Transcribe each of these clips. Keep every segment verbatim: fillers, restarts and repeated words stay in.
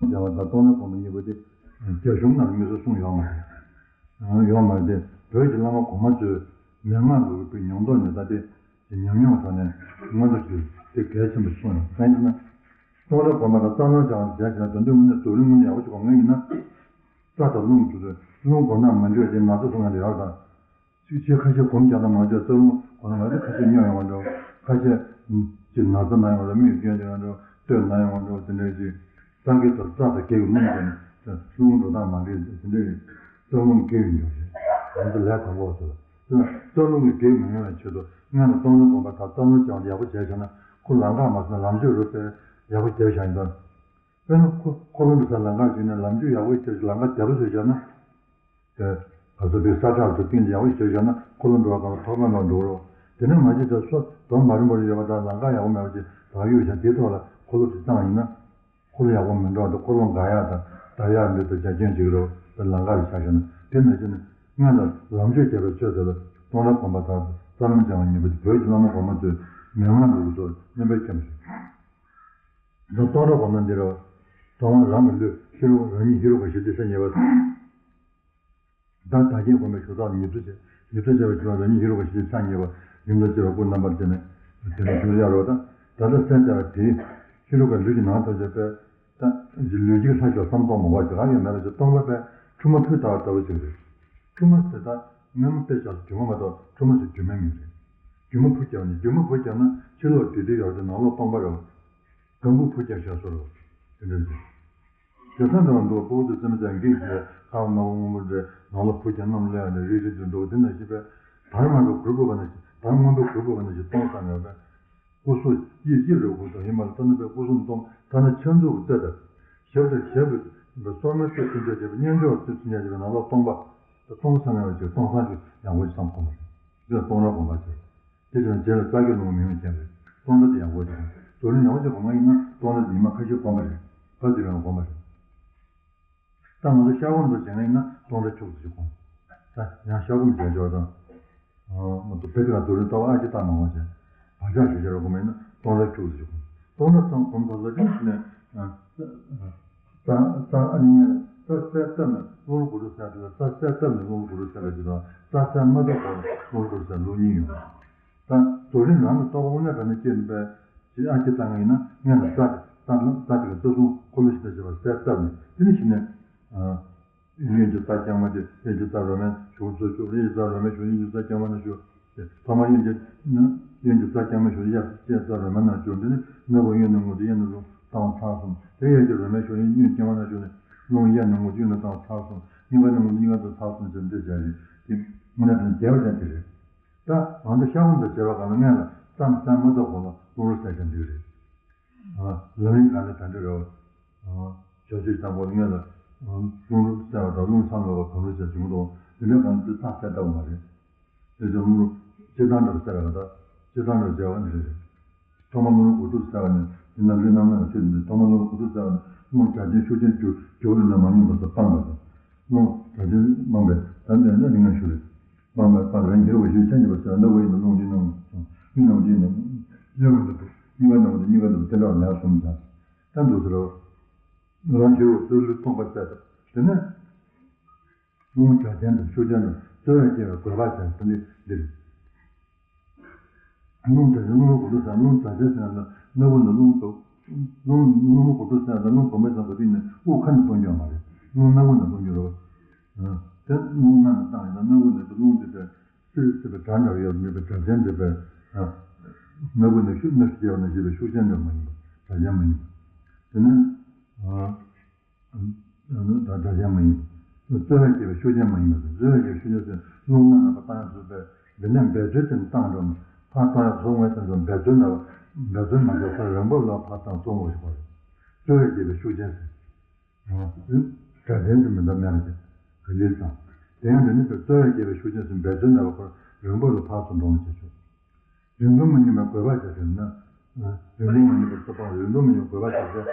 སྦྱང་བ་དང་སྟོང་ཉིད་སྒོམ་པ་གཉིས་པོ་དེ་རྒྱ་གཞུང་ནང་དམིགས་སུ་གསུངས་ཡོད་མ་རེད། ཡོད་མ་རེད་དེ། བོད་ཀྱི་བླ་མ་གོང་མ་ཚོས་མན་ངག་ལུགས་ཀྱི་ཉམས་རྟོགས་ནས་ད་ལྟའི་ཉམས་མྱོང་ཐོག་ནས་མངོན་མཐོ་ཞིག་དེ་གལ་ཆེན་པོ་གསུངས་ཡོད། གང་ཡིན་ཟེར་ན། སྟོང་ཉིད་སྒོམ་པ་དང་རྩ་རླུང་སྦྱང་བ་བྱས་ན་དོན་དུ་དངོས་གནས་རྫོགས་རིམ་དངོས་གནས་ཡག་པོ་ཞིག་སྒོམ་མཁན་ཡིན་ན། རྩ་དང་རླུང་གི་རྩ་རླུང་སྒོམ་ན་མི་འགྲོ་བ་དེ་ན་ཚ་སོང་ཡག་རེད་ད། ཚིགས་བཅད་ཁ་ཤས་སྒོམ་རྒྱག་ན་མ་འཇོག་རྩ་རླུང་སྒོམ་ན་མ་འཇོག་ཁ་ཤས་སྨྱོ་ཡོང་བ་འགྲོ། ཁ་ཤས་ཀྱི་ན་ཚ་ན་ཡོང་བ་འགྲོ། མིག་སྐྱོན་ཡོང་བ་འགྲོ། སྟོད་ན་ཡོང་བ་འགྲོ། དེ་འདྲ་ཞིག་རྩ་འགེགས་དང་རྩ་དང་འགེགས་རླུང་ཟེར་ནས་རླུང་འགྲོ་སྟངས་མ་འགྲིག་དེ་འདྲ་ཡིན། རྩ་རླུང་འགེགས་ཡོང་ཞིག་ང་ཚོ་ལས་གང་ལོག་ཟེར་བ། དེ་ལ་རྩ་རླུང་གི་འགེགས་མི་ཡོང་བའི་ཆེད་དུ་སྔོན་ལ་སྟོང་ཉིད་སྒོམ་པ་དང་རྩ་རླུང་སྦྱང་བ་ཡག་པོ་བྱས་བཞག་ན་ཁོ་ལམ་ཁ་མ་སོང་ན་ལམ་ཆས་རུ་སྤེལ་ཡག་པོ་བྱས་བཞག་ཡིན་ད། དཔེར་ན་ཁོ་ཁོ་ལོ་འགྲོ་ས་ལམ་ཁ་ཞིག་ནས་ལམ་རྒྱུས་ཡག་པོ་བྱས་ལམ་ཁ་བདེ་པོ་བཟོས་བཞག་ན། དེ་ག་ཚོད་པའི་ས་ཁྲ་དུ་སྟེང་ཡག་པོ་བྱས་བཞག་ན་ཁོ་ལོ་འགྲོ་བ་གང་ལ་ཐོག་མ་མ་འགྲོ་རོགས། དེ་ནས་མ་གཞི་དེ་སོ་དོ་མ་རིམ་པར་ཡོད་པ་དང་ལམ་ཁ་ཡག་པོ་མེད་པ་ཅིག་ད་གཡུག་བཞག་དེའི་ཐོག་ལ་ཁོ་ལོ་ཅིག་བཏང་ཡིན་ན། ཁོ་ལོ་ཡག་པོ་མི་འགྲོ་བ་དང་ཁོ་ལོ་འགག་ཡག་དང་འདར་ཡག་འདི་དང་རྒྱ་ཁྱོན་ཅིག་རོགས་དེ་ལམ་ཁ་ལ་བཞག་བཞག་ན་དེ་ནང་བཞིན་ནི་སྔོན་ལ་ལམ་ཆས་བརྒྱབ་པའི་ཚོད་དེ་ལ་སྟོང་ཉིད་སྒོམ་པ་དང་རྩ་རླུང་སྦྱང་བ་གཉིས་པོ་དེ་བོད་ཀྱི་བླ་མ་གོང་མ་ཚོས་མན་ངག་ལུགས་ཀྱི་ཐོག་སྙན་པའི་ཁྱབ་ཞིང་། ད་སྟོང་ཉིད་སྒོམ་ན་འདི་རེད་བ། སྟོང་པ་རང་གི་ལུས་ཧེ་རུ་རང་ཉིད་ཧེ་རུ་ཀ་ཞི་བདེ་ས་ཉེ་བ། བདག་བདག་བསྐྱེད་སྒོམ་པའི་ཞུ་དག་ཉིད་དུ་བྱེད། ཉིད་དུ་བྱེད་པའི་ཞུ་དག་རང་ཉིད་ཧེ་རུ་ཀ་ཞི་བདེ་ས་ཉེ་བ། ཡུམ་དང་བཅས་པ་སྐུ་རྣམ་པར་བསྟན་ནས་དེ་ལ་ཞུ་ཡ་རོ། ད་ད་ལྟ་སེམས་ཙམ་པ་དེ་ཧེ་རུ་ཀ་ལུས་ཀྱི་ནང་དུ་བྱེད་པའི་ད་ལུས་ཀྱི་ལྷ་ཞོག་བསམ་སྟོང་མ་བ་ཞིག་རང་ཡོད་མེད་ལ་ཞིག་སྟོང་པ་པའི་ཁྲུས་མ་ཕུལ་ལྟ་བ་ལྟ་བུ་ཞིག་རེད། ཁྲུས་མ་ཟེར་ད་སྔོན་མ་དཔེ་བཞག་སྒྱུ་མ་མ་གཏོགས་ཁྲུས་མ་ཟེར་སྒྱུ་མའི་མིང་རེད། སྒྱུ་མ་ཕུ་བརྒྱབ་ནས་སྒྱུ་མ་ཕུ་བརྒྱབ་ན་ཕྱི་ལོགས་བདེ་སྡུག་ཡོད་དེ་ནང་ལོགས་སྟོང་པ་རེད། གང་བུ་ཕུ་བརྒྱབ་བཞག་སོ་རེད། དེ་འདྲ་ཞིག་དེ་ཚང་འདྲ་བ་འདུག་ཕུ་བོ་དེ་སེམས་ཅན་འགེགས་ཀྱི་ཁ་བ་མ་བོ་སྔོན་པོ་འདྲེ་ནང་ལོགས་ཕུ་བརྒྱབ་གནམ་ལ་ཡང་ནས་རིལ་རིལ་དུ་འགྲོ་དེ་ནང་བཞིན་པས་དར་མ་འགྲོ་གུར་བུ་བ་ནང་བཞིན་དར་སྔོན་པོ་གུར་བུ་བ་ནང་བཞིན་སྟོང་ས་མེད་པས། སྐུ་གཟུགས་ཡིད་ཀྱི་རེ་བ་དང་ཡིན་པ་ལ་ལྟ་ན་པའི་སྐུ་གཟུགས་སྟོང་ཐ་ན་ཆ་མཛུབ་ཀྱི་རྩེ་ལྟར་ཞབས་ཀྱི་ཞབས་ཀྱི་སོར་མོའི་རྩེ་ཚུན་ཆད་བྱས་པའི་སྙན་ཅོར་རྩེ་ཚུན་ཆད་བྱས་པའི་ནང་ལོགས་སྟོང་པ། སྟོང་ས་མེད་པ་ཅིག་སྟོང་སང་ཞིག་ཡང་སྒོ་ཞིག་བསམ་ཁོམ་པ་རེད། དེ་ལ་སྟོང་ར་སྒོམ་པ་ཟེར། དེ་བཞིན་རྗེས་ལ་རྩ་བརྒྱད་ལུང་མི་ཡོང་བ་ཅན་རེད། སྟོང་ར་དེ་ཡང་སྒོ་ཞིག་སྒོམ། རྡོ་རིང་ཡང་སྒོ་ཞིག་སྒོམ་པ་ཡིན་ན་སྟོང་ར་དེ་ཉི་མ་ཁ་ཤས་སྒོམ་པ་རེད། བ་དེ་རང་སྒོམ་པ་རེད། ད་ང་ཚོ་ཤ་སྒོམ་དུ་བྱེད་ངེས་ཡིན་ན་སྟོང་ར་ཁྱུག་ཙམ་ཞིག་སྒོམ། ད་ཡང་ཤ་སྒོམ་བྱེད་ཆོག་དང་། མ་གཏོགས་བེ་ཀ་རྡོ་རིང་ལྟ་བ་ཨ་ཅི་ལྟ་མང་བ་བྱས། བག་ཆགས་ཞིག་བྱེད་རོགས་སྒོམ་ཡིན་ན་སྟོང་ར་ཁྱུག་ཙམ་ཞིག་སྒོམ། སྟོང་ར་ཚང་སྒོམ་ཐོག་ལ་ཅིག་ནས། རྩ་རྩ་ཨ་ནི་རྩ་གསལ་བཏབ་ནས་རླུང་རོ་དགུ་ཐུག་གསལ་དུས་རྩ་གསལ་བཏབ་ནས་རླུང་རོ་དགུ་ཐུག་གསལ་བ་ཞིག་དང་རྩ་གསལ་མ་བཏབ་གོང་རླུང་རོ་དགུ་ཐུག་གསལ་ལུགས་གཉིས་ཡོད། ད་རྡོ་རིང་རང་གི་རྟོག་པ་དངོས་གནས་དྲང་གནས་སྐྱེས་ནས་པས་ཅིག་ཨ་ཅེ་ལྟ་ངེས་ཡིན་ན་སྔོན་ལ་རྩ་རྩ་རྩ་དེ་གི་རྩ་གསུམ་འཁོར་ལོ་ཞིག་ལྟ་བྱེད་པ་གསལ་བཏབ་ནས་དེ་ནས་གཞི་ནས། གཡོན་གྱི་རྩ་རྐྱང་མ་དེ་གཡས་ཀྱི་རྩ་རོ་མའི་གཞུག་ཚུར་བཅུག་གཡས་ཀྱི་རྩ་རོ་མའི་གཞུག་གཡོན་གྱི་རྩ་རྐྱང་མ་ནང་བཅུག་ཐོག་མར་གཡོན་གྱི་གཡོན་གྱི་རྩ་རྐྱང་མའི་གཞུག་གཡས་གཡས་རྩ་རོ་མའི་ནང་བཅུག་འདི་ནི་སྣ་བུག་གཡོན་ནས་རྔུལ་དུ་གཡས་ནས་རླུང་བཏང་བ་ཚར་སོང་། དེ་གཡས་ཀྱི་རོ་མའི་གཞུག་གཡོན་གཡོན་རྐྱང་མ་ནང་བཅུག་ནས་རླུང་གཡས་ནས་རྔུལ་དུ་གཡོན་ནས་བཏང་བ་ཚར་སོང་། གཡོན་ཁ་ནས་རྔུལ་དུ་གཡོན་ཁ་བཏང་ཚར་སོང་ཟེར་འདི་བྱ་ཡིན། དེ་དངོས་གནས་དྲང་རྒྱལ་བ་ཅན་དེ་རེད། ད་ང་ཚོ་ཤ་སྒོམ་དུ་བྱེད་པ་གང་ལ་སྔོན་ལ་རྩ་མི་གསལ་མ་ཐོག་གོང་ལ་རླུང་རོ་གསལ་ཞིང་འདུས་རེད། ལམ་རིམ་གང་ལ་དང་འདྲ་རེད། བྱ་སྤྱོད་དང་པོ་ལ་སྔོན་ལ་རླུང་རོ་གསལ་བ་དང་རླུང་ཚང་ལོག་པ་གང་རུང་བྱས་བྱུང་དང་དེ་འདྲ་གང་དུ་རྩ་གསལ་ལྟ་བུ་མ་རེད། དེ་ཚོ་རླུང་རོ་སྤྱིར་བཏང་འདྲ་བ་གསལ་བ་དང་སྤྱིར་བཏང་འདྲ་བ་བྱས་པ་འདི་རེད། ཐོག་མར་རླུང་རོ་དགུ་ཐུག་གསལ་བ་ནས་དེ་ནས་ལུས་རྣམ་སྣང་ལ་ཚུད་དེ་ཐོག་མར་རླུང་རོ་དགུ་ཐུག་གསལ་བ་ནས་རླུང་དྲག་ཅན་ཤུགས་ཅན་རྒྱུ་རྒྱུ་རུ་ནས་མ་སྙོམས་པ་སོགས་སྤངས་པ་དང་། རླུང་དྲག་ཅན་སྤངས་པས་ད་འདི་ནི་རིང་ང་ཞུ་རེད། སྤངས་པས་སྤངས་རང་ཉིད་རུ་བ་ཞུ་ཆ་ཉིད་པ་ཟེར་བ་སྣ་བུག་ཡིན་ན་རླུང་གི་སྣང་ངོ་སོང་། གཡོན་ནང་གི་ཡིན་ན་གཡོན་ནང་གི་འདུག་གཉིས་ཀ་ནང་གི་གཉིས་ཀ་འདུག་དེ་འདྲ་བ་ལས་གསུམ་བྱ། ད་འདུག་ཟེར་རོ། རང་ཉིད་རུ་བ་ཚུར་ལུས་སྟོང་པ་གསལ་ཏོ། དེ་ནས། རླུང་དྲག་ཅན་དང་ཤུགས་ཅན་དང་རྩོལ་བས་བསྐྱེད་པའི་དགོས་པ་ཅན་དེ་ནི་འདིར། རླུང་དྲག་ཅན་རླུང་རོ་དགུ་ཐུག་གསལ་རླུང་དྲག་ཅན་ཟེར་ན་སྣ་བུག་ནས་རླུང་དུ། རླུང་རླུང་རོ་དགུ་ཐུག་གསལ་དང་རླུང་བུམ་པའི་ནང་ག་དུས་ནས་དབུགས་ཁ་ནས་གཏོང་རྒྱུ་མ་རེད། རླུང་སྣ་བུག་ནས་གཏོང་རྒྱུ་རེད། དེ་རླུང་སྣ་ནས་བཏང་ཡིན་ན་སྣ་བུག་ནས་རླུང་དེ་དེ་སྲིད་སྲིད་པའི་དགྲ་འདྲ་ཡོད་མེད་པའི་དྲག་ཅན་དེ་པས། སྣ་བུག་ནས་ཤུགས་སྣ་ཤུགས་རྒྱས་པ་ནང་བཞིན་པའི་ཤུགས་ཅན་འདྲ་མ་ཡིན་པ་དྲག་ཅན་མ་ཡིན་པ། དེ་ནས། ད་དྲག་ཅན་མ་ཡིན། རྩོལ་བས་བསྐྱེད་པའི་ཤུགས་ཅན་མ་ཡིན་པ་དང་རྩོལ་བས་བསྐྱེད་པའི་ཤུགས་ཅན་ཟེར་རླུང་སྣ་ནས་ཕར་བཏང་ཡག་ཚུལ་པས་འདི་ནས་འབད་རྩོལ་ཅན་བཏང་འགྲོ་ནས་ཕར་བཏང་ཡག་ཚུལ་དངོས་བསྟན་ཚུལ་འབད་རྩོལ་ན་འབད་རྩོལ་མ་བྱས་ཁོ་རང་བབས་ལ་ཕར་བཏང་ཚུལ་དངོས་ཤིག་པ་རེད། རྩོལ་བས་བསྐྱེད་པའི་ཤུགས་ཅན་ཟེར། དྲག་ཅན་དུ་མི་འདའ་མེད་ལ་ཅན་ག་ལེར་དང་། དེ་ཡང་འདི་ནི་རྩོལ་བས་བསྐྱེད་པའི་ཤུགས་ཅན་ཟེར་འབད་རྩོལ་ན་ཁོ་རང་བབས་ལ་ཕར་ཚུར་འགྲོ་ནས་བྱེད་ཆོག་རིང་ཐུང་མ་ཡིན་པའི་དགོས་པ་བྱ་ཟེར་ན། རིང་ཐུང་མ་ཡིན་པའི་ཚོ་སྤང་རིང་ཐུང་མ་ཡིན་པའི་དགོས་པ་བྱ་ཟེར།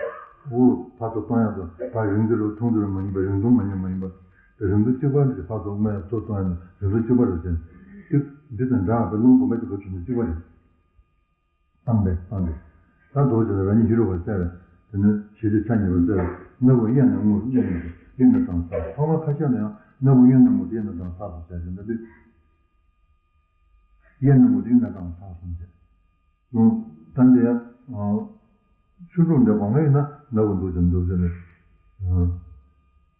དབུགས་ཕར་ཚུར་གཏོང་ཡག་ཏུ་ཕར་རིང་དུ་རུ་ཐུང་དུ་རུ་མ་ཡིན་པ་རིང་ཐུང་མ་ཡིན་མ་ཡིན་པ། རིང་ཐུང་གཅིག་པ་ནི་ཕར་ཚུར་མ་ཡག་ཚུར་གཏོང་ཡག་ནི་རིང་ཐུང་གཅིག་པ་རུ་ཟེར། འདི་འདི་དང་འདྲ་བའི་རླུང་བུམ་པ་གཅིག་པ་ཚུར་ནི་གཅིག་པ་རེད། སྤངས་པས་སྤངས་ཏེ། ད་རྡོ་རྗེ་ལ་རང་ཉིད་ཧེ་རུ་ཀ་གསལ་བས་དེ་ནི་ཞི་བདེ་ཆ་ཉེ་བར་གསལ་བས་ སྣ་བུག་གཡས་ནས་རྔུབ། གཡོན་ནས་གཡོན་ནས་བཏང་ཚར། ཐོག་མར་ཁ་ཤས་ལ་ཡང་སྣ་བུག་གཡོན་ནས་རྔུབ་སྟེ་གཡས་ནས་བཏང་ཚར་སོང་བྱས་ཟིན་ན་འདི། གཡས་ནས་རྔུབ་སྟེ་གཡོན་ནས་བཏང་ཚར་སོང་བྱས། ད་འདི་ཡང་ཆུ་འབྲུག་འདི་གོང་ལ་ཡིན་ན་སྣ་བུག་འདུག་ཅིང་འདུག་ཅིང་ནས།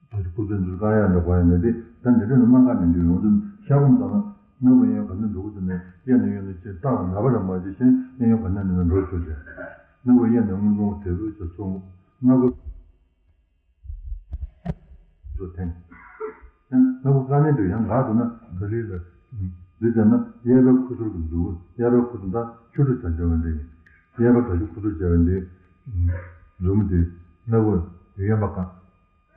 ད་ཅི་ཁུ་ཚུར་འདུག་དཀར་ཡག་འདྲ་གོ་ཡ་འདྲ་འདི་ད་འདི་འདྲ་ནི་དམར་ཁ་ནས་འདུག་ཡོང་དུས་ཤ་བོ་ཙམ་ལ་སྣ་བུག་གཡས་ག་ནས་འགྲོ་གི་འདུག་ནས་གཡས་ནས་གཡོན་ནས་ཅེས་རྟགས་ལ་ངར་པ་རང་མ་ཅིག་གཞན་གཡས་གཡོན་ག་ནས་ནས་འགྲོ་ཆོག་ཅེས། སྣ་བུག་གཡས་ནས་རྔུབ་རྔུབ་དེ་བུ་ཅེས་ཚུར་རྔུབ། སྣ་བུག་ཚུར་འཐེན། སྣ་བུག་དཀར་ནས་འདུག་ཡང་འགག་འདུག་ན་ག་ལེར་ལ། འདི་ལྟར་ན་གཡས་པའི་ཁུ་ཚུར་གྱི་མཛུབ་གུ་གཡས་པའི་ཁུ་ཚུར་ད་ཆུ་འབྲུག་བྱ་བྱ་བ་འདི་ཡིན། གཡས་པ་དགྲ་ཆུ་ཁུ་ཚུར་བྱ་བ་འདི། མཛུབ་མོ་འདི་སྣ་བུག་གཡོན་པ་བཀག་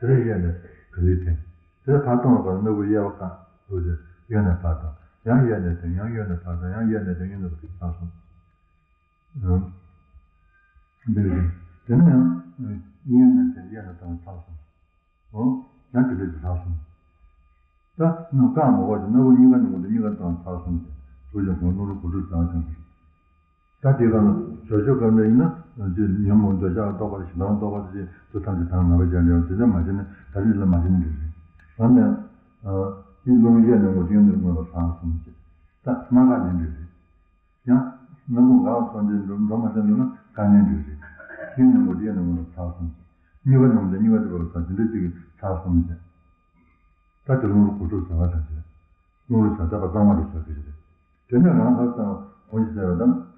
དེ་ལས་གཡས་ནས་ག་ལེར་འཐེན། དེ་ལས་ཕར་གཏོང་བ་ག་ལ་སྣ་བུག་གཡས་པ་བཀག་འདུག་ཅེས་གཡོན་ནས་ཕར་བཏང་། ཡང་གཡས་ནས་འཐེན། ཡང་གཡོན་ནས་ཕར་བཏང་། ཡང་གཡས་ནས་འཐེན། གཡོན་ནས་ཕར་བཏང་སོང་། འདི་རེད། དེ་ནས་ཡང་གཡོན་ནས་འཐེན། གཡས་ནས་བཏང་ཚར་སོང་། ཡང་དེ་འདྲ་ཞིག་ཚར་སོང་། ད་ནི་བཀག་མ་དགོས་ཀྱི་སྣ་བུག་གཉིས་ཀ་ནས་འོང་དུས་གཉིས་ཀ་བཏང་ཚར་སོང་ཟེར། ཚུར་ཡང་གོང་སྣུམ་རོ་གོ་དྲུག་ཟ་བ་དང་གི། ད་དེ་ག་ནི་བྱ་སྤྱོད་ག་འདྲ་ཡིན་ན་ཅི་ཉོན་མོངས་འདོད་ཆགས་རྟོག་པ་ཞེ་སྡང་རྟོག་པ་ཅི་དུ་ཐམས་ཅད་དང་ལྔ་པ་སྦྱར་འདྲ་དེ་ཚོ་མ་བྱས་ན་ད་རེས་ལ་མ་བྱས་ན་འགྲིག་རེད། ད་ནི་ཨ་ཅི་རླུང་གཡས་ནས་འོང་དུས་གཡོན་ནས་མངོན་པར་བྱང་སོང་ཟེར། ད་མ་བཀག་ནས་འགྲིག་རེད། ཡང་སྣ་བུག་འགག་སོང་སྟེ་འགྲོ་འགྲོ་མ་ཐུབ་ན་དཀར་ནས་འགྲིག་རེད། གཡས་ནས་འོང་དུས་གཡོན་ནས་མངོན་པར་བྱང་སོང་ཟེར། གཉིས་པ་ནང་དུ་གཉིས་པ་དེ་བར་ཚར་དེ་འདྲ་ཅིག་ཚར་སོང་ཟེར། ད་དེ་རླུང་རོ་གོ་དྲུག་ཟ་བ་དང་བཅས། རླུང་རོ་ཟ་བྱ་བ་གཙང་མ་རུ་ཟ་གི་རེད། དེ་ནས་རང་ཧ་ཙང་གོང་ཞིག་ཟ་བ་དང་།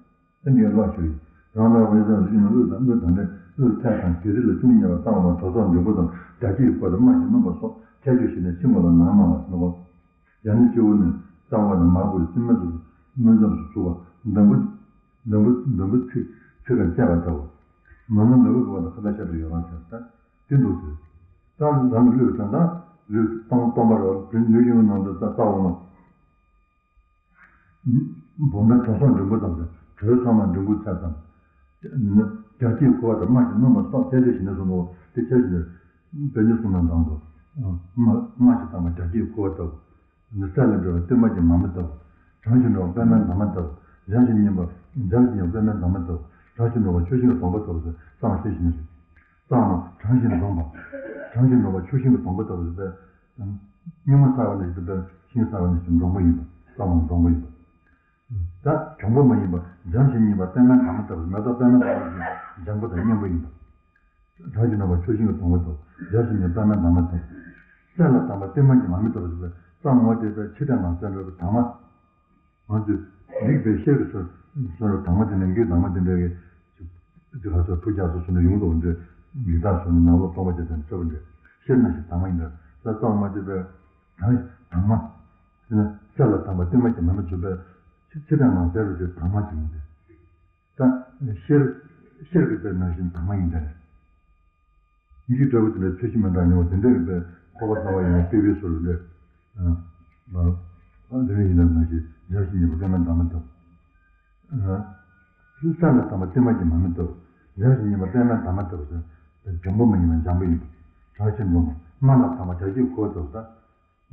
ཨ་འདིའི་ལོག་ཞུ་ཡིན། རང་ལ་འོད་ཟེར་བཞིན་དབུས་དང་དབུས་དང་ལས་དབུས་ཐད་དང་བདེ་རི་ལ་ཅུང་ཉེ་བ་གཙང་བ་དྲོ་སོགས་འབྲས་བུ་དང་རྒྱ་སྐྱེགས་ཁུ་བ་དང་རྨ་བཞིན་སྣུམ་པ་སོགས་ཁྱད་ཆོས་བཞི་ནས་ཕྱི་ངོ་ལ་ནང་མང་བ་སྣ་བ། ཡང་ན་སྤྱི་བོ་ནས་རྩ་བ་ནས་མར་བུད་རྩིབས་མོ་ཚུ་མུན་ཙམ་དུ་ཚུགས་པ། འདམ་བུ་འདམ་བུ་འདམ་བུ་ཚིག་ཚིག་ག་བཅད་པ་ལྟ་བུ། མ་མ་ལ་བུ་གི་བ་དང་ཁ་ད་ཤ་དུ་ཡོད་པ་བྱས་ད་དེ་འདུག་ཟེར། ད་ལམ་ལུས་དྲན་ད་ལུས་སྟོང་སྟོང་པ་རེད་བ། ལུས་ཡུལ་ནང་དུ་རྩ་རྩ་བ་ནས། བུམ་པའི་དྲོད་སོགས་འབྲིང་པོ་ཙམ་དང་དྲོད་ཚང་མ་འབྲིང་པོ་ཚད་ཙམ། རྒྱ་སྐྱེགས་ཁུ་བ་དང་རྨ་བཞིན་སྣུམ་པ་སོགས་ཁྱད་ཆོས་བཞི་ནས་བཟུང་ནོ་དེ་ཁྱད་ཆོས་དཔེ་ཉུང་གསུངས་ན་འདང་དུ། རྨ་རྨ་ཞིག་དང་བ་རྒྱ་སྐྱེགས་ཁུ་བ་ལྟ་བུ། ནི་ས་ལས་འབྲེལ་བ་ཏིལ་མ་གྱི་མར་མེ་ལྟ་བུ། གྲང་ཞིང་འགྲོ་བ་པད་མའི་འདབ་མ་ལྟ་བུ། འཇམ་ཞིང་མཉེན་པ་འཇམ་ཞིང་མཉེན་པ་པད་མའི་འདབ་མ་ལྟ་བུ། གྲང་ཞིང་འགྲོ་བ་ཆུ་ཤིང་གི་སྡོང་པོ་ལྟ་བུ་ཟེར་གཙང་བཤད་བཞིན་རེད། གཙང་མ་གྲང་ཞིང་འཛོམས་པ། གྲང་ཞིང་འགྲོ་བ་ཆུ་ཤིང་གི་སྡོང་པོ་ལྟ་བུ་ཟེར་བས། སྙིང་མ་སྲ་བ་ནས་ཞིག་ཏུ་འབད་ཤིང་སྲ་བ་ནས་ཞིག་འགྲོང་པོ་ཡིན་པ། སྲ་བ་ནས་འགྲོང་པོ་ཡིན་པ། ད་གྱོང་པོ་མ་ཡིན་པ་འཇམ་ཞིང་མཉེན་པ་པད་མའི་འདབ་མ་ལྟ་བུ། མེ་ཏོག་པད་མའི་འདབ་མ་ལྟ་བུ་ལྗང་པོ་དང་སྙན་པོ་ཡིན་པ། གྲང་ཞིང་འགྲོ་བ་ཆུ་ཤིང་གི་སྡོང་པོ་ལྟ་བུ། འཇམ་ཞིང་མཉེན་པ་པད་མའི་འདབ་མ་ལྟ་བུ། གསེར་ལ་དྭངས་པ་ཏིལ་མ་གྱི་མར་མེ་ལྟ་བུ་ཞིག་པས་གཙང་མ་དེ་པས་ཕྱི་དང་ནང་གསལ་འགྲོ་བའི་དྭངས་མ། ང་ཚོས་མིག་དཔེ་ཤེལ་གྱི་སོ་སོ་རུ་དྭངས་མ་དེ་ནས་འགྱུར་དྭངས་མ་དེ་འདྲ་གི་ཅིག་ཅིག་ཧ་སོ་ཕུ་རྒྱག་སོ་སོ་ནས་ཡོང་དུ་འདྲ་མིག་དག་སོ་ནས་ནང་ལོགས་སྟོང་པ་ཅིག་དང་ཆོས་པ་འདྲ་ཤེལ་ནང་བཞིན་དྭངས་མ་ཡིན་འདྲ་ས་གཙང་མ་དེ་པས་དྭངས་དྭངས་མ། དེ་ནས་གསེར་ལ་དྭངས་པ་ཏིལ་མ་གྱི་མར་མེ་བྱུག་པས་ཕྱི་ཕྱི་དང་ནང་གསལ་རུ་ཅིག་དྭངས་མ་ཅིག་ཡིན་ཏེ། ད་ཤེལ་ཤེལ་གྱི་དཔེ་ནང་བཞིན་དྭངས་མ་ཡིན་ཏེ། འཇིགས་སྐྲག་པོ་དེ་འདྲའི་ཚོས་གཞི་མི་འདྲ་ཉུང་བ་དེ་འདྲ་ཡོད་པས་ཁོག་པ་གཙང་བ་ཡིན་ན་དཔེ་བའི་སོ་རུ་འདྲ། ཨ་དེ་འདྲ་ཡིན་ན་ནང་བཞིན་འཇམ་ཞིང་མཉེན་པ་པད་མའི་འདབ་མ་ལྟ་བུ། ཨ་གསེར་ལ་དྭངས་པ་ཏིལ་མ་གྱི་མར་མེ་ལྟ་བུ། འཇམ་ཞིང་མཉེན་པ་པད་མའི་འདབ་མ་ལྟ་བུ་ཟེར། གྱོང་པོ་མ་ཡིན་པ་འཇམ་པོ་ཡིན་པ། གྲང་ཞིང་འཛོམས་པ། དམར་ལ་དྭངས་པ་རྒྱ་སྐྱེགས་ཁུ་བ་ལྟ་བུ་ད།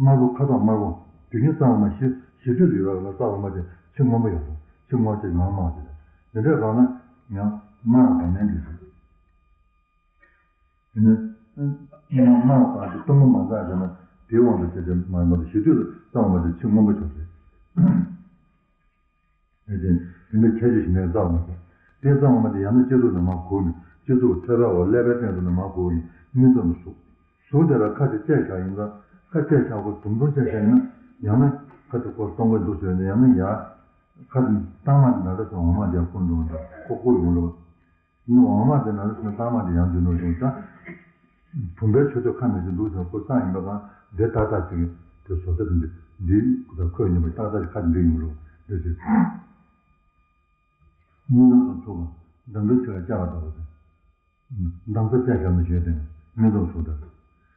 དམར་པོ་ཁ་དོག་དམར་པོ། དེ་ཉིད་གཙང་བ་མ་ཞི་ཞི་དུས་རི་བ་ལ་གཙང་བ་མ་དེ་ཕྱི་སྔོན་པོ་ཡོད་རུང་ཕྱི་སྔོ་ཅིག་ནང་དམར་བ་དེ་རེད། དེ་འདྲའི་སྒང་ལ་ཡང་དམར་བ་དང་ལྡན་དུས་སུ། དེ་ནི་དམར་བ་དང་དེ་གཏུམ་པོ་མ་འཛག་བྱས་ན་དེའི་དབང་དུ་བྱས་ཏེ་མ་ཡིན་པ་ཞི་དུས་ལ་གཙང་བ་མ་དེ་ཕྱི་སྔོན་པོ་ཆགས་རེད། དེ་ནི་དེ་འདྲའི་ཁྱད་ཆོས་ཞིག་ནས་གཙང་བ་མ་དེ་གཙང་བ་མ་དེ་ཡང་ན་སྐྱེ་ཚུལ་ནས་མར་གོ་ནས་སྐྱེ་ཚུལ་ཐོད་པའི་འོག་ཀླད་པའི་སྟེང་དུ་ནས་མར་གོ་ནས་སྨིན་མཚམས་སུ་ཟུག་གཟུགས་དེ་ལ་ཁ་ཅིག་བཅད་བཞག་ཡིན་ཙང་ཁ་བཅད་བཞག་གོ་དུམ་དུམ་བཅད་བཞག་ཡིན་ན་ཡང་ན་ཁ་ཅིག་ཁོ་སྟོང་པ་འདུག་ཟེར་ནས་ཡང་ན་ཡ། ཁ་ཅིག་གཙང་མ་དེ་ན་རེ་སོང་འོ་མ་དེ་ཁོ་འགྲོ་འདུག་ཁོ་ཁོ་ཡོང་ལོ། ནི་འོ་མ་དེ་ན་རེ་སོང་གཙང་མ་དེ་ཡང་འདུག་ནོ་ཡོང་ད། བུམ་པའི་ཆུ་ཚོད་ཁ་ནས་ཅིག་འདུག་ཟེར་ཁོ་གཙང་ཡིན་པ་གང་དེ་ཏག་ཏག་ཅིག་དེ་བཟོ་ལྟ་དེ་འདི་འདི་ཁོ་ད་ཁོས་ཉོན་པའི་ཏག་ཏག་ཅིག་ཁ་འདི་ཡོང་ལོ་འདི་ཟེར། མུན་ནག་ཏུ་ཚུགས་པ་འདམ་བུའི་ཚིག་ལ་བཅག་པ་ལྟ་བུ་སྟེ། འདམ་ས་བཅད་བཞག་ནས་བཞོས་ཏེ་སྨིན་མཚམས་སུ་བསྡད།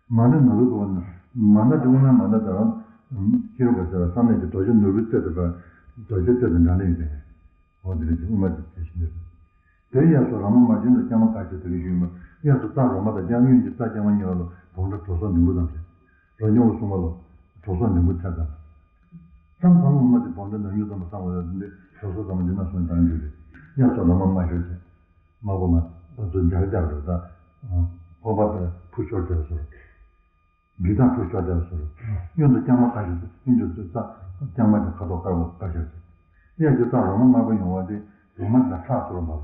མ་ཎི་ནོར་བུའི་ཀ་བ་ན་མ་ཎི་དེ་དབུ་མའི་མ་ཎི་དང་ཤེས་རབ་ཀྱི་ས་ལ་བསམ་ཡས་ཀྱི་རྡོ་རྗེ་ནོར་བུའི་རྩེ་དེ་པ་རྡོ་རྗེ་རྩེ་དེ་འདྲ་ནས་ཡོད་པས། འོ་དེ་རེད་ཅེས་དབུ་མ་དེ་དེ་བཞིན་ཡོད། དེའི་གཡས་སུ་རོ་མ་མ་བཞིན་དུ་རྐྱང་མ་ཁ་ཤས་དེ་གི་ཞུས་མ་གཡས་སུ་རྩ་རོ་མ་དང་རྐྱང་གཡོན་གྱི་རྩ་རྐྱང་མ་གཉིས་ཀ་ལ་བུམ་ཕྲག་དྲོ་སོགས་འབྲིང་པོ་ཙམ་ཞིག་རོ་སྙིང་པོ་གསུམ་པ་ལ་དྲོ་སོགས་འབྲིང་པོ་ཚད་ཙམ། མཚམས་མཚམས་དབུ་མ་དེ་བུམ་ཕྲག་ནང་ཉུང་ཙམ་ལ་བསམ་པ་ཡོད་འདི་དྲོ་སོགས་ཙམ་འདི་ན་སོང་དང་འགྱུར་རེད། གཡས་སུ་རོ་མ་མ་ཞུ་བྱས། མ་གོ་མ། ད་ཚོད་འཇར་རྒྱག་རེད་ད། ཁོག་པ་དེ་ ཕུ་ཤོར་བསྡད་པ་བཟོ་འདྲ། འབྲི་སྟངས་ཕུ་ཤོར་བསྡད་པ་བཟོ་འདྲ། གཡོན་དུ་རྐྱང་མ་ཁ་ཤས་ཤིག་གཡོན་དུ་རྩ་རྐྱང་མ་དེ་ཁ་དོག་དཀར་པོ་ཁ་ཤས་ཤིག་གཡས་ཀྱི་རྩ་རོ་མ་དམར་པོ་ཡོང་བ་དེ་རོ་མ་དང་ཁྲག་ཚོར་བ་འབབ་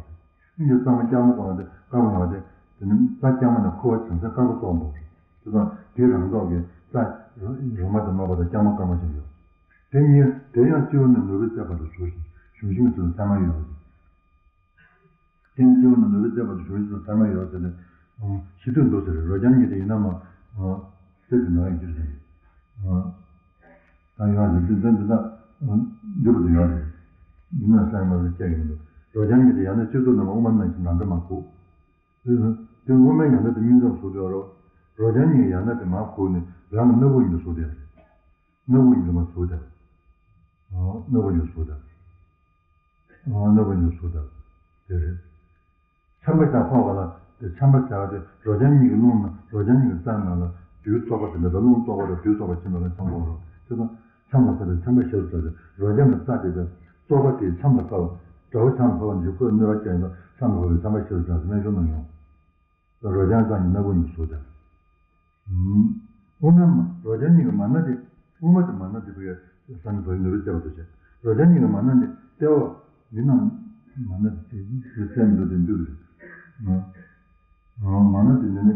རེད། གཡོན་གྱི་རྩ་མ་རྐྱང་མ་གོང་དེ་དཀར་པོ་ཡོང་བ་དེ་དེ་ནི་རྩ་རྐྱང་མ་ནས་ཁུ་བ་བྱང་སེམས་དཀར་པོ་ཚོར་བ་འབབ་རེད། དེ་དང་དེའི་རང་མདོག་གི་རྩ་རོ་མ་དང་དམར་པོ་དང་རྐྱང་མ་དཀར་མ་ཅིག་ཡོད། དེ་གཉིས་དེ་ཡང་སྤྱི་བོ་ནས་ནོར་བུའི་རྩེ་བར་དུ་ཞུགས་ཤིང་ཞུམ་ཤིང་དུ་ཚད་མ་ཡོད། དེ་ནི་སྤྱི་བོ་ནས་ནོར་བུའི་རྩེ་བར་དུ་ཞུགས་ཤིང་ཚད་མ་ཡོད་ཟེར་ནས་ཤི་དུས་འདུག་ཟེར། རོ་རྐྱང་གཉིས་དེ་ཡིན་ན་མ་རྩེ་དེ་ནང་ཡོད་ཟེར། ད་ཡོད་རེད། འདི་འདི་འདི་ད་འདི་རུ་དུ་ཡོད་རེད། འདི་ན་སེམས་མ་ལ་སྐྱེ་གི་མི་འདུག་རོ་རྐྱང་གཉིས་དེ་ཡང་ན་སྤྱི་གཙུག་ན་མ་དབུ་མ་ནང་བཞིན་ནང་འདྲ་མ་ཁུག་དེ་དབུ་མའི་ཡང་ན་དེ་སྙིང་གར་ཟུག་དེ་རོ། རོ་རྐྱང་གཉིས་ཡང་ན་དེ་མ་ཁུག་ནས་རང་གི་སྣ་བུག་གཉིས་ཟུག་དེ་རེད། སྣ་བུག་གཉིས་མ་ཟུག་དེ། སྣ་བུག་གཉིས་ཟུག་དེ། སྣ་བུག་གཉིས་ཟུག་དེ། དེ་རེད། ཆམ་པ་བཞག་ཕོག་པ་ལ་དེ་ཆམ་པ་བཞག་དེ་རོ་རྐྱང་གཉིས་ཀྱི་རླུང་ན་རོ་རྐྱང་གཉིས་ཀྱི་རྩ་ནང་ལ་དུས་བཙོག་པ་དེ་འདྲ་རླུང་བཙོག་པ་དང་དུས་བཙོག་པ་ཕྱིན་པ་ལ་ཆམ་པ་རོ་ཆེ་དང་ཆམ་ལ་ཕོག་དེ་ཆམ་པ་ཤར་ཚར་དེ་རོ་རྐྱང་གི་རྩ་དེ་དེ་བཙོག་པ་དེ་ཆམ་ལ་ཕོག་དགྲ་བོ་ཆམ་ལ་ཕོག་པ་འཇུག་ཁོས་གནོད་པ་བསྐྱལ་ཡིན་ལ་ཆམ་ལ་ཕོག་དེ་ཆམ་པ་ཤར་ཚར་དེ་སྨན་ཤོར་ན་ཡོང་། རོ་རྐྱང་རྩ་གཉིས་སྣ་བུག་གཉིས་ཟུག་དང་། དབུ་མའི་མ་རོ་རྐྱང་གཉིས་ཀྱི་མ་ན་དེ་དབུ་མ་དེ་མ་ན་དེ་བའི་ས་ནི་བའི་ནུ་རུ་བལྟས་པ་དུ་བྱས། རོ་རྐྱང་གཉིས་ཀྱི་མ་ན་དེ་ལྟེ་བ་འདི་ན་མ་ན་དེ་དེ་བཙན་མི་འདུག་དེ་འདུག་རེད། མ་ན་དེ་འདི་ནི་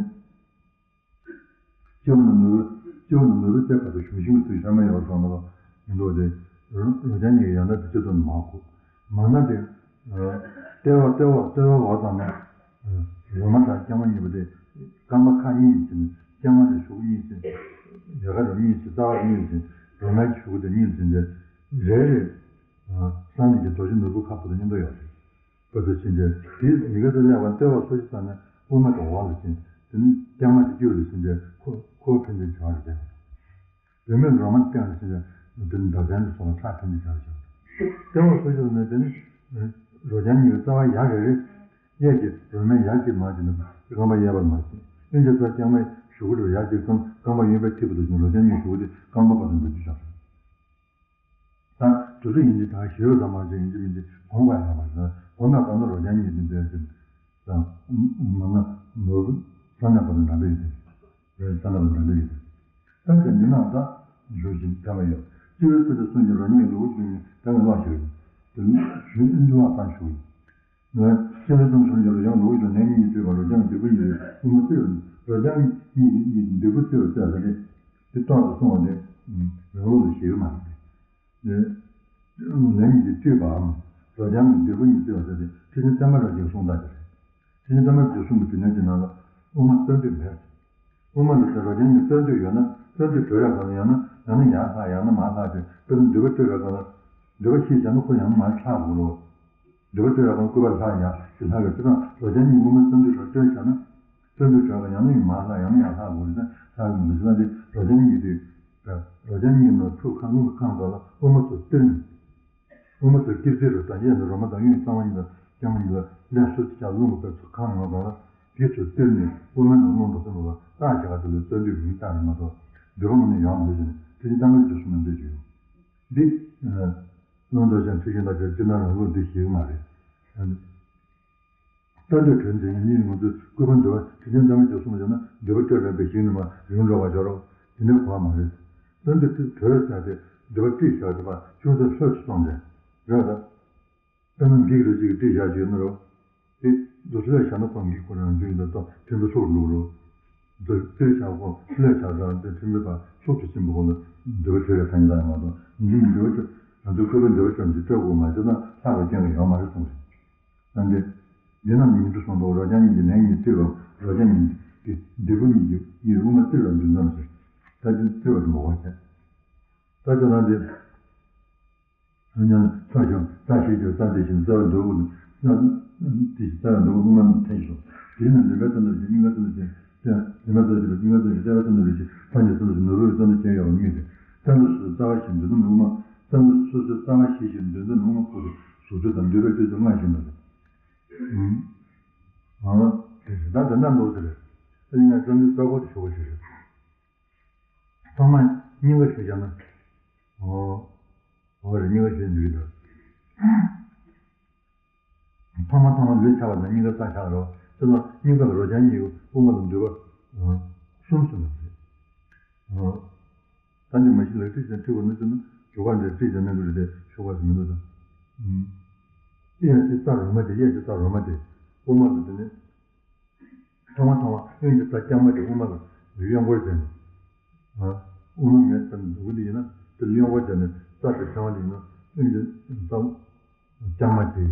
སྤྱི་བོ་ནས་ནུ་རུ་སྤྱི་བོ་ནས་ནུ་རུ་བལྟས་པ་དུ་ཞུམ་ཞུམ་དུ་ཤར་མ་ཡོང་བ་སོང་ན་མི་འདུག་དེ་རོ་རོ་རྐྱང་གཉིས་ཀྱི་ཡང་ན་དེ་སྤྱི་བོ་ནས་མ་ཁུག་མ་ན་དེ། ལྟེ་བ་ལྟེ་བ་ལྟེ་བ་འོག་དང་ན། རོ་མ་དང་རྐྱང་མ་གཉིས་པོ་དེ། རྐང་པ་ཁ་གཉིས་ནས་ཕྱིན་ནས་རྐྱང་མ་ལ་ཞུགས་གཉིས་ཕྱིན། ཡལ་ག་རུ་གཉིས་ཕྱིན་རྩ་བ་གཉིས་ཕྱིན། རོ་མའི་ཞུགས་དེ་གཉིས་ཕྱིན་ཏེ། རེ་རེ། སངས་རྒྱས་ཀྱི་རྡོ་རྗེ་ནོར་བུ་ཁ་ཕུ་དང་མཉམ་དུ་ཡོད་རེད། པ་དུ་ཕྱིན་ཏེ་དེའི་མི་ག་དུ་སླེབས་པ་ལྟེ་བ་སོ་ཞིག་ཙམ་ནས་དབུ་མ་དེ་འོག་ལ་ཕྱིན། དེ་ནས་རྐྱང་མ་དེ་དཀྱིལ་ལ་ཕྱིན་ཏེ་ཁོ་ཁོ་ཕན་ཚུན་བྱ་བ་རེད། བུད་མེད་རོ་མ་སྟེང་ལ་ཕྱིན་ཏེ་འདི་ནི་ཟླ་མཚན་དུ་སོང་བ་ཁྲག་ཕན་ཚུན་བྱ་བ་བྱ་བ། ལྟེ་བ་སོ་ཞིག་ནས་དེ་ནི་རོ་རྐྱང་གཉིས་ཀྱི་རྩ་བ་ཡ་རེ་རེ། གཡས་ཀྱི་རོ་མའི་ཡ་གཅིག་མ་གཅིག་ནི་རྐང་པ་གཡས་པར་མ་གཅིག་གཡོན་གྱི་རྩ་རྐྱང་མའི་གཞུག་གུ་རུ་ཡ་གཅིག་གམ་རྐང་པ་གཡོན་པའི་མཐིལ་དུ་ཕྱིན་རོ་རྐྱང་གཉིས་གཞུག་གུ་དེ་རྐང་པ་བར་དུ་འགྲོ་རྒྱུ་བྱ་བ། ད་དུས་ཚོད་ཡིན་གྱི་ད་ཞེ་པོ་ཙམ་མ་བྱས་ཡིན་གྱི་མིན་གྱི་གོང་བ་ཡང་མ་ཟིན་གོང་ན་གང་ན་རོ་རྐྱང་གཉིས་ཀྱི་འདོད་ཅིང་། ད་མ་ན་ནོར་བུ་ས་ནས་པ་ནི་འདྲ་འདྲ་ཡོད་དེ། རོ་ས་ནས་པ་འདྲ་འདྲ་ཡོད་དེ། ད་དེ་མི་ནག་ད་ཞུ་བཞིན་ཐ་མ་ཡོད། སྤྱི་བོའི་ཚུལ་དུ་གསུངས་ཀྱི་རོ་རྐྱང་གཉིས་ལུགས་ཀྱི་ནི་ད་ནི་ལོག་ཞིག་ཡིན། དེ་ནི་ཞུ་ཨིན་དུ་བ་ཐང་ཞུ་ཡིན། སྤྱི་བོའི་ཚུལ་དུ་གསུངས་ཀྱི་རོ་རྐྱང་ལུགས་ཀྱི་ནད་གཉིས་སྤྲོས་པ་རོ་རྐྱང་འདི་པོ་ཡིན་དབུ་མ་རྩེ་བ་རོ་རྐྱང་གཉིས་འདི་པོ་རྩེ་བ་རྩེ་བ་ཟེར་ཏེ། དེ་ཏོག་ཏུ་གསུངས་པ་ནི་རང་ལུགས་ལ་ཞེ་གི་མ་རེད། ནད་གཉིས་ཀྱི་སྤྲོས་པའམ། རོ་རྐྱང་གི་འདོད་པ་གཉིས་སྤྲོས་པ་ཟེར་ཏེ་ཁྲི་ཆེན་ཙནྡྲ་ར་གིས་གསུངས་དག་ཅིག་རེད། ཁྲི་ཆེན་ཙནྡྲ་ར་གིས་གསུངས་པའི་དེ་ནས་ཀྱི་ནང་ལ་དབུ་མ་རྩ་མདུད་མེད། དབུ་མ་ལ་ཟེར་རོ་རྐྱང་གཉིས་རྩ་མདུད་ཡོད་ན་རྩ་མདུད་གྲོལ་ཡག་གང་ལ་ཡང་ན་ཡང་ན་ཡར་ལྷག་ཡང་ན་མར་ལྷག་སྟེ་དཔེར་ན་འདོད་པ་སྤྲོས་པའི་སྒང་ལ་འདོད་པ་ཤེས་བྱ་ན་ཁོ་ཡང་ན་མར་ལྷག་དགོས་རོ། འདོད་པ་སྤྲོས་པའི་སྒང་ལ་སྐུད་པ་ལྷག་ཡག་ཅིག་ལྷག་ཡོད་ཅི་ཙང་རོ་རྐྱང་གཉིས་དབུ་མ་རྩ་མདུད་ལ་སྤྲོས་བྱ་ན། རྩ་མདུད་གྲོལ་ལ་ཡང་ན་ཡང་མར་ལྷག་ཡང་ན་ཡར་ལྷག་དགོས་རེད་ན་ལྷག་གི་མི་འདུག་ཟེར་ན་དེ་རོ་རྐྱང་གཉིས་དེ། རོ་རྐྱང་གཉིས་ནང་ཐུག་ཁ་རླུང་གི་ཁ་ནང་ལ་དབུ་མ་ཚུར་སྟེར་ནས། དབུ་མ་ཚུར་སྟེར་སྟེར་རུ་དང་གཡས་ནས་རོ་མ་དང་གཡོན་གཙང་མ་གཉིས་ལ་རྐྱང་མ་གཉིས་ལ་ཀླད་སུ་ཅིག་རླུང་གི་དཔེ་ཚུར་ཁ་ནང་ལ་དེ་ཚུར་སྟེར་ནས་དབུ་མའི་ནང་རླུང་འགྲོ་སེམས་པ་ལ་བརྟག་བྱ་ག་དེ་ལ་རྩ་མདུད་མིང་བཏགས་ནས་མ་གཏོགས་འདོད་པ་ངོ་ནས་ཡོང་མི་འདུག་ཟེར་ནས་དེ་ནི་གཏམ་གྱི་རྗེས་སུ་མི་འདོད་ཀྱི་ཡོད། འདི། རླུང་རྟོགས་ཅན་ཐུགས་ཀྱི་ལ་དེར་ཅི་ན་རང་ལུགས་འདི་ཞིག་མ་རེད། རྩ་མདུད་གྲོལ་མཛད་ཉིད་ཉིད་ངོ་ཚུལ་སྐུད་པ་འདོད་པ་དེ་ཅན་ཙམ་གྱིས་གསུངས་པ་བྱས་ན་འདོད་པ་སྤྲོས་པའི་ཞིང་ནས་མར་རིང་འགྲོ་བར་འགྱུར་རོ། དེ་འདྲའི་གོ་བ་མ་རེད། རྩ་མདུད་གྲོལ་ཟེར་ཏེ་འདོད་པ་བཀྲུས་བཞག་དེ་བ་ཅུང་ཟད་ལྷོད་དུ་སོང་ནས་རེད་ད། དཔེར་ན་འགྱིག་རེ་ཅིག་གིས་བཀྲུས་བཞག་ཡོད་ན་རོ། དེ་འདུག་ལྷོད་བཞག་ན་ཁོ་འགྱིག་ཁོ་རང་བྱུང་ཡིན་ད་ལྟ་ཐིམ་པ་སུ་འགྲོ་རོ། འདུག་བཀྲུས་བཞག་ཁོ་ལྷོད་བཞག་ད་དེ་ཐིམ་པ་ཕར་སུ་དུ་ཕྱིན་པ་ཁོ་ལ་འདོད་པ་གྲོལ་བའི་ཐ་སྙད་ལ་མ་གཏོགས་འདི་འདོད་པ་ང་ཚོའི་ཁོ་པའི་འདོད་པ་གྲོལ་འདི་སྤྲོད་དགོས་མ་བྱས་ན་ལྷག་པའི་སྐྱོན་གྱི་ཡོད་མ་རེད་གསུངས་རེད། ད་འདི། འདི་རྣམས་ཉིད་དུ་སོང་དོ་རོ་རྐྱང་གཉིས་ཀྱི་ནད་གཉིས་བཀྲུས་པ་རོ་རྐྱང་གཉིས་ཀྱི་འདོད་པ་གཉིས་ཀྱི་དབུ་མ་བཙིར་བ་འདུ་འཛོམས་ཟེར། ད་འདི་བཙིར་བ་དེ་མ་གོ་བྱས། ད་ཅི་ན་འདི། ཡང་ས་ཞབས་ས་ཞེས་བརྗོད་ས་དེ་བཞིན་རྩ་བའི་འདོད་དབུ་ས་དེ་བཞིན་རྩ་བའི་འདོད་དབུ་དབུ་མ་རྣམས་འཐེན་སོ། དེ་ནི་ལུས་པའི་རྩ་འདོད་ཀྱི་སྙིང་ག་རྩ་འདོད་ཀྱི་ལུས་པའི་རྩ་འདོད་ཀྱི་སྙིང་ག་རྩ་འདོད་ཀྱི་ལྟེ་བའི་རྩ་འདོད་ཀྱི་ས་ཉིད་རྩ་འདོད་ཀྱི་ནོར་བུའི་རྩ་འདོད་ཀྱི་ཡོད་པ་གཉིས་ཏེ། རྩ་འདོད་སོ་སོའི་རྩ་བ་བཞིན་འདོད་དབུ་མ་རྩ་འདོད་སོ་སོའི་རྩ་བ་ཞེས་བཞིན་འདོད་འདོད་ནི་དབུ་མ་ཁོ་དེ་གཟུགས་ཚོད་དང་འདོད་པའི་སྤྱོད་ཚུལ་ལྔ་བཞིན་དུ། ཨང་། དེ་བཞིན་ད་འདི་ན་འདུག་ཟེར། ཨ་ཡིན་ན་རྩ་འདོད་རྩ་འཁོར་དུ་ཞུགས་པ་ཞིག་རེད། ཐོག་མ་སྙིང་ག་ཞུ་བྱ་ན། འོ། འོ་རེད་སྙིང་ག་ཞུ་འདུག་གི་འདུག་ཐོག་མ་ཐོག་མ་ལུས་ཆགས་པ་ན་སྙིང་ག་རྩ་ཆགས་རོ། ཅི་ལ་སྙིང་ག་ལ་རོ་རྐྱང་གཉིས་དབུ་མ་ལ་འདུས་ གསུམ་གསུམ་ཡོད་རེད། ད་འདི་མ་གཞི་ལག་བྲིས་ཀྱང་བྲིས་པ་ནི་ཚོ་ན་ཞོགས་ཀ་འདྲ་བྲིས་ཀྱང་གནང་གི་རེད་དེ་ཞོགས་ཀ་ཞིག་མི་འདུག་ད། གཡས་ཀྱི་རྩ་རོ་མ་དེ་གཡས་ཀྱི་རྩ་རོ་མ་དེ་དབུ་མ་ལ་དེ་ནི། ཐོག་མ་ཐོག་མ་གཡོན་གྱི་རྩ་རྐྱང་མ་དེ་དབུ་མ་ལ་གཡོན་སྐོར་བྱས་ནས། དབུ་མ་ངའི་རྩ་ནས་འདུག་གི་འདི་ཡིན་ན་དེ་ལ་གཡོན་སྐོར་བྱས་ནས་རྩ་དེ་ཕྲེང་བ་དེ་ཡིན་ན་གཡོན་གྱི་རྩ་རྐྱང་མ་དེ་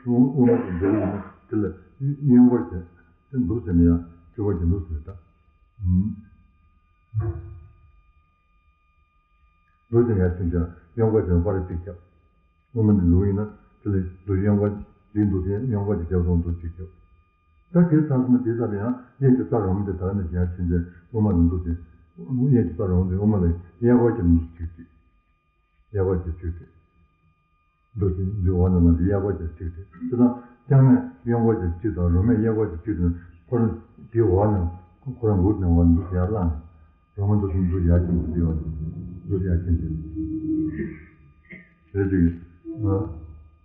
དབུ་མ་དེ་འདུག་ཡིན་ན་དེ་ལ་གཡོན་སྐོར་བྱས་དེ་འདུག་ཟེར་ནས་ཡང་ཅི་བ་གྱི་འདུག་ཟེར་ད། འདུག་ཟེར་ཡ་ཕྱིན་ཆད་གཡོན་སྐོར་བྱས་ནས་སྐོར་ར་གཅིག་བརྒྱབ། དབུ་མ་འདི་འདུག་ཡིན་ན་དེ་ལ་འདུག་གཡོན་སྐོར་འདི་འདུག་ཟེར་གཡོན་སྐོར་གཅིག་བརྒྱབ་སོང་འདུག་གཅིག་བརྒྱབ། ད་དེ་ཚར་སོང་ན་དེ་ཚར་ཡང་གཡས་ཀྱི་རྩ་རོ་མ་དེ་དག་ནས་ཞལ་ཕྱིན་ཆད་དབུ་མ་ལ་འདུག་སྟེ། གཡས་ཀྱི་རྩ་རོ་མ་དེ་དབུ་མ་ལ་གཡས་སྐོར་གྱི་འདུག་ཅིག་ཅིག་གཡས་སྐོར་གྱི་ཅིག་ཅིག་འདུག་སྟེ་འདི་འོག་ནས་ལ་གཡས་སྐོར་གྱི་ཅིག་སྟེ། དེ་དང་རྐྱང་མས་གཡོན་སྐོར་གྱི་ཅིག་དང་རོ་མས་གཡས་སྐོར་གྱི་ཅིག་དེ་ཁོ་རང་དེའི་འོག་ནས་ཁོ་རང་འུར་ནས་འོག་འདུག་ཡར་བླངས་ནས། རོ་མ་འདུག་སེ་འདུག་ཡར་ཕྱིན་པ་འདི་ཡོད། འདུག་ཡར་ཕྱིན་ཏེ། རེད་ཅིག་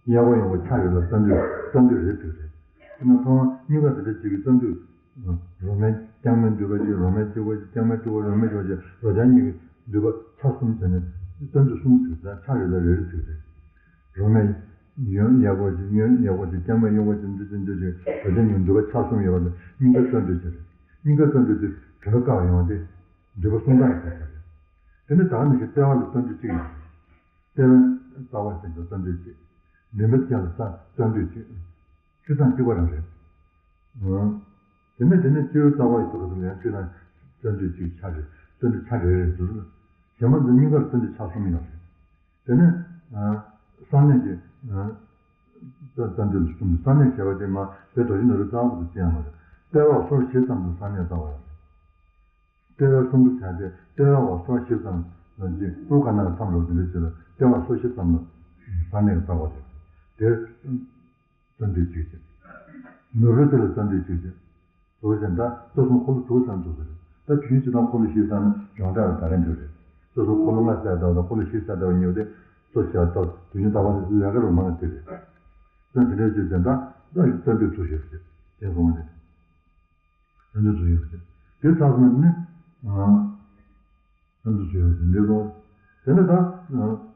གཡས་སྐོར་གཡོན་སྐོར་ཆ་རེ་ལ་རྩ་མདུད་རྩ་མདུད་རེ་ཟེར་རེད། དེ་ནས་ཐོག་མར་གཉིས་ཀ་དེ་འདྲ་ཅིག་གི་རྩ་མདུད། རོ་མའི་རྐྱང་མའི་མདུད་པ་ཅིག་རོ་མའི་གཅིག་པ་ཅིག་རྐྱང་མའི་གཅིག་པ་རོ་མའི་གཅིག་པ་ཅིག་རོ་རྐྱང་གཉིས་ཀྱི་མདུད་པ་ཆ་གསུམ་བྱས་ནས་རྩ་མདུད་གསུམ་ཟེར་ད་ཆ་རེ་ལ་རེ་རེ་ཟེར་རེད། རོ་མའི་གཡོན་གཡས་སྐོར་ཅིག་གཡོན་གཡས་སྐོར་ཅིག་རྐྱང་མའི་གཡོན་སྐོར་ཅིག་འདི་ཅིག་འདི་ཅིག་རོ་རྐྱང་གཉིས་མདུད་པ་ཆ་གསུམ་ཡོད་པ་ལ་གཉིས་ཀ་རྩ་མདུད་ཅིག་རེད། གཉིས་ཀ་རྩ་མདུད་ཅིག་དེ་ལ་བཀག་ཡོང་སྟེ། མདུད་པ་གསུམ་དག་ཡོད་པ་རེད། དེ་ནས་ད་ག་ནང་བཞིན་ལྟེ་བ་ལ་རྩ་མདུད་གཅིག་ཡོད། ལྟེ་བའི་རྩ་བ་ཟེར་གྱི་རྩ་མདུད་གཅིག་མདུན་པའི་རྩ་ལ་རྩ་རྩ་མདུད་གཅིག་ཆུ་གཙང་གཅིག་པ་རང་རེད། ཨང་། དེ་ནས་དེ་ནས་སྤྱི་བོའི་རྩ་བ་ཡི་ཐོག་ཏུ་ཡང་ཆུ་གཙང་རྩ་མདུད་གཅིག་ཆ་རེ་རྩ་མདུད་ཆ་རེ་རེ་འདུག་རྗེས་མ་འདི་གཉིས་ཀར་རྩ་མདུད་ཆ་གསུམ་ཡོད་རེད། དེ་ནས་ཨ། གསང་གནས་ཀྱི་ཨ། རྩ་རྩ་མདུད་ལ་གསུམ་གསང་གནས་ཞེས་པ་དེ་མ་དེ་རྡོ་རྗེ་ནོར་བུའི་རྩ་བ་ཁོ་ཐག་ཅི་ཡང་མ་རེད། ལྟེ་བ་སོར་བཞི་ཙམ་དུ་གསང་གནས་རྩ་བ་རེད། ལྟེ་བའི་གསུང་དུ་བྱ་སྟེ་ལྟེ་བའི་འོག་སོར་བཞི་ཙམ་ལ་ཅིག་དབུ་ག་ན་མཚམས་ལོག་དེ་འདྲ་ཅིག་ལ་ལྟེ་བ་སོར་བཞི་ཙམ་ལ་གསང་གནས་ཀྱི་རྩ་བ་རེད། དེ་རྩ་མདུད་གཅིག་བྱས། ནོར་བུ་དེ་ལ་རྩ་མདུད་གཅིག་བྱས། འདུག་ཟེར་ད་རྩ་གསུམ་འཁོར་ལོ་དྲུག་ཙམ་འདུག་ཟེར། ད་དུས་ཡུན་གཅིག་དང་འཁོར་ལོ་བཞི་ཙམ་ནི་ཡོངས་གྲགས་ལ་ད་ག་འདྲ་རེད། རྩ་གསུམ་འཁོར་ལོ་ལྔ་ཟེར་ད་དང་འཁོར་ལོ་བཞི་ཟེར་ད་བ་གཉིས་དེ་རྩ་བཞི་ད་དུས་ཡུན་ད་བ་ནི་ལས་ཀ་རུ་མང་ནི་དེ་རེད། ད་དེ་འདྲ་ཅིག་ཟེར་ད་ད་རྩ་མདུད་ཚུགས་ཤིག་ཟེར་དེ་སོང་བ་ནི། རྩ་མདུད་ཚུགས་ཡོད་ཟེར། དེ་ཚར་སོང་ནི། རྩ་མདུད་ཚུགས་ཡོད་ཟེར་འདི་རུ། དེ་ནས་ད་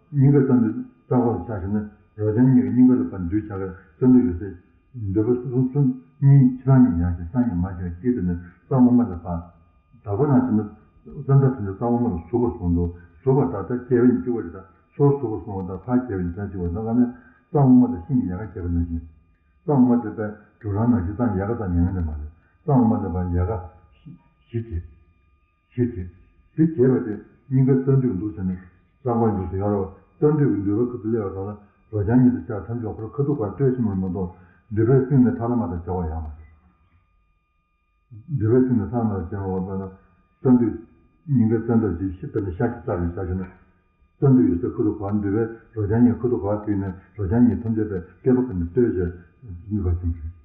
སྙིང་ག་རྩ་མདུད་རྩ་འཁོར་ལ་ཆགས་ཤིང་ནི་རོ་རྐྱང་གཉིས་ཀྱི་སྙིང་ག་ལ་ཕར་མདུད་ཆགས་ཀྱི་རྩ་མདུད་ཡོད་ཟེར། མདུད་པ་གསུམ་གསུམ་གཉིས་ཕྱི་ནང་གཉིས་ཡང་ཞིང་གསང་གཉིས་མ་ཞིག་སྐྱེས་དེ་ནི་རྩ་དབུ་མ་ལ་ཕར། དག་པ་ནང་བཞིན་ནི་རྩ་མདའ་ཕྱིན་ཏེ་རྩ་དབུ་མ་ལ་ཟུག་པ་གསུངས་འདུག་ཟུག་པ་ད་ལྟ་སྐྱེ་བ་ཉིད་གཅིག་པ་རེད་ད་སོར་ཟུག་པ་གསུངས་པ་ད་ཕར་སྐྱེ་བ་ཉིད་ཀྱང་གཅིག་པ་རེད་ད་ག་ནས་རྩ་དབུ་མ་ལ་ཤིང་གི་ཡལ་ག་སྐྱེས་པ་ནང་བཞིན། རྩ་དབུ་མ་དེ་པའི་གྲུ་རང་ནང་བཞིན་རྩ་ཡལ་ག་རྩ་མྱ་ངན་ལས་མ་རེད། རྩ་དབུ་མ་དེ་པའི་ཡལ་ག་བཞི་བྱས། བཞི་བྱས། དེ་བྱས་པ་དེ་སྙིང་ག་རྩ་མདུད་འདུག་ཟེར་ནས་རྩ་འཁོར་འདུག་ཟེར་ཡོད་རེད་བ། རྩ་མདུད་ཀྱི་མདུད་པ་ཁ་ཐུག་སླེབས་པ་དང་ལ་རོ་རྐྱང་གཉིས་དེ་ཆ་ཐམས་ཅད་ཁོ་རང་ཁ་ཐུག་བར་སྤྲོད་ཕྱིན་པར་མ་གཏོགས་མདུད་པའི་གསེང་ནས་ཐར་ལམ་དང་བྱ་བ་ཡང་མ་རེད། མདུད་པའི་གསེང་ནས་ཐར་ལམ་དང་བྱ་བ་བར་ན་རྩ་མདུད་སྙིང་ག་རྩ་མདུད་ཀྱི་ཤི་ལྟ་ནས་ཤ་གི་རྩ་རེད་བྱ་ཞིང་ན། རྩ་མདུད་ཡོད་སའི་ཁ་ཐུག་བར་མདུད་པའི་རོ་རྐྱང་གཉིས་ཁ་ཐུག་བར་བརྒྱུད་ནས་རོ་རྐྱང་གཉིས་ཐམས་ཅད་པའི་སྐེད་པ་ཀུན་ནས་བརྟོལ་བྱས་ནུས་པ་ཅན་རེད།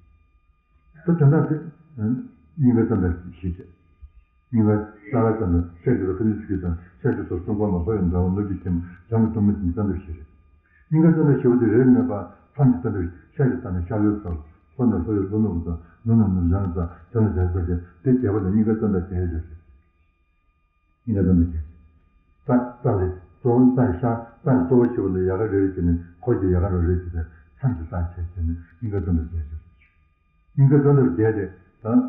ད་དོན་དག་དེ། སྙིང་ག་རྩ་མདུད་བཞི་བྱས། སྙིང་ག་རྩ་བའི་རྩ་མདུད་ཤ་གི་རོ་ཁ་ནི་ཆུ་ཡི་རྩ་ཤ་གི་རྩ་སྲུང་འཁོར་ལ་ཕོ་ཡི་མཛའ་བོ་ནོར་གྱི་ཁྱིམ་བྱང་གི་གཏུམ་མོ་ཅན་རྩ་མདུད་བཞི་རེད། སྙིང་ག་རྩ་མདུད་བཞི་པོ་དེ་རེ་རེ་ནས་པ་མཚམས་ཀྱི་རྩ་མདུད་ཤ་གི་རྩ་ནས་ཤ་ལོའི་རྩ་ལྷོ་ནས་ལྷོ་ཡི་ལྷོ་ནུབ་ཀྱི་རྩ་ནུབ་ནས་ནུབ་བྱང་གི་རྩ་བྱང་ནས་བྱང་གི་རྩ་བྱས་དེ་བརྒྱད་པ་ལ་སྙིང་ག་རྩ་མདུད་བརྒྱད་ཡོད་རེད། སྙིང་ག་རྩ་མདུད་བརྒྱད། རྩ་རྩ་རེད་གཙོ་བོ་རྩ་ཡི་ཤ་རྩ་ཡི་གཙོ་བོ་ཞེས་པ་ལ་ཡལ་ག་རེ་རེ་བྱས་ནས་འཁོར་གྱི་ཡལ་ག་རེ་རེ་བྱས་ཏེ་མཚམས་ཀྱི་རྩ་བྱས་བྱས་ནས་སྙིང་ག་རྩ་མདུད་བརྒྱད་ཡོད་རེད། སྙིང་ག་རྩ་མདུད་བརྒྱད་དེ་ད།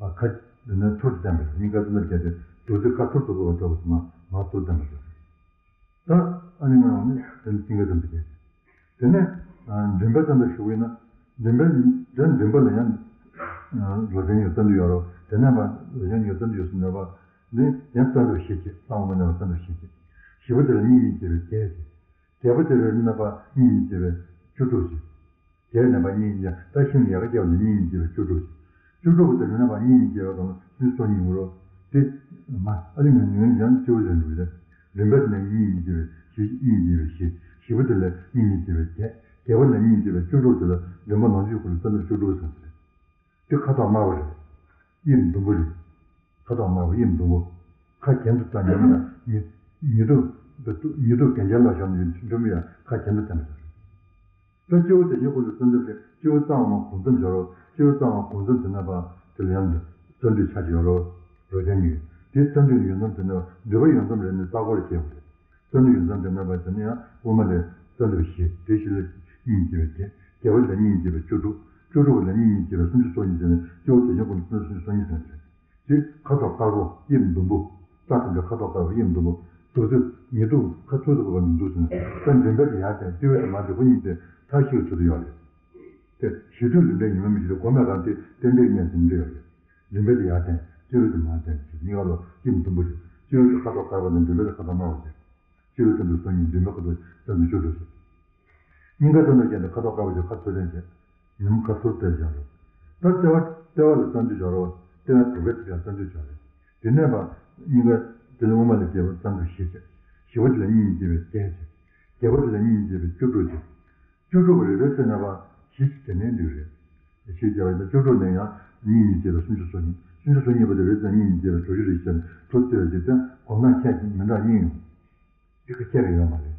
ཨ། ཁ་དེ་ནས་ཐུར་དུ་བསྟན་པ་རེད། སྙིང་ག་རྩ་མདུད་བརྒྱད་དེ་བདུད་རྩི་ཁ་ཐུར་དུ་བབས་པ་འདྲ་བོ་ཞིག་མ་མ་ཐུར་བསྟན་པ་རེད། ད་ཨ་ནི་ང་རང་ནི་དེ་ནི་སྙིང་ག་རྩ་མདུད་བརྒྱད་དེ། དེ་ནས་མགྲིན་པའི་རྩ་མདུད་ཞུ་བས་ན་མགྲིན་པའི་དེ་མགྲིན་པ་ལ་ཡང་རོ་རྐྱང་གཉིས་རྩ་མདུད་ཡོད་རོ། དེ་ནས་མ་རོ་རྐྱང་གཉིས་རྩ་མདུད་ཡོད་སུ་མེད་པ་འདི་ཡང་རྩ་མདུད་བཞི་བྱས་རྩ་དབུ་མ་ནས་རྩ་མདུད་བཞི་བྱས། བཞི་པོ་དེ་ལ་གཉིས་གཉིས་བྱས་པའི་བརྒྱད་བྱས། བརྒྱད་པོ་དེ་ལ་རྣམ་པ་གཉིས་གཉིས་བྱས་པའི་བཅུ་དྲུག་བྱས། བརྒྱད་རྣམ་པ་གཉིས་ཡ་ད་ཤིང་ཡལ་ག་བརྒྱབ་ནས་གཉིས་གཉིས་བྱས་པའི་བཅུ་དྲུག་བྱས། བཅུ་དྲུག་པོ་དེ་ལ་རྣམ་པ་གཉིས་གཉིས་བྱས་པ་དང་ནི་སོ་གཉིས་འུར་རོ། དེ་མ་ཨ་ལི་ངན་ངན་ཡང་སྤྱི་བོ་ལ་འགྲོ་གི་རེད། མགྲིན་པ་དེ་ནས་གཉིས་གཉིས་བྱས་པའི་བཞི་གཉིས་བྱས་པའི་བཞི། བཞི་པོ་དེ་ལ་གཉིས་གཉིས་བྱས་པའི་བརྒྱད། བརྒྱད་པོ་ལ་གཉིས་གཉིས་བྱས་པའི་བཅུ་དྲུག་དེ་ལ་མགྲིན་པ་ནང་བཞིན་ཁོ་ལ་རྩ་མདུད་བཅུ་དྲུག་ཟེར་གྱི་རེད། དེ་ཁ་དོག་དམར་པོ་རེད། དབྱིབས་ཟླུམ་པོ་རེད། ཁ་དོག་དམར་པོ་དབྱིབས་ཟླུམ་པོ། ཁ་གྱེན་དུ་བལྟས་ཉི་མ་ལ་ཉི་ཉི་གདུགས་ཉི་གདུགས་གན་རྐྱལ་ལ་བཞག་ནས་འགྲོ་མི་ཡ་ཁ་གྱེན་དུ་བལྟས་པ་རེད། ད་སྤྱི་བོ་དེ་ཉིད་ཁོ་ལ་རྩ་མདུད་རེད། སྤྱི་བོ་རྩ་དབུ་མ་གོང་མཚམས་སྦྱོར་རོ། སྤྱི་བོ་རྩ་དབུ་མ་གོང་མཚམས་དེ་ན་པ་དེ་ལ་ཡང་འདུག་རྩ་མདུད་ཆ་ཅིག་ཡོད་རོ། རོ་ཅན་གཉིས། དེ་རྩ་མདུད་ཡོད་མཚམས་དེ་ནས་མདུད་པ་ཡོད་མཚམས་རེ་ནས་རྩ་འཁོར་ལ་སྐྱེ་བ་རེད། རྩ་མདུད་ཡོད་མཚམས་དེ་ནས་བ་དེ་ནས་ཡང་དབུ་མ་ལས་རྩ་མདུད་བཞི་དེ་བཞི་ལ་སྙིང་རྗེ་བའི་བརྒྱད། བརྒྱད་པ་ལ་སྙིང་རྗེ་བའི་བཅུ་དྲུག་བཅུ་དྲུག་པ་ལ་སྙིང་རྗེ་བའི་སུམ་ཅུ་སོ་གཉིས་ཟེར་ནས་སྤྱི་བོ་དེ་བཞིན་ཀུན་ཏུ་སུམ་ཅུ་སོ་གཉིས་ཟེར་ནས་རེད། དེ་ཁ་དོག་དཀར་པོ་དབྱིབས་ཟླུམ་པོ། རྩ་དེ་འདྲ་ཁ་དོག་དཀར་པོ་དབྱིབས་ཟླུམ་པོ། འདུག་ཚེ་ཉི་གདུགས་ཁ་ཚུར་དུ་བབས་ནས་འདུག་ཟེར་ནས་ད་མགྲིན་པའི་དེ་ཡར་བསྟན་སྤྱི་བོའི་དེ་མར་འདུག་པ་གཉིས་དེ་མཐའ་བཞི་ལ་ཚུར་དུ་ཡོད་རེད། དེ་གཞི་དུས་ལུས་འབྲེལ་ཡིན་མིན་མི་ཤེས་ཏེ་གོ་མེད་གང་དེ་ཏན་ཏན་གནས་ཟིན་འདྲ་ཡོད་རེད། མགྲིན་པའི་དེ་ཡར་བསྟན་སྤྱི་བོའི་དེ་མར་བསྟན་ཞེས་གཉིས་ཀ་ལོ་དབྱིབས་ཟླུམ་པོ་ཞིག་སྤྱི་བོའི་དེ་ཁ་དོག་དཀར་པོ་དང་མགྲིན་པའི་དེ་ཁ་དོག་དམར་པོ་ཞིག་སྤྱི་བོའི་རྩ་མདུད་སོ་གཉིས་མགྲིན་པའི་ཁ་དོག་རྩ་མདུད་བཅུ་དྲུག་ཅིག་སྙིང་གའི་རྩ་མདུད་ཅན་དེ་ཁ་དོག་དཀར་པོ་ཅན་ཁ་ཚུར་ལེན་བྱས། ཉིན་མོ་ཁ་ཚུར་བལྟས་བཞག་རོགས། ད་ལྟེ་བ་ལྟེ་བ་ལ་རྩ་མདུད་སྦྱོར་རོགས། ལྟེ་བ་དྲུག་པའི་ཚིགས་ཀྱང་རྩ་མདུད་སྦྱོར་རེད། དེ་ནས་པ་སྙིང་གའི་དེ་ལ་དབུ་མ་ལས་བརྒྱད་པ་རྩ་མདུད་བཞི་བྱས། བཞི་པ་དེ་ལ་སྙིང་རྗེ་བའི་བརྒྱད་བྱས། བརྒྱད་པ་དེ་ལ་སྙིང་རྗེ་བའི་བཅུ་དྲུག་བྱས། བཅུ་དྲུག་པ་རེ་རེ་བྱས་ན་པ་བཞི་བྱས་ནས་འདུག་རེད། བཞི་བྱས་པ་ཡིན་ན་བཅུ་དྲུག་ནས་ཡང་སྙིང་རྗེ་བའི་སུམ་ཅུ་སོ་གཉིས། སུམ་ཅུ་སོ་གཉིས་པ་དེ་རེ་བྱས་ན་སྙིང་རྗེ་བའི་དྲུག་ཅུ་རེ་བྱས་ནས་དྲུག་བྱས་པ་ཞིག་སྟེ་གོམས་སྟངས་ཁྱད་ཀྱིས་མི་འདྲ་གཉིས་ཡོང་། དེ་ཁ་ཁྱད་ཀྱི་ཡོད་མ་རེད།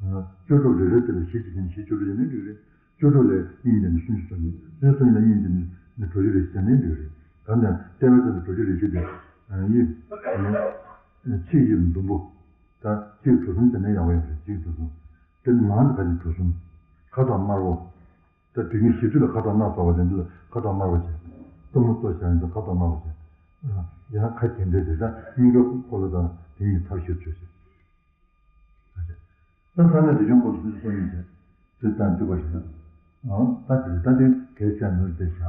བཅུ་དྲུག་རེ་རེ་དེ་ལ་བཞི་གཅིག་ཡིན་བཞི་བཅུ་དྲུག་ཡིན་ན་འགྲིག་རེད། བཅུ་དྲུག་ལས་གཉིས་འདི་ནི་སུམ་ཅུ་སོ་གཉིས། སུམ་ཅུ་སོ་གཉིས་ལ་གཉིས་འདི་ནི་དྲུག་ཅུ་རེ་བཞི་ཡིན་ན་འགྲིག་རེད། ད་ནི་ལྟེ་བའི་ཚད་དུ་དྲུག་ཅུ་རེ་བཞི་དེ་དབྱིབས་ཚིགས་དབྱིབས་ཟླུམ་པོ། ད་གཅིག་གྲུ་གསུམ་བྱས་ན་ཡག་པོ་ཡོད་རེད། གཅིག་གྲུ་གསུམ། དེ་ནང་དུ་ཁ་ཅིག་གྲུ་གསུམ། ཁ་དོག་དམར་པོ། ད་དུས་ཀྱི་བཞི་དུས་ལ་ཁ་དོག་སྣ་ཚོགས་པ་དེ་འདི་ལ་ཁ་དོག་དམར་པོ་བྱས། གཏུམ་མོ་སོགས་བྱས་ཡིན་ད་ཁ་དོག་དམར་པོ་བྱས། ཡང་ཁ་གྱེན་འདྲེས་བྱས་ད་སྙིང་གའི་འཁོར་ལོ་དང་དེ་གཉིས་ཐབས་ཤེས་བྱོས་ཤིག་ད་ས་གནས་དེ་བྱུང་ཁོ་ཚོ་སུ་སོ་ཡིན་ཟེར། དེ་ལྟར་འདུག་པ་ཞིག་ན། ཨང་། ད་དེ་ད་དེ་གལ་ཆེ་ནོར་དེ་བཞག་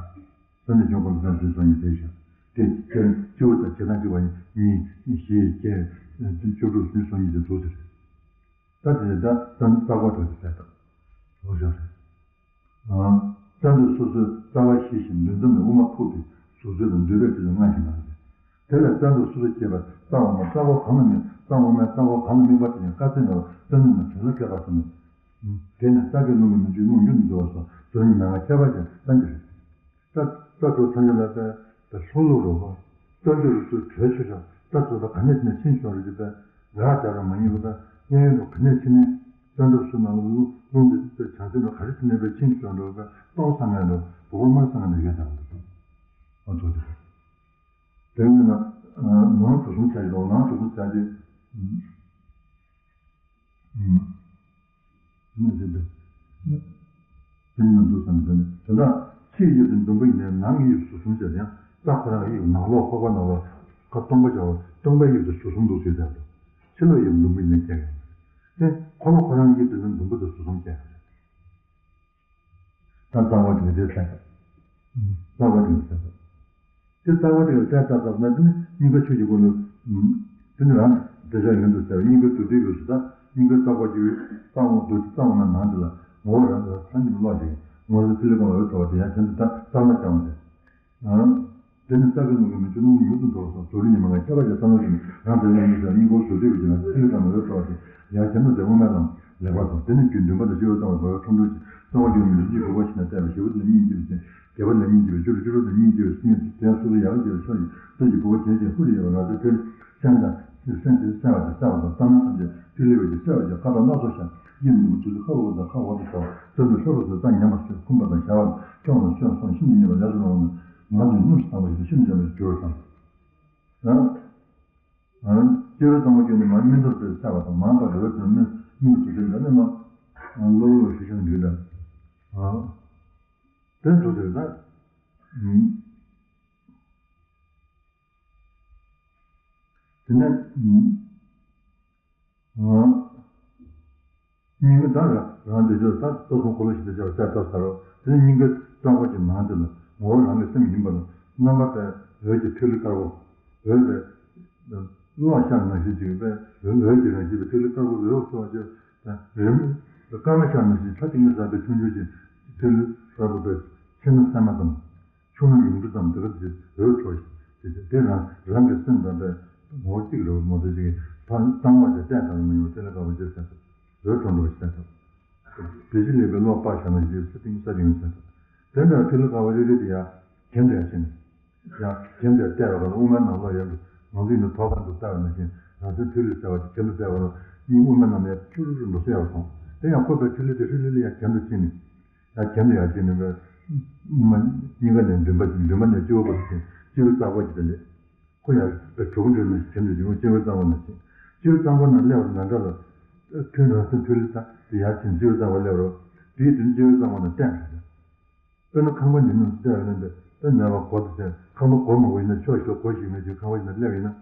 ས་གནས་བྱུང་ཁོ་ཚོ་སུ་སོ་ཡིན་དེ་བཞག་དེ་ཁྱེད་སྤྱི་བོ་དང་བྱེ་ཐང་གཅིག་པ་གཉིས་བཞི་བརྒྱད་བཅུ་དྲུག་སུ་སོ་གཉིས་དེ་འདུག་ཟེར། ད་དེ་ནས་ད་ད་ད་གོ་ཐོས་ཏེ་ཟེར་ད། འོ་བཞག་རེད། རྩ་མདུད་སོ་སོའི་རྩ་བ་བཞི་བཞིན་མདུན་ཙམ་ནས་དབུ་མ་ཕུག་གི་གཟུགས་ཚོད་དང་མདུད་པའི་དུས་ལ་སྔར་བཞིན་ལ་ཟེར། དེ་ལ་རྩ་མདུད་སོ་སོ་སྐྱེས་པ་རྩ་འོག་མ་རྩ་འཁོར་གང་ལ་དམིགས་རྩ་འོག་མའི་རྩ་འཁོར་གང་ལ་དམིགས་པ་དེ་ཡང་དཀའ་ཚེགས་མེད་པར་རྩ་མདུད་ནས་དོན་ལ་བཀོད་པ་ཙམ་མོ། དེས་ན་རྩ་བརྒྱད་རླུང་གི་མི་འཇུག་རླུང་རྒྱུན་དུ་འགྲོ་བ་སོགས་དོན་ནི་མན་ངག་ཁྱད་པར་ཅན་རྩ་འདི་རེད། རྩ་རྩ་ཚོ་ཐམས་ཅད་ལ་པའི་པའི་ལྷུག་ལྷུག་རུ་བ། རྩ་འདི་རུ་ཚུར་གྲོལ་ཆོག་ཀྱང་རྩ་ཚོ་ད་ག་ནས་ཕྱིན་ནས་ཕྱིན་ཆོག་རེད་ཅེས་པའི་རག་སྦྱར་བ་མ་ཡིན་པ་དང་གཡས་གཡོན་དུ་ག་ནས་ཕྱིན་ནས་རྩ་འདི་རུ་ཚུར་ནང་ལ་རླུང་རླུང་འདི་ཚོའི་བྱང་སེམས་ལ་ག་རེ་ཕྱིན་ནས་པའི་ཕྱིན་ཆོག་འགྲོ་བའི་ལྟོ་བསམ་ངན་རུ་བུ་གུ་མར་བསམ་ངན་རུ་ཡོད་དང་འདུག་ཨ་ཚོ་དེ་དེ་ཡིན་ན་ནང་དུ་གསུམ་བྱ་ཡི་ལོ་ནང་དུ་གསུམ་བྱ་སྟེ། ཨུམ། ཨུམ། ཨུམ། ཟེར་ཏེ། དེ་ནི་འདུག་བསམ་དེ་ནི་དོན་དག་ཕྱིའི་དབྱིབས་དེ་ཟླུམ་པོ་ཡིན་ནའི་ནང་གི་དབྱིབས་གཟུགས་གསུམ་ཟེར་ཡང་རྩ་ཁོ་རང་གི་དབྱིབས་ནང་ལོགས་ལྷོག་པ་ནང་ལོགས་ཁ་སྟོང་པ་བྱ་བ་སྟོང་པའི་དབྱིབས་དེ་གཟུགས་གསུམ་འདུག་ཟེར་ཏེ་འདུག་ཕྱི་ལོགས་དབྱིབས་ཟླུམ་པོ་ཡིན་ནའི་སྐྱེ་ཡོང་བ་རེད། དེ་ཁོ་ལོ་ཁོ་རང་གི་དབྱིབས་དེ་ནི་ཟླུམ་པོ་དེ་གཟུགས་གསུམ་སྐྱེ་ཡོང་བ་རེད། ད་རྩ་བ་དེ་དེ་ཚད་ད། རྩ་བ་དེ་ཚད་ད། དེ་རྩ་བ་དེ་ལ་གསལ་བཏབ་ཚར་ན་དེ་ནི་སྙིང་ག་ཆོས་ཀྱི་སྒོ་ནས། དེ་ནི་རང་དེ་ཆ་ཡོན་དུ་གསལ་བའི་སྙིང་ག་དུ་དེ་ཡོད་སུ་ད་སྙིང་ག་རྩ་བ་དེ་རྩ་བ་དུ་རྩ་བ་ན་ནང་དེ་ལ་ངོ་བོ་རང་རང་སངས་རྒྱས་ཀློག་ཅིག་ངོ་བོ་ཚིལ་ལ་གང་བ་འོད་ཚོགས་པ་དེ་ཡང་དེ་ཚོ་ད་རྩ་བ་ཀྱང་དེ། དེ་ནི་རྩ་བའི་ནང་གི་མི་ཆུ་རླུང་མྱུར་དུ་འགྲོ་བ་སོགས་བཟོ་རིགས་ཉི་མ་ལྔ་ཁྱད་པར་ཅན་རྩ་ནོར་གྱི་རང་དེ་ལ་ཡང་ཡིན་ཟེར་སྙིང་ག་བཟོ་དུས་ཀྱི་ན་ཚིལ་ལ་གང་བ་འོད་ཚོགས་པ་དེ་ཡང་དེ་ཚོ་དེ་དབུ་མའི་ལམ། ལེགས་པར་མཐོང་། དེ་ནི་རྒྱུ་འདུན་པ་དང་སྤྱོད་པ་གཙང་བའི་བག་ཡོད་ཁྲོམ་ཁྲོམ་གྱི་གསང་བ་རྒྱུ་མི་འདུ་བཅུའི་བུ་ག་ཞིག་ན་བལྟས་པའི་ཞི་བ་དེ་ལ་སྙིང་རྗེ་བའི་སེམས། རྒྱས་པ་དེ་ལ་སྙིང་རྗེ་བའི་སྤྱོད་ལུགས། བཅུ་དྲུག་དེ་ལ་སྙིང་རྗེ་བའི་སེམས། དེ་ཡང་སོ་སོ་ཡང་རྒྱས་པའི་ཕྱོགས་ཀྱི་སེམས་ཀྱི་བུ་ག་གྱོན་ཅིང་ཧུར་ཡོད་པ་ང་ཚོའི་དེ་སེམས་དང་སེམས་དེ་གསལ་བ་དེ་གསལ་བ་དང་བསམ་སྣང་ཐམས་ཅད་ཏི་ལི་བའི་དེ་གསལ་བ་དེ་ཁ་དོག་སྣ་ཚོགས་ཤར་དབྱིབས་འདུ་བ་ཚུལ་དུ་ཁ་འོག་དང་ཁ་འོག་ཏུ་ཤར་བ་བཙན་པོའི་ཤོར་བ་ཚུལ་ད་ཉམས་པ་སོགས་ཁུམ་པ་དང་བྱ་བ་ཁྱོང་དང་སྐྱོང་སོགས་ཤིན་ཏུ་ཉེས་པ་ལས་སུ་རུང་བ་ནི་ང་ཚོས་སྙུང་ཞིང་དྭངས་པ་ཞིག་ཏུ་ཤིན་ཏུ་འཇམ་པ་ཞིག་གྱུར་བ་དང་། ཡང་། སྐྱེ་བོའི་གཙང་མ་ཁྱོད་ནི་མ་སྨིན་མདོར་བསྡུས་བསལ་བ་དང་མང་དག་རོལ་ཏུ་སྨིན་སྨིན་དུ་དེ་འདྲ་ནི་མ། བློ་བློ་ཞིག་ཤང་འདུས་ལ། དེ་འདུག་ཟེར་ད། དེ་ནས། སྙིང་གི་བདག་རང་རང་འདོད་ཆོས་ལྟར་སོ་སོ་འཁོར་ལོ་ཞིག་ཏུ་སྦྱར་གསལ་བཏབ་ཚར་རོ། དེ་ནི་སྙིང་གའི་རྩ་འཁོར་གྱི་ནང་དེ་ལ་ངོ་བོ་རང་གི་སེམས་ཡིན་པ་ལ་རྣམ་པ་པའི་འོད་ཀྱི་ཐིག་ལེ་དཀར་པོ། འོད་པའི་གློག་ཤར་ནང་བཞིན་ཅིག་པའི་འོད་ཀྱི་རང་བཞིན་པའི་ཐིག་ལེ་དཀར་པོ་འོད་འཕྲོ་བ་ཅིག་རིམ་སྐར་མ་ཤར་ནང་བཞིན་ཆ་གཅིག་ནས་ཟག་པའི་ཆུང་ཆུང་ཅིག་ཐིག་ལེ་དཀར་པོ་པའི་ཕྱེ་ན་སྲན་མ་ཙམ། ཆུང་ངུ་ཡུངས་འབྲུ་ཙམ་དེ་ག་དེ་འོད་འཕྲོ་ཞིག་དེ་དེ་རང་རང་གི་སེམས་དང་པའི་ངོ་བོ་གཅིག་རེད་མོ། དེ་ཅིག་གིས་ཕར་བཏང་བ་དེ་བསྟན་དང་མི་ཡོང་དེ་ལ་དགའ་བ་ཅེས་ཟེར་ཐུབ། འོད་འཕྲོ་འགྲོ་ཞེས་ཟེར་ཐུབ། དེ་ཅི་ལས་པའི་གློག་སྤར་བཞག་ན་ཞེས་ས་སྟེང་ས་ཡོང་ཟེར་ཐུབ། དེ་འདྲ་ཐིག་ལེ་དཀར་པོ་རེ་རེ་དེ་ཡང་གྱེན་དུ་ཡར་ཕྱིན་ནས། ཡང་གྱེན་དུ་ཡར་བལྟས་པ་ག་ལ་དབུ་མའི་ནང་ལོགས་ཡར་དུ་ང་ཚོས་ནི་ཐོག་ཁ་དུ་བལྟ་བ་ནང་བཞིན་རང་བཞིན་ཐིག་ལེ་ཟེར་བ་དེ་གྱེན་དུ་བལྟས་པ་ལ་སྙིང་དབུ་མའི་ནང་ནས་ཕྱུར་རུ་འགྲོ་ས་ཡར་སོང་། དེ་ཡང་ཁོ་པའི་ཐིག་ལེ་དེ་ཧྲིལ་ལེ་ལེ་ཡང་གྱེན་དུ་ཕྱིན་ནས། ཡང་གྱེན་དུ་ཡར་ཕྱིན་ནས་པའི། དབུ་མ་སྙིང་ག་ནས་མགྲིན་པ་མགྲིན་པ་ནས་སྤྱི་བོ་བར་དུ་ཕྱིན། སྤྱི་བོའི་རྩ་འཁོར་གྱི་དེ་ལས། ཁོ་ཡང་དེ་གྲུ་གུ་འདྲ་ནས་བྱེད་འདོད་ཀྱི་སྤྱི་བོའི་རྩ་འཁོར་ནང་བཞིན། སྤྱི་བོའི་རྩ་འཁོར་ནང་སླེབས་པ་ན་འདྲ་ལ། ཐུན་རང་སེམས་ཐུན་ལས་ད་དེ་ཡར་ཕྱིན་སྤྱི་བོའི་རྩ་འཁོར་སླེབས་རོགས། དེའི་དུས་སྤྱི་བོའི་རྩ་འཁོར་ནང་བསྟན་པ་རེད། དཔེར་ན་ཁང་པ་འདི་ནང་བསྡད་ཡོད་ན་འདི་ད་ནས་པ་སྒོ་དེ་ཟེར། ཁང་པ་སྒོ་མང་པོ་ཡིན་ན་ཕྱོགས་ཤིག་ལ་སྒོ་ཞིག་མེད་ཅིག་ཁང་པ་ཞིག་ནང་སླེབས་ཡིན་ན།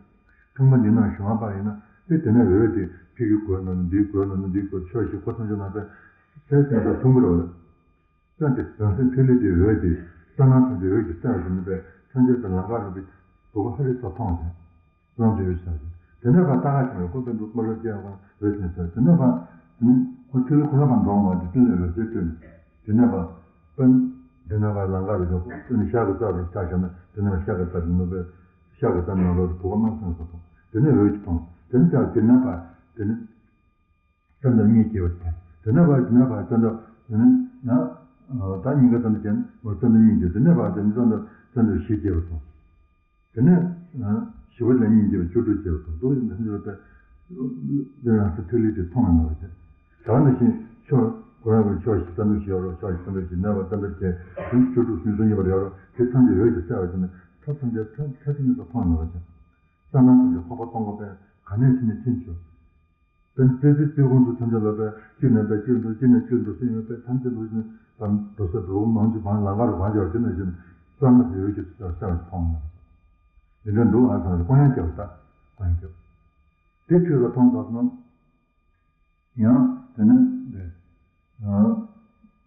ཁང་པ་འདི་ནང་གཞུང་བ་པ་ཡིན་ན་དེ་དེ་ནས་འོད་དེ་ཕ་གི་སྒོའི་ནང་ནས་འདིའི་སྒོའི་ནང་ནས་འདིའི་སྒོ་ཕྱོགས་ཤིག་སྒོ་ཐམས་ཅད་ནང་པས་གསལ་ཞིང་དུ་མཐོང་གི་རེད། ཙམ་གྱི་རང་སེམས་ཐིག་ལེ་དེ་འོད་དེ་རྩ་ནང་ཐམས་ཅད་འོད་ཀྱི་རྩ་བ་ཟིན་པས་ཐམས་ཅད་དུ་ལམ་ཁ་རུ་པའི་བུ་ག་ཧ་རི་ས་མཐོང་ཞིང་། རང་གི་འོད་ཤར་ཞིང་། དེ་ནས་ཕར་ལྟ་ག་ཞིག་ལ་ཁོ་པའི་འདུག་སྨྲ་བརྗོད་ཀྱི་འོད་ཅན་ཟེར། དེ་ནས་ཕར་དེ་ནི་ཁོ་ཐིག་ལེ་ཁོ་རང་ཕར་འགྲོ་མ་དེ་ཐིག་ལེ་འོད་ཟེར་སྤྲོས་ནས། དེ་ནས་ཕར་དཔེར་ན་དེ་ནས་ཕར་ལམ་ཁ་རུ་ཞོག་དེ་ནི་ཤར་གྱི་རྩ་རུ་ཆ་བཞག་ན་དེ་ནས་ཕར་ཤར་གྱི་རྩ་རུ་ནུབ་པའི་ཤར་གྱི་རྩ་ནང་ལོགས་སུ་བུ་ག་དམར་སེར་ས་མཐོང་། དེ་ནས་འོད་ཀྱིས་མཐོང་། དེ་ནས་ཕར་དེ་ནས་ཕར་དེ་ནི། རྩ་འདབ་གཉིས་སྐྱེ་བ་དང་། དེ་ནས་ཕར་དེ་ནས་ཕར་རྩ་འདབ་དེ་ནས་ཡང་། ད་སྙིང་ག་རྩ་འདབ་ཅན་རྩ་འདབ་གཉིས་སྐྱེ། དེ་ནས་ཕར་དེ་ནས་རྩ་འདབ་རྩ་འདབ་བཞི་སྐྱེ་བ་དང་། དེ་ནས་བཞི་པ་ལས་གཉིས་སྐྱེ་བ་བཅུ་དྲུག་སྐྱེ་བ་དང་། འདུག་ཟིན་དེ་ཚོ་པས་རང་སེམས་ཐིག་ལེ་དེ་མཐོང་བ་ནོར་བ་བྱས། ད་ནི་བཞིན་ཕྱོགས་ཁོ་རང་གི་ཕྱོགས་བཞི་རྩ་འདབ་བཞི་ཡོད་རོགས། ཕྱོགས་བཞི་རྩ་འདབ་བཞི་ནས་ཕར་རྩ་འདབ་བརྒྱད་དེ་བཅུ་དྲུག་སུམ་ཅུ་སོ་གཉིས་བར་ཡོད་རོགས། དེ་ཐམས་ཅད་འོད་ཀྱི་གསལ་བ་བྱས་ནས་མཐའ་ཐམས་ཅད་མཐའ་མཐའ་གཅིག་ནས་མཐོང་བ་ནོར་བ་བྱས། རྩ་ནང་ཐམས་ཅད་ཁོག་པ་སྟོང་པ་པས་ག་ནས་ཕྱིན་ནས་ཕྱིན་ཆོག་དཔེར་ན་ཙི་ཙི་ཙི་ཁོང་ཚོ་ཐམས་ཅད་ལ་པས་གཅིག་ནས་པས་གཅིག་འགྲོ། གཅིག་ནས་གཅིག་འགྲོ་སེམས་ཡོད་པས་ཐམས་ཅད་འགྲོ་བཞིན་པ་འགྲོ་ས་འགྲོ་མང་ཆེ་བ་ལམ་ཁ་རུ་བང་ཆེ་བ་དེ་ནང་བཞིན་རྩ་ནས་འོད་ཀྱི་ས་ས་མཐོང་ནས། འདི་འདྲ་འདུག་ཨ་ཚང་ལ་ཀོ་ཡང་སྐྱབས་ད་ཀོ་ཡང་སྐྱབས། དེ་ཆོས་ལ་མཐོང་ཙམ་ན། ཡང་དེ་ནས་འདི་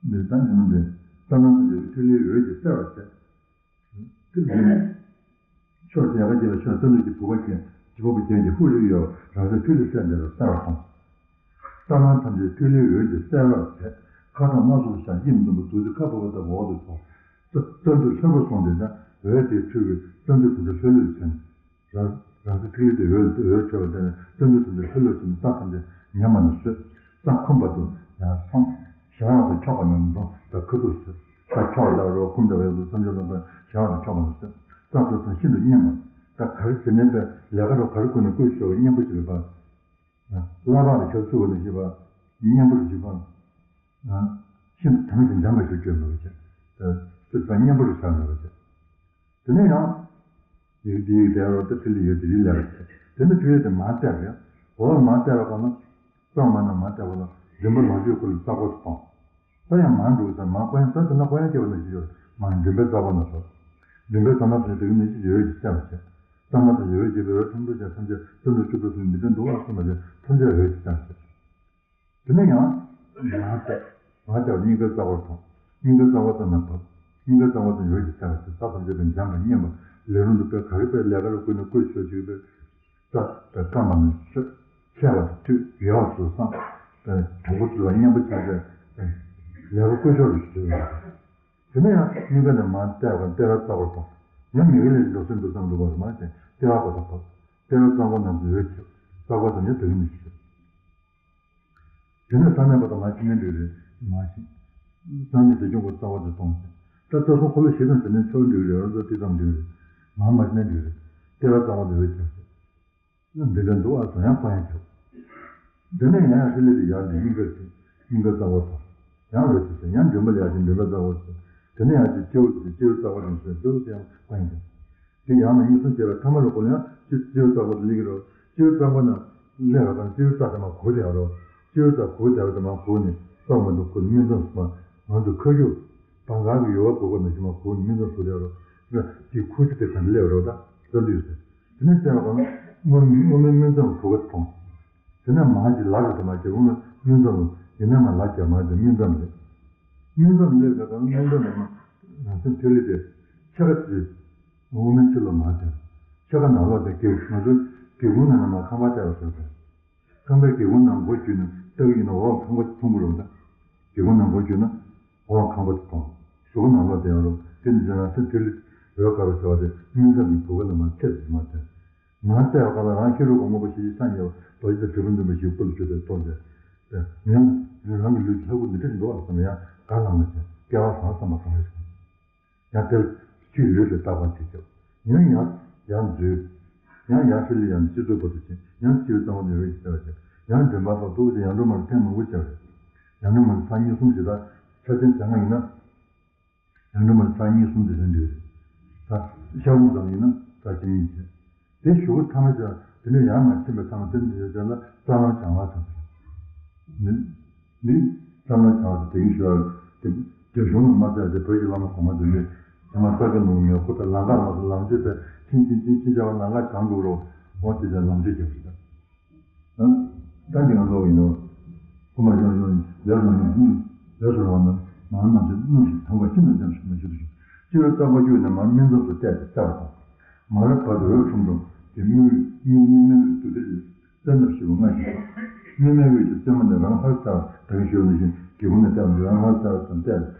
འདི་ལྟ་ནས་འདི་རྩ་ནང་དུ་ཡོད་པའི་ཐིག་ལེའི་འོད་ཀྱིས་གསལ་བར་བྱས། ཕྱོགས་ཡ་ག་ཅིག་ལ་ཕྱོགས་རྩ་འདབ་ཀྱི་བུ་ག་ཅན་བྱེད་པོ་བུ་ཅན་གྱི་ཧུ་རུ་ཡོད་རང་སེམས་ཐིག་ལེ་གསལ་འདེབས་པ་གསལ་བར་མཐོང་། རྩ་ནང་ཐམས་ཅད་ཐིག་ལེའི་འོད་ཀྱིས་གསལ་བར་བྱས། ཁ་དྲང་དམར་སོགས་ཤ་ཡིད་མི་འདུན་པ་རྡོ་རྗེ་ཁ་འབབ་པ་ལྟ་བུ་འོག་ཏུ་ཕྱོགས། རྩ་རྩ་འདབ་ལྷོད་པོ་སོང་སྟེ་ན་འོད་དེ་འཕྲོས་པའི་རྩ་འདབ་དེ་ཚོ་ལྷོད་ལྷོད་བྱས་ནས། རང་རང་གི་ཐིག་ལེ་དེ་འོད་འོད་འཕྲོས་པ་དེ་ནས་རྩ་འདབ་དེ་ཚོ་ལྷོད་ལྷོད་བྱས་ནས་རྩ་ཐམས་ཅད་ཉམས་པ་ནས་བཟོད། རྩ་འཁུམས་པ་དུ་ཡང་སོང་། ཞི་བ་དང་འཁྱོག་པ་ནས་འགྲོ་དང་ཁ་ཐུག་བཟོད། རྩ་འཁྱོག་ལ་རོ་འཁུམས་དང་བས་སུ་བསམ་བྱ་ལ་དང་ཞི་བ་དང་འཁྱོག་པ་ནས་བཟོད། རྩ་ཚོ་དང་ཤིན་ཏུ་མཉེན་པ། ད་ག་རེ་ཟེར་ནས་པས་ལས་ཀ་རོ་ག་རེ་ཀུན་ནས་བཀོལ་ཆོག་པའི་མཉེན་པོ་ཞིག་རེད་པ། བསླབ་པ་ལ་ཆགས་ཚུལ་བ་ལ་ཞིག་པ། མཉེན་པོ་ལ་ཞིག་པ། ཤིན་ཏུ་དྭངས་ཤིང་འཇམ་པ་ཞིག་བསྐྱོད་མི་བྱེད། སྲིད་པ་མཉེན་པོ་ལ་ཆགས་མི་བྱེད། དེ་ནས་ཡང་། ཡིག་འདི་ཡིག་དེ་རོ་ཏི་ཕི་ལི་ཡོད་དེ་རི་ལས་ར་ཆེ། དེ་ནས་ཕི་ལི་དེ་མར་བལྟས་པ་ཡང་། འོག་མར་བལྟས་པ་གང་ན། གཙང་མ་ན་མར་བལྟས་པ་ལ་མགྲིན་པ་ལོངས་སྤྱོད་ཀུན་ལ་རྩ་འཁོར་དུ་གཏོང་། ད་ཡང་མར་འགྲོ་ས་མར་ཀོ་ཡང་ས་དེ་ན་ཀོ་ཡང་སྐྱེ་བ་ན་ཞིག་ཡོད་མར་མགྲིན་པའི་རྩ་འཁོར་ན་སོ། མགྲིན་པའི་རྩ་ན་ཕི་ལི་དེ་གི་ནི་ཞིག་ཡོད་ཀྱི་སེམས་ལ་བྱེད། རྩ་ན་ཕི་ལི་ཡོད་ཀྱི་བའི་ཐུམ་ཕུ་ཞེས་ཐམས་ཅད་རྩ་འདུ་བཅུ་པོ་ཚུན་མི་ལྡན་འདུག་ཨ་སེམས་ལ་བྱེད་ཐམས་ཅད་ཡོད་ཀྱི་སེམས་ལ་བྱེད། དེ་ནས་ཡང་། མར་བལྟས། མར་བལྟས་པ་སྙིང་གའི་རྩ་འཁོར་མཐོང་། སྙིང་གའི་རྩ་འཁོར་དང་ན་བབས། སྙིང་གའི་རྩ་འཁོར་དང་འོད་ཀྱི་ཚལ་བ་ཞིག་རྩ་ཐམས་ཅད་པའི་འཇམ་པ་མཉེན་པ་ལས་རུང་དུ་པས་ག་རེ་པས་ལས་ཀ་རུ་བསྐུལ་ནས་བཀོལ་ཆོག་ཅིག་པས། རྩ་པས་སྐམ་པ་ནས་ཆོད། ཆད་པ་དང་མཐུད་ཡོག་སུ་སངས། པས་དྲང་པོ་བཙུད་པ་མཉེན་པོ་ཆགས་པས། ལས་ཀ་བཀོལ་ཆོག་རུ་ཞིག་བཟོས་ཡོད། དེ་ནས་ཡང་སྙིང་ག་ནས་མར་ལྟེ་བ་ལྟེ་བའི་རྩ་འཁོར་དང་། ཡང་མི་གི་ལས་འགྲོ་སོན་འགྲོ་བསམ་འགྲོ་བར་མ་བྱས་ལྟེ་བ་གོ་ས་བབས། ལྟེ་བའི་རྩ་འཁོར་རྣམས་སུ་འོད་ཆེ། རྩ་འཁོར་དང་ནི་དེ་གི་ནི་ཞིག་དེ་ནས་ས་གནས་པ་དང་མ་ཕྱི་ནས་འགྲིག་རེད་མ་ཤེས། སངས་རྒྱས་བདེ་སྐྱོང་གི་རྩ་བ་དེ་གཏོང་ཟེར། ད་རྩ་གསུམ་འཁོར་ལོ་བཞི་དང་དེ་ནས་ཕྱོགས་འགྲིག་རེད་རང་ཚོ་དེ་ཙམ་འགྲིག་རེད། མ་མ་ཕྱི་ནས་འགྲིག་རེད། ལྟེ་བ་རྩ་བ་དེ་འོད་ཀྱང་ཟེར། འདི་འདྲ་འདུག་ཨ་ཙང་ཡང་ཕ་ཡང་ཁྱབ། དེ་ནས་ཡང་ཧྲི་ལི་དེ་ཡར་འགྲིག་སྙིང་གར་ཕྱིན། སྙིང་གར་རྩ་བ་དང་། ཡང་འོད་ཀྱི་ཟེར་ཡང་མགྲིན་པ་ལ་ཡར་ཕྱིན་མགྲིན་པའི་རྩ་བ་ཟེར། དེ་ནས་ཡང་ཅིག་སྤྱི་བོ་ཟེར་སྤྱི་བོའི་རྩ་བ་ནས་ཟེར་སྤྱི་བོ་ཟེར་ཡང་ཕ་ཡང་ཁྱབ། དེ་ཡང་ན་གཉིས་གསུམ་བྱས་པའི་ཐ་མ་ལ་ཁོ་ལ་ཡང་སྤྱི་སྤྱི་བོའི་རྩ་བ་དེ་སླེབས་ཀྱི་རེད། སྤྱི་བོའི་རྩ་བ་ན་སླེབས་པ་དང་སྤྱི་བོའི་རྩ་དེ་མར་གུག་བསྡད་ཡོད་རེད། སྤྱི་བོའི་རྩ་གུག་བསྡད་པ་དེ་མར་གུག་ནས་རྩ་མ་འདུག་ཁོ་སྨིན་མཚམས་སུ་མར་ང་ཚོ་ཁ་ཤུ་བང་ག་གི་ཡོལ་བ་གུག་པ་ནང་བཞིན་མར་གུག་ནས་སྨིན་མཚམས་སུ་བསྡད་ཡོད་རེད། དེ་ཁུག་ཙམ་དེ་ག་ནས་སླེབས་རོགས་ད་རྩ་འདུས་ཟེར། དེ་ནས་བལྟས་པ་གང་ན་སྔོན་སྔོན་མའི་སྨིན་མཚམས་གུག་པ་མཐོང་། དེ་ནས་མར་གྱི་ལག་རེ་དེ་མར་གྱི་སྔོན་མའི་སྨིན་མཚམས་ཡིན་ན་མར་ལག་རྒྱབ་མར་དེ་སྨིན་མཚམས་རེད། སྨིན་མཚམས་སླེབས་པ་གང་ན་སྨིན་མཚམས་ནས་མར་རང་སེམས་ཐོན་ལེ་དེ་ཕྱེད་ཀ་དེ་སྔོན་མའི་ཕྱི་ལོགས་མར་དེ་ཕྱེད་ཀ་ནང་ལོགས་དེ་སྒེའུ་ང་ཚོའི་སྒེའུ་ཁུང་ནང་ནས་མར་ཁང་པ་བལྟས་པ་བཟོས་པས། ཁང་པའི་སྒེའུ་ཁུང་ནང་སྒོ་བརྒྱུད་ནས་ལྟ་གི་ཡིན་ན་འོག་ཁང་པ་མཐོང་གི་རེད་ད། སྒེའུ་ཁུང་ནང་སྒོ་བརྒྱུད་ན་འོག་ཁང་པ་དེ་མཐོང་། གཟུགས་པོ་ནང་ལོགས་བསྡད་ཡོད་རེད། དེ་ནི་རང་སེམས་ཐོན་ལེ་འོད་དཀར་པོ་ཟེར་བ་དེ་སྨིན་མཚམས་ཀྱི་གུག་པ་ནས་མར་ཚད་དུ་མར་ཐོན། མར་བལྟས་པ་གང་ལ་རང་ཤེས་རབ་ཀྱི་དངོས་པོ་ཞི་བྱེད་སངས་རྒྱས་པ་རྡོ་རྗེ་དང་དྲིལ་བུ་འཛིན་པ་ཞིག་སྐུ་ལ་བཅུག་སྟེ་གཏོར་ཏེ། ངས་རང་གི་ལུས་ཀྱི་ལྷ་སྐུ་འདི་འདྲ་ཞིག་འདུག་ཨ་བསམ་ཡང་ག་ལངས་ན་བྱས་སྐལ་བ་བཟང་བསམ་པ་གང་རེད་བྱུང་། ཡང་དེར་ཕྱིར་ལུས་ལ་བརྟག་པ་བྱེད་ཀྱང་། ཡང་ཡང་ཡང་འཛུལ། ཡང་ཡང་ཧྲི་ལི་ཡང་སྤྱི་གཙུག་བར་དུ་ཕྱིན། ཡང་སྤྱི་བོའི་རྩ་བ་ནས་འོད་ཀྱི་ཟེར་བ་བྱས། ཡང་མགྲིན་པ་ལ་ཐུག་སྟེ་ཡང་སྒྲོལ་མ་ལ་ཐེངས་མང་པོ་བྱས་པ་རེད། ཡང་སྒྲོལ་མ་ལ་ཚར་གཉིས་གསུམ་ཞིག་ད་ཆ་ཆེན་བྱ་ལྔ་ཡིན་ན། ཡང་སྒྲོལ་མ་ལ་ཚར་གཉིས་གསུམ་དེ་ཟེར་འདུག་རེད། ད་ ཤར་ལྷུང་ཙམ་ཡིན་ན་རྩ་ཆེན་གཉིས་བྱས། དེ་ཞུ་གི་ཐ་མ་ཅན་དེ་ནས་ཡར་མར་ཕྱིན་པའི་ཐ་མ་དེ་འདི་ཡོད་ཅན་ལ་རྩ་ལམ་བྱང་བ་ཟེར། ནི་ནི་རྩ་ལམ་བྱང་བ་ཟེར་དེ་ཡིན་ཞུ་བ་དེ་རྒྱ་གཞུང་ལ་མ་བཙལ་ཏེ་བོད་ཀྱི་བླ་མ་གོང་མ་འདི་ནས་ཚང་མ་ས་དགེ་ལུང་ངས་ཁོ་ད་ལམ་ཁ་མ་སོང་ལམ་ཆེན་དེ་ཕྱིན་ཕྱིན་ཕྱིན་ཕྱིན་བྱ་བ་ལམ་ཁ་བྱང་འགྲོ་རོགས་འོ་དེ་ལ་ལམ་ཆེན་རྒྱབ་ཞིག་དང་། ད་འདི་ང་ལོག་ཡིན་ནོ། ཁོ་མ་ཡོང་ཡོང་ལས་སུ་རང་ལས་སུ་རང་ན་མང་རྣམས་ཀྱི་སྣུམ་ཞིག་དང་བ་ཤིན་ཏུ་འཇམ་ཞིག་མ་ཞུ་དུ་ཞུ། སྤྱི་བོའི་རྩ་བ་བརྒྱུད་ནས་མར་སྨིན་མཚམས་སུ་བལྟས་ཏེ་བལྟ་བ་དང་། མར་བར་དུ་འོད་ཁྲུམ་ཁྲུམ་གྱི་སྨིན་སྨིན་སྨིན་སྨིན་དུ་དེ་རིགས་བཙན་ཐབས་ཞིག་པོ་ལྔ་ཞིག་དང་། སྨིན་མའི་འོད་ཀྱི་རྩེ་མོ་ནས་རང་ཧར་ལྟ་བ་ད་གིན་ཞུས་ནང་བཞིན་སྒེའུ་ཁུང་ནས་བལྟས་པ་འདི་རང་ཧར་ལྟ་བ་ཙམ་བལྟས་ཏེ་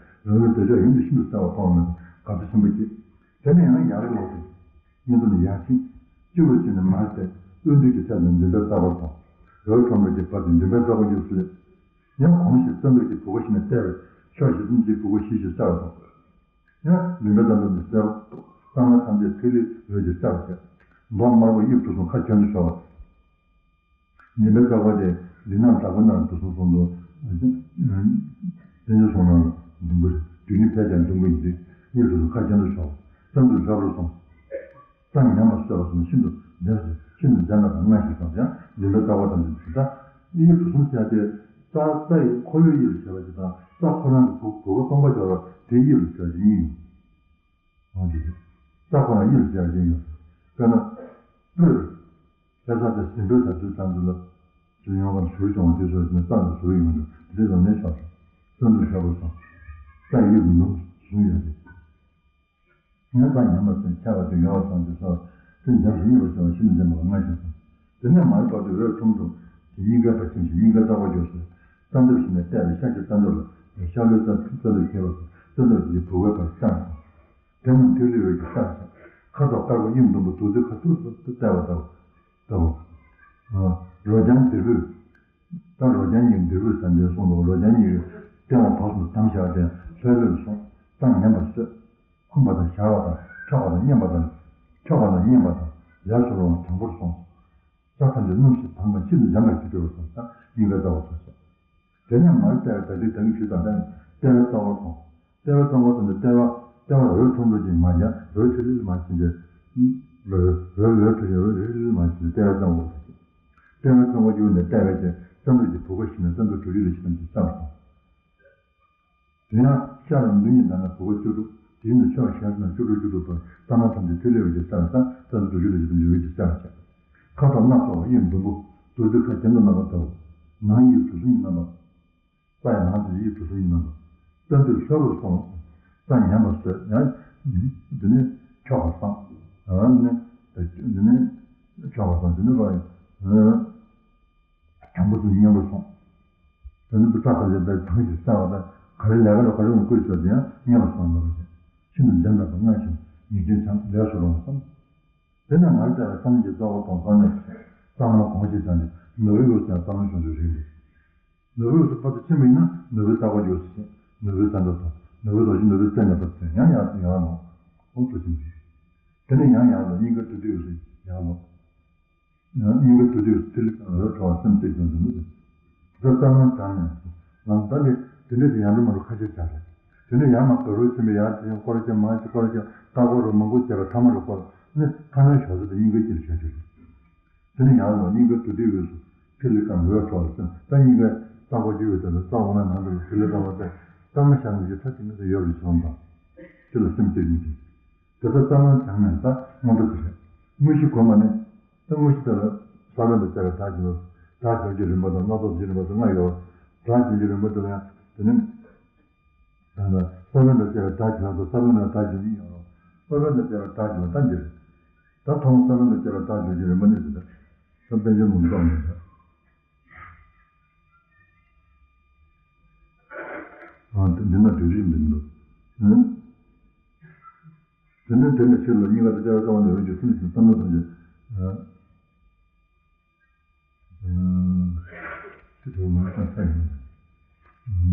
རང་ལུས་འདོད་ཆགས་ཡུན་དུ་ཤིན་ཏུ་གསལ་བ་མཐོང་བ་མེད་པར་དགའ་སྤྲོ་ཆེན་པོ་སྐྱེས། དེ་ནས་ཡང་ཡར་ལོག་སྟེ། སྙིང་དུ་ནི་ཡར་ཕྱིན། སྤྱི་བོར་ཕྱིན་ནས་མར་བལྟས། དབུས་མདུན་གྱི་ཐད་དུ་མགྲིན་པའི་རྩ་འཁོར་དང་། འོད་ཁྲོམ་རོལ་གྱི་བར་དུ་མགྲིན་པའི་རྩ་འཁོར་རྒྱུ་སུ་ལས། ཡང་གོང་བཞིན་རྩ་མདུད་ཀྱི་བུ་ག་ཞིག་ནས་བལྟས་པས་ཕྱོགས་བཞི་གསུམ་གྱི་བུ་ག་བཞི་ཞིག་གསལ་བ་དང་། ཡང་མགྲིན་པའི་རྩ་མདུད་ཀྱི་གསལ་བ་དང་། གཙང་མ་ཐམས་ཅད་ཐིག་ལེའི་འོད་ཀྱིས་གསལ་བར་བྱས། མདོག་དམར་པོ་དབྱིབས་དྲུག་གསུམ་ཁ་གྱེན་དུ་ཤོར་བ། མགྲིན་པའི་རྩ་འཁོར་དེ་འདི་ནང་དྲག་པོ་ནང་དུ་སོང་སོང་དུ། དེ་ནས་སོང་ནང་ལ་འདུན་པ་རེད། དུས་ནི་ཕལ་ཆེར་འདུན་པ་ཡིན་ཏེ། གཉིས་སུ་ཁ་གྱེན་དུ་ཤོར། རྩ་མདུད་ལྷ་བུར་སོང་། རྩ་ཉམས་པ་གསོས་པ་སོང་ཤིན་ཏུ་འཇམ་ཞིང་ཤིན་ཏུ་འཇམ་པ་དང་ལྔ་ཞིག་དང་ཡང་མགྲིན་པའི་རྩ་འཁོར་དང་འདི་ད་དབྱིབས་དྲུག་གསུམ་བྱས་ཏེ། རྩ་རྩ་ཡི་ཁོར་ཡུག་དབྱིབས་ལ་བྱས་པ་ཅིག་དང་རྩ་ཁོ་རང་གི་བུ་བུ་ག་སྟོང་པ་སྦྱོར་བ་དེ་དབྱིབས་ལ་བྱས་པ་ཅིག་གཉིས་ཡོད། འོང་དེ་རེད། རྩ་ཁོ་ན་ཡིད་ལ་བྱས་པ་ཅན་ཡོད། དཔེར་ན། སྤོས། ལྷ་ས་དེ་ཟིན་སྤོས་དང་དུས་ཙམ་དུ་ལ། དུས་ཡོང་བར་ཞུ་བྱུང་བ་དེ་ཚོ་ནི་རྩ་ལ་ཞུ་ཡོང་འདུག་དེ་ལ་ནས་ཆོག་ཅིང་། རྩ་འདུ་ཤ་བོ་སོང་། རྩ་ཡིད་ལ་ནུབ་བཟུང་ཡོད་དེ། ཡང་རྩ་ཉམས་པ་ཚོས་ཆགས་པ་དེ་ཡོང་བ་ཙམ་གྱིས་སོ། དེ་འཇམ་ཞིང་མཉེན་པར་བྱུང་བ་ཤིན་ཏུ་འཇམ་པ་ལྔ་ཞིག་སོང་། དེ་ནས་མར་བར་དུ་འོད་ཁྲུམ་ཁྲུམ་གྱི་སྙིང་གའི་བར་ཁྱིམ་ཞིང་སྙིང་གའི་རྩ་འཁོར་བསྒྱུར་ཞིང་། རྩ་མདུད་ཞིག་ནས་བལྟས་པས་ཤར་གྱི་རྩ་མདུད་ལ་ཤར་ལྷོའི་རྩ་རྩ་མདུད་ཁྱེར་བ་དང་རྩ་མདུད་ཀྱི་བུ་གའི་བར་བརྐྱངས་སོང་། དེ་རྣམས་ཐིག་ལེའི་འོད་ཀྱིས་གསལ་ཞིང་། ཁ་དོག་དཀར་པོ་དབྱིབས་ཟླུམ་པོ་བདུད་རྩི་ཁ་ཐུར་དུ་བལྟ་བ་ལྟ་བུ། ལྟ་བུ། རོ་རྐྱང་ལྡིར་སྤོས། ད་རོ་རྐྱང་གཉིས་ལྡིར་སྤོས་ཟེར་འདི་གསུངས་འདུག་རོ་རྐྱང་གཉིས་ཀྱི་སྟེང་འོག་བར་གསུམ་དུ་བསྡམས་བཞག་སྟེ་ལྷོད་ལྷོད་སོང་། རྩ་ཉམས་པར་གསོས། ཁུམ་པ་དང་ཞར་བ་དང་འཁྱོག་པ་དང་མཉེན་པ་དང་། འཁྱོག་པ་དང་མཉེན་པ་དང་ལས་སུ་རུང་བ་གྲང་པོར་སོང་། རྩ་ཐམས་ཅད་སྣུམ་ཞིང་དྭངས་པ་ཤིན་ཏུ་འཇམ་པར་གྱུར་ཏེ་སོང་ཙང་སྙིང་གའི་རྩ་བར་སོང་ཟེར། དེ་ནས་མར་བལྟས་པའི་ད་ལྟའི་ད་གིན་ཞུས་དང་ལྡན་ལྟེ་བའི་རྩ་བར་སོང་། ལྟེ་བའི་རྩ་བར་སོང་སྟེ་ལྟེ་བ་ལྟེ་བར་འོད་ཁྲུམ་ཁྲུམ་ཅིག་མ་ཡང་འོད་ཐིག་ལེ་མ་ཕྱིན་ཏེ། འོད་འོད་འོད་ཁྲུམ་ཁྲུམ་འོད་ཐིག་ལེ་མ་ཕྱིན་ཏེ་ལྟེ་བའི་རྩ་བར་སོང་། ལྟེ་བའི་རྩ་བར་གྱུར་ནས་བལྟས་པའི་ཚེ་རྩ་མདུད་ཀྱི་བུ་ག་ཞིག་ནས་རྩ་མདུད་དྲུག་ཅུ་རེ་གཅིག་ཙམ་གྱི་རྩ་བར་སོང་། དེ་ཡང་ཤར་ལ་མདུན་གྱི་ནང་ན་བུ་ག་བཅུ་དྲུག་དེའི་ནང་ཕྱོགས་ཞལ་ན་བཅུ་དྲུག་བཅུ་དྲུག་པར་རྩ་ནང་ཐམས་ཅད་ཐིག་ལེ་འོད་ཀྱིས་གསལ་བ་དང་རྩ་ནི་དུ་ཞུ་ལ་ཞུ་དུ་འོད་ཀྱིས་གསལ་བར་བྱ། ཁ་དོག་སྣ་ཚོགས་པ་དབྱིབས་ཟླུམ་པོ་བདུད་རྩི་ཁ་གྱེན་དུ་རྣམ་པར་ལྟ་བུ། ནང་དབྱིབས་དྲུག་གསུམ་གྱི་རྣམ་པ། རྩ་ཡི་ནང་དུ་དབྱིབས་དྲུག་གསུམ་གྱི་རྣམ་པ། རྩ་མདུད་ལྷ་བུར་སོང་། རྩ་ཉམས་པར་བཟོས་ཡང་། འདི་ནི་འཁྱོག་པར་སོང་། འདི་ནི་འདི་ནི་འཁྱོག་པར་སོང་འདི་ནི་རོ། གྲང་པོ་དང་མཉེན་པོར་སོང་། དེ་ནི་བུ་ཚ་ཁ་ལས་པའི་གྲང་ཞིང་གསལ་བ་དང་ག་རེ་ལས་ཀ་ལ་ག་རེ་ཡང་བསྐུལ་ཆོག་དེ་ཡང་མཉེན་པར་སོང་ལ་རོ་ཞེས་ཤིན་ཏུ་འཇམ་དྲགས་པ་ལྔ་ཞིག་ཉིད་ཀྱིས་བྱང་ལས་སུ་རུང་བ་བསམ། དེ་ནས་མར་བལྟས་པའི་ས་གནས་ཀྱི་རྩ་བ་དང་ས་གནས་ཀྱི་རྩ་ལམ་གོང་ཞིག་དང་ནི་ནོར་བུའི་འོད་ཀྱང་རྩ་ལམ་བྱུང་ཚུལ་རིགས་འདུག་ནོར་བུའི་འོད་ཀྱི་བར་དུ་ཕྱིན་པ་ཡིན་ན་ནོར་བུའི་རྩ་བར་འགྱུར་ཞེས་ནོར་བུའི་རྩ་འགྲོ་དང་ནོར་བུའི་རྡོ་རྗེ་ནོར་བུའི་རྩེ་ནས་བབས་ཏེ་ཡང་ཡང་ཡང་ལོ་འོང་དུ་ཕྱིན་ཏེ། དེ་ནས་ཡང་ཡང་ལོ་སྙིང་ག་དུ་དུས་སུ་ཡང་ལོ། སྙིང་ག་དུ་དུས་སུ་ཐིག་ལེ་གང་རོལ་འཕྲོ་བ་སེམས་གཏད་ཀྱང་འདུག་མི་འདུག་རྩ་རྩ་ལམ་དྲངས་ནས་ལམ་ད་ནི་དེ་འདྲས་ཀྱི་ཡང་འགྲོ་མ་འགྲོ་ཁ་ཤས་བྱ་རེད། དེ་ནས་ཡང་མ་དགའ་རོལ་ཕྱིན་པའི་ཡང་དེ་ཡང་སྐོར་ར་བྱས་མ་ཅིག་སྐོར་ར་བྱས་ལྟ་སྐོར་རུ་མང་པོ་བྱས་པ་ཐ་མ་རུ་སྐོར་ནི་ཐ་མའི་ཞོགས་ཟས་དེ་སྙིང་ག་དཀྱིལ་བྱ་རྒྱུ་རེད། དེ་ནས་ཡང་ལོ་སྙིང་ག་དུ་དུས་སུ་ཐིག་ལེ་གང་རོལ་འཕྲོ་བ་སེམས་ད་སྙིང་ག་རྩ་བ་རྒྱུ་ཡོད་དེ་ལ་རྩ་འོ་མའི་ནང་དུ་ཐིག་ལེ་རྩ་བ་དེ་རྩ་མ་ཤར་ནས་ཀྱི་ཐ་དེ་མི་དུ་ཡོད་རེད་བྱུང་དང་། དེ་ལ་སེམས་གཏད་མི་དེ། དེ་ལྟར་རྩ་ལམ་བྱང་ནས་ད་དངོས་གྲུབ་དེ་རེད། དངོས་གཞི་གོ་མ་ནི། ད་དངོས་གཞི་དེ་ལ་ས་བོན་དང་བཅས་པའི་བདག་གིས་ལ། བདག་གིས་ཀྱི་རིམ་པ་དང་སྣ་ཚོགས་ཀྱི་རིམ་པ་དང་ལྔ་ཡོད། བདག་གིས་ཀྱི་རིམ་པ་དེ་ལ་ཡང་དེ་ནི། ད་ལྟ་ས་བོན་དང་བཅས་པའི་བདག་གིས་ལ་དང་ས་བོན་དང་བདག་གིས་གཉིས་ཡོད་རོ། ས་བོན་དང་བཅས་པའི་བདག་གིས་ལ་ད་འདིར། ད་ཐོག་མ་ས་བོན་དང་བཅས་པའི་བདག་གིས་ཀྱི་རིམ་པ་ནི་ཟེར་ད། ད་དཔལ་འབྱོར་ལུང་རྟོགས་མི་འདྲ། ཨ་འདི་ན་འདྲི་རིགས་འདི་མི་འདུག་ཨ། དེ་ནས་དེ་ནས་ཕྱིར་ལ་སྙིང་ག་དང་ལྟེ་བ་རྩ་བ་ནས་འོད་ཀྱི་སེམས་ཤིང་བསམ་བློ་ཐམས་ཅད། ཨ། ཅི་ཐུབ་མ་བསམ་ས་ཡིན། ཨ།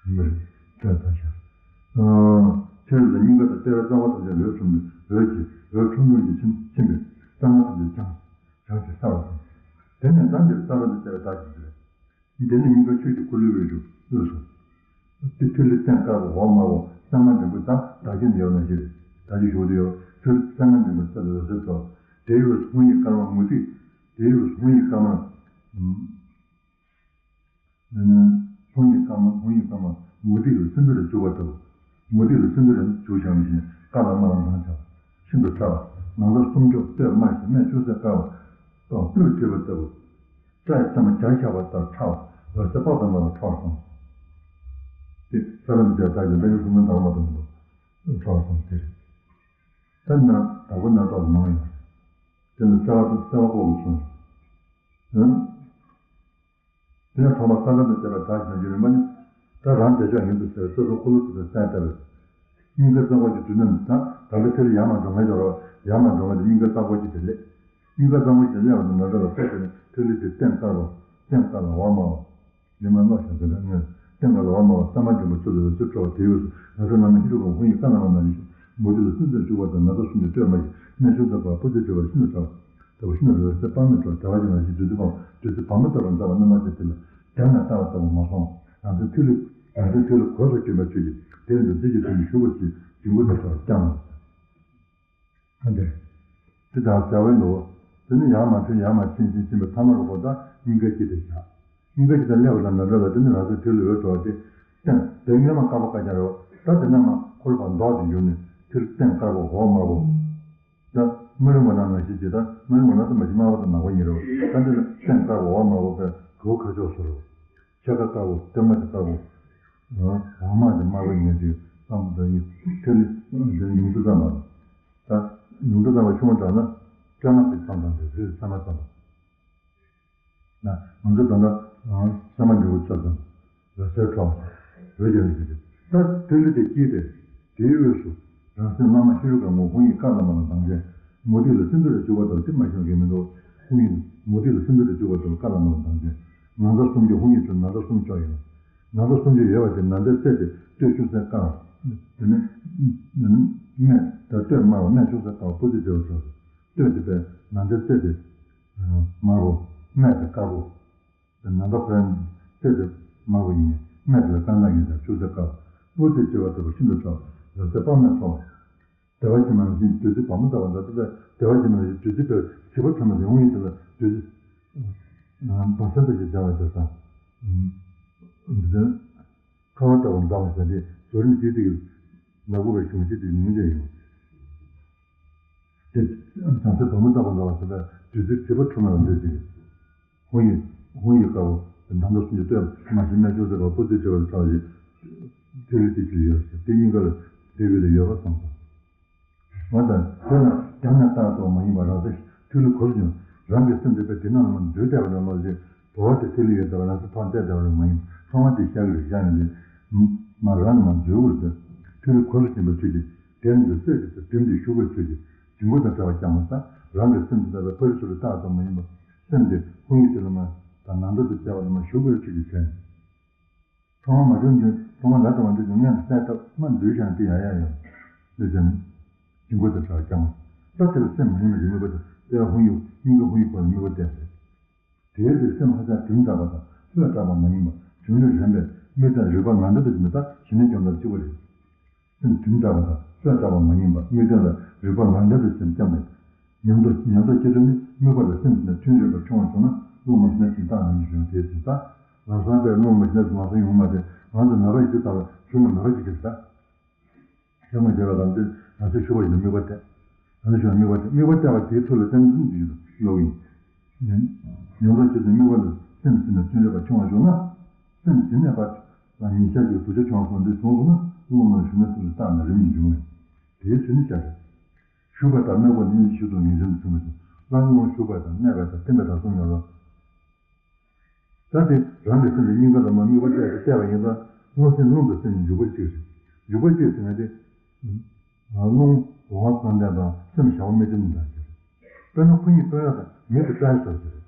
མི་རེད་ལྟ་ལྟ་ཤར། ཨ། ཕྱིར་ལ་སྙིང་ག་དང་ལྟེ་བ་རྩ་བ་ཐམས་ཅད་འོད་ཁྲུམ་པའི་འོད་ཀྱི་འོད་ཁྲུམ་ཁྲུམ་གྱིས་ཁྱིམ་ཁྱིམ་པའི་རྩ་སྣ་ཐམས་ཅད་བྱང་བྱང་ཞིང་གསལ་བར་གསུངས། དེ་ནས་ད་འདིར་ས་བོན་དང་བཅས་པའི་བདག་གིས་ཟེར། འདི་ནི་སྙིང་ག་ཆོས་ཀྱི་འཁོར་ལོའི་དབུས་སུ་དབུས་སུ། ཏི་ཐུ་ལི་སྟེང་དཀར་པོ་འོག་དམར་པོ་ གཙང་མ་འབྲིང་པོ་དང་བདག་རྐྱེན་ཡོད་ན་ཞེས་བདག་རྐྱེན་ཞུ་གི་ཡོད། ཚུལ་གཙང་མ་འབྲིང་པོ་ས་དེ་འོད་ཟེར་འཕྲོ། དེའི་འོད་སྔོན་གྱི་སྐར་མ་མུ་ཏིག་དེའི་འོད་སྔོན་གྱི་སྐར་མ། སྔོན་གྱི་སྐར་མ་སྔོན་གྱི་སྐར་མ་མུ་ཏིག་ལ་སིནྡྷུ་ར་བྱུག་པ་ལྟ་བུ། མུ་ཏིག་ལ་སིནྡྷུ་ར་བྱུག་བཞག་ནས་ཤིང་ཀ་ལ་མ་ལ་འདང་བྱ། ཤིན་ཏུ་ཕྲ་བ། ན་ཚ་སུམ་ཅུ་སྟོད་དམར་ཞིང་སྨད་ཆུ་སེར་དཀར་བ། སྤོས་བྲིས་པ་ལྟ་བུ། སྐྲ་ཡི་ཐ་མ་བྱ་ཤ་བ་ལྟར་ཕྲ་བ། འོད་ཟེར་དཔག་ཏུ་མེད་པ་འཕྲོ་བར་སོང་། དེ་ས་ལམ་དེ་དག་གི་ལས་ཀྱི་སུམ་ལྡན་དང་མ་དང་དུ་འཕྲོ་བར་སོང་སྟེ། ད་ན་དྭགས་པོ་ན་ཏོག་མང་ཡོད། དེ་ནི་གསལ་བ་གསལ་བ་ཀོ་གི་སོང་། དེ་ནས་ཐོག་མར་ས་མཚམས་དང་བཅས་པ་བདག་གཞན་གྱི་རིམ་པ་ནི། ད་རང་བདེ་མཆོག་ཡིན་དུ་ཟེར་སོ་སོ་འཁོར་ལོ་ཐུག་པའི་སེམས་ལྟ་བས། སྙིང་ག་གཙང་བ་གྱི་དུས་རྣམས་དང་ད་ལྟ་དེར་ཡར་མར་འགྲོ་མཁན་ཡོད་རེད་བ། ཡར་མར་འགྲོ་མཁན་དེ་སྙིང་ག་གཙང་བོ་གྱི་དེ་ལས། སྙིང་ག་གཙང་བོ་གྱི་ལས་བ་དང་ན་ཚ་ལ་སོགས་པའི་ཐིག་ལེ་དེ་སྟེང་དཀར་པོ། སྟེང་དཀར་ལ་འོག་དམར་བོ། ཉི་མ་ལོ་ཞིང་དེ་འདྲ་ངོས་སྟེང་དཀར་ལ་འོག་དམར་བོ་གཙང་མ་འབྲིང་པོ་ཚུལ་དུ་འོད་ཟེར་འཕྲོ་བ་དེའི་འོད་ཟེར་ན་ཚོ་ནང་མི་ཧི་རུ་ཀ་ཧུ་ཡི་ཀ་ན་མ་ན་ལི་ཤི་མུ་ཏི་ལ་སུན་ཙེར་བཅུག་པ་དང་ན་ཚ་སུམ་ཅུ་སྟོད་མ་ཞིག་སྨད་ཆུ་ཚ་པ་སྤུ་རྩེ་བྲི་བ་ཤིན་ཏུ་ཕྲ་བ། ལྟ་བུ་ཤིན་ཏུ་རེ་བ་ཟེར་སྤང་མེད་འཕྲོ་བདེ་བ་ཅན་ལ་ཞིག་བདུད་རྩི་སྤང་བདུད་རྩི་བ་མོ་ལྟ་བུ་འཛག་པ་རྣམ་པ་ཅན་དེ་ལ་དེ་ན་ལྟ་བ་ལྟ་བུ་མ་སོང་རང་ཚོའི་ཐོས་ལུགས་རང་ཚོའི་ཐོས་ལུགས་གོས་སུ་གྱོན་པའི་ཚུལ་གྱིས་དེར་འདུ་རྩི་གི་ཚུལ་གྱིས་ཞུགས་པར་བྱེད་འཇིང་པོ་དང་འཕྲོ་བར་བསྐྱང་ངོ་ཟེར། འདི། དེ་དག་བྱ་བའི་ལུགས། དེ་ནི་ཡར་མར་འཕྲོས་ཡར་མར་ཕྱིན་ཕྱིན་ཕྱིན་པའི་ཐ་མ་རུ་ཁོ་ད་སྙིང་ག་སྐྱིད་དེ་བཞག་སྙིང་ག་སྐྱིད་དེ་སླེབས་པ་དང་ན་ཚ་ལ་དེ་ནི་རང་ཚོའི་ཐོས་ལུགས་འོད་འཕྲོ་བ་དེ། སྟེང་དེ་སྔོན་མ་དཀར་པོ་དཀར་རྐྱང་རེད་བ། ད་དེ་ནས་མར་འཁོར་བ་མདོག་དེ་འགྱུར་ནས་ཐིག་ལེ་སྟེང་དཀར་པོ་འོག་དམར་པོ། ད་སྨན་རིན་པོ་ན་ནང་བཞིན་བྱེད་ད་སྨན་རིན་པོ་ན་ད་མ་གཞི་དམར་པོ་དང་ནག་པོ་གཉིས་རེད་བ། ད་འདི་ལ་སྟེང་དཀར་པོ་འོག་དམར་པོ་པའི་གོས་ཁ་ཕྱོགས་སུ་རེད་བ། ཕྱེད་ཀ་དཀར་པོ་སྟོད་མ་དེ་དཀར་པོ། འོག་མ་དེ་དམར་པོ་ཡིན་ནས་དེ་ཙམ་དུ་ཡིན་ཐིག་ལེ་དེ་ཡོངས་སུ་ཙམ་པ། ད་ཡོངས་སུ་ཙམ་པ་ཆུང་བ་དྲགས་ན་སྐྲ་དམར་དེ་ཙམ་ཙམ་དེ་རེད་ས་མ་ཙམ་པ། ན་ང་ཚོ་ད་ལྟ་ས་མ་འབྲས་བུ་ཚོ་ཙམ་འོད་ཟེར་འཕྲོ་བ་འོད་ཀྱང་ཡོད་ཀྱི་ད་ཐིག་ལེ་དེ་སྐྱེས་ཏེ་དེའི་དབུས་སུ་རང་སེམས་བླ་མ་ཧེ་རུ་ཀ་ངོ་ཧཱུྃ་ཡིག་ཀ་ལ་མ་ལ་དང་ཅན་མུ་ཏིག་ལ་སིནྡྷུ་ར་བྱུག་པ་ལྟར་དེ་མ་ཤེས་མཁན་མི་འདུག་ཧཱུྃ་ཡིག་མུ་ཏིག་ལ་སིནྡྷུ་ར་བྱུག་པ་ལྟར་ཀ་ལ་མ་ལ་དང་ཅན་ན་ཚ་སུམ་ཅུ་ཧཱུྃ་ཡིག་ཚུལ་ན་ཚ་སུམ་ཅུ་ཡོད། ན་ཚ་སུམ་ཅུ་ཡོད་པ་དེ་ན་ཚའི་རྩེ་དེ་སྟོད་ཆུ་སེར་དཀར་བ། དེ་ནས་སྨད་དང་སྟོད་དམར་བ་སྨད་ཆུ་སེར་དཀར་བ་སྤུ་རྩེ་བྲི་བ་ཚོ་སྟོད་དེ་པའི་ན་ཚའི་རྩེ་དེ་དམར་པོ་སྨད་དེ་དཀར་པོ། ན་ཚ་ཁོ་རང་རྩེ་དེ་དམར་པོ་ཡིན་ནས་སྨད་དེ་ལ་དཀར་ནག་ཡོད་ཀྱང་ཆུ་སེར་དཀར་བ་སྤུ་རྩེ་བྲི་བ་ལྟ་བུ་ཤིན་ཏུ་ཕྲ་བ་འོད་ཟེར་དཔག་མེད་འཕྲོ་བ། བདེ་བ་ཅན་མ་ནང་བཞིན་བདུད་རྩི་བ་མོ་ལྟ་བུ་འཛག་པ་བདེ་བ་ཅན་མ་ནང་བཞིན་བདུད་རྩི་པའི་བྱེད་པ་ཁྲོས་མ་དེ་ཧཱུྃ་ཡིག་དེ་ལ་བདུད་རྩི། བ་སེར་དང་ཞེས་བྱ་བ་དེ་ས། འདི་ལྟར། ཁ་བ་ལྟ་བུ་འཛག་པ་ཟེར་ཏེ་བཟོ་རིམ་གཅིག་དེ་ལ་གོ་བའི་གཞུང་ཆེན་དེ་ཉུང་ཉུང་ཅན་ཡོད། དེ་བྱང་སེམས་བ་མོ་ལྟ་བུ་འཛག་པ་ཟེར་བའི་བདུད་རྩིའི་བྱེད་པ་ཁྲོས་མ་ལ་འདོད་ཅིང་། ཧཱུྃ་ཡིག་ཧཱུྃ་ཡིག་དཀར་པོ་ན་ཚ་སུམ་ཅུ་སྟོད་མ་ཞིག་སྨད་ཆུ་སེར་དཀར་པོ་སྤུ་རྩེ་བྲི་བ་ལ་ཕྲ་བ་ཞིག་ཐིག་ལེ་དེ་བཅུ་ཡོད་ཟེར་དེ་གཉིས་ཀ་ལ་དེ་བས་ལ་ཡོད་པ་བསམ་སོང་། འོ་ད་དེ་ལ་རྒྱང་ནས་བལྟ་བ་ལྟ་བུ་མ་ཡིན་པར་རང་སེམས་ཐིག་ལེ་གོས་སུ་གྱོན། རང་གི་སེམས་དེ་དཔེ་དེ་ནང་ལ་མར་འཛུལ་བསྡད་པ་ནང་ལོག་ཅིག་བོར་བ་དེ་ཐིག་ལེ་ཡོད་བསྡད་པ་རང་སེམས་ཐོག་བསྡད་བསྡད་པ་རེད་མ་ཡིན་པར་ཚང་མ་དེ་ཤར་གྱི་རེད་ཤར་ཡོང་དུས། མར་རང་ནས་མར་འཛུལ་དགོས་རེད། ཐིག་ལེ་གོས་སུ་གྱོན་པའི་ཚུལ་གྱིས་དེར་འདུ་སེམས་ཀྱི་དེ་བདུན་དེ་ཞུགས་པའི་ཚུལ་གྱིས་འཇིང་པོ་དང་བྲལ་བ་བསྐྱང་བ་དང་རང་གི་སེམས་དེ་ལྟ་བུའི་ཕ་རི་སུ་རུ་བཏགས་ཙམ་མ་ཡིན་པར་སེམས་དེ་ཧཱུྃ་ཡིག་དེ་ལ་མར་དང་ན་ཚ་དང་བཅས་པ་ལ་མར་ཞུགས་པའི་ཚུལ་གྱིས་བྱས། ཐོག་མར་མ་བྱུང་རྒྱུ་ཐོག་མར་ལ་དང་མ་འགྲོ་རྒྱུ་སྔོན་དུ་བསལ་ཐབས་མ་འཛུལ་བཞག་ན་དེ་ཡང་ཡང་ཡང་འདུས་བྱས་ནས་འཇིང་པོ་དང་བྲལ་བ་བསྐྱང་བ། ད་དེ་ལ་སེམས་མ་ཡེངས་པ་ཞིག་དམིགས་པ་དང་དེ་ལ་ཧཱུྃ་ཡིག་སྙིང་ག་ཧཱུྃ་ཡིག་སྐོར་ལ་དམིགས་པ་གཏད་དགོས། དེའི་ཚེ་སེམས་ཧ་ཅང་དྲིམ་དྲག་པ་དང་ལྷོད་དྲགས་པ་མ་ཡིན་པ་བྱུང་རིམ་རན་པས་དམིགས་གཏད་རིག་པ་ངར་འདྲ་དང་བཅས་ནས་ད་ཞི་གནས་སྐྱོང་ཐབས་གཅིག་པ་རེད། སེམས་དྲིམ་དྲགས་པ་དང་ལྷོད་དྲགས་པ་མ་ཡིན་པ་དམིགས་གཏད་ལ་རིག་པ་ངར་འདྲ་དང་བཅས་ནས་བསྐྱངས་པས། ཉམས་རྟོགས་ཉམས་རྟོགས་སྐྱེ་ཚུལ་ནི་དམིགས་པ་དང་སེམས་ཀྱི་ནང་ཐུན་རེག་པར་འཁྱོངས་པ་བྱུང་ན་རླུང་མ་ཞིག་ན་ཞིག་རྟག་ནས་མི་འབྱུང་དེའི་ཚེ་ད། ལམ་སང་པས་རླུང་མ་ཞིག་ན་ཞིག་ལམ་སང་ཡོང་མ་རེད། ང་ཚོ་མེད་པ་ཞིག་དང་བྱུང་ན་མེད་པ་ཞིག་གིས་ད། ཤེས་མ་བྱས་པ་ལམ་དེ་ང་ཚོས་ཞུ་བ་ཡིན་ན་དམིགས་པ་གཏད། ང་ཚོས་ཞུ་ན་དམིགས་པ་གཏད་དམིགས་པ་གཏད་པ་དེའི་ཚུལ་ལ་བརྟེན་ནས་འདི་ཡོད་ལོག་ཡིན། ཉམས་རྟོགས་བྱེད་དུས་དམིགས་པ་ལ་སེམས་ཟིན་ནས་ཐུན་རེག་པར་འཁྱོངས་པ་བྱུང་ན། སེམས་ཟིན་ནས་པ་ལ་ཉིན་ཤས་ཀྱི་བུ་ཆ་བྱུང་སོང་འདི་བྱུང་སོང་ན་རླུང་ལ་ཞུགས་ན་སེམས་ལ་བརྟགས་ནས་རིམ་གཉིས་འབྱུང་བས། དེའི་ཚུལ་ནི་བྱ་སྟེ། ཞུགས་པ་དང་དམིགས་པ་ནི་ཤུགས་དང་ངེས་ཅན་དུ་མཚོན་པ་བཞིན་ལ་རླུང་ཞུགས་པ་དང་གནས་པ་དང་བརྟན་པ་དང་གསུམ་ཡོད་ལ། ད་དེ་རང་གི་སེམས་ཀྱི་སྙིང་ག་ལ་མར་དམིགས་པ་གཏད་དེ་བལྟས་པ་ཡིན་ཙང་རླུང་སེམས་རླུང་དང་སེམས་ཀྱི་འཇུག་པ་གཅིག་རེད། འཇུག་པ་གཅིག་ཟེར་ན་དེ། རླུང་འོང་བ་གཙང་ལྡན་དང་སེམས་བྱ་བ་མི་བདེ་ནི་འདྲ་ཞིག་རེད། དཔེར་ན་ཁོ་གཉིས་སྟོན་ཡག་དང་མི་དེ་ལྟ་ཞོག་ཞིག་རེད།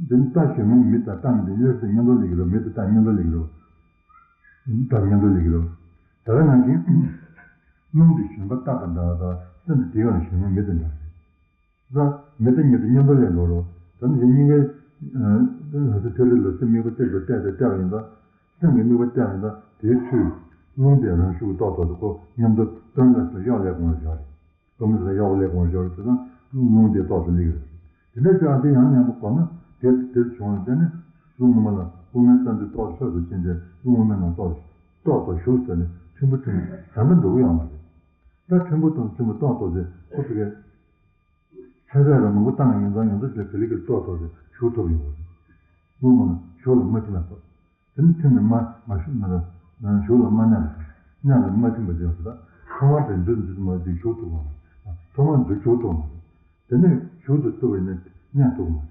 འདི་ནི་ལྟ་ཞོག་མིན་མི་ལྟ་ལྟ་མི་དེ་གཡས་སུ་མཉམ་དུ་ལེགས་རེད། མི་དེ་ལྟ་མཉམ་དུ་ལེགས་རེད། ལྟ་མཉམ་དུ་ལེགས་རེད། ད་ག་ནང་བཞིན། རླུང་དེ་ཞོན་པ་ལྟ་དང་འདྲ་བ་དང་སེམས་དེ་དེ་ག་ལ་ཞོན་མིན་མི་དེ་འདྲ་རེད། ད་མི་དེ་གཉིས་དེ་མཉམ་དུ་ལེགས་འགྲོ་རོགས། ད་ནི་སྙིང་གའི། ང་ཚོ་ཐོས་རིག་ལ་སེམས་དམིགས་པ་གཏད་དེ་གཏད་དེ་གཏད་པ་ཡིན་ཙང་། སེམས་ཀྱི་དམིགས་པ་གཏད་པ་ཡིན་ཙང་དེའི་ཚུལ། རླུང་དེ་རང་ཤུགས་ཏོག་ཏོག་ཏུ་ཁོ་མཉམ་དུ་སྟོན་ལ་སོགས་གཡོག་ལས་གོང་ལ་བཞག་རེད། ཀོ་མི་སི་ལ་གཡོག་ལས་གོང་ལ་བཞག་རེད་ཟེར་ན་རླུང་དེ་ཏོག་ཏུ་སླེབས་ཀྱི་རེད། དེ་འདྲ་བྱས་ཏེ་ཡང་མཉམ་པོ་གོམས་ན་དེ་དེར་བྱུང་བ་དེ་ནི་རླུང་དབུ་མ་ལ་དབུ་མའི་རྩ་མདུད་ཏོག་ཏོག་ཏུ་ཕྱིན་ཏེ་རླུང་དབུ་མའི་ནང་ཏོག་ཏོག་ཏོག་ཞུགས་ཟེར་ནས་ཕྲན་བུ་ཕྲན་བུ་དམ་པ་འགྲོ་གི་ཡོད་མ་རེད། ད་ཕྲན་བུ་དང་ཕྲན་བུ་ཏོག་ཏོག་དེ་ཁོ་ཚོ་གས་ཚད་ཚད་ར་མང་པོ་བཏང་ཡིན་ཙང་ཡོང་ཚོ་ཞིག་ལ་ག་ལེ་ག་ལེ་ཏོག་ཏོག་དེ་ཞུགས་ཐུབ་ཡོང་བ་རེད། རླུང་དབུ་མ་ལ་ཞུགས་ལ་མ་ཐིམ་ལ་ཏོག་དེ་ནི་ཐིམ་ནས་མ་མ་ཞུགས་མ་ར་ཞུགས་ལ་མ་གནས་ལ་གནས་ལ་མ་ཐིམ་པ་ཅན་སོ། ད་ཐོག་མར་དེ་འདུས་འདུས་མ་དེ་ཞུགས་ཐུབ་པ་མ་རེད། ཐོག་མར་འདུས་ཞུགས་ཐུབ་པ་མ་རེད། དེ་ནས་ཞུགས་སུ་ཐུབ་པ་ཡིན་ན་གནས་ཐུབ་པ་མ་རེད།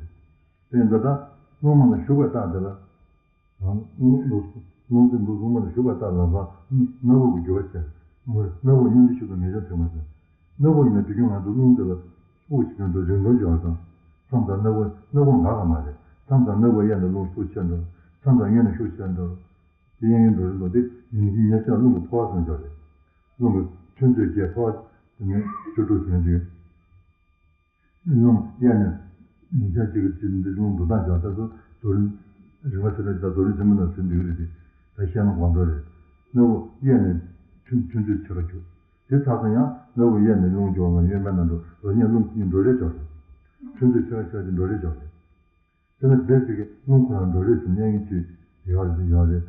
དེ་ཡིན་ཙང་ད་རླུང་དབུ་མ་ལ་ཞུགས་པ་ལྟར་དེ་ལ། རླུང་རླུང་རླུང་རླུང་དབུ་མ་ལ་ཞུགས་པ་ལྟར་ལམ་སང་སྣ་བུག་གི་རྒྱུ་བ་ཆེ། སྣ་བུག་མཉམ་འདུས་ཤུགས་དང་ངེས་ཅན་ཐོན་པ་ཟེར། སྣ་བུག་ཡིན་ན་དུས་རྒྱུན་ང་ཚོ་རླུང་དེ་ལ་དབུགས་ཆེན་པོ་རིང་ཐུང་ཡོད་དང་། མཚམས་དང་སྣ་བུག་སྣ་བུག་འགག་གི་མ་རེད། མཚམས་དང་སྣ་བུག་གཡས་ནས་རླུང་ཤུགས་ཆེར་འགྲོ། མཚམས་དང་གཡོན་ནས་ཤུགས་ཆེར་འགྲོ། དེ་གཡས་གཡོན་འགྲོ་རེད་འགྲོ་དེ་ཉིན་ཉིན་ཆ་རླུང་གི་འཕོ་བ་སོང་ཆོག་རེད། རླུང་གི་ཆུ་མཛོད་བརྒྱད་འཕོ་བ་དེ་ནས་བཅུ་དྲུག་ཐོན་རྒྱུ། རླུང་གཡས་ནས་ཉིན་ཞག་གཅིག་གི་ཚེ་འདི་རླུང་འགྲོ་སྟངས་བྱ་ལྟ་བུ་རྡོ་རིང་རིང་བ་ཟེར་བའི་རྡོ་རིང་ཆེན་པོ་ནང་ཟིན་འདུག་རེད་དེ། ད་བཤད་ན་དགོངས་འགྲོ་རེད། སྣ་བུག་གཡས་ནས་ཆུ་ཆུ་མཛོད་ཆེ་ཁ་བཅུག་དེ་ཚར་སོང་ཡང་སྣ་བུག་གཡས་ནས་རླུང་འགྱུར་བ་ལ་གཡོན་པའི་ནང་དུ་རོ་ཉལ་རླུང་གཉིས་འགྲོ་རེས་ཆོག་རེད། ཆུ་མཛོད་ཆེ་ཁ་ཆེ་ཁ་གཅིག་འགྲོ་རེས་ཆོག་རེད། དེ་ནི་སྦས་ཅིག་གི་རླུང་ཁོ་རང་འགྲོ་རེས་སུ་གནས་ངེས་ཀྱི་ཡོད་རེད་ཡོད་རེད།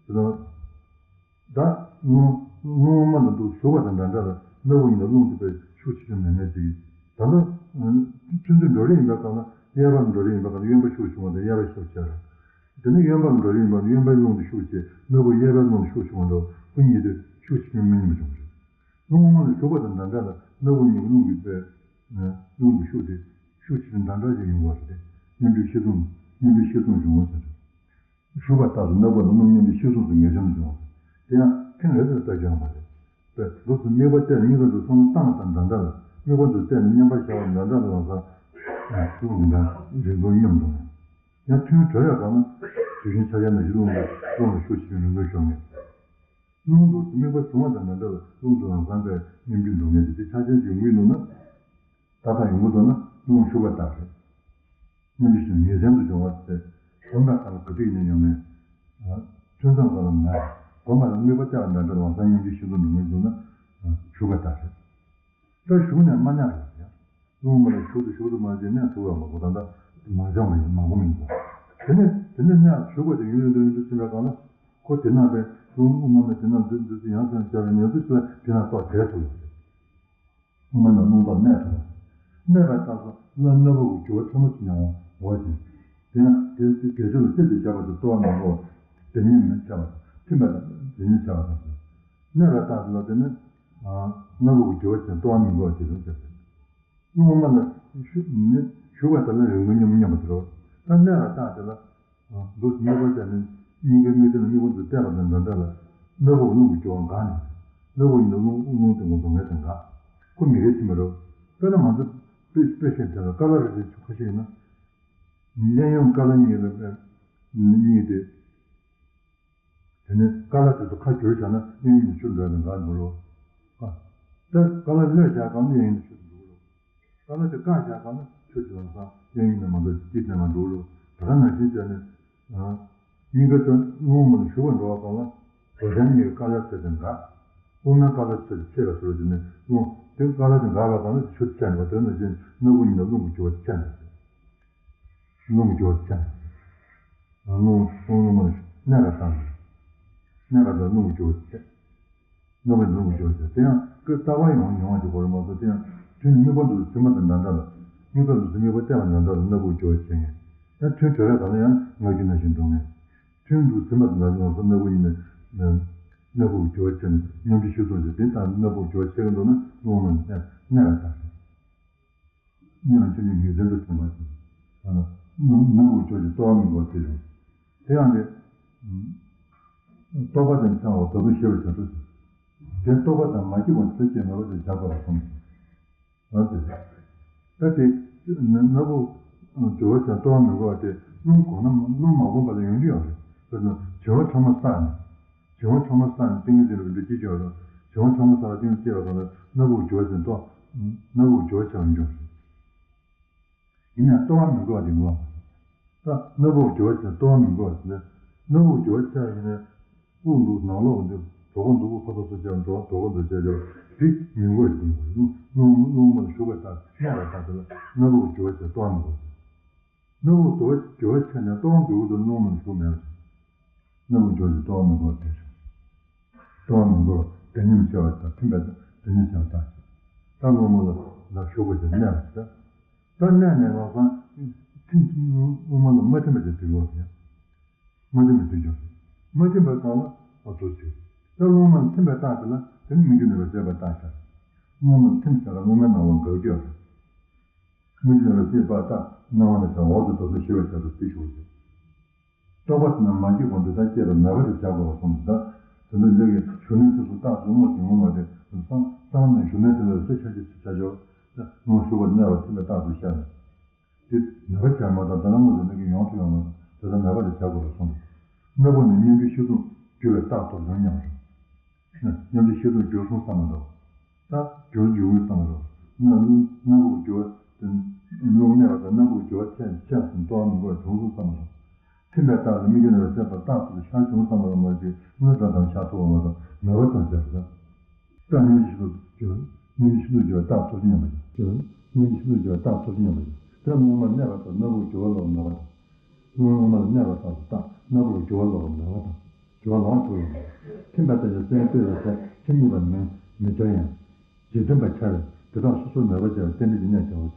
དེ་ནི་ད་རླུང་རླུང་དབུ་མ་ལ་འདུག་ཞུགས་པ་དང་འདྲ་འདྲ་ལ་སྣ་བུག་གཉིས་ལ་རླུང་འདུས་པའི་ཤུགས་ཆེ་ཆུང་མེད་མེད་ཅིག་ད་ལྟ་ཆུ་མཛོད་འགྲོ་རེས་ཡིན་པའི་སྐབས་ལ་གཡས་པར་འགྲོ་རེས་ཡིན་པའི་སྐབས་ལ་གཡོན་པ་ཤུགས་ཆུང་བ་དང་གཡས་པ་ཤུགས་ཆེ་བ། དེ་ནི་གཡོན་པར་འགྲོ་རེས་ཡིན་པ་གཡོན་པའི་རླུང་དུ་ཤུགས་ཆེ་སྣ་བུག་གཡས་པའི་རླུང་དུ་ཤུགས་ཆུང་བ་འགྲོ་ཁོ་གཉིས་དེ་ཤུགས་ཆེ་ཆུང་མི་མཉམ་པ་བྱུང་རེད། རླུང་དབུ་མ་ལ་ཞུགས་པ་དང་འདྲ་འདྲ་ལ་སྣ་བུག་གཉིས་ཀྱི་རླུང་གི་པའི་རླུང་གི་ཤུགས་དེ་ཤུགས་ཆེ་ཆུང་འདྲ་འདྲ་ཞིག་ཡོང་བ་རེད། མཉམ་འཇུག་ཤེས་ཟུང་མཉམ་འཇུག་ཤེས་ཟུང་འབྱུང་བ་ཟེར། ཞུགས་པ་ལྟར་དུ་སྣ་བུག་ལ་རླུང་མཉམ་འཇུག་ཤེས་ཟུང་དུ་ངེས་ཅན་དུ་འབྱུང་བ་ཟེར། དེ་ཡང་ཐེངས་རེ་རེར་ལྟ་རྒྱུ་ཡོང་བ་རེད། པས་འདུག་སེ་དམིགས་པ་གཏད་ནས་གཉིས་ཀ་འདུག་བསམ་བློ་བཏང་བ་དང་འདྲ་འདྲ་ལ་དམིགས་པ་འདུག་གཏད་ནས་མཉམ་པར་བཞག་པ་འདྲ་འདྲ་ལ་ལམ་སང་རླུང་འདི་འདྲ་རིང་ཐུང་མཉམ་འགྲོ་ངེས། ཡང་ཐུན་གྲོལ་བའི་སྐབས་ན་དུས་གཞན་ཆ་ཡང་ན་རླུང་ལ་རླུང་ལ་ཤུགས་ཆེ་རིང་ཐུང་ཤོར་ངེས། རླུང་འདུག་དམིགས་པ་བྱུང་བ་དང་འདྲ་འདྲ་ལ་རླུང་དུ་ལམ་སང་པའི་སྙོམས་འཇུག་འགྲོ་ངེས་ཏེ་དེ་ཆ་ཅན་གྱི་དངོས་ལུགས་ན། ད་ལྟ་ཡོང་གི་འདུག་ན་རླུང་ཞུགས་པ་ལྟར་རེད། སྙོམས་འཇུག་ཤེས་ངེས་ཅན་དུ་འབྱུང་བ་སྟེ། གོམས་པའི་སྐབས་ལ་ག་དུས་ཡིན་ན་ཡང་མེད། ཐུན་མཚམས་སྐབས་ལ་མེད། གོམས་པ་ལ་དམིགས་པ་གཏད་པ་འདྲ་འདྲ་ལམ་སང་སྙོམས་འཇུག་ཤེས་ཚུལ་འགྲོ་ངེས་འདུག་ན་ཞུགས་པ་ལྟར་རེད། ད་ཞུགས་ནས་མ་གནས་པ་ཡང་། རླུང་མ་ལ་ཞུགས་དུ་ཞུགས་དུ་མ་བྱས་གནས་ཐུབ་པ་མ་གོ་ད་ལྟ་མ་བྱུང་བ་ཡིན་མ་གོ་མི་ཡིན་པ། དེ་ནས་དེ་ནས་གནས་ཞུགས་པ་དེ་ཡུན་རིང་དུ་ཡུན་དུ་ཕྱིན་པའི་སྐབས་ལ་ཁོ་དེ་ན་པའི་རླུང་དབུ་མ་ནས་དེ་ན་འདུས་འདུས་ཏེ་ཡང་དེ་ན་སྦྱར་བའི་ཉེར་འཚོ་ཞིག་ལ་དེ་ན་རྟོག་བྲལ་ཐུབ་ཡོད་རེད། དབུ་མ་ན་རླུང་རྟོག་གནས་ཐུབ་པ། གནས་པ་ལྟར་སོ་ལ་སྣ་བུག་གི་རྒྱུ་བ་ཆེན་པོ་ཅིག་མྱོང་བ་འོ་ཞིང་། དེ་ཡང་དེ་དེ་དགེ་སྦྱོར་ལ་རྩིས་ཏེ་བཞག་པ་དེ་རྟོགས་པ་མི་འགོག་པ་དེ་ཉིད་མི་འཆར་བ་དང་ཐིམ་པ་དང་དེ་ཉིད་འཆར་བ་དང་། གནས་པ་ལྟར་སོ་ལ་དེ་ནི་སྣ་བུག་གི་རྒྱུ་བ་ཆེན་རྟོགས་པ་མི་འགོག་པ་དེ་རུ་འཆར་ཞིང་། རླུང་དབུ་མ་ལ་ཞུ་ནི་ཞུགས་པ་དེ་ལ་རིང་དུ་སྙོམས་སྙོམས་པ་དེ་རོ། ད་གནས་པ་ལྟར་དེ་ལ། འདུག་སེ་དམིགས་པ་བཅད་ནས་སྙིང་གའི་དངོས་སྟེང་ལ་དམིགས་པ་འདུག་གཏད་པ་དང་འདྲ་འདྲ་ལ། སྣ་བུག་རླུང་གི་རྒྱུ་བ་འགག་ནས། སྣ་བུག་ཡིན་ན་རླུང་རླུང་སྟེང་གི་འདུག་ངེས་དང་འགག་ཁོ་མི་འགལ་ཕྱིན་པ་རེད། དཔེར་ན་ང་ཚོ་དཔེ་དཔེ་བཤད་དེ་ལ་ཀ་ལ་རེ་རེ་ཆུ་ཁ་ཤས་ཡིན་ན། གཡས་གཡོན་ཀ་ལ་གཉིས་ལ་གཉིས་ཏེ། དེ་ནས་ཀ་ལ་དེ་ཚོ་ཁ་བསྒྱུར་བྱས་ན་གཡས་གཡོན་ནས་ཆུ་འགྲོ་ནས་འགག་འགྲོ་རོ། ཨ། ད་ཀ་ལ་གློད་བྱས་གང་ལ་གཡས་གཡོན་ནས་ཆུ་འགྲོ་རོ། ད་ལྟ་དེ་བཀག་བཞག་པ་ན་ཆུ་དེ་ལམ་སང་གཡས་གཡོན་ནས་མ་འགྲོ་དཀྱིལ་ནས་མ་འགྲོ་རུ་ད་ག་ནང་བཞིན་བྱས་ནས། སྙིང་ག་ཚོ་རླུང་མ་ལ་ཞུགས་པར་འགྲོ་བ་གང་ལ་རྡོ་རྗེ་གཉིས་ཀྱི་ཀ་ལ་ཚད་དེ་འགག་དབུ་མའི་ཀ་ལ་ཚད་དེ་ཆད་པ་ཟེར་བ་དེ་ནི་རླུང་དེ་ཀ་ལ་དེ་འགག་པ་གང་ལ་ཆུ་ཆད་པ་དེ་ནང་བཞིན་སྣ་བུག་གཉིས་ལ་རླུང་གི་རྒྱུ་བ་ཆད་པ་རེད། རླུང་གི་རྒྱུ་བ་ཆད་པ་རེད། རླུང་རླུང་རླུང་མ་ལ་གནས་པ་དང་། གནས་པ་དང་རླུང་གི་རྒྱུ་བ་ཆད། སྣ་བུག་རླུང་གི་རྒྱུ་བ་ཆད། དེ་ཡང་ཀུན་རྟག་པ་ཡོང་ཡོང་བ་ཞིག་གོ་རེ་མ་གཏོགས་དེ་ཡང་ཐུན་དམིགས་པ་འདུག་ཟིན་པ་དང་འདྲ་འདྲ་ལ། དམིགས་པ་འདུག་དམིགས་པ་གཏད་པ་འདྲ་འདྲ་ལ་སྣ་བུག་རྒྱུ་བ་ཆད་ངེས། ཡང་ཐུན་གྲོལ་བའི་སྐབས་ན་ཡང་སྔར་རྒྱུ་ནང་བཞིན་འགྲོ་ངེས། ཐུན་དུ་ཟིན་པ་དང་འདྲ་ཡོང་སོང་སྣ་བུག་ཡིན་ནས། སྣ་བུག་རྒྱུ་བ་ཆད་ནས་སྙོམས་འཇུག་ཤུགས་སོང་ཞིང་དེ་ལྟར་སྣ་བུག་རྒྱུ་བ་ཆད་ཀྱི་འདུག་ན་རླུང་ལ་གནས་པ་དང་། གནས་པ་ཆོས་ཉིད་ངེས་ཅན་དུ་ཐོན་པ་ཞིག་ནུ་ནུ་བོ་ཆོས་ཀྱི་རྟོག་པ་མི་འགོག་དེ་རེད། དེ་ཡང་དེ། རྟོག་པ་དེ་འཆང་བ་ད་དུང་ཤེས་པར་བྱ་སྟོབས་ཞིག་དེ་རྟོག་པ་དང་མ་སྐྱེས་གོང་དེ་སྐྱེས་མེད་པ་དེ་བཞག་དགོས་པར་གསུངས། འོ་དེ་རེད། ད་དེ། ནུ་བོ། རྒྱུ་བ་ཆེན་རྟོག་པ་མི་འགོག་པ་དེ་རླུང་གོང་ན་རླུང་མ་གོམས་པ་ལ་ཡོང་རྒྱུ་ཡོད་རེད། དཔེར་ན་བྱེ་བ་ཕྲ་མོ་བསགས་ནས། བྱེ་བ་ཕྲ་མོ་བསགས་ནས་ཏིང་ངེ་འཛིན་ལ་འདུ་བྱེད་ཀྱི་ཡོད་རེད། བྱེ་བ་ཕྲ་མོ་བསགས་ལ་ཏིང་ངེ་འཛིན་སྐྱེ་བ་དང་ན་སྣ་བུག་རྒྱུ་བ་ཆེན་རྟོག་སྣ་བུག་རྒྱུ་བ་ཆེན་ཡོང་རྒྱུ་རེད། ཡིན་ནའང་རྟོག་པ་མི་འགོག་པ་དེ་མི་འོང་བ་རེད། ད་སྣ་བུག་རྒྱུ་བ་ཆེན་རྟོག་པ་མི་འགོག་པ་དེ་ནི་སྣ་བུག་རྒྱུ་བ་ཆེན་ཡིན་ནའི་དབུགས་འདུག་ནང་ལོགས་འདུག་གྲོད་ཁོག་འདུག་པ་ཁོ་ཐག་ཆོད་ཀྱང་འགྲོ། གྲོད་ཁོག་འདུག་བྱས་ཀྱང་དེ་མི་འགོར་ཞིག་མི་འགོར། རླུང་རླུང་མར་ཞུགས་པའི་རྟགས་གནས་པའི་རྟགས་དེ་ལ་སྣ་བུག་འགྱུ་བ་བྱས་ལྟོ་བ་མི་འགོར་ཟེར། སྣ་བུག་འགྱུ་བ་འགྱུ་བ་ཆད་ནས་ལྟོ་བ་འགྱུར་དུས་རླུང་མར་ཞུགས་མེད་པ་བྱས། སྣ་བུག་འགྱུ་བ་ལྟོ་བ་མི་འགོར་བ་དེ་བྱུང་། ལྟོ་བ་མི་འགོར་བ་དེ་ཉིད་ཆེ་བ་དང་ཐིམ་པའི་དེ་ཉིད་ཆེ་བ་རྟགས་ཅིག་ད་རླུང་མར་ལ་ཞུགས་པ་དེ་གནས་པ་ཟེར། ད་གནས་ནས་ལམ་སང་ཐིམ་རླུང་མར་ལ་མ་ཐིམ་པ་དེ་དུས་ཡོད་ཟེར། མ་ཐིམ་པའི་དུས་ཀྱང་རེད། མ་ཐིམ་པའི་སྒང་ལ་ཨ་ཚུར་ཚུད། ད་རླུང་མར་ཐིམ་པའི་རྟགས་དེ་ལ་དེ་ནི་མི་འགྱུར་ནུས་པ་ཟད་པའི་རྟགས་ཤར། རླུང་མར་ཐིམ་ཟེར་ལ་རླུང་མའི་སྣང་བ་འགག་རྒྱུ་རེད། མི་འགྱུར་ནུས་པ་ཟད་པའི་རྟགས་སྣང་བ་ནས་ཤར་འོག་ཏུ་དོ་ཚོད་ཞི་བའི་ཆ་དུ་སྟེ་ཞུགས་ཤིང་། རྟོག་པ་དེ་རྣམས་མ་སྐྱེས་གོང་དུ་ད་སྐྱེས་པ་མེད་པ་དེ་བྱ་དགོས་པར་གསུངས་ཏེ། ད་དེ་འདྲ་ལས་ཀྱི་ཞུགས་གནས་དེ་ཚོ་རྟགས་ཚོ་དངོས་སུ་ཡོང་བ་དེ་བསམ་བསམ་ནས་ཞུགས་གནས་དེ་ལ་སེ་ཆ་ཅིག་བྱ་ཆོག་ད་རླུང་ཞུགས་པ་གནས་པ་ཐིམ་པའི་རྟགས་ཚོ་ཤར་ནས། དེ་མེད་པ་བྱས་མ་ཐག་དེ་ལ་དངོས་སུ་གནས་ཀྱི་ཡོང་ཐུབ་ཡོང་མ་ཐུབ་དེ་ལྟར་མེད་པ་དེ་བྱ་དགོས་པར་གསུངས་ཏེ། སྣ་བུག་ནས་སྙོམས་འཇུག་ཤིང་ཐུང་རྒྱུ་བའི་རྟགས་ཐོབ་བྱུང་སྙམ་བྱུང་། སྙོམས་འཇུག་ཤིང་ཐུང་རྒྱུ་སོང་བསམ་མ་འདྲ་བ། ད་རྒྱུ་རྒྱུ་བའི་བསམ་མ་འདྲ་བ། སྣ་སྣ་བུག་རྒྱུ་བ་དེ་རླུང་གནས་པ་དང་སྣ་བུག་རྒྱུ་བ་ཆད་ཆད་སོང་ལྟོ་བ་མི་འགོར་བ་བྱུང་སོང་བསམ་མ་འདྲ་བ། ཐིམ་པའི་རྟགས་ལ་མི་འགྱུར་ནུས་པ་ཟད་པ་རྟགས་ཐོབ་ཤར་བྱུང་བསམ་པ་ལ་མ་ཅིག་དངོས་བྱ་དང་ཤར་ཐུབ་པ་མ་གཏོགས་མེད་པ་ཙམ་བྱས་པ་དང་། རྟགས་སྙོམས་འཇུག་ཤིང་ཐུང་རྒྱུ་སྙོམས་འཇུག་ཤིང་ཐུང་རྒྱུ་བའི་རྟགས་ཐོབ་ཀྱི་སྙམ་པ་ཅིག་སྙོམས་འཇུག་ཤིང་ཐུང་རྒྱུ་བའི་རྟགས་ཐོབ་ཀྱི་སྙམ་པ་ཅིག་དེ་རླུང་མར་གནས་པ་དང་སྣ་བུག་རྒྱུ་བ་ལོག་མེད་པ་དང་། རླུང་མར་གནས་པ་དང་རྟགས་སྣ་བུག་རྒྱུ་བ་ལོག་མེད་པ་དང་། རྒྱུ་བ་ལོག་ཐུབ་ཡོང་བ། ཐིམ་པ་ལྟ་ཅི་སེམས་ལྟོས་པའི་ཚེ་ཐིམ་གཉིས་པ་མི་མི་འཆར་ཡང་། རྗེས་མཐུན་པར་འཆར་བས་དེ་དག་སོ་སོར་མེད་པར་བྱ་བའི་རྟེན་འབྲེལ་གྱི་གནད་བྱའོ།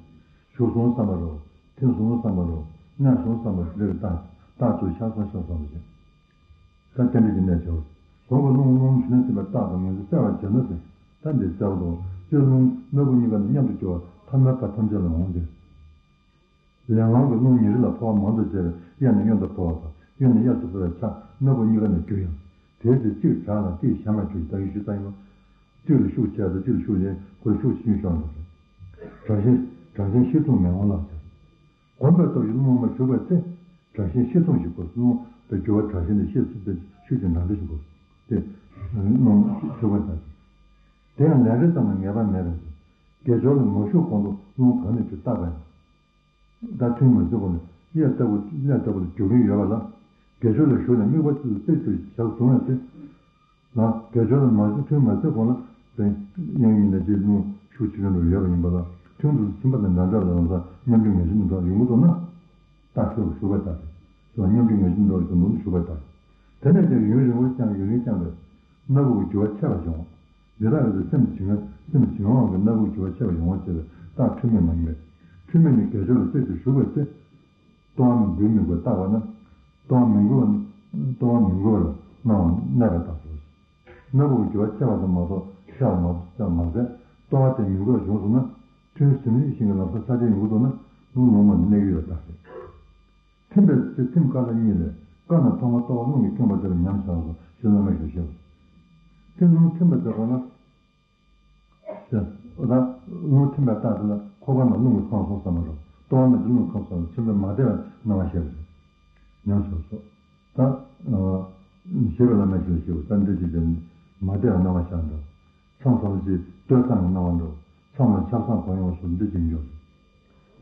ཞུགས་སོང་བསམ་པ་རོ། ཐིམ་སོང་བསམ་པ་རོ། གནས་སོང་བསམ་པ་རེ་རེ་བཏང་། རྟགས་ཚུར་ཤར་སོང་ཤར་སོང་བ་བྱས། ད་རྟེན་འབྲེལ་གྱི་གནད་བྱའོ། གོང་གི་རླུང་རླུང་ཞུགས་གནས་ཐིམ་པའི་རྟགས་དང་ངོས་འཛིན་གསལ་བར་བྱས་ན་ཟེར། ད་འདི་གསལ་བ་དང་སྤྱིར་རླུང་སྣ་བུག་གཉིས་ཀ་ནི་མཉམ་དུ་རྒྱུ་བ་ཐ་མལ་པ་ཐམས་ཅད་ལ་འོང་སྟེ། ལས་དབང་གིས་རླུང་ཉིན་རེ་ལ་འཕོ་བ་མང་དུ་བྱས་པས་གཡས་ནས་གཡོན་དུ་འཕོ་བ་དང་གཡོན་ནས་གཡས་སུ་འཕོ་བའི་ཆ་སྣ་བུག་གཉིས་ཀ་ནས་རྒྱུ་ཡང་། དེའི་ཚེ་གཅིག་བྱག་ལ་གཅིག་ཞབས་ལ་རྒྱུ་ཞེས་བརྡ་ཡིག་ཞུས་ཚར་ཡིན་པ། གཅིག་ལ་ཤུགས་ཆེ་དང་གཅིག་ལ་ཤུགས་ལེན་ཁོ་ལ་ཤུགས་ཆེ་ཤོས་འདུག་ཟེར། དྲག་ཞན་དྲག་ཞན་ཤིང་ཐུང་མི་འོང་ལ་ཟེར། གོམས་པའི་སྟོབས་ཀྱིས་རླུང་མར་ཞུགས་པའི་ཚེ། དྲག་ཞན་ཤིང་ཐུང་ཞིག་དགོས། རླུང་དང་རྒྱུ་བ་དྲག་ཞན་དེ་ཤེས་ཚུལ་དེ་ཤུགས་ཀྱི་འདྲ་འདྲ་ཞིག་དགོས། དེ་རླུང་ཞུགས་པ་དང་། དེ་ཡང་ལན་རེ་ཙམ་ལ་ངེས་པ་མེད་པས། དགེ་སྦྱོར་ལ་མ་ཞུགས་གོང་དུ་རླུང་གང་ནས་འཕྲོས་བརྟག་པ་ཡིན། ད་ཐུན་མ་ཟིན་གོང་ནས་གཡས་ལྟ་བུ་གཡས་ལྟ་བུ་ལ་རྒྱུ་མཁན་ཡོད་པ་ལ། དགེ་སྦྱོར་ལ་ཞུགས་ནས་དམིགས་པ་གཅིག་ཏུ་གཏད་དུ་བྱ་བཟུང་བའི་ཚེ། ལ་དགེ་སྦྱོར་ལ་མ་ཞུགས་ཐུན་མ་ཟིན་གོང་ལ་དེ་དབྱིངས་ཉིད་ལ་རྗེས་རླུང་ཤུགས་ཆེ་ཆུང་འགྲོ་ཡོད་པ་ཡིན་པ་ལ། ཐུན་དུ་ཐིམ་པ་དང་འདྲ་འདྲ་ལ་ལམ་སང་སྙོམས་འཇུག་ངེས་ཅན་དུ་འགྲོ་ཡོང་གི་འདུག་ན། རྟགས་ཤུགས་ཞུགས་པ་ལྟར་ཏེ། སོ་སྙོམས་འཇུག་ངེས་ཅན་འགྲོ་ཡོང་གི་འདུག་ན་ཞུགས་པ་ལྟར། དེ་ནས་ཀྱང་ཡུན་རིང་པོར་བསྐྱངས་ཡུན་རིང་བསྐྱངས་པས་སྣ་བུག་གི་རྒྱུ་བ་ཆད་པ་བྱུང་བ། འདི་དག་ཡོད་དུས་སེམས་བྱིང་བ་སེམས་བྱིང་བའང་གི་སྣ་བུག་རྒྱུ་བ་ཆད་པ་ཡོང་བ་བྱེད་པའི་རྟགས་འཁྲུལ་མེད་མ་ཡིན་པས། འཁྲུལ་མེད་ནི་དགེ་སྦྱོར་ལ་རྩེ་གཅིག་ཞུགས་པའི་ཚེ། ལྟོ་བ་མི་འགུལ་མི་འགུལ་བརྟག་པ་ན། ལྟོ་བ་མི་འགུལ་བ་ལྟོ་བ་མི་འགུལ་བ་ལ་སྣང་བ་གནས་པར་བརྟག་གོ། སྣ་བུག་གི་རྒྱུ་བ་ཆད་པ་ཙམ་མ་གཏོགས་ཤར་བ་མ་གཏོགས་ཤར་མ་ཟད་ལྟོ་བ་དེ་མི་འགུལ་བ་བྱུང་སོང་ན། ཐུན་ཟིན་རིམ་བཞིན་གྱི་ལམ་སང་ས་ཆ་ཡོང་གི་འདུག་ན་རླུང་ལོང་མ་གནས་ཀྱི་ཡོད་པར་བརྟག་གོ། ཐིམ་པའི་ཚེ་ཐིམ་དཀར་ལ་གཉིས་ལས་དཀར་ལ་ཐོག་མར་ལྟོ་བ་རླུང་གིས་ཁེངས་པ་དེ་ལ་ཉམས་བཞག་སོ་ཞེས་བླ་མས་ཞུ་ཞེས་པ། ཐིམ་རླུང་ཐིམ་པ་དེ་གོ་ན། ཞེས་ཨོ་ད་རླུང་ཐིམ་པའི་རྟགས་དེ་ལ་ཁོག་པ་ན་རླུང་གིས་ཁེངས་སོང་བསམ་པ་རོ། ལྟོ་བ་ན་ཅི་རླུང་ཁེངས་སོང་ཐིམ་པས་མ་བདེ་བའི་སྣང་བ་ཤར་བ་རེད། ཉམས་བཞག་སོ། ད་ཞེས་པ་བླ་མས་ཞུ་ཞེས་པ་ད་འདི་ཅི་ཅི་མ་བདེ་བའི་སྣང་བ་ཤར་འགྲོ། མཚམས་མཚམས་ལ་ཅིག་ལྟོས་བསམ་གྱི་སྣང་བ་འགྲོ། མཚམས་ལ་ཆབ་གསང་གང་ཡོང་སོགས་འདི་གཅིག་འགྱོ།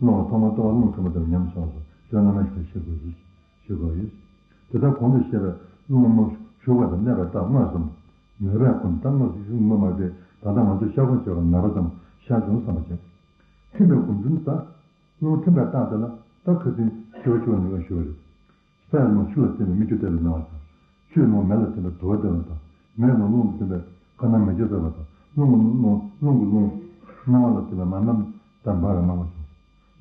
རླུང་ལ་ཐོག་མར་ལྟོ་བ་རླུང་ཁེངས་པ་དེར་ཉམས་བཞག་སོ་ཞེས་བླ་མས་ཞུ་ཞེས་དགོས་སོ་ཞེས་དགོས་ཡོད། དེ་ལྟར་གོང་དུ་བཤད་པའི་རླུང་མར་ཞུགས་པ་དང་གནས་པའི་རྟགས་དངོས་སམ། མོས་པས་ཁོ་ན་ད་དངོས་སུ་ཞུགས་མི་མ་དེ་ད་ལྟ་ང་ཚོས་ཤར་སྒོ་བྱས་པ་མེད་པ་ཙམ་ཤར་བྱུང་བསམ་པ་བྱས། ཐིམ་པའི་གོམས་འདྲིས་ད། རླུང་ཐིམ་པའི་རྟགས་དེ་ལ་ད་ཁ་སང་ཞུ་བ་ཞུ་བ་ནི་ཞུ་བ་རེད། ས་ཡི་རླུང་ཆུ་ལ་བརྟེན་པའི་སྨིག་རྒྱུ་དེ་ལ་སྣང་བ་དང་། ཆུ་ཡི་རླུང་མེ་ལ་བརྟེན་པའི་དུ་བ་དེ་ལ་དང་། མེ་ཡི་རླུང་རླུང་ལ་བརྟེན་པའི་ཁ་ན་མེ་ལྕེ་ཟེར་བ་དང་། རླུང་གི་རླུང་རླུང་གི་རླུང་སྣང་བ་ལ་བརྟེན་པའི་མ་སྣམ་དང་འབར་བའི་སྣང་བ་བྱུང་།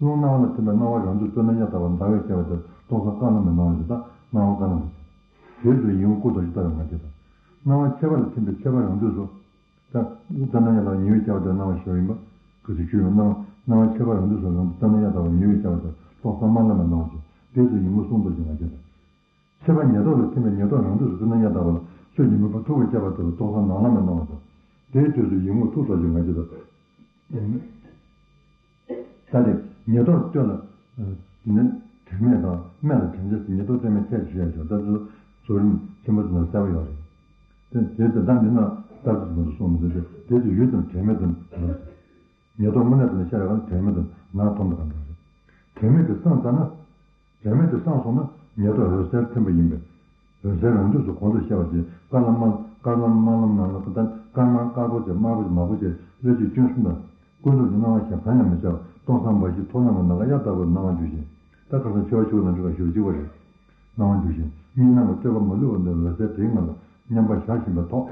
རླུང་སྣང་བ་ལ་བརྟེན་པའི་སྣང་བ་རང་དུ་སྤྲོ་ན་གཡའ་དག་པ་ཟླ་བས་བསྐྱེད་པ་དེ་སྟོང་སང་དཀར་ལམ་མེ་སྣང་བ་ཞིག་དང་སྣང་བ་དཀར་ལམ་མེ་བྱུང་། དེའི་ཚེ་ཡི་མུག་ལྐུགས་རྡོ་རྗེ་ལྟ་བའི་ང་རྒྱལ་དང་། སྣང་བ་ཁྱད་པར་ལ་ཐིམ་པའི་ཁྱད་པར་རང་དུས་སུ། ད་ལྟ་ན་ཡང་ལ་ཉི་འོད་ཀྱང་བ་དེ་སྣང་བ་ཞིག་ཡིན་པ། ག་ཚོད་ཞུས་པའི་སྣང་སྣང་བ་ཁྱད་པར་རང་དུས་སུ་རང་དུ་ལྟ་ན་ཡང་ལྟ་བ་ཉི་འོད་ཀྱང་བ་དེ་ལྟོགས་སང་དམར་ལམ་མེ་སྣང་བ་ཞིག་དེ་ཚོ་ཡིན་མུག་གསུང་རྡོ་རྗེ་ང་རྒྱལ་དང་། ཁྱད་པར་ཉེར་བསྡོགས་ལ་ཐིམ་པའི་ཉེར་བསྡོགས་རང་དུས་སུ་ལྟ་ན་ཡང་ལྟ་བ་ལ་ཆོས་ཀྱི་མུན་པ་འཐུག་པའི་ཁྱད་པར་དེ་ལ་ལྟོགས་སང་ནམ་ལམ་མེ་སྣང་བ་དང་། དེའི་དུས་སུ་ཡིན་མུག་ཐུག་རྡོ་རྗེ་ང་རྒྱལ་དང་། ད་དེ་ཉེར་བསྡོགས་སྟོད་ལ། དེ་ནས་དྲན་མེད་དང་སྨད་ལ་དྲན་བྱེད་ཟེར་ཉེར་བསྡོགས་སྟོད་སྨད་ཁྱད་ཆོས་ཡང་ཞོག་ད་ཚོ་ཟུར་རིམ་ཆེན་པོ་ཚོ་ན་གསལ་པོ་ཡོད་རེད། དེ་དེ་དེ་དག་འདི་ན་ལྟར་དུ་མ་དུ་གསུངས་མི་འདུག་དེ་དེ་དུ་ཡུལ་དང་དྲན་མེད་དུ་ལ། ཉེར་བསྡོགས་དངོས་གནས་དུ་ནི་ཤར་ཡོད་དྲན་མེད་དུ་ན་མཐོང་དུ་གང་འདྲ་རེད། དྲན་མེད་དུ་སངས་ཙ་ན། དྲན་མེད་དུ་སངས་སོང་ན་ཉེར་བསྡོགས་འོད་གསལ་ཐིམ་པ་ཡིན་པས། འོད་གསལ་རང་དུས་སུ་གོང་དུ་བཤད་པ་བཞིན་དཀར་ལམ་དམར་ དཀར་དམར་དམར་ལམ་ནང་ལ་ད་དཀར་དམར་དཀར་པོ་བྱས་དམར་པོ་བྱས་ནག་པོ་བྱས་སླད་ཕྱིན་སྐྱོན་གསུམ་དང་། ཀུན་རྫོབ་ཀྱི་སྣང་བ་གཞན་གང་ཡང་མི་བྱ་བར་སྟོང་སང་འབའ་ཞིག་ཐོག་རྣམས་པ་ནམ་མཁའ་གཡའ་ལྟ་བུར་སྣང་བ་འགྱུར་ཞིང་། ད་ཁ་སང་ཆེ་བ་ཆེ་བ་ནང་འགྲོ་བ་ཞེས་པ་གཅིག་པ་རེད། སྣང་བ་འགྱུར་ཞིང་གཉིས་སྣང་གི་སྤྲོས་པ་མ་ལུས་པ་འདི་འོད་གསལ་དེའི་ངང་ལ་མཉམ་པར་བཞག་བཞིན་པའི་ཐོག་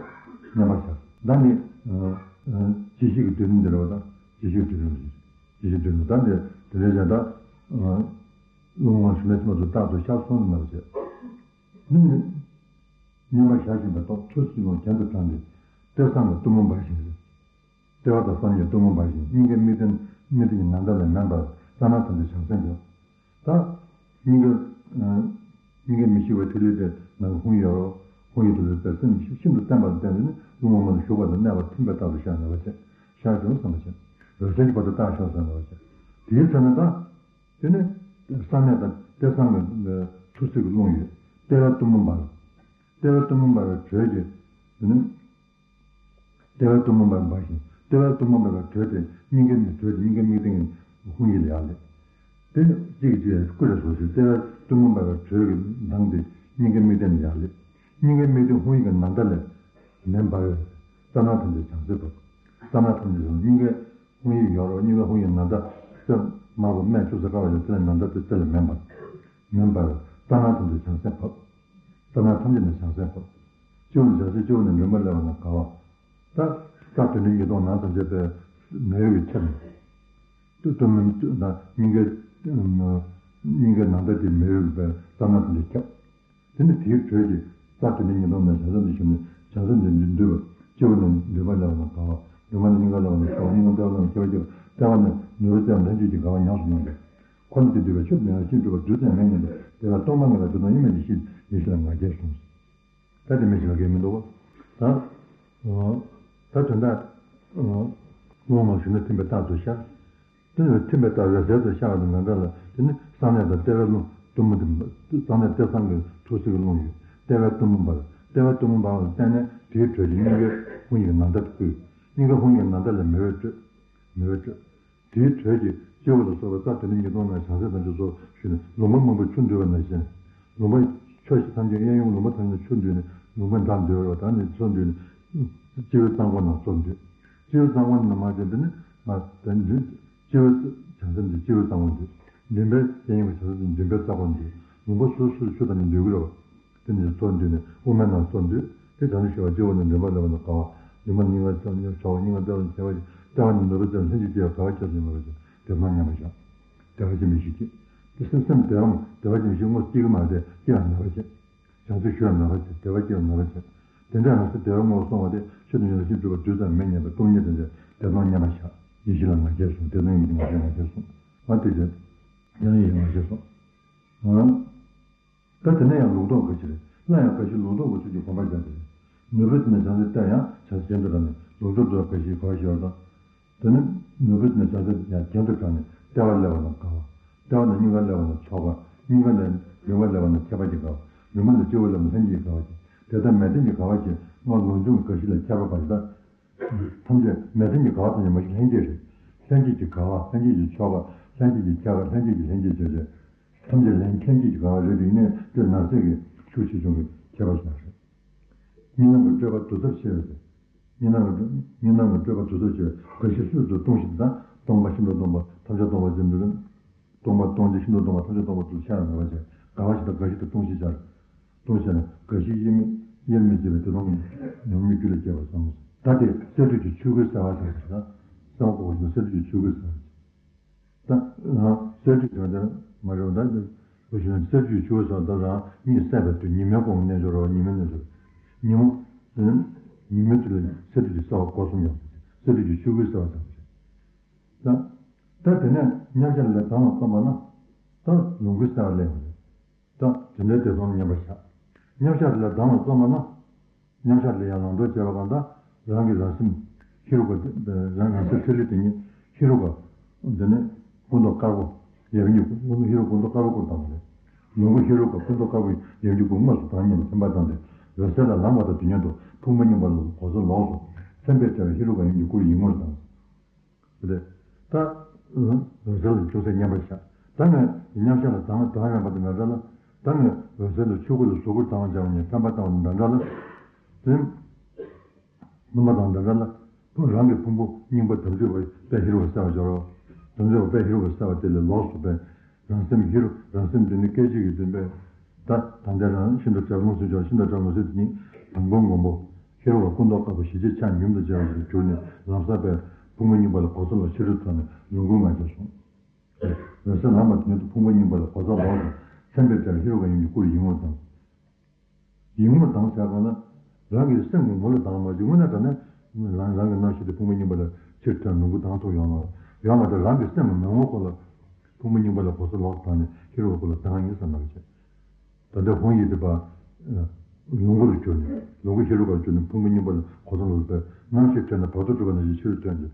མཉམ་པར་བཞག་ད་ནི་ཨ་ཨ་ཇི་ཞིག་གི་སྡེ་སྣོད་འདི་རེད་བ་དང་ཇི་ཞིག་སྡེ་སྣོད་ཇི་ཞིག་སྡེ་སྣོད་ད་འདི་དེ་འདྲའི་བྱ་ད་ཨ་རླུང་དབང་ཞུ་མེད་ཐིམ་པ་ཚོ་རྟག་ཏུ་ཤར་སོང་ནི་མ་བྱས། ནི་མཉམ་པར་བཞག་བཞིན་པའི་ཐོག་ཐུར་སེལ་རླུང་གྱེན་དུ་དྲངས་ཏེ་ལྟེ་བ་གསང་གི་གཏུམ་མོ་འབར་ཞིང་། ལྟེ་བ་དང་གསང་གཉིས་གཏུམ་མོ་འབར་ཞིང་སྙིང་གའི་དམིགས་རྟེན་དམིགས་རྟེན་གྱི་ནམ་ཟླ་ལས་མེ་འབར་རྩ་ནག་ཐམས་ཅད་བྱང་སེམས་འབར། ད་སྙིང་གའི་སྙིང་གའི་མི་ཤིགས་པའི་ཐིག་ལེ་དེ་ནང་ཧཱུྃ་ཡོད་རོ། ཧཱུྃ་ཡིག་དེ་ལས་པའི་སེམས་ཤིན་ཏུ་བརྟན་པ་ལ་བརྟེན་ནས་ནི་རླུང་དབང་མ་ལ་ཞུགས་པ་དང་གནས་པ་ཐིམ་པའི་རྟག་ཏུ་ཤར་ནུས་པ་བྱས། ཤར་བྱུང་བསམ་པ་བྱས། འོད་གསལ་གྱི་བར་དུ་བརྟག་ཤོག་བསམ་པ་བྱས། དེའི་ཚེ་ན་ད། དེ་ནི་གསང་གནས་དང་ལྟེ་གསང་གི་ཐུར་སེལ་གྱི་རླུང་ཡོད། ལྟེ་བའི་གཏུམ་མོ་འབར། ལྟེ་བའི་གཏུམ་མོ་འབར་བའི་དྲོད་ཀྱིས་དེ་ནི། ལྟེ་བའི་གཏུམ་མོ་འབར་འབར་ཞིང་ལྟེ་བའི་གཏུམ་མོ་འབར་བའི་དྲོད་དེ་སྙིང་གའི་མི་དྲོད་དེ་སྙིང་གའི་དམིགས་རྟེན་གྱི་ཧཱུྃ་ཡིག་ལ་ཡར་སླེབས། དེ་ནི་གཅིག་གིས་གཅིག་ལ་སྐུ་ལ་སོགས་ཞིང་ལྟེ་བའི་གཏུམ་མོ་འབར་བའི་དྲོད་ཀྱི་མདངས་དེ་སྙིང་གའི་དམིགས་རྟེན་ལ་ཡར་སླེབས། སྙིང་གའི་དམིགས་རྟེན་ཧཱུྃ་ཡིག་གི་ནམ་ཟླ་ལས་མེ་འབར་བས་རྩ་ནག་ཐམས་ཅད་བྱང་སེམས་འབར། རྩ་ནག་ཐམས་ཅད་བྱང་སྙིང་གའི་ཧཱུྃ་ཡིག་ཡོད་རོ། སྙིང་གའི་ཧཱུྃ་ཡིག་ནམ་ཟླ་རྩེ་དམར་པོ་སྨད་བཅུ་ཚེ་དཀར་བ་ཡོད་ཚེ་ལ་ནམ་ཟླ་དེ་རྩེ་ལ་མེ་འབར། མེ་འབར་བས་རྩ་ནག་ཐམས་ཅད་བྱང་སེམས་འབར། རྩ་ནག་ཐམས་ཅད་ནི་བྱང་སེམས་འབར། སྤྱི་བོ་ནས་བྱང་སེམས་སྤྱི་བོ་ནས་མགྲིན་པ་སླེབས་པ་ན་དགའ་བ། ད་རྩ་དོན་ནི་ཉིས་སྟོང་ནང་ཐམས་ཅད་པའི་མེ་འོད་ཀྱིས་ཁྱབ་ནས། ཏུ་ཏུ་མི་དང་སྙིང་གའི་སྙིང་གའི་ནམ་ཟླ་དེ་མེ་འོད་ཀྱིས་པའི་རྩ་ནག་ཐམས་ཅད་ཁྱབ། དེ་ནི་དེའི་དྲོད་ཀྱིས་རྩ་དོན་ནི་ཉིས་སྟོང་ནས་བྱང་སེམས་དུ་ཞུགས་ནས་བྱང་སེམས་དུ་འདུས་པ། སྤྱི་བོ་ནས་མགྲིན་པ་སླེབས་པ་ན་དགའ་བ། མགྲིན་པ་ནས་སྙིང་ག་སླེབས་པ་ན་ཆགས་པ། སྙིང་ག་སླེབས་པ་ན་ཁྱད་པར་སྐྱེ་བ། ལྟེ་བ་ནས་ནུས་པ་བཙན་ལྷན་སྐྱེས་ཀྱི་དགའ་བ་ཉམས་སུ་མྱོང་བས། འཁོར་འདས་དུས་པའི་ཆོས་དུ་མེད་པ་ཤིན་ཏུ་གྲུབ་པ་རྡུལ་ཙམ་མེད་སྙམ་པའི་དེ་ལ་སྟོང་པ་ཉིད་ལ་དེ་དང་དབྱེར་མེད་ཀྱི་གཤིས་ཡེ་ཤེས་ལ་ང་རྒྱལ་གསུངས། ད་དེ་མི་ཤེས་པ་གལ་མི་འདུག་གོ། ད་ད་དོན་དག་སློབ་མ་ཞུགས་ན་ཐིམ་པའི་རྟག་ཏུ་ཤར། དེ་ནི་ཐིམ་པའི་རྟགས་འོད་གསལ་དུ་ཤར་བ་དང་འདྲ་འདྲ་ལ་དེ་ནི་གསང་གནས་དང་ལྟེ་བའི་རླུང་གཏུམ་མོ་དེ་གསང་གནས་ལྟེ་གསང་གི་ཐུར་སེལ་གྱི་རླུང་ཡོད། ལྟེ་བའི་གཏུམ་མོ་འབར། ལྟེ་བའི་གཏུམ་མོ་འབར་བ་ལ་བརྟེན་ནས་དེའི་དྲོད་ཀྱིས་སྙིང་གའི་ཧཱུྃ་ཡིག་གི་ནམ་ཟླ་དེ་བསྐུལ། སྙིང་གའི་ཧཱུྃ་ཡིག་གི་ནམ་ཟླ་ལས་མེ་འོད་སྤྲོས། མེ་འོད་སྤྲོས། དེའི་དྲོད་ཀྱིས་སྤྱི་བོ་ལ་སོགས་པའི་རྩ་དོན་ནི་ཉིས་སྟོང་ནས་བྱང་སེམས་ཐམས་ཅད་སོགས་ཞུས་ནས་ལུང་པ་མང་པོའི་ཆུ་འདུས་པ་ནང་བཞིན། ལུང་པ་ཕྱོགས་བཞི་ཐམས་ཅད་གཡས་གཡོན་ལུང་པ་ཐམས་ཅད་ཆུ་འདུས་ནས་ལུང་པ་འདྲ་འདུས་པ་དང་ནི་མཚོ་འདུས་ནས་སྤྱི་བོའི་གཙང་པོ་ན་མཚོ་འདུས། སྤྱི་བོའི་གཙང་པོ་ན་མ་བྱས་འདི་ནི་མ་དོན་འདུས། སྤྱི་བོའི་བྱང་སེམས་འདི་སྤྱི་བོའི་གཙང་པོ་འདུས། མགྲིན་པའི་གཡས་གཡོན་གྱི་བྱང་སེམས་འདི་མགྲིན་པའི་གཙང་པོ་འདུས། ལུང་པ་སོ་སོའི་ཆུ་དང་ནི་འདུས་ཀྱི་རེད་བ། དེ་ནི་མཚོ་འདུས་ནས་དབུ་མའི་ནང་མཚོ་འདུས། དེ་བྱང་ཆུབ་ཤེས་པ་སྤྱི་བོ་ནས་མགྲིན་པ་སླེབས་པ་ན་དགའ་བ། མགྲིན་པ་ནས་སྙིང་ག་སླེབས་ན་ཆགས་པ། སྙིང་ག་སླེབས་པ་ན་ཁྱད་པར་ཅན། ལྟེ་བ་ནས་ནུས་པ་བཙན་ལྷན་སྐྱེས་སྐྱེ་བ་དགའ་བ་ཁྱད་པར་ཅན་མེད་པ་བྱས་དེ་སྣང་མཉམ་པར་བཞག་དེ་བ་ཅན་མི་ཤིགས་སྐྱེ། དེ་སེམས་སེམས་དེ་བ་དེ་བ་ཅན་མི་ཤིགས་དངོས་སུ་སྐྱེ་གི་མ་རེད། སྐྱེ་ཡང་མེད་པ་བྱས། བྱང་ཆུབ་ཤེས་པ་མེད་པ་བྱས་དེ་བ་སྐྱེ་བ་མེད་པ་བྱས། དེ་འདྲ་ཡང་སེམས་དེ་བ་དངོས་སུ་སོང་བ་དེ་ཆོས་དང་ཡོད་ལ་ཤིན་ཏུ་གྲུབ་པ་རྡུལ་ཙམ་མེད་སྙམ་པའི་སྟོང་ཉིད་དེ་འདྲ་དེ་སྣང་མཉམ་པར་བཞག་ཡེ་ཤེས་ལ་ང་རྒྱལ་གསུངས། དེ་སྣང་ཡེ་ཤེས་ང་རྒྱལ་ང་རྒྱལ་གསུངས། ང་དེ་བྱས། དེ་སྣང་ཡེ་ཤེས་ང་རྒྱལ་གསུངས། ཨང་། ད་དེ་ནས་ཡང་ལུགས་ལྡོག་འགའ་ཞིག་རེད། སླར་ཡང་འགའ་ཞིག་ལུགས་ལྡོག་གི་ཚུལ་གྱིས་གོམས་པར་བྱ་སྟེ། ནུས་པ་དེ་ནི་བྱང་སེམས་ལྟར་ཡང་བྱང་སེམས་གྱེན་དུ་དྲངས་ནས་ལུགས་ལྡོག་ཏུ་འགའ་ཞིག་གོ་བ་ཞིག་ཡོད་དང་། དེ་ནི་ནུས་པ་དེ་ནི་བྱང་སེམས་ཡང་གྱེན་དུ་དྲངས་ནས་ལྟེ་བར་སླེབས་པ་ན་དགའ་བ། ལྟེ་བ་ནས་སྙིང་གར་སླེབས་པ་ན་ཆགས་པ། སྙིང་ག་ནས་མགྲིན་པར་སླེབས་པ་ན་ཁྱད་པར་གྱི་དགའ་བ། མགྲིན་པ་ནས་སྤྱི་བོར་སླེབས་པ་ན་ལྷན་སྐྱེས་ཀྱི་དགའ་བ་བྱས། དེ་ལྟར་མལ་སྟན་གྱི་དགའ་བ་བཅས་སྔར་ལུང་འབྱུང་འགའ་ཞིག་ལས་ཁྱད་པར་འབའ་ཞིག་ལྟར། ཐམས་ཅད་མལ་སྟན་གྱི་དགའ་བ་ཐམས་ཅད་མ་གཞི་ལྷན་སྐྱེས་རེད། ལྷན་སྐྱེས་ཀྱི་དགའ་བ། ལྷན་སྐྱེས་ཀྱི་ཆགས་པ། ལྷན་སྐྱེས་ཀྱི་ཁྱད་པར། ལྷན་སྐྱེས་ཀྱི་ལྷན་སྐྱེས་བྱས་བྱས། ཐམས་ཅད་ལྷན་ལྷན་སྐྱེས་ཀྱི་དགའ་བ་རེད་དེ། ཡིན་ནའི་དེ་ནང་གསེས་ཀྱི་ཤུགས་ཆེ་ཆུང་གི་ཁྱད་པར་ཞིག་རེད། གཉིས་སྣང་གི་སྤྲོས་པ་དུར་ཚབ་ཆེ་བས་ཏེ། གཉིས་སྣང་གི་གཉིས་སྣང་གི་སྤྲོས་པ་དུར་ཚབ་ཆེ་བས་འགའ་ཞིག་སོ་སོར་ལྟུང་ཞིང་དང་སྟོང་པ་ཤིན་ཏུ་སྟོང་པ་ཐམས་ཅད་སྟོང་པ་ཟེར་འདུག་སྟོང་པ་སྟོང་གཅིག་ཤིན་ཏུ་སྟོང་པ་ཐམས་ཅད་སྟོང་པ་དུ་ཆ་ཡང་མེད་པ་བྱས། དགའ་བ་ཞིག་དང་འགའ་ཞིག་ཏུ་ལྟུང་ཞིང་སྦྱར། ལྟུང་བྱས་ན་འགའ་ཞིག་དབྱེར་མེད་དབྱེར་མེད་བྱས་པའི་དེ་དང་ཉམས་མྱོང་རྒྱུད་ལ་སྐྱེ་བར་བསམ། ད་དེ་སད་དུས་ཀྱི་ཆོས་སྐུའི་གསལ་བ་དང་ཟེར་ན། གསལ་བ་གོ་བ་ཞིག་སད་དུས་ཀྱི་ཆོས་སྐུའི་གསལ་བ། ད་སད་དུས་ཀྱི་དེ་མ་རེད་པ། ད་འོ་ཞེ་ན་སད་དུས་ཀྱི་ཆོས་སྐུའི་གསལ་བ་ད་རང་ཉིད་སད་པའི་དུས་ཉི་མའི་གོང་གི་རྣལ་འབྱོར་རོ། ཉི་མའི་རྣལ་འབྱོར། ཉིན་མོ། ཉིན་མོའི་དུས་ལ་སད་དུས་ཀྱི་གསལ་བ་གོ་གསུམ་ཡོང་། སད་དུས་ཀྱི་ཆོས་སྐུའི་གསལ་བ་དང་། ད་ད་དེ་ནས་མཉམ་གཞག་ལས་ལྡང་བར་བརྩམས་པ་ན། ད་ལོངས་སྐུའི་གསལ་བ་སླེབས་ཡོང་། ད་དེ་འདྲའི་དེ་དང་མཉམ་པར་བཞག་མཉམ་གཞག་ལས་ལྡང་བར་བརྩམས་པ་ན། མཉམ་གཞག་ལས་ཡང་ལོངས་སྤྲོད་བྱས་པ་གང་ལྟར་རང་གི་རང་སེམས་ཧེ་རུ་ཀ་རང་རང་སེམས་ཐིག་ལེ་དེ་ཉིད་ཧེ་རུ་ཀ་འདི་ནི་སྐུ་མདོག་དཀར་པོ་ཡབ་ཡུམ་གྱི་སྐུ་ཧེ་རུ་ཀ་སྐུ་མདོག་དཀར་པོ་སྐུར་བཏང་བ་རེད། ལོངས་སྐུ་ཧེ་རུ་ཀ་སྐུ་མདོག་དཀར་པོ་ཡབ་ཡུམ་གྱི་སྐུ་དངོས་སུ་དྭངས་སྙིགས་མ་མཚན་པ་དང་ལྡན་འོད་གསལ་ལ་ལངས་པ་དང་དུས་མཉམ་དུ་ཕུང་པོ་གཉིས་པ་ལ་གོ་ས་ལོགས་སུ་མཚན་དཔེ་བྱ་བའི་ཧེ་རུ་ཀ་ཡབ་ཡུམ་གྱི་སྐུ་ཡིད་ངོར་དང་། ད་འོད་གསལ་ལ་ཅུང་ཟད་མཉམ་པར་བཞག་ད་ནི་མཉམ་གཞག་ལ་དྭངས་དྭངས་ཡོད་པ་དང་འདྲ་འདྲ་ལ། ད་ནི་འོད་གསལ་ལ་ཆོས་སྐུ་ལ་གཟུགས་སྐུར་དྭངས་པ་སྦྱར་བ་ཉིད་བསམ་པ་བཏང་བ་དང་འདྲ་འདྲ་ལ། དེ་ སྣོན་པ་དང་འདི་འདྲ་ལ། རང་གི་ཕུང་པོ་རྙིང་པ་དམ་ཚིག་པ་དཔལ་ཧེ་རུ་ཀ་གསལ་བར་སྦྱོར་རོ། དམ་ཚིག་པ་དཔལ་ཧེ་རུ་ཀ་གསལ་བ་དེ་ལས་ལོགས་སུ་པས། རང་སེམས་ཧེ་རུ་རང་སེམས་འདི་ནི་སྐད་ཅིག་གིས་བདུན་པས། ད་ད་ལྟའི་རང་ཤིན་ཏུ་བྲལ་ལོངས་སུ་སྦྱོར། ཤིན་ཏུ་བྲལ་ལོངས་སུ་སྦྱོར་དེ་ཉིད་དང་པོ་མགོན་པོ་ཧེ་རུ་ཀ་སྐུ་མདོག་དཀར་པོ་ཞི་བྱེད་ཕྱག་མྱུར་དུ་བྱ་བ་ཞིག་གྱུར་ནས་ལམ་སང་པས་ཕུང་པོ་རྙིང་པ་ལ་གོ་ས་ལོག་ཕྱི་རོལ་ཐོག་ནས་ལོངས་སྐུའི་ང་རྒྱལ་སོང་། འོད་གསལ་ལམ་པ་དེ་ཉིད་དུ་ཕུང་པོ་རྙིང་པ་ལ་གོ་ས་ལོག་ཅིང་མཚན་དཔེར་བྱ་བའི་ཧེ་རུ་ཀ་ཡུམ་གྱི་སྐུ་ལ་ཡིད་ངོར་ལྡང་། ཡིད་ངོར་ལྡང་བྱ་དགོས་ན། རང་གི་སེམས་ཀྱི་ངོ་ལ་ལྡང་མ་བྱུང་ན་ད་ནི་རང་རང་གི་རྣམ་ཤེས་དེ་ཕུང་པོ་རྙིང་པ་ལ་ཕྱིར་ཐོན་ལོངས་སྐུ་ལྡང་ཐུབ་ཡོང་མ་ཡོང་མ་ད་རང་གི་སེམས་ཀྱི་མོས་ངོ་ཁོ་ལ་ཕུང་པོ་རྙིང་པ་ལ་གོ་ས་ལོག་ལྡང་ནས་ཧེ་རུ་ཀ་སྐུ་ལ་ལྡང་ཡིན་བསམ་མ་གི་བྱེད། ད་ལྟ་ཧོང་ཡིད་དེ་པ། ལོངས་སྐུ་ལ་གྱུར་ནས་ལོངས་སྐུ་ཧེ་རུ་ཀ་ལ་གྱུར་ནས་ཕུང་པོ་རྙིང་པ་ལ་གོ་ས་ལོག་པས་རྣམ་ཤེས་ཐོན་ནས་བར་དོ་གྲུབ་པ་ནང་བཞིན་ཕྱིར་ཐོན་ཏེ་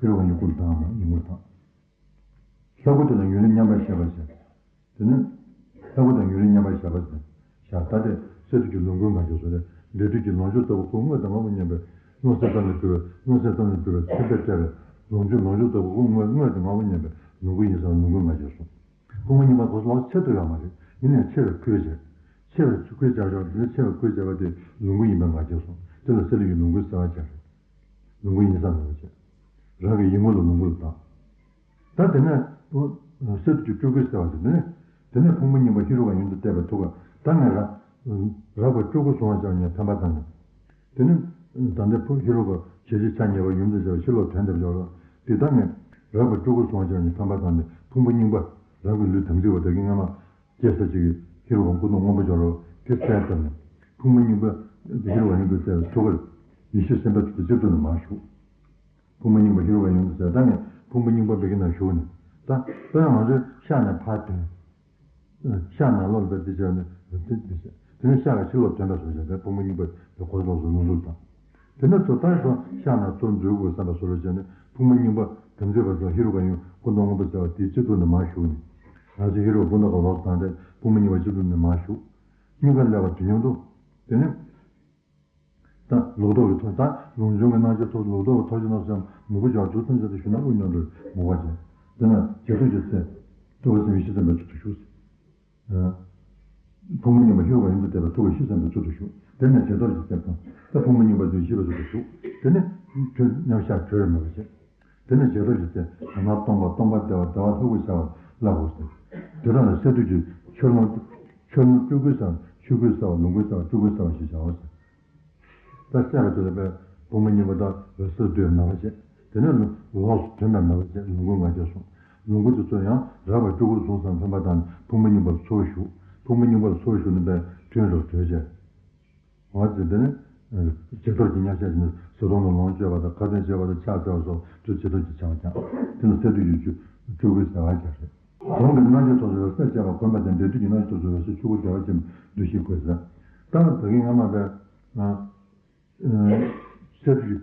ཧེ་རུ་ཀ་ཡུམ་སྐུ་ལ་ལྡང་མ་ཡིད་ངོར་ལྡང་། ལྷ་སྐུ་དེ་ལ་ཡུན་རིང་མཉམ་པར་བཞག་པར་བྱ། དེ་ནི། ལྷ་སྐུ་དང་ཡུན་རིང་མཉམ་པར་བཞག་པར་བྱ། ད་དེ་གསེར་དུས་ཀྱི་ལོངས་སྐུའི་ང་རྒྱལ་སོགས་ཏེ། འབྲས་དུས་ཀྱི་ལོངས་སྤྱོད་ལྟ་བུ་སྐུ་དངོས་དང་མ་བུ་མཉམ་པའི་སྔོ་སེར་ཙམ་ལས་གྲུབ་པའི་སྔོ་སེར་ཙམ་ལས་གྲུབ་པའི་མཚན་དཔེར་བྱ་བའི་ལོངས་སྤྱོད་ལོངས་སྤྱོད་ལྟ་བུ་སྐུ་དངོས་དངོས་དང་མ་བུ་མཉམ་པའི་ལོངས་སྐུ་ཡིན་ཙང་ལོངས་སྐུའི་ང་རྒྱལ་སོགས། ཕུང་པོ་རྙིང་པ་གོ་ས་ལོག་ཆེད་དུ་ཡོད་མ་རེད། ཡིན་ནའང་ཆེ་བའི་ཁུལ་བྱེད། ཆེ་བའི་ཁུལ་བྱ་བ་འདི་ཆེ་བའི་ཁུལ་བྱ་བ་དེ་ལོངས་སྐུ་ཡིན་པའི་ང་རྒྱལ་སོགས། དེ་ལ་གསེར་དུས་ཀྱི་ལོངས་སྐུའི་གསལ་བ་བྱ་རེད། ལོངས་སྐུ་ཡིན་བསམ་མེད་པ་བྱེད། རང་གི་ཡིད་ངོ་ལ་ལོངས་སྐུ་ལ་ལྡང་། ད་དེ་ནས་གསེར་དུས་ཀྱི་སྤྲུལ་སྐུའི་གསལ་བ་ཞིག་དེ་ནས། དེ་ནས་ཕུང་པོ་རྙིང་པ་ཧེ་རུ་ཀ་ཡུམ་དུ་བལྟས་པའི་ཐུགས་ཀར་ད་ངས་རགས་པའི་སྤྲུལ་སྐུ་གཟུང་བར་བྱ་བ་ཉིད་ཕན་པ་དང་། དེ་ནས་ད་ལྟའི་ཕུང་ཧེ་རུ་ཀ་ཞི་བྱེད་ཕྱག་ཉེ་བར་ཡུམ་དུ་བྱ་བ་ཕྱིར་ལོག་དོན་དེ་བྱ་བ་དེ་ད་ངས་རགས་པའི་སྤྲུལ་སྐུ་གཟུང་བར་བྱ་བ་ཉིད་ཕན་པ་དང་ནི་ཕུང་པོ་རྙིང་པ་རང་གི་ལུས་དམ་ཚིག་པ་དེ་གི་སྔ་མ། སྐྱེ་ས་གཅིག་གིས་ཧེ་རུ་ཀ་སྐུ་མདོག་སྔོན་པོ་སྦྱོར་རོ་དེ་གསལ་ཙམ་ནས། ཕུང་པོ་རྙིང་པ་ཧེ་རུ་ཀ་ཡུམ་དུ་གསལ་བའི་ཐུགས་ཀར་ཡེ་ཤེས་སེམས་དཔའ་ཐུགས་རྗེ་གཅིག་ཏུ་ནི་མར་ཞུགས། ཕུང་པོ་རྙིང་པ་ཧེ་རུ་ཀ་ཡུམ་དུ་གསལ་ད་ནས་ཕུང་པོ་རྙིང་པ་བེ་ཀི་ན་ཞུགས་ནས། ད་དཔེར་ན་ང་ཚོའི་ཤ་ནས་ཕར་ཐོན། ཤ་ནང་ལོགས་ལ་དཔེ་དེ་བྱས་ནས་དེ་དེ་བྱས། དེ་ནས་ཤ་ལ་ཕྱི་ལོགས་ཐོན་པ་སོགས་བྱས་པས་ཕུང་པོ་རྙིང་པ་དེ་གོ་ས་ལོགས་སུ་ལོངས་སུ་དང་། དེ་ནས་ཚུར་ད་སོ་ཤ་ནང་ཚུར་འཛུལ་དགོས་བསམ་པ་སོགས་ལ་བྱས་ནས་ཕུང་པོ་རྙིང་པ་དམ་ཚིག་པ་སོགས་ཧེ་རུ་ཀ་ཡུམ་སྐུ་མདོག་སྔོན་པོ་གསལ་བ་དེའི་སྤྱི་གཙུག་ནས་མར་ཞུགས་ནས། ང་ཚོ་ཧེ་རུ་ཀ་སྐུ་མདོག་ལོགས་སུ་དང་སྟེ་ཕུང་པོ་རྙིང་པ་སྤྱི་གཙུག་ནས་མར་ཞུགས། སྙིང་གར་སླེབས་པ་དུས་མཉམ་དུ། དེ་ནས། ད་ལོག་རྟོག་གི་ཐོག་ད་ལོངས་སྤྱོད་ཀྱི་རྣམ་ཤེས་ཐོག་ལོག་རྟོག་གི་ཐོག་ཆེན་ནོ་སེམས་མུ་གུ་སྦྱོར་དུ་ཐམས་ཅད་དུ་ཞུ་ན་དབུགས་ཉམས་འགྲོ་མུ་བ་ཅན། དེ་ན་བྱེ་བྲག་གི་ཚེ། ཐུགས་ཀ་སེམས་ཡེ་ཤེས་སེམས་དཔའི་ཚུལ་དུ་བཞུགས། ཕུང་པོ་རྙིང་པ་ཧེ་རུ་ཀ་ཡུམ་དུ་བལྟས་པ་ཐུགས་ཀ་ཡེ་ཤེས་སེམས་དཔའི་ཚུལ་དུ་བཞུགས། དེ་ནས་བྱེ་བྲག་གི་ཚེ་དང་ད་ཕུང་པོ་རྙིང་པ་དུ་ཡེ་ཤེས་པའི་ཚུལ་དུ་བཞུགས། དེ་ནས་དུས་མཉམ་གཞག་གྲོལ་མེད་པ་བྱེད། དེ་ནས་བྱེ་བྲག་གི་ཚེ་ན་སྟོང་པ་སྟོང་པ་བདེ་བ་བདེ་བ་ལྷུག་པར་ཤར་བ་ལ་འོ་ཟེར། དེ་དག་ལ་སད་དུས་ཀྱི་ཆོས་ལོངས་ཆོས་ལོངས་སྤྲུལ་སྐུའི་གསལ་བ་ཆོས་སྐུའི་གསལ་བ་ལོངས་སྐུའི་གསལ་བ་སྤྲུལ་སྐུའི་གསལ་བ་ཞེས་བྱའོ་ཟེར། ད་གསལ་བ་དེ་ལ་པས་ཕུང་པོ་རྙིང་པ་དང་འོད་གསལ་དུ་མེད་པ་བྱས། དེ་ནས་ལོངས་སུ་ཐོན་པ་མེད་པ་བྱས་ལོངས་སྐུའི་ང་རྒྱལ་སོང་། ལོངས་སྐུ་དེ་ཚོ་ཡང་རགས་པའི་སྤྲུལ་སྐུ་གཟུང་བསམ་ཕན་པ་དང་ཕུང་པོ་རྙིང་པ་ལ་ཚུར་ཞུགས། ཕུང་པོ་རྙིང་པ་ལ་ཚུར་ཞུགས་ནས་པས་ཐོན་རོགས་གྲོལ་བྱས། འོ་ཙི་དེ་ནི། བྱེ་བྲག་གི་མཉམ་གཞག་ཅན་ནི་གཟི་མདོག་ལ་ལོངས་སྤྱོད་པ་དང་ཁ་ཏོན་བྱེད་པ་དང་ཕྱག་འཚལ་བ་སོགས་དུས་བྱེ་བྲག་གི་བྱ་བ་ཀྱང་དེ་ལ་སད་དུས་ཀྱི་སྤྲུལ་སྐུའི་གསལ་བ་ཀྱང་རེད། གོང་གི་རྣམ་འབྱེད་ཐོག་ཏུ་འོད་གསལ་བྱས་པ་གོམས་པ་དང་འབྲས་དུས་ཀྱི་རྣམ་འབྱེད་ཐོག་ཏུ་འོད་གསལ་ཆོས་སྐུ་བདེ་བ་ཅན་འདུ་ཤེས་དགོས་ཟེར། ད་ད་གིན་སྔ་མ་པས། སད་དུས་ཀྱི་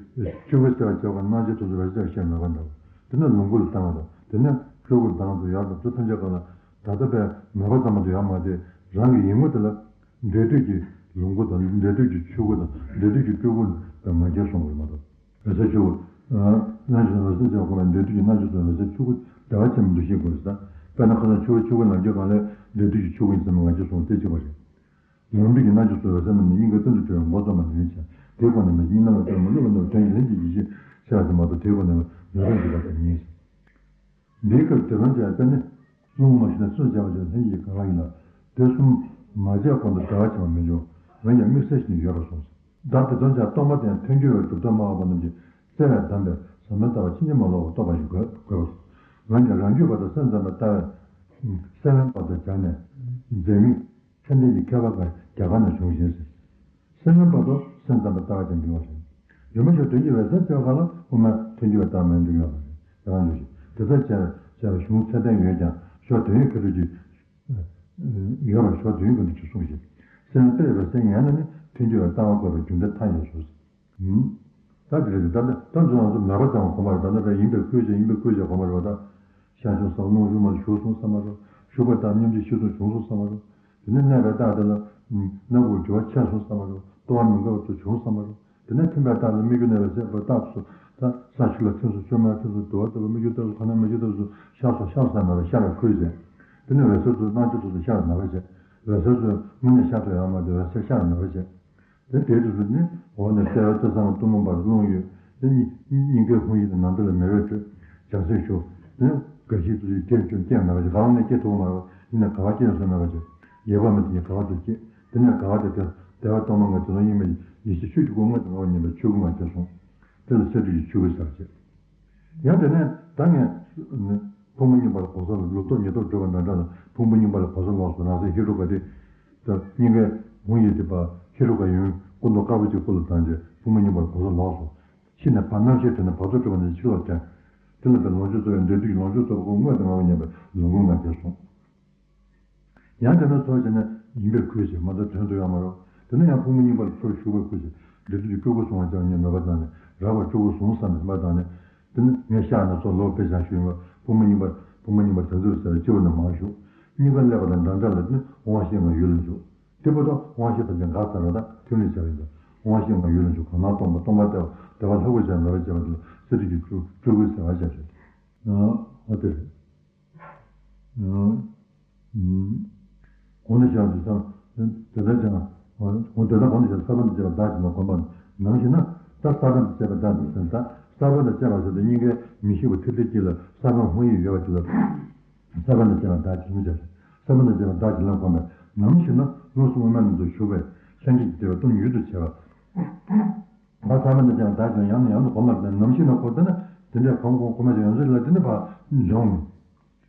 སྤྲུལ་སྐུའི་གསལ་བ་བྱས་པ་རྣམ་འབྱེད་ཐོག་ཏུ་འོད་གསལ་བཤད་མེད་པ་འདྲ་བ། དེ་ནས་ལོངས་སྐུ་ལ་བཏང་བ་དང་དེ་ནས་སྤྲུལ་སྐུ་ལ་བཏང་དུ་ཡར་དང་ཚུར་ཐམས་ཅད་གང་ལ་ད་ལྟ་པས་མོས་པ་ཙམ་མ་གཏོགས་ཡང་མ་དེ་རང་གི་ཡིད་ངོ་དེ་ལ། འབྲས་དུས་ཀྱི་ལོངས་སྐུ་དང་འབྲས་དུས་ཀྱི་ཆོས་སྐུ་དང་འབྲས་དུས་ཀྱི་སྤྲུལ་སྐུ་ལ་ང་རྒྱལ་སོང་བ་རེད་མ་གཏོགས། འོད་གསལ་ཆོས་སྐུ། རྣམ་འབྱེད་འོད་གསལ་བྱས་པ་གོམས་པ་འབྲས་དུས་ཀྱི་རྣམ་འབྱེད་སོགས་འོད་གསལ་ཆོས་སྐུ་བདེ་བ་ཅན་འདུ་ཤེས་དགོས་ཟེར། དཔེར་ན་ཁ་སང་ཆོས་སྐུ་ཆོས་སྐུ་ལ་འབྱེད་གང་ལས་འབྲས་དུས་ཀྱི་ཆོས་སྐུ་ཡིན་ཟེར་ནས་ང་རྒྱལ་སོང་བ་དེ་གཅིག་པ་རེད། ལོངས་སྤྱོད་ཀྱི་རྣམ་འབྱེད་སོགས་འོད་གསལ་རྣམས་ནི་སྙིང་གའི་གཏན་དུ་གྲོལ་བའི་མགོ་རྩོམ་པ་ནི་ཡིན་ཕྱིར་དེའི་སྒོ་ནས་མི་སྙིང་ནང་གི་དོན་མི་སླུ་བ་ནི་དོན་གྱི་ལྷན་ཅིག་ཡེ་ཤེས་ཤར་བ་དེ་མ་གཏོགས་དེའི་སྒོ་ནས་མོས་པ་འཇུག་པ་དེ་ཉིད། འདིའི་སྐབས་དེ་ལོངས་སྤྱོད་པའི་དཔེ་ནི། སྲུང་མ་ཞིག་ན་སྲུང་བྱ་བ་ཞིག་ལྷན་ཅིག་གང་རང་ཡིན་ལ། དེ་གསུམ་མ་བྱས་གོང་དུ་བདེ་བ་ཆེན་པོ་མི་འབྱུང་། འོན་ཀྱང་དམིགས་བསལ་ཞིག་ནི་ཡོད་པར་གསུངས། བདག་དེ་ཚོ་ཅག་སྟོང་པ་དེ་ཡང་ཐལ་འགྱུར་བའི་གྲུབ་མཐའ་སྨྲ་བ་པོ་རྣམས་ཀྱིས་བཙལ་བས་བསྡམས་པས་ཟབ་མོའི་ལྟ་བ་ཕྱིན་ཅི་མ་ལོག་པར་རྟོགས་པ་ཞིག་དགོས་དགོས་པར་གསུངས། འོན་ཀྱང་རང་རྒྱུད་པ་དང་སེམས་ཙམ་པའི་ལྟ་བས། སེམས་དབེན་པ་དང་སྦྱར་ནས། འཛད་མེད། མཚན་ལྡན་གྱི་མཁས་པ་ག་རྒྱ་གར་ན་བྱུང་ཞིང་ཟེར། སེམས་དབེན་པ་དང་སེམས་ཙམ་པའི་ལྟ་བ་ཅན་འབྱུང་བ་ཞིག་རིན་པོ་ཆེ་དོན་གྱི་འོད་གསལ་བྱེད་པ་ལ་དབུ་མའི་ཐལ་འགྱུར་བའི་ལྟ་བ་མེད་འགྲིག་ཡོད་པ་རེད། དེ་གང་འགྱུར་ཞིང་དེ་ལྟར་བྱས་བྱས་པའི་གཞུང་ཚད་ལྡན་ཡོད་ཀྱང་ཕྱོགས་དོན་ཡོད་མཁན་དུ་ཅིག་ཡོད་པར་ཕྱོགས་དོན་ཡོད་མཁན་དུ་ཅིག་གསུངས་ཤིང་། སེམས་དཔེ་ཡོད་པའི་སེམས་ཡན་ལ་ནི་ཐལ་འགྱུར་བའི་ལྟ་བ་བཀོད་པའི་རྒྱུ་འབྲས་མཐའ་ཡས་སོ། ད་དེ་རེད་ད་ལྟ་ད་ཚོ་ང་ཚོ་མོས་པ་ཙམ་གོམས་པ་རེད། ད་ལྟ་བས་ཡིན་པའི་ཁུལ་བྱས་ཡིན་པའི་ཁུལ་བྱས་གོམས་པ་རེད་བ་ད། ཤར་བྱུང་ས་རླུང་ཞུགས་མ་ཞུགས་སོང་བསམ་པ་རེད། ཞུགས་པ་ལྟར་སྙོམས་འཇུག་ཤེས་སོང་བྱུང་སོང་བསམ་པ་རེད། དེ་ནས་གནས་པའི་རྟགས་དེ་ལ་སྣ་ཁུག་རྒྱུ་བ་ཆད་སོང་བསམ་པ་རེད། ལྟོ་བ་མི་འགག་པ་ཚོ་བྱུང་བསམ་པ་རེད། དེ་ནས་ཐིམ་པའི་རྟགས་ལ་སྨིག་རྒྱུ་གནས་པའི་ཟད་པའི་རྟགས་སུ་ད་ས་ཆུ་ལ་ཐིམ་སོང་ཆུ་མར་ཐིམ་སོང་དུ་བ་ལྟ་བུ་སྨིག་རྒྱུ་ལྟ་བུ་ཁ་ན་སྨིག་རྒྱུ་ལྟ་བུ་ཤར་སོང་ཤར་བསམ་པ་རེད། ཤར་བའི་ཁུལ་བྱས། དེ་ནས་འོད་གསལ་ཚོ་སྣང་ཆུང་ཚོ་ཤར་མེད་པ་བྱས། འོད་གསལ་ཚོ་དངོས་གནས་ཤར་ཐུབ་ཡོད་མ་རེད། འོད་གསལ་ཤར་མེད་པ་བྱས། དེ་དེ་དུས་སུ་ནི་འོག་ནས་གསལ་བ་རྩེ་གསང་གཏུམ་མོ་འབར་རླུང་གཡོས། དེ་སྙིང་གའི་ཧཱུྃ་ཡིག་དེ་ནམ་མཁའ་ལ་མེ་འོད་འཕྲོས། བྱང་སེམས་ཞུགས། དེ་ནས་དགའ་བཞིའི་ཐུགས་རྗེས་སྐད་ཅོར་སྐད་མེད་པ་ཞིག་གང་ནས་སྐད་ཐུབ་མ་རེད། ཡིན་ནའང་ག་བ་སྐད་སོ་མེད་པ་ཞིག་ཡོད་པ་མི་དེ་ཉིད་ག་བ་དུ་སྐྱེས། དེ་ནས་ག་བ་དེ་དེ་བདེ་བ་སྟོང་པ་ལྔ་དེ་ལ་དབྱེར་མེད་ཡེ་ཤེས་ཆོས་ཀྱི་སྐུ་དངོས་དང་ལྔ་བ་མཉམ་པའི་ཆོས་སྐུ་ལྔ་དེ་སོང་། དེ་ལ་སས་བསྡུས་ཀྱི་ཆོས་སྐུ་ཟེར་བ་བྱས། ཡང་དེ་ནས་ད་ངས་ཕུང་པོ་གཉིས་པ་ལ་གོ་ས་ལ་ལུགས་ཐོབ་ཉིད་ཐོབ་སྒྲུབ་པ་འདྲ་འདྲ་ལ་ཕུང་པོ་གཉིས་པ་ལ་གོ་ས་ལོགས་སུ་རང་སེམས་ཧེ་རུ་ཀ་དེ། ད་སྙིང་གའི་ཧཱུྃ་ཡིག་དེ་པ་ཧེ་རུ་ཀ་ཡོན་སྐུ་མདོག་དཀར་པོ་གཅིག་སྐུ་ལ་ལྡང་རྗེས་ཕུང་པོ་གཉིས་པ་ལ་གོ་ས་ལོགས་སུ། ཕྱི་ནས་བར་སྣང་མཆེད་དེ་ནས་བར་དོ་སྤྲོ་བ་ནས་ཕྱི་ལོགས་དྲན། དེ་ལ་པའི་ལོངས་སྤྱོད་རྩོལ་བའི་འབྲས་དུས་ཀྱི་ལོངས་སྤྱོད་རྩོལ་བ་ཀུན་དངོས་དང་ལྔ་བ་མཉམ་པའི་ལོངས་སྐུ་ལྔ་དེ་སོང་། ཡང་དེ་ནས་ཚོར་བྱས་ནས་ཡིན་པའི་ཁུལ་བྱས་མ་གཏོགས་དོན་དུ་ཡོད་མ་རེད། དེ་ནས་ཡང་ཕུང་པོ་གཉིས་པ་ལ་ཚུར་ཞུགས་པའི་ཁུལ་བྱས་འབྲས་དུས་ཀྱི་སྤྲུལ་སྐུ་གསུང་བ་ཅང་ཉན་མོས་པ་དང་ནི་རགས་པ་སྤྲུལ་སྐུ་གསུང་བསམ་པའི་མ་དང་ནི། དེ་ནི་ངས་ཤར་ནས་ཚོར་ལོག་དཔེ་བཞག་ཞུས་པ་ཕུང་པོ་གཉིས་པ་ཕུང་པོ་གཉིས་པ་དོན་ཚུལ་ཟེར་བའི་སྤྱི་བོ་ནས་མར་ཞུགས། གཉིས་ཀ་སླེབས་པ་དང་འདྲ་འདྲ་ལ་ནི་དབང་ཤེས་ལྔ་ཡུལ་ལ་འཇུག། དེ་བར་དུ་དབང་ཤེས་ཐམས་ཅད་འགག་ཚར་བ་དང་ཐིམ་ལེ་བྱ་བའི་འདུག། དབང་ཤེས་ལྔ་ཡུལ་ལ་འཇུག་གང་སྣང་སྟོང་པ་སྟོང་པ་བདེ་བ་བདེ་བ་ལྷག་པར་བྱ་མེད་པར་བྱེད་པ་དེ་ལ་སས་བསྡུས་ཀྱི་སྤྲུལ་སྤྲུལ་སྐུ་ཟེར་བ་བྱ་ཞིང་། ཨ་དེ་རེད། གོང་དུ་བཤད་པ་དེ་ལྟར་བྱས་ན། གོང་དེ་ལྟར་གོང་དུ་བཤད་ས་བོན་དང་བཅས་པ་བདག་གིས་ལ་གོམས་པ་ནམ་ཞེ་ན། ད་ས་བོན་དང་བཅས་པ་བདག་གིས་ཟེར་ན། ད་ས་བོན་དང་བཅས་པ་ཟེར་དུས་སྙིང་གའི་མི་ཤིགས་པ་ཐིག་ལེ་གཅིག་ལ་ས་བོན་ཧཱུྃ་ཡིག་ཡོད་པ་དེ་ལ། ས་བོན་དང་བཅས་པ་བདག་གིས་མི་བྱ། ས་བོན་དང་བཅས་པ་བདག་གིས་ལ་གོམས་པ་ནམ་ཞེ་ན། ལུས་གསུམ་དབུ་མའི་ནང་དུ་ཞུགས་པས་ལྷན་སྐྱེས་ཀྱི་བདེ་བ་སྟོང་ཉིད་ཡུལ་དུ་བྱེད་པ། ང་ཚང་མ་འདི་ཀྱང་བདག་ཀྱང་ཡང་ནས་ཡང་དུ་གོམས་པར་བྱས་ནམ་ཞིག་ན་ཁོ་དེ་ན་དེ་འདྲའི་གོམས་གོམས་གོམས་པ་ཞིག་ཡོང་ཚུལ་ལ་དེ་འདྲ་བ་འབྱུང་།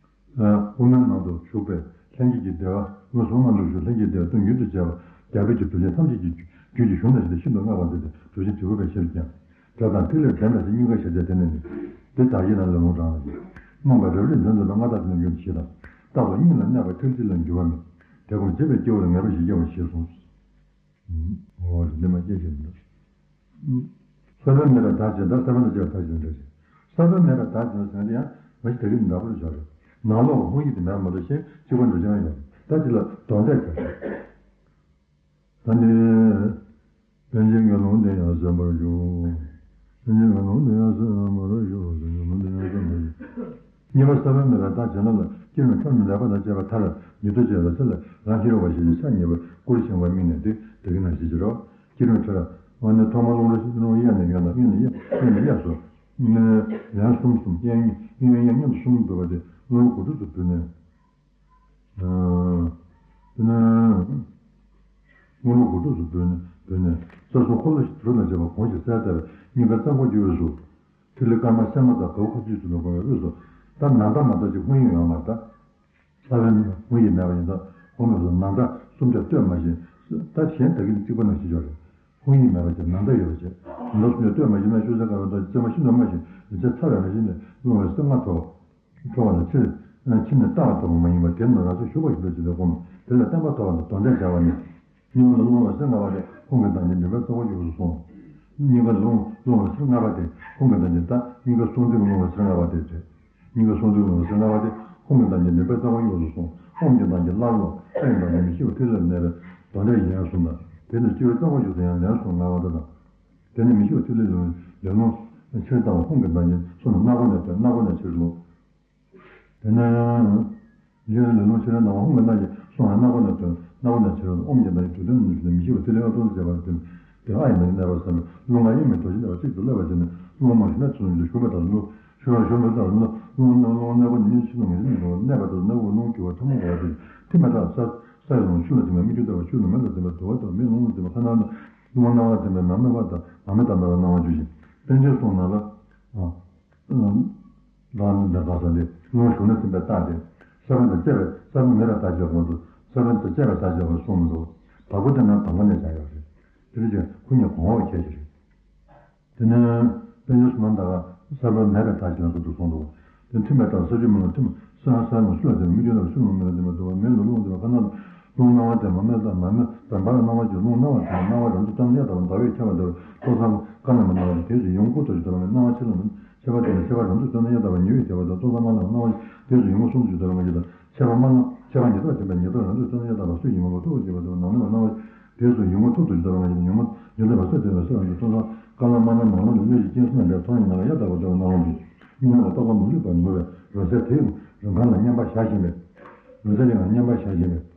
དབུ་མའི་ནང་དུ་ཞུགས་པའི་ལྷན་སྐྱེས་ཀྱི་བདེ་བ། ལུས་གསུམ་དབུ་མའི་ནང་དུ་ཞུགས་ལྷན་སྐྱེས་བདེ་བ་སྟོང་ཉིད་དུ་བྱེད་པ། རྒྱལ་པོའི་གི་གྲུབ་ཆེན་ཐམས་ཅད་ཀྱི་རྒྱུད་ཀྱི་གཞུང་ལ་ཞེས་ཤིན་ཏུ་བསྔགས་པ་འདི་སྟེ་གྲུབ་ཆེན་དྲིལ་བུ་པའི་ཞལ་ཀྱང་། དགྲ་དང་ཐིག་ལེར་ལྡན་པ་ཞིག་སྙིང་ག་ཞེས་བྱ་དེ་ནི་ནི། དེ་དག་ཡིད་ན་ལས་ལུང་དྲངས་ལ་ཞེས། རྨོངས་པའི་རབ་རིབ་འཛིན་ཚུལ་ལ་མངའ་བདག་ཐིག་ལེ་འགྱུར་ཞེས་དང་། རྟག་ཏུ་སྙིང་ལ་གནས་པ་ཐིག་ལེ་ལ་འགྱུར་བ་མེད། དེ་གོམས་བྱེད་པའི་སྐྱེ་བོ་ལ་ངེས་པ་ཞིག་སྐྱེ་བར་ཞེས་གསུངས། འོ་རེད། འདི་མ་སྐྱེས་ཤིང་འདུག། ས་བོན་མེད་པར་བདག་བྱེད་ད་ས་བོན་དང་བཅས་པ་བདག་བྱེད་འདྲ་ཞིང་། ས་བོན་མེད་པར་བདག་བྱེད་ཟེར་ན་ཡང་མ་གཞི་ད་གིན་འདྲ་པོ་རེད་བཞག་རེད། ནང་ལོགས་ཧཱུྃ་ཡིག་དེ་མེད་པ་མ་གཏོགས་གཞན་གཅིག་པ་འདྲ་ཅང་ཡོད། ད་འདི་ལ་དོན་འགྲེལ་བྱ་ཞིང་། ད་ནི། པཎ་ཆེན་ངན་སློང་འདི་ཡང་གསན་པར་ཞུ། པཎ་ཆེན་ངན་སློང་འདི་ཡང་གསན་པར་ཞུ། ངན་སློང་འདི་ཡང་གསན་པར་ཞུ། གཉིས་པ་ས་བོན་མེད་པར་བདག་བྱེད་ན་ལ། སྐྱེ་རུང་ཁྲོ་མི་ལེགས་པ་དང་བཅས་པ་མཐར་ཉིད་དུ་བྱེད་པའི་ཚེ་ལ་རང་ཤེས་རུ་བ་ཞིག་གི་ཆ་ངེས་པར་སྐུར་བཞེངས་པ་དམིགས་ནས་དེ་དེ་གི་ནང་བཞིན་གྱི་རོ། སྐྱེ་རུང་ཁྲོ་ར། འོ་ན་ཐོག་མར་རླུང་རོ་རླུང་གཡས་ནས་གཡོན་ལ་གཡོན་ནས་གཡས་གཡོན་ནས་གཡས་སུ། ལན་གསུམ་གསུམ་གཡས་གཡོན་གཡས་གཡོན་གཉིས་གསུམ་འབུལ་བ་དེ་རླུང་རོ་དགུ་ཕྲུགས་སུ་འབུལ་ནས། དེ་ནས། དངུལ་ལོ་དགུ་ཐུག་ཏུ་བུད་ནས་བུད་ནས་རྩ་གསུམ་འཁོར་ལོ་བཞི་དུ་རུ་ལ་བྱེད་པ་གོང་བཞིན་གསལ་ལྟར་སྙིང་ག་རྩ་འཁོར་གྱི་དབུས་སུ། ཐིག་ལེ་དཀར་དམར་སྲན་མ་དང་ག་བུ་ཁ་ཚུལ་དུ་ལ་གོང་བའི་དབུས་སུ། ད་ནམ་ཟླ་མ་གཏོགས་ཅིག་ཧཱུྃ་ཡིག་ཡོད་མ་རེད་ད། ས་བོན་ཧཱུྃ་ཡིག་མེད་པ་ཡིན་ད་ཧཱུྃ་མེད་པ་ནམ་ཟླ་གསུམ་ཆར་སྟོད་མ་བཞིན། ད་གཞན་ད་གིན་གཅིག་པ་ནང་བཞིན་ཡོད་རེད། ཧཱུྃ་ཡིག་མེད་པ་ཅིག་ནམ་ཟླ་ཡོད་པ་ཅིག་ནམ་ཟླ་གསུམ་ཆར་སྟོད་མ་བཞིན་ན་ཤུགས་ཟད་དཀར་བའི་མདོག་ཅིག་བཙེམ་པ་ཤིན་ཏུ་དམའ་ཞིང་ལུས་ཚད་ཚ་བའི་མ་བཞིན་ནས་རླུང་བའི་སེམས་ལྔ་ཐོབ། ཁྲོ་བ་ལ་ཕྱིར། ཕྱིར་ནི་ལྟ་བ་ལྟ་བུ་མ་ཡིན་པར་དེ་ནི་རང་སེམས་ཞུགས་པ་ཞིག་ལ་ཇི་ལྟར་བསྒོམ། དེ་ལ་བརྟན་པ་ཐོབ་པ་ནི་དོན་འགྲེལ་བྱ་བ་ནི། སྙིང་ལ་རླུང་བའི་སེམས་ལྔ་པ་དེ་ཧཱུྃ་གི་བདག་ཉིད་ནུས་པའི་རྩ་བ་ཡོངས་སུ་བཟུང་། སྙིང་ག་རླུང་རླུང་བའི་སེམས་ལྔ་པ་དེ་ཧཱུྃ་གི་བདག་ཉིད་ད་སྙིང་ག་སྲོག་འཛིན་རླུང་བའི་སེམས་ལྔ་པ་དེ་བྱས། སྙིང་ག་སྲོག་འཛིན་རླུང་བའི་སེམས་ལྔ་པ་དེ་ཧཱུྃ་གི་བདག་ཉིད་ནུས་པའི་རྩ་བ་ཡོངས་སུ་བཟུང་། ཨོཾ་གྱི་བདག་ཉིད་སླར་ལོ། ཨེ་ཡི་བདག་ཉིད་མི་ཤིགས་པ་ཐིག་ལེར་གནས་པའི་དོན་འགྲེལ་ཡིན་གསུངས་ལ། དེ་ནི་སྤྱི་བོའི་རྩ་བ་ཡོངས་སུ་ཡང་ལན་གསུམ་ལྔ་པ་དེ་དང་། དེ་ནི་མི་ཤིགས་པ་ཐིག་ལེ་ལུང་ལས་རླུང་ཕྱིར་བཏང་བ་ཧཱུྃ་གི་བདག་ཉིད་གསུངས་ནས་སྣ་སྒོ་ནས་ཐོན། སྣ་སྒོ་ནས་ཕྱིར་ལོག། དེ་ནས་ཡུལ་ལས་རླུང་ཕྱིར་བཏང་བ་ཧཱུྃ་གི་བདག་ཉིད་གསུངས་ནས་སྣ་སྒོ་ནས་ཐོན། སྣ་སྒོ་ནས་ཕྱིར་ལོག། ཨོཾ་གྱི་བདག་ཉིད་དྲུག་ལྡན་ནུས་ཤུགས་ལས་མི་ཤིགས་པ་ཐིག་ལེ་ཨ་ཏོ་ལ་བྱེད་པ་དེ་དེ་ཨ་ཡི་བདག་ཉིད་གནས་པར་བསམ་པས་རླུང་ལྔ་དབྱེར་མེད་རྡོ་རྗེ་ལྟ་བུ་གཅིག་ཏུ་སླེབས་པ་བྱས་ནས་རླུང་རྨོངས་ཤིང་ནད་ཚུ་ནུས་ཤུགས་མེད་ལྟར་རླུང་ཤུགས་རང་ཤུགས་མེད་ལྟར་རླུང་རླུང་རླུང་གནས་པ་ནི་མི་ཤིགས་རླུང་ངེས་ཅན་མི་འགྲོ་བ་གནས་པ་ལྟར་གནས་བུ་རླུང་རྒྱུ་བ་ཐ་མ་འགོག་པ་སྟེ། ཐིམ་པ་ལྟར་ས་ས་ཡི་རླུང་ཆུ་ལ་ཐིམ་པ་སྨིག་རྒྱུ་ལྟ་བུ་ཆུ་རླུང་མེ་ལ་ཐིམ་པ་དུ་བ་ལྟ་བུ་མེ་རླུང་ལ་ཐིམ་པ་ཁ་ནང་ན་རླུང་སྣང་བ་ཐིམ་པས་མ་རྨོས་པ་དང་མ་རྨོས་དང་མེད་པར་སྣང་བ་འགྱུར་ཞིང་། པཎ་ཆེན་གསུངས་ནང་ལ། ལ་ནི་འདི་ག་ས་ལས་རླུང་ཞུགས་ན་ཐིམ་པས་རྟག་སྟེ། ས་བོན་དང་བཅས་པའི་ས་བོན་མེད་པར་བརྟག་དཔྱད་དགོས་སོ། ས་བོན་དང་བཅས་པའི་བརྟག་དཔྱད་དགོས་གསུངས་མི་འདུག། བ་སྤུ་དེ་ན་དང་པོ་ནས་བྱ་ཡོད་རེད། དེ་ནི་ཅིག་ཁོ་གཉིས་གོང་འོག་ཁྱད་ཅིག་རེད། དེ་ནས་དཔེ་ཆ་སུ་མ་འདག་ག་ས་བོན་མེད་པའི་བརྟག་དཔྱད་ལ་སོགས་སུ་གསུངས་འདུག། དེ་ཐིམ་པའི་རྟགས་ས་ཆུ་མེ་རླུང་ཐིམ། ས་ས་རླུང་ཆུ་ལ་ཐིམ། སྨིག་རྒྱུ་ལ་ཆུ་རླུང་མེ་ལ་ཐིམ་པ་དུ་བ་མེ་རླུང་རླུང་ཐིམ་པ་ཁ་ན་རླུང་སྣང་བ་ཐིམ་པ་མེ་ལྟར་མ་རྨོས་པ་སྣང་བ་འགྱུར། རླུང་སྣང་བ་ཟེར་ན་རྡོ་རྗེ་ལྟ་བུ་ཟླ་བས་ཁྱབ་པ་ལྟ་བུ་ཏོག་ཙམ་དཀར་ལ་མ་སྣང་བ་དེ་དེ་ཚོ་ཡོངས་སྐུ་ལྟར་ཞིག་ལྟ་བ་ནི་སྣང་བ་ཆེ་ལ་མིན། ཁྱད་པར་དེ་ལ་ཁྱད་པར་རང་ཚུགས་ཙམ་ན་ཡང་དག་པ་ཉེ་བའི་ཁྱད་པར་དང་ཏོག་ཙམ་མ་སྣང་བ་སྣང་བ་དེ་ཚོ་ཡོངས་སྐུ་སུམ་ཅུ་ལྟ་བ་ང་ཞིག་དང་ཁྱད་པར་མ་སྣང་ཁྱད་པར་ཉེ་དག་ཐིམ་པའི་ཉེ་དག་རང་ཚུགས་ཙམ་ན་ཡང་དག་པ་སུ་ཡིན་མ་གོ་ཐུག་པ་ཞེས་པ་དེ་ནང་ནས་མ་སྣང་བ། དེ་ཚོ་ཡོངས་སྐུ་ཐུག་ཏུ་ཞིག་ལྟ་བ་ང་ཞིག་ཡོངས་སྐུ་ཉེ་དག་པ་སུ་དེ་ལ་སུ་རང་ཚུགས་ཙམ་ན་དཀར་ལ་མ་སྣང་ནང་ལོགས་ལ་གནོད་བྱེད་རྐྱེན་གསུམ་ལ་འབྲེལ་ཐོག་ཡིན་ན་ཡང་དག་པ་ལྟ་བུ་སྣང་བ་འདུག། སྙིང་ནང་ལ་རྟོག་པ་མ་ལུས་པར་ནུབ་པའི་འོད་གསལ་དེ་ཡང་རང་གང་ལ་མཉམ་པར་བཞག་བཞིན་པས། འོད་གསལ་ཡང་མཉམ་པར་བཞག་བཞིན་པས།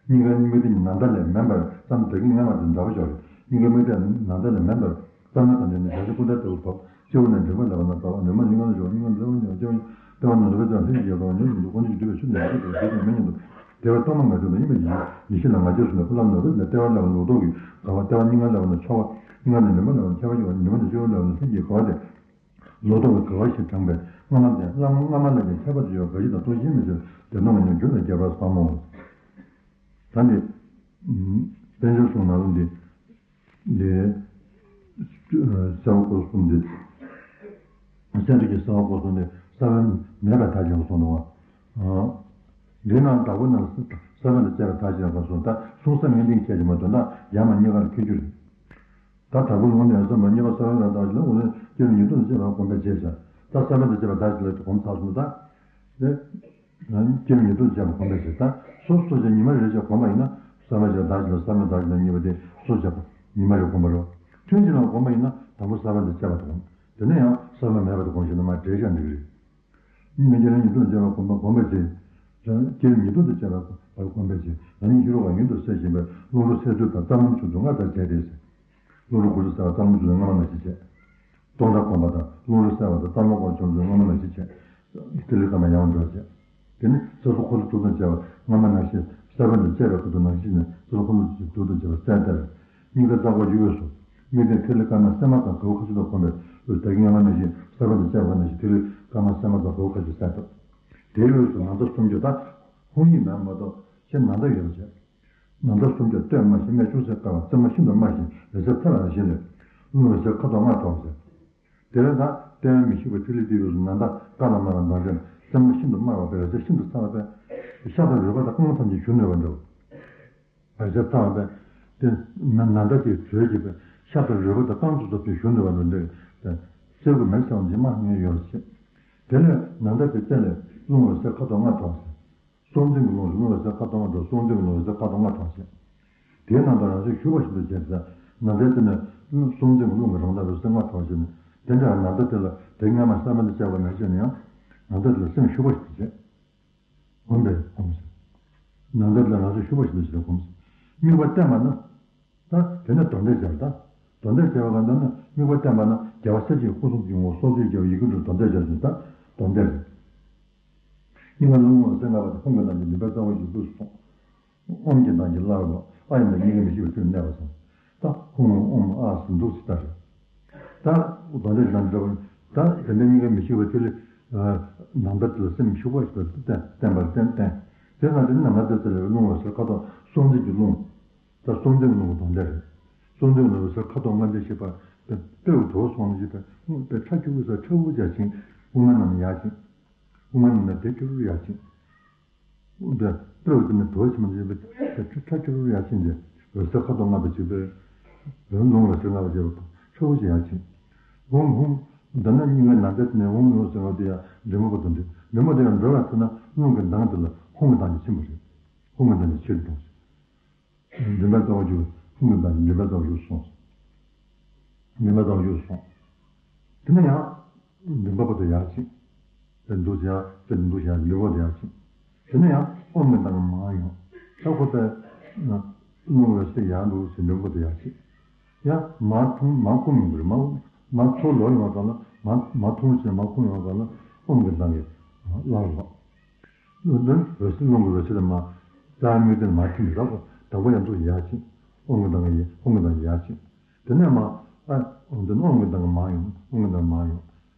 སྙིང་གའི་དམིགས་གཏད་ནི་ནམ་ཟླ་ལས་མེན་པར་ཙམ་དག་གི་ངེས་པར་དུ་འདྲ་བ་ཞིག་རེད། སྙིང་གའི་དམིགས་གཏད་ནི་ནང་ལྟར་ལས་མེད་པར། གཙང་མའི་དང་ལྡན་ནི་བྱང་ཆུབ་ཀུན་ལྟར་བལྟ་བ་བབ། སྤྱི་བོ་ནས་མགྲིན་པ་ལ་བབ་ན་བབ། མགྲིན་པ་སྙིང་གར་ཞོག་སྙིང་གར་ལྟ་བ་ཉོན་སྐྱེ་བ་ཉོན། ལྟེ་བ་ནས་འགྲོ་བའི་ལྟ་བ་ལྷན་ཅིག་སྐྱེས་པ་ཉོན་མོངས་ཀུན་ཏུ་ཉོན་མོངས་ཀྱི་རྒྱུ་དེ་མེད་སྙམ་དུ། དེ་བས་སྟོང་པ་ངེས་བྱུང་དང་དབྱིངས་པ་ཡིན། ཡེ་ཤེས་ལ་ང་རྒྱལ་སོང་ནས་ཀུན་ལམ་ནོར་བས་ན། ལྟེ་བ་ལ་བབ་ན་ལོག་རྟོག་གི་དགག་པ། ལྟེ་བ་སྙིང་གར་ལ་བབ་ན་ཕྱོགས་པ། སྙིང་གར་ནས་མགྲིན་པ་ལ་བབ་ན་ཁྱབ་པ་ཞིག་པ། མགྲིན་པ་ནས་སྤྱི་བོར་ལ་བབ་ན་ལྷན་ཅིག་དགག་པ་སྟེ། ལོག་རྟོག་གི་དགག་པ་ཞེས་དྲངས་པས་སྔ་མ་ལས་སྔ་མ་ལས་ཀྱང་ཁྱད་པར་དུ་ཡོད། དགག་གཞི་དང་རྟོག་གཞིའི་མི་ཕྱེད་བདེན་སྟོང་ངེས་འབྱུང་རྒྱུད་ལ་རྒྱས་པར་བསམ་མོ། ད་འདི་དཔལ་འབྱོར་གསུང་ནང་ལུགས་འདི། འདི་གསལ་བ་སྐོར་གསུམ་འདི། གསལ་འདུས་ཀྱི་གསལ་བ་སྐོར་གསུམ་འདི་ས་བོན་མེད་པར་ཐལ་ཞེས་གསུངས་འདུག་བ། འདི་ནང་དྲག་པོ་ནང་ས་བོན་དང་བཅས་པར་ཐལ་ཞེས་གསུངས། ད་གསུང་ས་ངེས་འདིང་བྱས་ཀྱི་མ་དོན་དག་ཡར་མར་གཉིས་ཀར་འཁྱོལ་རྒྱུ་རེད། ད་དྲག་པོ་ལུང་ནས་ས་བོན་གཉིས་པ་ས་བོན་རང་དང་ཞིག་ལ་འོ་ན་སྐྱེ་བའི་ཉེས་ལྟུང་དང་བཅས་པ་སྒོམ་པའི་རྗེས་བྱ། ད་ས་བོན་དང་བཅས་པ་ད་ཞིག་ལ་སྒོམ་ཚར་སོང་ད། དེ། སྐྱེ་བའི་ཉེས་ལྟུང་བཅས་པ་སྒོམ་པའི་ཕྱིར། ད་སོ་སོ་སོ་ཆ་ཉི་མ་རེ་བཞིན་བསྒོམས་པ་ཡིན་ན། ས་བོན་བཅས་པ་ད་ཞིག་ལ་ས་བོན་ད་ཞིག་ལ་གཉིས་པ་དེ་སོ་སོ་ཆ་ཉི་མ་རེ་བསྒོམ་པ་རེད། ཐུན་གཅིག་ལ་བསྒོམས་པ་ཡིན་ན་དང་པོ་ས་བོན་དང་བཅས་པ་དེ་བསྒོམ། དེ་ནས་ཡང་ས་བོན་མེད་པ་དེ་བསྒོམ་ཞེས་ན་མར་འགྲེལ་བཤད་འགྲིག་གི་རེད། གཉིས་ཀ་སྐྱེ་བའི་ཉེས་ལྟུང་བཅས་པ་སྒོམ་པ་སྒོམ་པའི་ཕྱིར། སྐྱེ་བའི་ཉེས་ལྟུང་དང་བཅས་པ་སྒོམ་པའི་ཕྱིར། ང་ནི་ཤེས་རབ་ཀྱིས་ཡུན་དུ་བསལ་བཞིན་པའི། རླུང་རོ་བསལ་ཚུལ་དང་རྩ་རླུང་ཆུ་ཚོད་སྔར་ལྟར་བྱས་ཏེ། རླུང་རོ་དགུ་རུ་བསལ་བ་རྩ་རླུང་ཆུ་ཚོད་སྔ་མ་ནང་བཞིན་བྱས། སྟོང་ཕྲག་བསྒོམ་པ་དང་རླུང་རོ་བསལ་བ་དང་རྩ་རླུང་སྔ་མ་ཆུ་ཚོད་སྔ་མ་ནང་བཞིན་བྱས། ཐིག་ལེ་དཀར་དམར་ཡང་འགྲོ་བྱས། དེ་ནས་ས་སོགས་འཁོར་ལོ་དྲུག་དང་བཅས་པ་སྔ་མ་ནང་བཞིན་ས་བོན་དང་བཅས་པའི་ཁ་དོག་ནང་བཞིན་ནས་ས་སོགས་འཁོར་ལོ་དྲུག་དང་བཅས་པ་བསལ་ཏེ། སྙིང་གའི་རྩ་འཁོར་གྱི་དབུས་སུ། དམིགས་རྟེན་ཐིག་ལེ་དཀར་དམར་སྲན་མ་དང་ག་བུ་ཁ་ཅིག་དང་བསྒོམས་པས། ད་གིན་སྔ་མ་ནང་བཞིན་ས་བོན་དང་བཅས་པ་ནང་བཞིན་ཐིག་ལེ་དཀར་དམར་སྲན་མ་དང་ག་བུ་ཁ་ཅིག་བསལ་ཏེ། དེའི་དབུས་སུ་ནམ་ཟླ་སུམ་ཅུ་དང་། ཧཱུྃ་ཡིག་ནང་མ་གཏོགས་ཕྱི་ནམ་ཟླ་ཡོད་པ་བྱས། ནམ་ཟླ་སུམ་ཅུ་སྟོད་དམར་ཞིང་སྨད་ཅུང་ཟད་དཀར་བ། རྩེ་མོ་ཤིན་ཏུ་དམར་ཞིང་འོད་ཟེར་འཕྲོ་བ་ནང་བཞིན་ལས། རླུང་འོད་ཟེར་ཁ་དོག་ལྔ་ཐོགས་ཟེར། དེ་ལས་ད་ལྟེ་བའི་མི་ཤིགས་པ་ཐིག་ལེ་དེའི་དབུས་སུ་ནམ་ཟླ་དཀར་ལ་དམར་བ་མདངས་ཅན། རྩེ་མོ་ཤིན་ཏུ་དམར་བ་པས་འོད་ཟེར་ཤིན་ཏུ་ཚ་བ་པས། ཤ་དང་རུས་པ་དང་རྐང་པ་ཐམས་ཅད་བཞུ་ནུས་པ་འདྲ། འོད་ཟེར་ཚ་བ་པས། དེ་ནམ་ཟླ་དེ་དྲོད་ཀྱིས་པས་ཤ་དང་རུས་པ་དང་རྐང་ཚུགས་ཐམས་ཅད་བཞུ་ནུས་པ་འདྲ། དེ་གསེར་སྐུ་མེར་སྲེག་པ་ནང་བཞིན་དམར་ངེས་ཡོད་པར་བྱེད། དེ་ལས་ནམ་ཟླ་དེ་རྩེ་ལས་རླུང་འོད་ཟེར་ཁ་དོག་ལྔ་ཐོགས་ཟེར། སྲོག་འཛིན་གྱི་རླུང་རླུང་འོད་ཟེར་ཁ་དོག་ལྔ་དང་སྲོག་འཛིན་གྱི་རླུང་འོད་ཟེར་ཁ་དོག་ལྔ་ཐོགས་ཤིང་། དེའི་ནང་དུ་རང་བཞིན་ཞུགས་པ་བཞིན་དུ་བྱས་ཏེ། ནམ་ཟླ་དེ་ནས་སྲོག་འཛིན་གྱི་རླུང་གི་རང་ལྡན་འོད་ཟེར་ལྔ་ཐོགས་ཤིང་། དེ་འདྲ་ནམ་ཟླ་དེ་ལ་དེ་སྔ་མ་ས་བོན་དང་བཅས་པ་ནང་བཞིན་ཡང་ནམ་ཟླ་དེ་ལ་སེམས་ཞུགས་པ་བཞིན་དུ་བྱས། བསྒོམས་པས་བསྒོམ་ཟེར། ནམ་ཟླ་དེ་ལ་རང་བཞིན་ཞུགས་པ་བཞིན་དུ་བྱས་བསྒོམ་ཟེར། དམིགས་པ་བརྟན་པ་ན། ད་དེ་ནས་གདོན་འདྲེ་བྱས་པ་ད། གདོན་འདྲེ་བྱས་པ་གང་ལྟར་ན་དམིགས་པ་བརྟན་པ་ན་རྒྱལ་བ་སྲས་བཅས་ཀྱི་སྐུ་གསུང་ཐུགས་ཀྱི་ངོ་བོ་སྲོག་རྩོལ་རྒྱལ་བའི་ཡི་གེ་འབྲུ་གདོན་འདྲེ་བྱས་ཟིན་ད་གདོན་འདྲེ་རེད། སྙིང་ག་རླུང་འོད་ཟེར་ལྔ་པ་དང་ཧཱུྃ་གི་གདངས་ཀྱིས་མགྲིན་པའི་རྩ་འཁོར་གྱི་དབུས་སུ་སོང་། ཨོཾ་གྱི་གདངས་ཀྱིས་སླར་ལོག་ཨཱ་ཡིག་ནི་སྙིང་ག་མི་ཤིགས་པའི་ཐིག་ལེར་གནས་པ་སོང་། ད་ཧཱུྃ་ཨོཾ་ཨཱཿ་ཟེར་འདུག་ཅེས་ལྟ་རེད། ད་གདོན་འདྲེ་གདངས་འདྲ་བ། ད་དེ་འདྲ་སྙིང་ག་མི་ཤིགས་པའི་ཐིག་ལེ། ནམ་ཟླ་དེ་ལ་སེམས་ཞུགས་པ་ཞིག་བསྟན་པར་བསྟན་བསྟན། དེ་ན་དེ་ནམ་ཟླ་དེ་ཚེ་ལ་རླུང་འོད་ཟེར་ཁ་དོག་སྲོག་འཛིན་གྱི་རླུང་། ད་སྲོག་འཛིན་རླུང་གི་གདོན་འདྲེ་རེད། སྲོག་འཛིན་རླུང་འོད་ཟེར་ཁ་དོག་ལྔ་ལྡན་ཞེས་པ། དཔེ་དཔེ་འོ་དོ་སོང་ཞེས་པའི་དཔེ་ཁྲ་ཁྱུག་ས་ཁྲ་འུ་ཅག་ཅིང་དབུ་མ་རྣམས་ཡག་ཅིང་། དབུ་མ་རྣམས་དེ་ཁྱུ་རུ་ཡག་ཅིང་། དཔེ་དཔེ་འོ་དེ་ནི་དོ་ཞེས་མ་ཞེས་པའི་དཔེ་ཁྲ་ཁྱུ་རུ་ཡག་ཅིང་དེ་འོད་ཟེར་ཁ་དོག་ལྔ་པ་ཅིག་པའི། རླུང་འོད་ཟེར་ལྔ་པ་ཅིག་པའི་ཁྲ་འུ་ཅག་ཡག་ཅིང་། ཧཱུྃ་ཧཱུྃ། འདི་ན་སྙིང་ག་ནམ་ཟླ་དེ་ནས་ཧཱུྃ་ཧཱུྃ་ཟེར་བ་དེ་ཡང་འབྲིང་པོ་བར་དུ་འགྲོ། འབྲིང་པོ་དེ་ཡང་འགྲོ་བར་ཐུག་ན་རླུང་གི་གདངས་དེ་ལ་ཧཱུྃ་གི་གདངས་ཀྱིས་ཕྱིན་པ་རེད། ཧཱུྃ་གི་གདངས་ཀྱིས་ཕྱིར་གཏོང་ཞིང་། མགྲིན་པའི་རྩ་བར་གྱུར། ཧཱུྃ་གི་གདངས་ཀྱིས་མགྲིན་པའི་རྩ་བར་གྱུར་སོང་། མགྲིན་པའི་རྩ་བར་གྱུར་སོང་། དེ་ནས་ཡང་མགྲིན་པ་བར་དུ་ཡར་ཕྱིན། དེ་འདུག་ཡང་དེ་འདུག་ཡང་མགྲིན་པ་བར་དུ་ཡར་ཕྱིན། དེ་ནས་ཡང་ཨོཾ་གི་གདངས་ཀྱིས་མར་ཡོང་། ད་ཁོ་པས་རླུང་འོད་ཟེར་ཡར་འདུག་ཟེར་མགྲིན་པ་བར་དུ་ཡར་ཕྱིན། ཡང་མར་ཐོང་མར་ཁུང་ཡོང་གི་རེད། མར་མར་ཚུར་ལོག་ཡོང་བ་ཙམ་ལ་མར་མར་ཐོང་ཕྱིན་མར་ཁུང་ཡོང་བ་ཙམ་ལ་ཨོཾ་གི་གདངས་ཀྱིས་སླར་ལོག་འདི་འོད་ཟེར་རླུང་གི་འོད་ཟེར་དེ་མར་རྩ་བའི་མིག་ཏུ་མར་ཐིམ་པས་རབ་ཏུ་དང་པོ་ཡར་འདུག་ཡར་ཕྱིན། ཨོཾ་གི་གདངས་ཀྱིས་ཧཱུྃ་གི་གདངས་ཀྱིས་ཡར་ཕྱིན། དེ་ནས་མར་ཨ་འདི་ནི་ཨོཾ་གི་གདངས་ཀྱིས་མར་ཡོང་། ཧཱུྃ་གི་གདངས་མར་ཡོང་།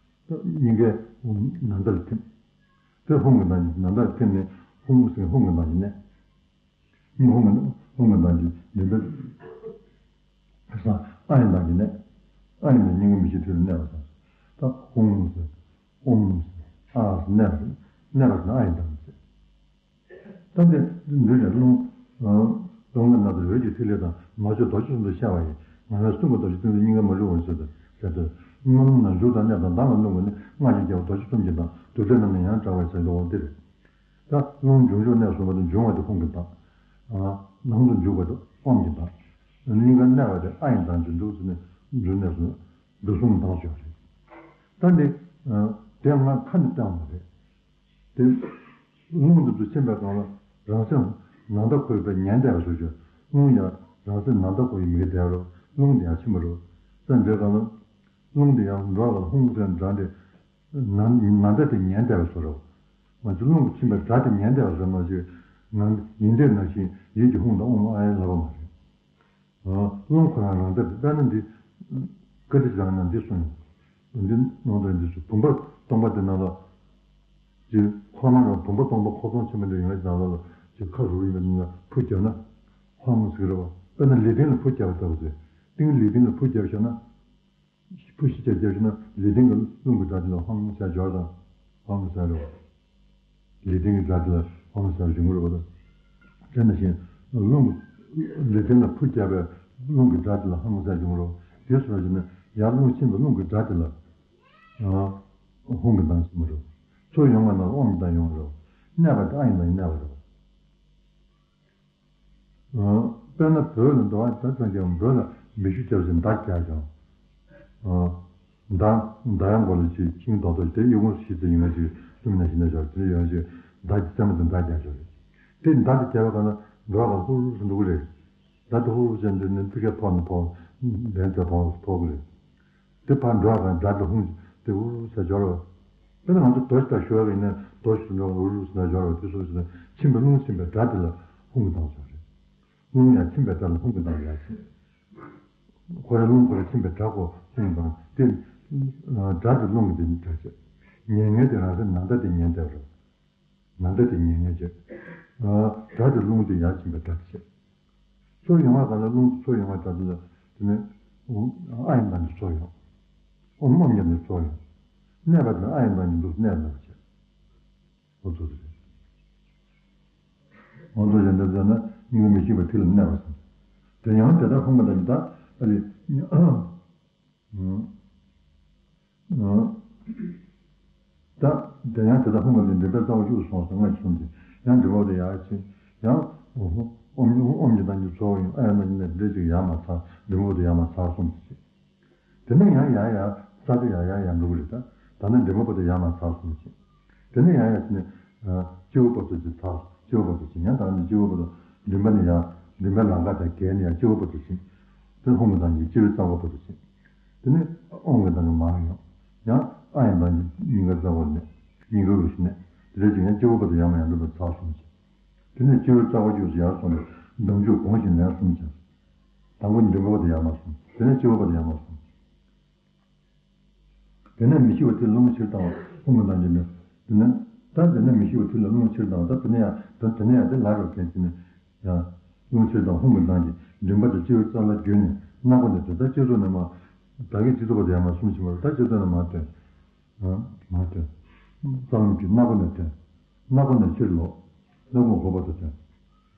ད་སྙིང་གའི་ནམ་ཟླ་ལ་ཐིམ། དེ་ཧཱུྃ་གི་གདངས་ཀྱིས་ནམ་ཟླ་ལ་ཐིམ་ནས་ཧཱུྃ་ཟེར་ཧཱུྃ་གི་གདངས་ཀྱིས་གནས། སྙིང་ཧཱུྃ་གི་ཧཱུྃ་གི་གདངས་ཀྱིས་མགྲིན་པའི་ས་ཨཱ་ཡི་གདངས་ཀྱིས་གནས། ཨཱ་ཡིག་ནི་སྙིང་ག་མི་ཤིགས་ཐིག་ལེར་གནས་པ་སོང་། ད་ཧཱུྃ་ཟེར། ཨོཾ། ཨཱཿ་གནས་པ་གནས་པ་ཟེར་ན་ཨཱ་ཡི་གདངས་ཟེར། ད་འདི་འདི་ནས་རླུང་རླུང་ལྔ་སྣ་ཚོགས་འོད་ཀྱི་ཐིག་ལེ་དང་མ་བཅོས་རྡོ་རྗེ་གསུམ་དུ་ཤར་བ་ཡིས་ངང་ལས་གསུང་གི་རྡོ་རྗེ་ཏིང་འཛིན་སྙིང་གར་མ་ལུས་འོད་ཟེར་དུ་ཟེར་དུས། རླུང་ལྔ་འཇུག་དང་གནས་དང་ལྡང་བའི་རླུང་གིས་ནི་སྔགས་ཀྱི་རྒྱལ་པོ་རྡོ་རྗེ་གསུམ་གྱི་དང་བདུད་སྡེ་རྣམས་ནི་ཡང་བྲལ་བའི་ཟེར་དུ་འོ་འདི་རེད། ད་རླུང་འབྱུང་ཆུ་གནས་སུ་བབ་སྟེ་འབྱུང་བ་དེ་ཧཱུྃ་གི་གདངས། ནང་དུ་འཇུག་པ་དེ་ཨོཾ་གྱི་གདངས། སྙིང་གར་གནས་པ་དེ་ཨཱ་ཡི་གདངས་ཀྱིས་འདུག་ཟེར་ནས་འབྱུང་གནས་སུ་བདུད་གསུམ་གདངས་སུ་ཡོད་རེད། ད་འདི་དེ་ང་ཁ་ནས་བཏང་བ་རེད། དེ་རླུང་འདི་ཚོ་ཕྱིན་པའི་སྒང་ལ་རང་སེམས་ནམ་ཟླ་འཁོར་བའི་ཉལ་བསྡད་པ་བཟོ་བྱུང་། རླུང་ཡང་རང་སེམས་ནམ་ཟླ་འཁོར་བའི་མི་ག་བསྡད་རོགས། རླུང་དེ་ཡང་ཕྱིན་པ་རེད། ས་འདྲེ་གང་ལ། རླུང་དེ་ཡང་འགྲོ་བ་ལ་ཧཱུྃ་ཟེར་སྒྲ་འདི། ན་ན་ད་དེ་ཉན་བསྡད་པ་བཟོ་འདྲ། ང་ཚོ་རླུང་གིས་ཕྱིན་པའི་སྒྲ་དེ་ཉན་བསྡད་པ་བཟོ་མ་ཞིག་ང་ཡིན་དེ་ནང་བཞིན་ཡིད་ཀྱི་ཧཱུྃ་དང་ཨོཾ་ཨ་ཡ་ལབ་པ་མ་རེད། རླུང་ཁོ་རང་རང་འདྲ་དེ་དཔེར་ན་འདི། བཀའ་ཁྲིད་རང་ན་འདི་གསུངས་ཡོད། འདི་ནང་དོན་འདི་ཚོ་བུམ་པ་སྟོང་པ་དེ་ནང་ལ། ཅིག་ཁོ་རང་རང་བུམ་པ་སྟོང་པ་ཁོ་ཚོ་ཆེན་པོ་འདི་ཡོང་བའི་ནང་ལ་ཅིག་ཁ་རུབ་ཡིན་པའི་ནང་ལ་ཕུ་བརྒྱབ་ན། ཧཱུྃ་ཟེར་གི་རེད་བ། དཔེར་ན་ལེ་ཏིང་ལ་ཕུ་བརྒྱབ་པ་ལྟ་བུ་ཟེར། ཏིང་ལེ་ཏིང་ལ་ཕུ་བརྒྱབ་བཞག་ན། ཕུ་ཤི་བརྒྱབ་བཞག་ན་ལེ་ཏིང་གི་རླུང་གི་སྒྲ་དེ་ལ་ཧཱུྃ་ཟེར་སྦྱོར་དང་། ཧཱུྃ་ཟེར་རེད་བ། ལེ་ཏིང་གི་སྒྲ་དེ་ལ་ཧཱུྃ་ཟེར་བྱུང་གི་རེད་བ། དེ་ནང་བཞིན་རླུང་། ལེ་ཏིང་ལ་ཕུ་བརྒྱབ་པའི་རླུང་གི་སྒྲ་དེ་ལ་ཧཱུྃ་ཟེར་བྱུང་གི་རེད་བ། དེ་སོ་ཞིག་ན་ཡར་རླུང་ཕྱིན་པའི་རླུང་གི་སྒྲ་དེ་ལ། ཧཱུྃ་གི་གདངས་ཕྱིན་པ་རེད། ཚུར་ཡོང་བ་ན་ཨོཾ་གི་གདངས་ཡོང་བ་རེད། གནས་པ་དེ་ཨ་ཡི་གདངས་ཀྱིས་གནས་པ་རེད། དཔེར་ན་བོད་ལ་འགྲོ་བ་ད་ཐོན་ཀྱང་བོད་ལ་མེ་ཤུགས་རྒྱབ་ཅིང་མདའ་རྒྱག་ཀྱང་། མདའ་མདའ་ཡང་གོ་ལ་ཅིག་ཤིང་རྡོག་རྡོག་དེ་གཡུ་ཁུང་ཞིག་ཏུ་ཡིན་ན་ཅིག་ལྷུམས་ན་ཞིག་ན་ཞོག་དེ་ཡོད་ཅིག་མདའ་གྱི་རྩེ་མོ་དེ་མདའ་རྒྱག་ཞོག་རེད། དེ་མདའ་དེ་རྒྱབ་པ་ག་ན་འགྲོ་བ་ག་ཧུར་ཧུར་འགྲོ་གི་རེད། མདའ་དེ་ཧུར་ཧུར་བྱས་འདི་ནི་ཏི་ཀའི་ཕོག་ནི་ཕོག་ལན་དེ་ཕོག་ཕོག་གི་རེད། དེ་ཕར་འགྲོ་བ་དང་སྒྲ་དེ་ཧཱུྃ་དེ་ཧུར་ཟེར་སྦྱོར་བ། དཔེར་ན་ང་ཚོ་རྡོ་ཞིག་ལ་ཞུ་བ་ཡིན་ན་རྡོ་ཞིག་ཏུ་འགྲོ་བ་ཧུར་ཟེར་སྦྱོར་བ་དེ་སོགས་ཟེར་ན་ཕྱིན་པའི་རླུང་ཕྱིན་པའི་སྒྲ་དེ་ལ་ཧཱུྃ་གི་གདངས་སྦྱོར་རེད། རླུང་ཡང་ཕྱིན་པའི་སྒྲ་ལ་ཧཱུྃ་གི་གདངས་ཡར་ཕྱིན། ཁོ་རའི་རླུང་ཁོ་ར་ཕྱིན་པའི་སྒྲ་ཁོ་ཧཱུྃ་གི་གདངས་དེ། སྒྲ་དེ་རླུང་གི་དེ་ནི་སྒྲ་བྱས། ཉན་མཁན་དེ་རང་སེམས་ནང་ལྟ་དེ་ཉན་བསྡད་པ་རེད། ནང་ལྟ་དེ་ཉན་མཁན་བྱས། སྒྲ་དེ་རླུང་དེ་ཡར་ཕྱིན་པའི་སྒྲ་དེ་བྱས། ཚུར་ཡོང་བ་གང་ལ་རླུང་དེ་ཚུར་ཡོང་བ་ལྟ་དུས་ལ་དེ་ནས་ཨ་ཡི་གདངས་ཀྱིས་ཚུར་ཡོང་། ཨོཾ་ཨོཾ་ཉིད་ནས་ཚུར་ཡོང་། གནས་པ་དེ་ཨ་ཡི་གདངས་ཀྱིས་འདུག་གནས་པ་བྱས། འོ་ཚོ་དེ་རེད། འོ་ཚོ་གཞན་དག་ཟེར་ན་སྙིང་ག་མི་ཤིགས་པ་ཐིག་ལ་གནས་པ་སོང་། དེ་ཡང་དེ་ལྟར་ཧཱུྃ་གི་གདངས་ཀྱིས་ད་ཨ་ལི། ད་དེ་ཡང་དེ་ལྟར་ཧཱུྃ་གི་གདངས་ཀྱིས་མགྲིན་པའི་རྩ་བ་བཅུ་སོང་ཟེར་ལྔ་ཞིག་གསུངས་ཏེ། ཡང་མགྲིན་པ་དེ་ཡར་ཕྱིན། ཡང་ཨོཾ་ཨོཾ་ཨོཾ་གྱི་གདངས་ཀྱིས་ཚུར་ཡོང་། ཨ་ཡ་གདངས་ཀྱིས་ནས་འདྲེ་ཅིག་ཡར་མར་ཚར། མགྲིན་པ་དེ་ཡར་མར་ཚར་གསུངས་ཏེ། དེ་ནས་ཡང་ཡར་ཡར་ས་དེ་ཡར་ཡར་ཡར་འགྲོ་གི་རེད་ད། ད་ནི་མགྲིན་པ་བར་དུ་ཡར་མར་ཚར་གསུངས་ཏེ། དེ་ནས་ཡང་ཡང་ཕྱིན་ནས། སྤྱི་བོ་བར་དུ་ཅིག་ཚར། སྤྱི་བོ་བར་དུ་ཕྱིན། ཡང་དག་ནི་སྤྱི་བོ་བར་དུ། མགྲིན་པ་ནས་ཡར། མགྲིན་པའི་ལམ་ཁ་དེ་བརྒལ་ནས་ཡར་སྤྱི་བོ་བར་དུ་ཕྱིན། དེ་ཧཱུྃ་གི་གདངས་ཀྱིས་སྤྱི་བོའི་རྩ་བ་བར་དུ་ཕྱིན། དེ་ནས་ཨོཾ་གི་གདངས་ཀྱིས་མར་ཡོང་། ཡང་ཨ་ཡི་གདངས་ཀྱིས་སྙིང་གའི་རྩ་བར་གནས། སྙིང་གའི་དབུས་སུ་གནས། དེ་ལས་ཅིག་ཡང་སྤྱི་བོ་བར་དུ་ཡར་མར་ཡར་འགྲོ་བར་ཚར་གསུངས་ཀྱི། དེ་ནས་སྤྱི་བོའི་རྩ་བ་བཅུ་ཡར་སོང་ནས་ལྡེམ་མཇུག་གོང་བཞིན་ལན་གསུམ་བྱས། དང་པོ་མགྲིན་པ་བར་དུ་ཡར་མར་སོང་། དེ་ནས་སྤྱི་བོ་བར་དུ་ཡར་མར་སོང་། དེ་ནས་མི་ཤིགས་པ་ཐིག་ལ་རླུང་ཕྱིར་བཏང་བ་ཧཱུྃ་གི་གདངས་ཀྱིས་ནི། དེ་ནས་ད་དེ་ནས་མི་ཤིགས་པ་ཐིག་ལ་རླུང་ཕྱིར་བཏང་བ། ད་དེ་ནས་ཡང་ད་དེ་ནས་ཡང་དེ་ལ་རོ་གན་ཅི་ནས་ཡང་རླུང་ཕྱིར་བཏང་ཧཱུྃ་གི་གདངས་ཀྱིས་མགྲིན་པ་དང་སྤྱི་བོའི་རྩ་ལ་བརྒྱུད་ནས་སྣ་སྒོ་ནས་ཐོན། ད་སྤྱི་གཙུག་ནས་མར། ད་གིན་སྤྱི་གཙུག་བར་དུ་ཡར་མར་གསུམ་ཕྱིན་པ་རེད། ད་སྤྱི་གཙུག་ནས་མར་ཐོན། མར་ཐོན། རྩ་རླུང་གི་སྣ་སྒོ་ནས་ཐོན། སྣ་སྒོ་ནས་ཕྱིར་ལོག། སྣ་སྒོ་འོག་བར་དུ་ཐོན།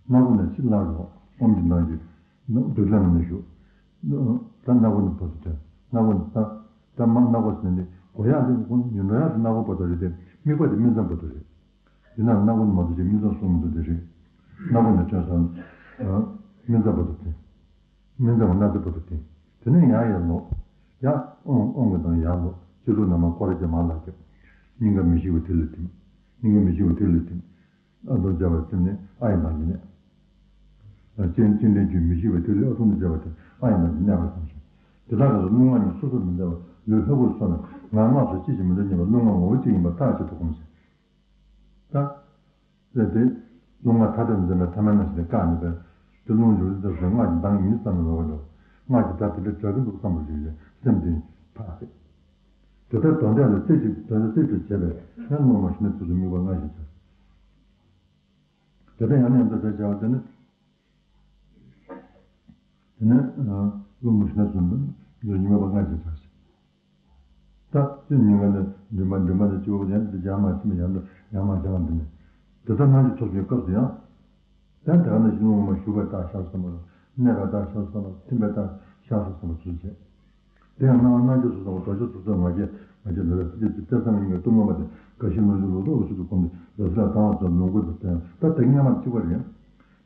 སྣ་སྒོ་ནས་ཕྱིར་སླར་ལོག། ཨོཾ་གྱི་གདངས་ཀྱིས་རྡུལ་ཕྲན་ནང་ནས་ཞུགས། ད་སྣ་སྒོ་ནས་བར་དུ་ཐོན། སྣ་སྒོ་ནས་ད་ད་མར་སྣ་སྒོ་ཟེར་ནས་འགྲོ་ཡག་དེ་འགྲོ་ཡག་དེ་སྣ་སྒོ་བར་དུ་རེད་དེ། དམིགས་པ་དེ་སྨིན་མཚམས་བར་དུ་རེད། ཡིན་ནའང་སྣ་སྒོ་ནས་མར་དུ་ཅིག་སྨིན་མཚམས་སོང་མི་འདུག་དེ་རེད། སྣ་སྒོ་ནས་ཐོན་སོང་། སྨིན་མཚམས་བར་དུ་ཐོན། སྨིན་མཚམས་སྣ་རྩེ་བར་དུ་ཐོན། དེ་ནས་ཡར་ཡར་ལོག། ཡར་ཨོཾ་ཨོཾ་གྱི་གདངས་ཡར་ལོག། སྤྱི་གཙུག་ནས་མར་སྐོར་ར་བརྒྱབ་མར་ལ་བརྒྱབ། སྙིང་ག་མི་ཤིགས་པ་ཐིག་ལ་ཐིམ། སྙིང་ག་མི་ཤིགས་པ་ཐིག་ལ་ཐིམ། ཨ་དོ་བརྒྱབ་པ་ཐིམ་ནས་ཨ་ཡི་གདངས་ཀྱིས་གནས། ཨ་སྤྱན་སྤྱན་འདྲེན་གྱི་མི་ཤིགས་པ་ཐིག་ལེ་ཨ་ཐུང་དུ་བརྒྱབ་པ་ཐིམ་ཨ་ཡི་གདངས་ཀྱིས་གནས་པར་གསུངས་སོ། དེ་དག་གི་རླུང་ལྔ་ནི་སོ་སོར་མི་འདྲ་བར་ལུས་ལྷ་སྐུར་སོགས་ནས་ངག་སྔགས་སོགས་གཅིག་ཀྱང་མི་འདྲ་བརྙེས་པ་རླུང་ལྔ་ངོ་བོ་གཅིག་ཡིན་པར་ཐག་ཆོད་དུ་བསྒོམ་ཞིང་། ད། ཟེར་ཏེ། རླུང་ལྔ་ཐ་དད་འཛིན་པའི་ཐ་མལ་རྣམ་ཤེས་དེ་བཀག་ནས་པས། དེ་རླུང་འཇུག་ལུགས་དེ་སྔགས་ཀྱི་གདངས་ཡིན་བསམ་ནས་ལོག་པར་འགྲོ། སྔགས་ཀྱི་སྒྲ་དེ་འདྲ་སྒྲ་གི་འདུག་བསམ་པར་རིག་ལས་སེམས་དེ་ཕར་ཟད། དེ་ལྟར་དོན་འདས་ལ་རྩེ་གཅིག་དོན་འདས་རྩེ་གཅིག་བྱས་པས་ཡང་རླུང་ལྔ་ཞི་གནས་ཚུལ་དུ་དམིགས་པ་སྔར་བཞིན་བྱ། དེ་ལྟར་ཡང་ནས་ཡང་དུ་བྱས་བྱ་བ་དེ་ནི། དེ་ནས་རླུང་ལྔ་ཞི་གནས་ཚུལ་དུ་དམིགས་པ་སྔར་བཞིན་བྱ། ད་སྤྱིར་ཉིན་གང་ནས་མགྲིན་པ་མགྲིན་པ་ནས་སྤྱི་བོར་ཡར་འདི་ཡར་མར་ཕྱིན་པ་ཡར་འདི་ཡར་མར་བྱ་བ་འདི་ནས། དེ་ལྟར་སྣང་མཆེད་ཐོབ་ཀྱི་སྐབས་སུ་ཡང་། ད་དེ་ག་ནས་ཤིང་ལོང་མ་ཞུགས་པའི་རྟགས་ཤར་སོང་བ་དང་གནས་པའི་རྟགས་ཤར་སོང་བ་དང་ཐིམ་པའི་རྟགས་ཤར་སོང་བ་ཚུལ་བྱས། དེ་ཡང་སྣང་བ་སྣང་མཆེད་སོགས་སོང་བ་དོ་ཤལ་སོགས་སོགས་ང་རྒྱལ་ང་རྒྱལ་ལ་ལ་སྲིད་རྒྱལ་ཚིག་གཏེར་སྟོན་ཉིན་གྱི་གཏུམ་མོ་བ་དེ་དགའ་ཞིང་ལོངས་སྤྱོད་ལོ་ཏོག་འོད་ཟེར་དུ་བསྒོམས་ཏེ་རབ་གསལ་ལ་དྭངས་པ་ཚོར་ལོངས་སྐུ་དུ་བསྟན། ད་དེ་སྔ་མ་གཅིག་པ་རེད།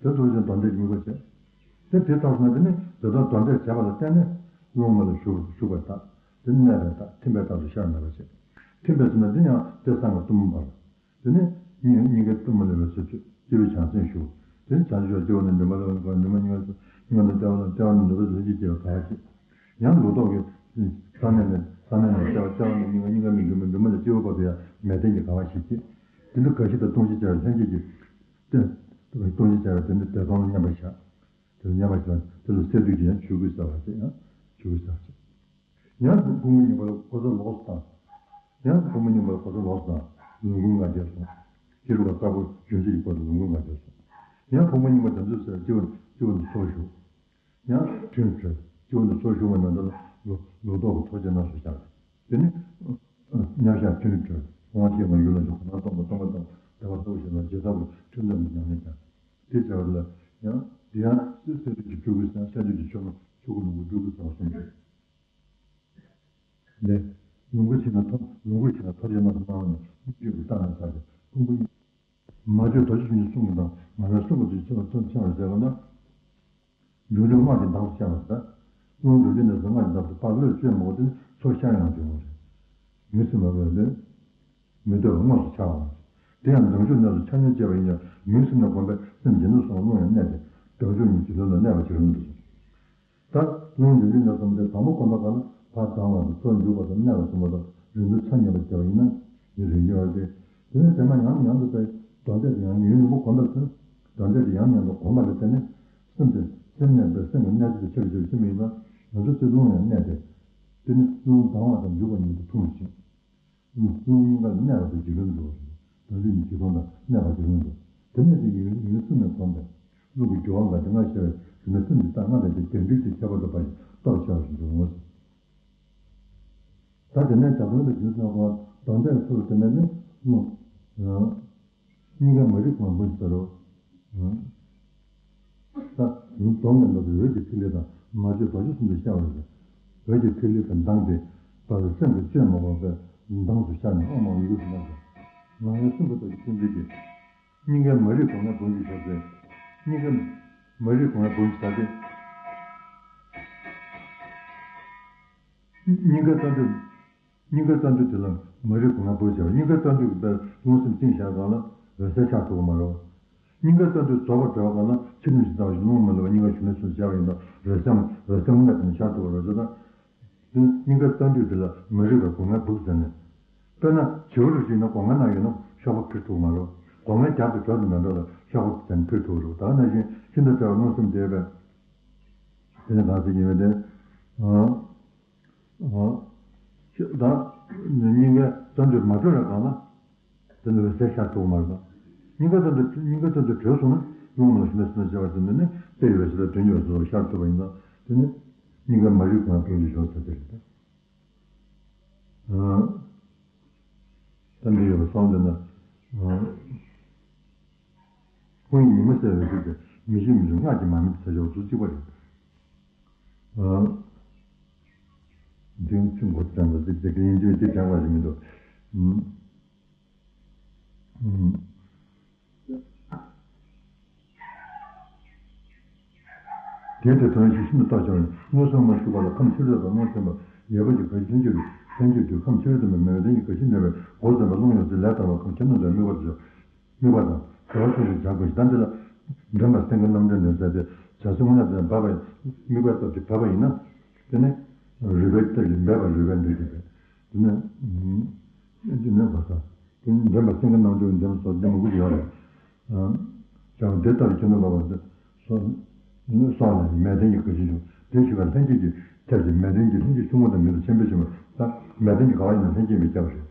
དེ་ཐུགས་རྗེ་དོན་འདས་ཀྱི་དམིགས་པ་བྱས། དེ་དེ་ལྟར་སོང་ན་དེ་ནི་དེ་དོན་དོན་འདས་བྱས་པ་ལ་བརྟེན་ནས་སློང་མོ་ལ་ཞུགས་ཞུགས་པར་བརྟག་དེ་གནས་པའི་རྟགས་ཐིམ་པའི་རྟགས་སུ་ཤར་མེད་པ་བྱེད། ཐིམ་པའི་ཚེ་ན་དེ་ཡང་དེ་སང་གི་གཏུམ་པར། དེ་ནི་སྙིང་སྙིང་གའི་གཏུམ་མོ་ལས་པའི་ཚུལ་གྱིས་སྤྱི་བོའི་བྱང་སེམས་ཞུགས། དེ་ནི་བྱང་ཆུབ་སྤྱི་བོ་ནས་མགྲིན་པ་ལ་མགྲིན་པ་སྙིང་ག་ཚུལ་ སྔོན་ལ་ལྟེ་བ་ལ་ལྟེ་བ་ནས་ནུབ་པའི་ལྷན་ཅིག་སྐྱེ་བ་ག་བ་ཞིག་ཡང་ལུགས་ལྡོག་གི་ས་གནས་ནས་ས་གནས་ནས་ལྟེ་བ། ལྟེ་བ་ནས་སྙིང་ག། སྙིང་ག་ནས་སྒྲོན་མེ། སྒྲོན་མེ་ནས་སྤྱི་བོ་བར་དུ་ཡང་མལ་སྟན་གྱི་ག་བ་ཞིག་སྐྱེ། དེ་འདྲ་འགའ་ཞིག་དང་སྟོང་གཞི་བྱ་བའི་ལྷན་སྐྱེས་ཀྱི་སྟེ། སྟོང་གཞི་བྱ་བའི་དེ་འདྲ་བདེ་སྟོང་ལ་མཉམ་པར་བཞག་དེ་ལ་མཉམ་པར་བཞག་དེ་ལ་སས་བསྡུས་ཀྱི་ཡང་ཆོས་སྐུའི་ཟེར་བ་ཞིག་ཡང་ཆོས་སྐུའི་ཟེར་བ་ཞིག་ཡང་ཕུང་པོ་རྙིང་པ་ལ་གོ་ས་ལོགས་སུ་བཏང་། ཡང་ཕུང་པོ་རྙིང་པ་ལ་གོ་ས་ལོགས་སུ་བཏང་། ལོངས་སྐུའི་ང་རྒྱལ་སོང་། ཕྱི་རོལ་པ་ལྟ་བུ་བརྗོད་བྱ་ཡི་སྐོར་དུ་ལོངས་སྐུའི་ང་རྒྱལ་སོང་། ཡང་ཕུང་པོ་རྙིང་པ་དེ་ཚོའི་སེལ་སྤྱི་བོ་སྤྱི་བོ་ནས་ཚུར་ཞུགས། ཡང་ཐུན་གྲོལ། སྤྱི་བོ་ནས་ཚུར་ཞུགས་པ་ནང་དུ་ལ་ལོ་ལོ་ཏོག་གི་ཐོག་ཆེན་ནང་སུ་བཞག་དེ་ནི་མཉམ་བཞག་ཐུན་གྲོལ། དབང་ཤེས་ངང་ཡུལ་ལ་ཞུགས། གོ་ལ་སྟོང་པ་སྟོང་པ་དང་བདེ་བ་ལྟ་བུ་ཞིག་ལ་རྗེས་ཐོབ་ཀྱི་ཐུན་མཚམས་ཀྱི་ཉམས་ལེན་ཀྱང་། དེ་བྱ་བ་ལ་ཡང་དེ་ཡང་སེ་སེ་དུས་ཀྱི་སྤྲུལ་སྐུའི་སེམས། སེ་དུས་ཀྱི་ཆོས་སྐུ་ཆོས་སྐུ་ལོངས་སྐུ་སྤྲུལ་སྐུའི་སེམས་གསུམ་རེད། ལས། ལོངས་སྐུའི་ཆེ་ན་ཐོབ། ལོངས་སྐུའི་ཆེ་ན་ཐོབ་ཅེས་རྣམ་པར་སྣང་བ་ནི་སྙིང་རྗེ་གི་རྟགས་ནས་བྱ་སྟེ་ཕུང་པོ་ཉིད། མ་བཅོས་རྡོ་རྗེ་འཆང་ཆེན་གསུང་གི་དང་། མ་བཅོས་གསུང་གི་དུས་ཆེན་པོ་ཐོབ་ཆེན་པོ་བྱས་པ་ན། འབྱུང་འཇུག་སྔགས་ཀྱི་གདངས་སུ་ཤར་བ་རེད། རླུང་འབྱུང་འཇུག་གནས་སུ་སྔགས་ཀྱི་གདངས་སུ་ཕར་བློས་བཅོས་མ་དགོས་ཏེ་ཚུར་ཤར་ཡོང་བ་ཡོང་བ་རེད། ངོས་ཟིན་མ་དགོས་ལས། མི་ལྟོས་པར་དངོས་སུ་འཆར་བ། དེ་ཡང་སྦྱང་ཆོག་གནས་སུ་འཆར་ཉན་བྱས་པ་ཡིན་ཡང་ངོས་ཟིན་ན་གོམས་པས་སེམས་ཇེ་ནུས་སུ་སོང་བ། རླུང་ཡང་གནས་ཏེ་སྦྱང་ཆོག་གཉིས་ཀྱི་ལུས་ལ་གནས་པ་ཞིག་རུང་འདུག་ད་རླུང་འབྱུང་འཇུག་གནས་སུ་དེ་དང་པོ་གོམས་པ་གང་ལ་ཕར་ལྡང་བ་དང་ཚུར་འཇུག་པ་དང་གནས་པ་གསུམ་པོ་དང་རིང་དུ་འཆར་ཉན་པ་བྱས་པ་ཡིན་ན་ནི་རིང་རྒྱུ་ཡོད་དེ། དེ་ནས་དེ་མ་ཉམས་ཉམས་སུ་སྤེལ། གདོན་འདྲེ་དེ་ཡང་ཡུན་རིང་པོ་གོམས་པ་ཚུན། གདོན་འདྲེ་དེ་ཡང་ཉམས་སུ་གོམས་པ་ལ་བརྟེན་ནས་སེམས་དེ་སེམས་གནས་པའི་སེམས་ཀྱི་གནས་ཚུལ་དེ་ཆེ་རུ་ཆེ་རུ་ཕྱིན་པ་ཡིན་ན་ང་ཚོ་ཚེ་རླུང་ཡང་གནས་ཏེ། དེ་ནི་རླུང་ལྡང་བ་དང་འཇུག་པ་ཉིད་དུ་མཐོང་ཞིང་། རླུང་སྙིང་གར་གནས་པ་དེ་འཇིག་རྟེན་དུ་འགྲོ་བ་རེད། གདོན་འདྲེ་ནི་འཇིག་སྟོང་དང་གནས་པ་འཇིག་རྟེན་དུ། དེ་ནས་དེ་ཡུན་ཡུན་གསུམ་ནས་གོམས་པས་རླུང་གི་རྒྱུ་བ་འགའ་སྟེ་ལྔ་ཤར་བའི་གཞི་ནས་སེམས་ཀྱི་རྟགས་ལྔ་ལྡན་ཏེ་བདེན་འདུས་ཀྱི་ཁྱད་པར་དུ་འབར་ཞིང་སྟོབས་ཆེ་བ་ཞིག་འབྱུང་ངོ་། ད་དེ་ནས་བྱ་བཏང་ལ་རྒྱུ་མཚན་གོ་བ་གདོན་འདྲེ་ཚུར་དེ་ནས་ནི་རླུང་། སྙིང་གའི་མ་རིག་གོང་བུ་ཟེར་རོ། ད་དུང་གདོན་ལ་འདོད་པའི་འོད་ཀྱི་ཐིག་ལེ་དང་མ་བཅོས་རྡོ་རྗེ་གསུམ་དུ་ཤར་བ་རེད། འོད་ཀྱི་ཐིག་ལེ་དང་གདངས་ཏེ་བར་དུ་སེམས་ཀྱི་བཅོས་མ་དགོས་པའི་གདངས་སུ་ཤར་ནས་ཨོཾ་ཨོཾ་ཡི་གེ་གསུམ་ལ་ཟེར། ང་ཡང་སྲིན་པོ་ལྟ་བུའི་སེམས་ཅན་གྱི། སྙིང་གའི་མ་རིག་གོང་ལྔ་བུམ་གྱིས་ཞབས་ཟེར། སྙིང་གའི་མ་རིག་གོང་ལྔ་བུམ་གྱིས་ཞབས་ཏེ། སྙིང་གའི་རྩ་མདུད། སྙིང་གའི་རྩ་མདུད་དེ་ལ་མ་རིག་གོང་ལྔ་བུམ་ཞབས། སྙིང་གའི་རྩ་མདུད་ཀྱི་དཔེར་རླུང་སེམས་གཅིག་བཞག་གང་ལ་འོད་གསལ་ཤར་ཐུབ་ཀྱི་མ་རེད། སྙིང་གའི་རྩ་མདུད་རྫོགས་པར་གྲོལ་བ་གང་ལ་ཕྱི་ནུབ་ཀྱི་རྩ་བ་ཞིག་རླུང་མ་ལུས་པ་སྙིང་ག་གཞོན་ནུའི་ཚུལ་ཤར་བ་ཡིན་ན་འོད་གསལ་འོད་གསལ་དངོས་གནས་དེ་ནི་ཤར་ཐུབ་པ་རེད་ཟེར་ན། དེ་སྙིང་གའི་རྩ་མདུད་དེ་ལ་མ་རིག་པའི་སྒོ་ལྔ་སྦུབས་ཟེར་ནས། དཔེར་ན་བྱིའུ་རིགས་ཤིག་ཡིན་ན་སྒོ་ལྔ་ནང་ཡོད་ན་ཤོག་པ་འཁྱེར་ཐུབ་མ་རེད། སྒོ་ལྔའི་རྒྱབ་ཏུ་བྲོས་ཏེ་མེད་འགྲོ་ལ་ཤོག་པ་ཟེར་ནས་འཁྱེར་ཐུབ་རེད། ད་ག་ནང་བཞིན་ཤིན་ཏུ་ཕྲ་བའི་མངོན་སུམ་བསྡད་པས། དེ་ནི་གང་ཟེར་གྱི་ཡོད་དེ། ཨ། ཨ། ད་སྙིང་གའི་རྩ་མདུད་མ་གྲོལ་བའི་སྒང་ལ། དེ་ནི་འོད་གསལ་ཤར་ཐུབ་མ་རེད། སྙིང་གའི་རྩ་མདུད་སྙིང་གའི་རྩ་མདུད་གྲོལ་སོང་ན་རླུང་མ་ལུས་ཞི་གནས་སུ་གནས་བྱ་བ་དེ་ནི་ནི་དཔེ་ཡོད་པའི་ཕྱིར་ལ་དོན་ཡོད་པའི་ཕྱིར་ལ་ཤར་ཐུབ་པ་ཡིན་ན་དེ་ནི་སྙིང་གའི་མ་རིག་གོང་ལྔ་བུམ་གྱིས་ཞབས་ཟེར་དེ་རེད། ད་འདི་ཡོད་པ་སོང་དེ་ན། ཁོང་གིས་ཉི་མ་གསལ་བའི་ཚུལ་དེ་མི་ཤེས་མི་ཤེས་སྔགས་ཀྱིས་མ་དམིགས་པའི་བྱ་བྱེད་ཚུལ་གཅིག་པ་རེད། འདི་ཚིག་མགོ་དྲན་པ་ཟིག་དེ་དེ་ཡིན་དུས་དེ་དྲན་པ་ཞིག་མི་འདུག་དེ་ལྟར་དོན་ཞིག་ཤིན་ཏུ་རྟོགས་བྱུང་བས་མངོན་སུམ་མ་ཞུགས་པ་ལ་ཁམས་ཕྱི་རོལ་པ་རླུང་སེམས་པ་ཡོད་པ་ཀྱི་ག་ཤེད་ལྷན་སྐྱེས་ལྷན་སྐྱེས་དུས་ཁམས་ཕྱི་རོལ་སྟོན་པའི་མེ་ལྡན་གྱི་ག་ཤེད་ནུས་པའི་སྒོ་ཟིན་པ་རླུང་ཡོད་ཚུལ་ལས་དང་བ་ཁམས་ཁྱབ་སྣང་དུ་དམིགས་པ་དེ་དམིགས་པ་དང་བྲལ་བ་ཐུན་མོང་བྱ་དགོས་ཤིང་། ད་འདི་ལ་འདྲེན་པ་སེང་གེ་རྣམ་འདྲེན་ལས་མཛད་དེ་བྱ་སེང་དངོས་གནས་དེ་འབབ་པ་དམིགས་པའི་སྟོབས་ཀྱིས་འབབ་པ་ཡིན་ན། དེ་ནི་རུས་པའི་སྟོབས་ཀྱིས་འབབ་པ་རུས་པའི་འདུས་ཀྱི་འབབ། དེ་ནི་དེ་ནི་བ་ས་དེ་ནི་འདྲེན་པ་སེང་གེ་རྣམ་འདྲེན་འདྲེན་སོགས་འདི་མང་པོ་ཡོད་རེད། ཀྱང་དེ་ལྟར་ཁྱོད་ནི་ལོག་པར་སོགས་ནི་སོགས་ལས་མེ་ལྡན་གྱི་ག་ཤེད་ཆུང་དེ་ཞུ་བ་ལྷན་སྐྱེས་ཀྱི་ཐབས་ཀྱིས་མེ་ལྡན་གྱི་ལྷན་སྐྱེས་ཆུང་ངུ་དང་མི་འདུ་ཆེན་པོའི་ཆེན་པོ་ད་མེ་ལྡན་གྱི་ག་བ་ཡིན་ན་ལྷན་སྐྱེས་མི་ཁྱབ་པ་རེད།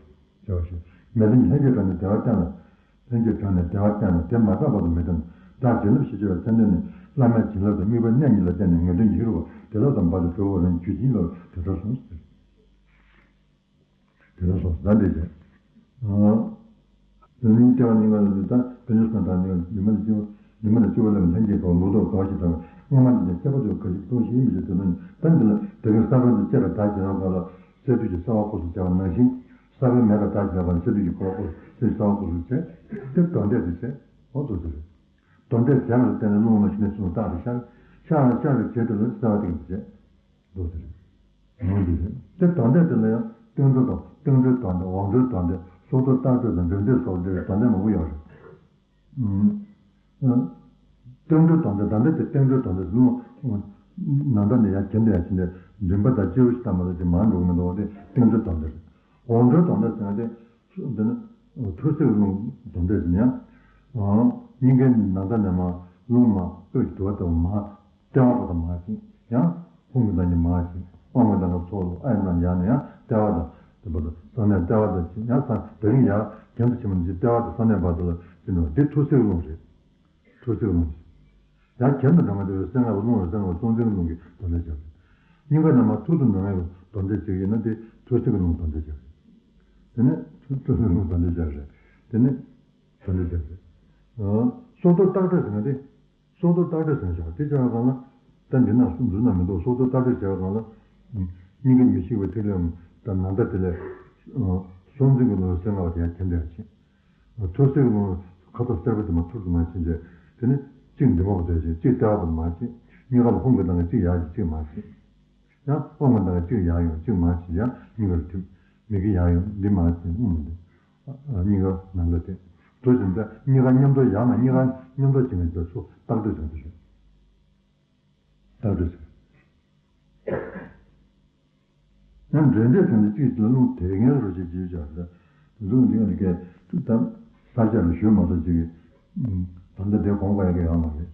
བྱ་བ་ཞིག་མེ་ལྡན་གྱི་ལྷན་སྐྱེས་གྲོལ་ནས་བདེ་བ་བསྟན་ལ། ལྷན་སྐྱེས་གྲོལ་ནས་བདེ་བ་བསྟན་ལ་དེ་མ་ཐག་པ་དུ་མི་སྟོན། བདག་བྱིན་རླབས་ཞེས་བྱ་བའི་མཚན་ལྡན་ནི་བླ་མའི་བྱིན་རླབས་དང་དམིགས་པའི་གནད་གཉིས་ལ་བརྟེན་ནས་ངེས་དོན་ཡིད་རུ་བ་དེ་ལ་དམ་པ་དུ་གྲོལ་བ་རང་རྒྱུད་ཀྱི་ལོར་དེ་ལྟར་གསུངས། དེ་ལ་སོགས་ཟླ་འདྲེས་བྱས། དོན་སྙིང་སྐྱེ་བ་གཉིས་ཀ་ལ་འདི་ལྟར་དོན་སྙིང་སོགས་དང་ནི་ཉི་མ་ལ་སྐྱེ་བ་ཉི་མ་ལ་སྐྱེ་བ་ལ་ལྷན་སྐྱེས་པ་ལོ་ཏོག་ག་བ་ཞིག་དང་སྔོན་མ་འདི་ནས་ཁྱད་པར་དུ་ག་ཞིག་སྟོང་ཞིག་ཡིན་མི་ཞིག་དོན་སྙིང་ད་འདི་ལ་དེ་གའི་ས་བོན་དུ་སྐྱེས་པའི་བདག་གི་རང་ག་ལ་སས་བསྡུས་ཀྱི་གསལ་བ་སྐོར་སུ་བྱ་བ་ནང་བཞིན་ས་བོན་མེད་པའི་བདག་གི་རང་ག་ལ་སས་བསྡུས་ཀྱི་གོ་བ་སྐོར་སུ་སས་གསལ་བ་སྐོར་སུ་བྱས་དེ་དོན་འབྲས་དུ་བྱས་འོ་དོ་དེ་རེད། དོན་འབྲས་བྱས་པ་ལ་བརྟེན་ནས་རླུང་ལ་ཞི་གནས་སུ་རྟག་ཏུ་ཤར་ཤར་བ་ཤར་བའི་རྗེས་དེ་ལ་གསལ་བ་དེ་ག་བྱས། མདོ་དེ་རེད། ངོ་འདི་རེད། དེ་དོན་འབྲས་དེ་ལ་ཡང་བསྟན་འགྲོ་དང་བསྟན་འགྲོའི་དོན་འབྲས་འོག་འགྲོའི་དོན་འབྲས་སྲོག་རྩོལ་རྟག་སྤྲོད་དང་འབྲས་འབྲས་སོགས་འབྲེལ་བའི་དོན་འབྲས་མང་པོ་ཡོད་རེད། བསྟན་འགྲོའི་དོན་འབྲས་དོན་འབྲས་དེ་བསྟན་འགྲོའི་དོན་འབྲས་ལུང་ ནང་ལྟར་ནས་ཡང་གྱེན་དུ་ཡང་ཕྱིན་ཏེ། མགྲིན་པ་དང་སྤྱི་བོ་ཞིག་ལྟ་མ་ལ་ཅིག་མར་འགྲོ་གི་མི་འདུག་དེ་བསྟན་འགྲོའི་དོན་དེ་རེད། འོང་འགྲོའི་དོན་དེ་ཟེར་ན་དེ། འདི་ནི་ཐུར་སེལ་གྱི་རླུང་དོན་དེ་ཟེར་ན་ཡང་། སྙིང་གའི་ནང་ལྟར་ནས་མར་རླུང་མར་སྤོས་ཀྱི་དུ་བ་ལྟ་བུ་མར་ལྟེ་བ་བར་དུ་མར་ཕྱིན། ཡང་ཧཱུྃ་གི་མདངས་ཀྱིས་མར་ཕྱིན། ཨོཾ་གི་མདངས་ཀྱིས་ཚུར་ལོག་ཨཱ་ཡི་མདངས་ཀྱིས་ཡར་ནས་ཡང་ལྟེ་བ་དང་དེ་བར་དུ་གསང་གནས་ལྟེ་བ་དང་ཕྱིན། ཡང་གསང་དེ་རིང་ཡར་གྱེན་དུ་ཕྱིན་པ་ནི་ལྟེ་བ་དང་གསང་གནས་བར་དུ་ལ་ཕྱིན་ནོ། འདི་ཐུར་སེལ་གྱི་རླུང་རེད། ཐུར་སེལ་གྱི་རླུང་། ཡང་གྱེན་དུ་འགྲོ་མ་དེ་བས་སེལ་ངེས་པ་རླུང་རེད། སེལ་ངེས་པ་གསང་འཛིན་གྱི་རླུང་གི་དོན་དེ་བྱ་རེད། སྙིང་ག་ནས་མར་ཐུར་དུ་འགྲོ་ངེས་པའི་དོན་དེ་བྱེད་ཀྱི་ཡིན་ན་དེ་ཐུར་སེལ་གྱི་རླུང་དོན་དེ་བྱ་རེད། དེ་ནས་ཐུར་སེལ་གྱི་རླུང་དོན་དེ་བྱ་རེད། དེ་ནས་དོན་དེ་བྱ་རེད། སྲོག་རྡོལ་ལྟག་སྦྲེལ་ཟེར་ན་དེ། སྲོག་རྡོལ་ལྟག་སྦྲེལ་ཟེར་ན་བྱ་བ་དེ་བྱ་བའི་སྒང་ལ། ད་འདི་ན་འདུག་ན་མི་འདུག་སྲོག་རྡོལ་ལྟག་སྦྲེལ་བྱ་བའི་སྒང་ལ། སྙིང་ག་མི་ཤིགས་པའི་ཐིག་ལེ་དང་ནང་ལྟར་དེ་ལས། གསང་འཛིན་གྱི་རླུང་སེལ་ངེས་པ་དེ་ཡང་གྱེན་དུ་ཡང་ཕྱིན། ཐུར་སེལ་གྱི་རླུང་ཁ་དོག་སེར་པོ་དེ་མར་ཐུར་དུ་མར་ཕྱིན་རྗེས་དེ་ནི་གཅིག་མགྲིན་པ་བར་དུ་ཕྱིན། གཅིག་ལྟེ་བ་བར་དུ་མར་ཕྱིན། སྙིང་ག་ལ་ཧཱུྃ་གི་མདངས་ཀྱིས་གཅིག་ཡར་ཕྱིན་གཅིག་མར་ཕྱིན། ཡང་ཧཱུྃ་གི་མདངས་ཀྱིས་གཅིག་ཡར་ཡོང་གཅིག་མར་ཕྱིན། ཡང་སྙིང་གར་ཐིམ། མིག་གིས་ཡར་ཡོང་འདི་མར་ཕྱིན། ཨུམ་འདི། སྙིང་ག་ནང་ལ་ཐིམ། འགྲོ་བཞིན་པས་སྙིང་ག་མཉམ་དུ་ཡར་མར་སྙིང་ག་མཉམ་དུ་བྱེད་མཁན་དེ་ཚོ་ལྟག་སྦྲེལ་ཟེར་གྱི་རེད། ལྟག་སྦྲེལ་ཟེར། ཡང་འབྲེལ་འབྲེལ་ཟེར་ནས་གཅིག་ལ་རླུང་དེ་ངེས་རོ་ཞེས་བརྗོད་བྱ་རེད། རླུང་འདི་ངེས་ཀྱི་ད་ས་ཆ་ལ་ཞུ་མ་ཐུབ་ཅིག་གི། ད་ལྟ་དེ་གོང་ག་ཡ་གི་ཡོད་མ་རེད།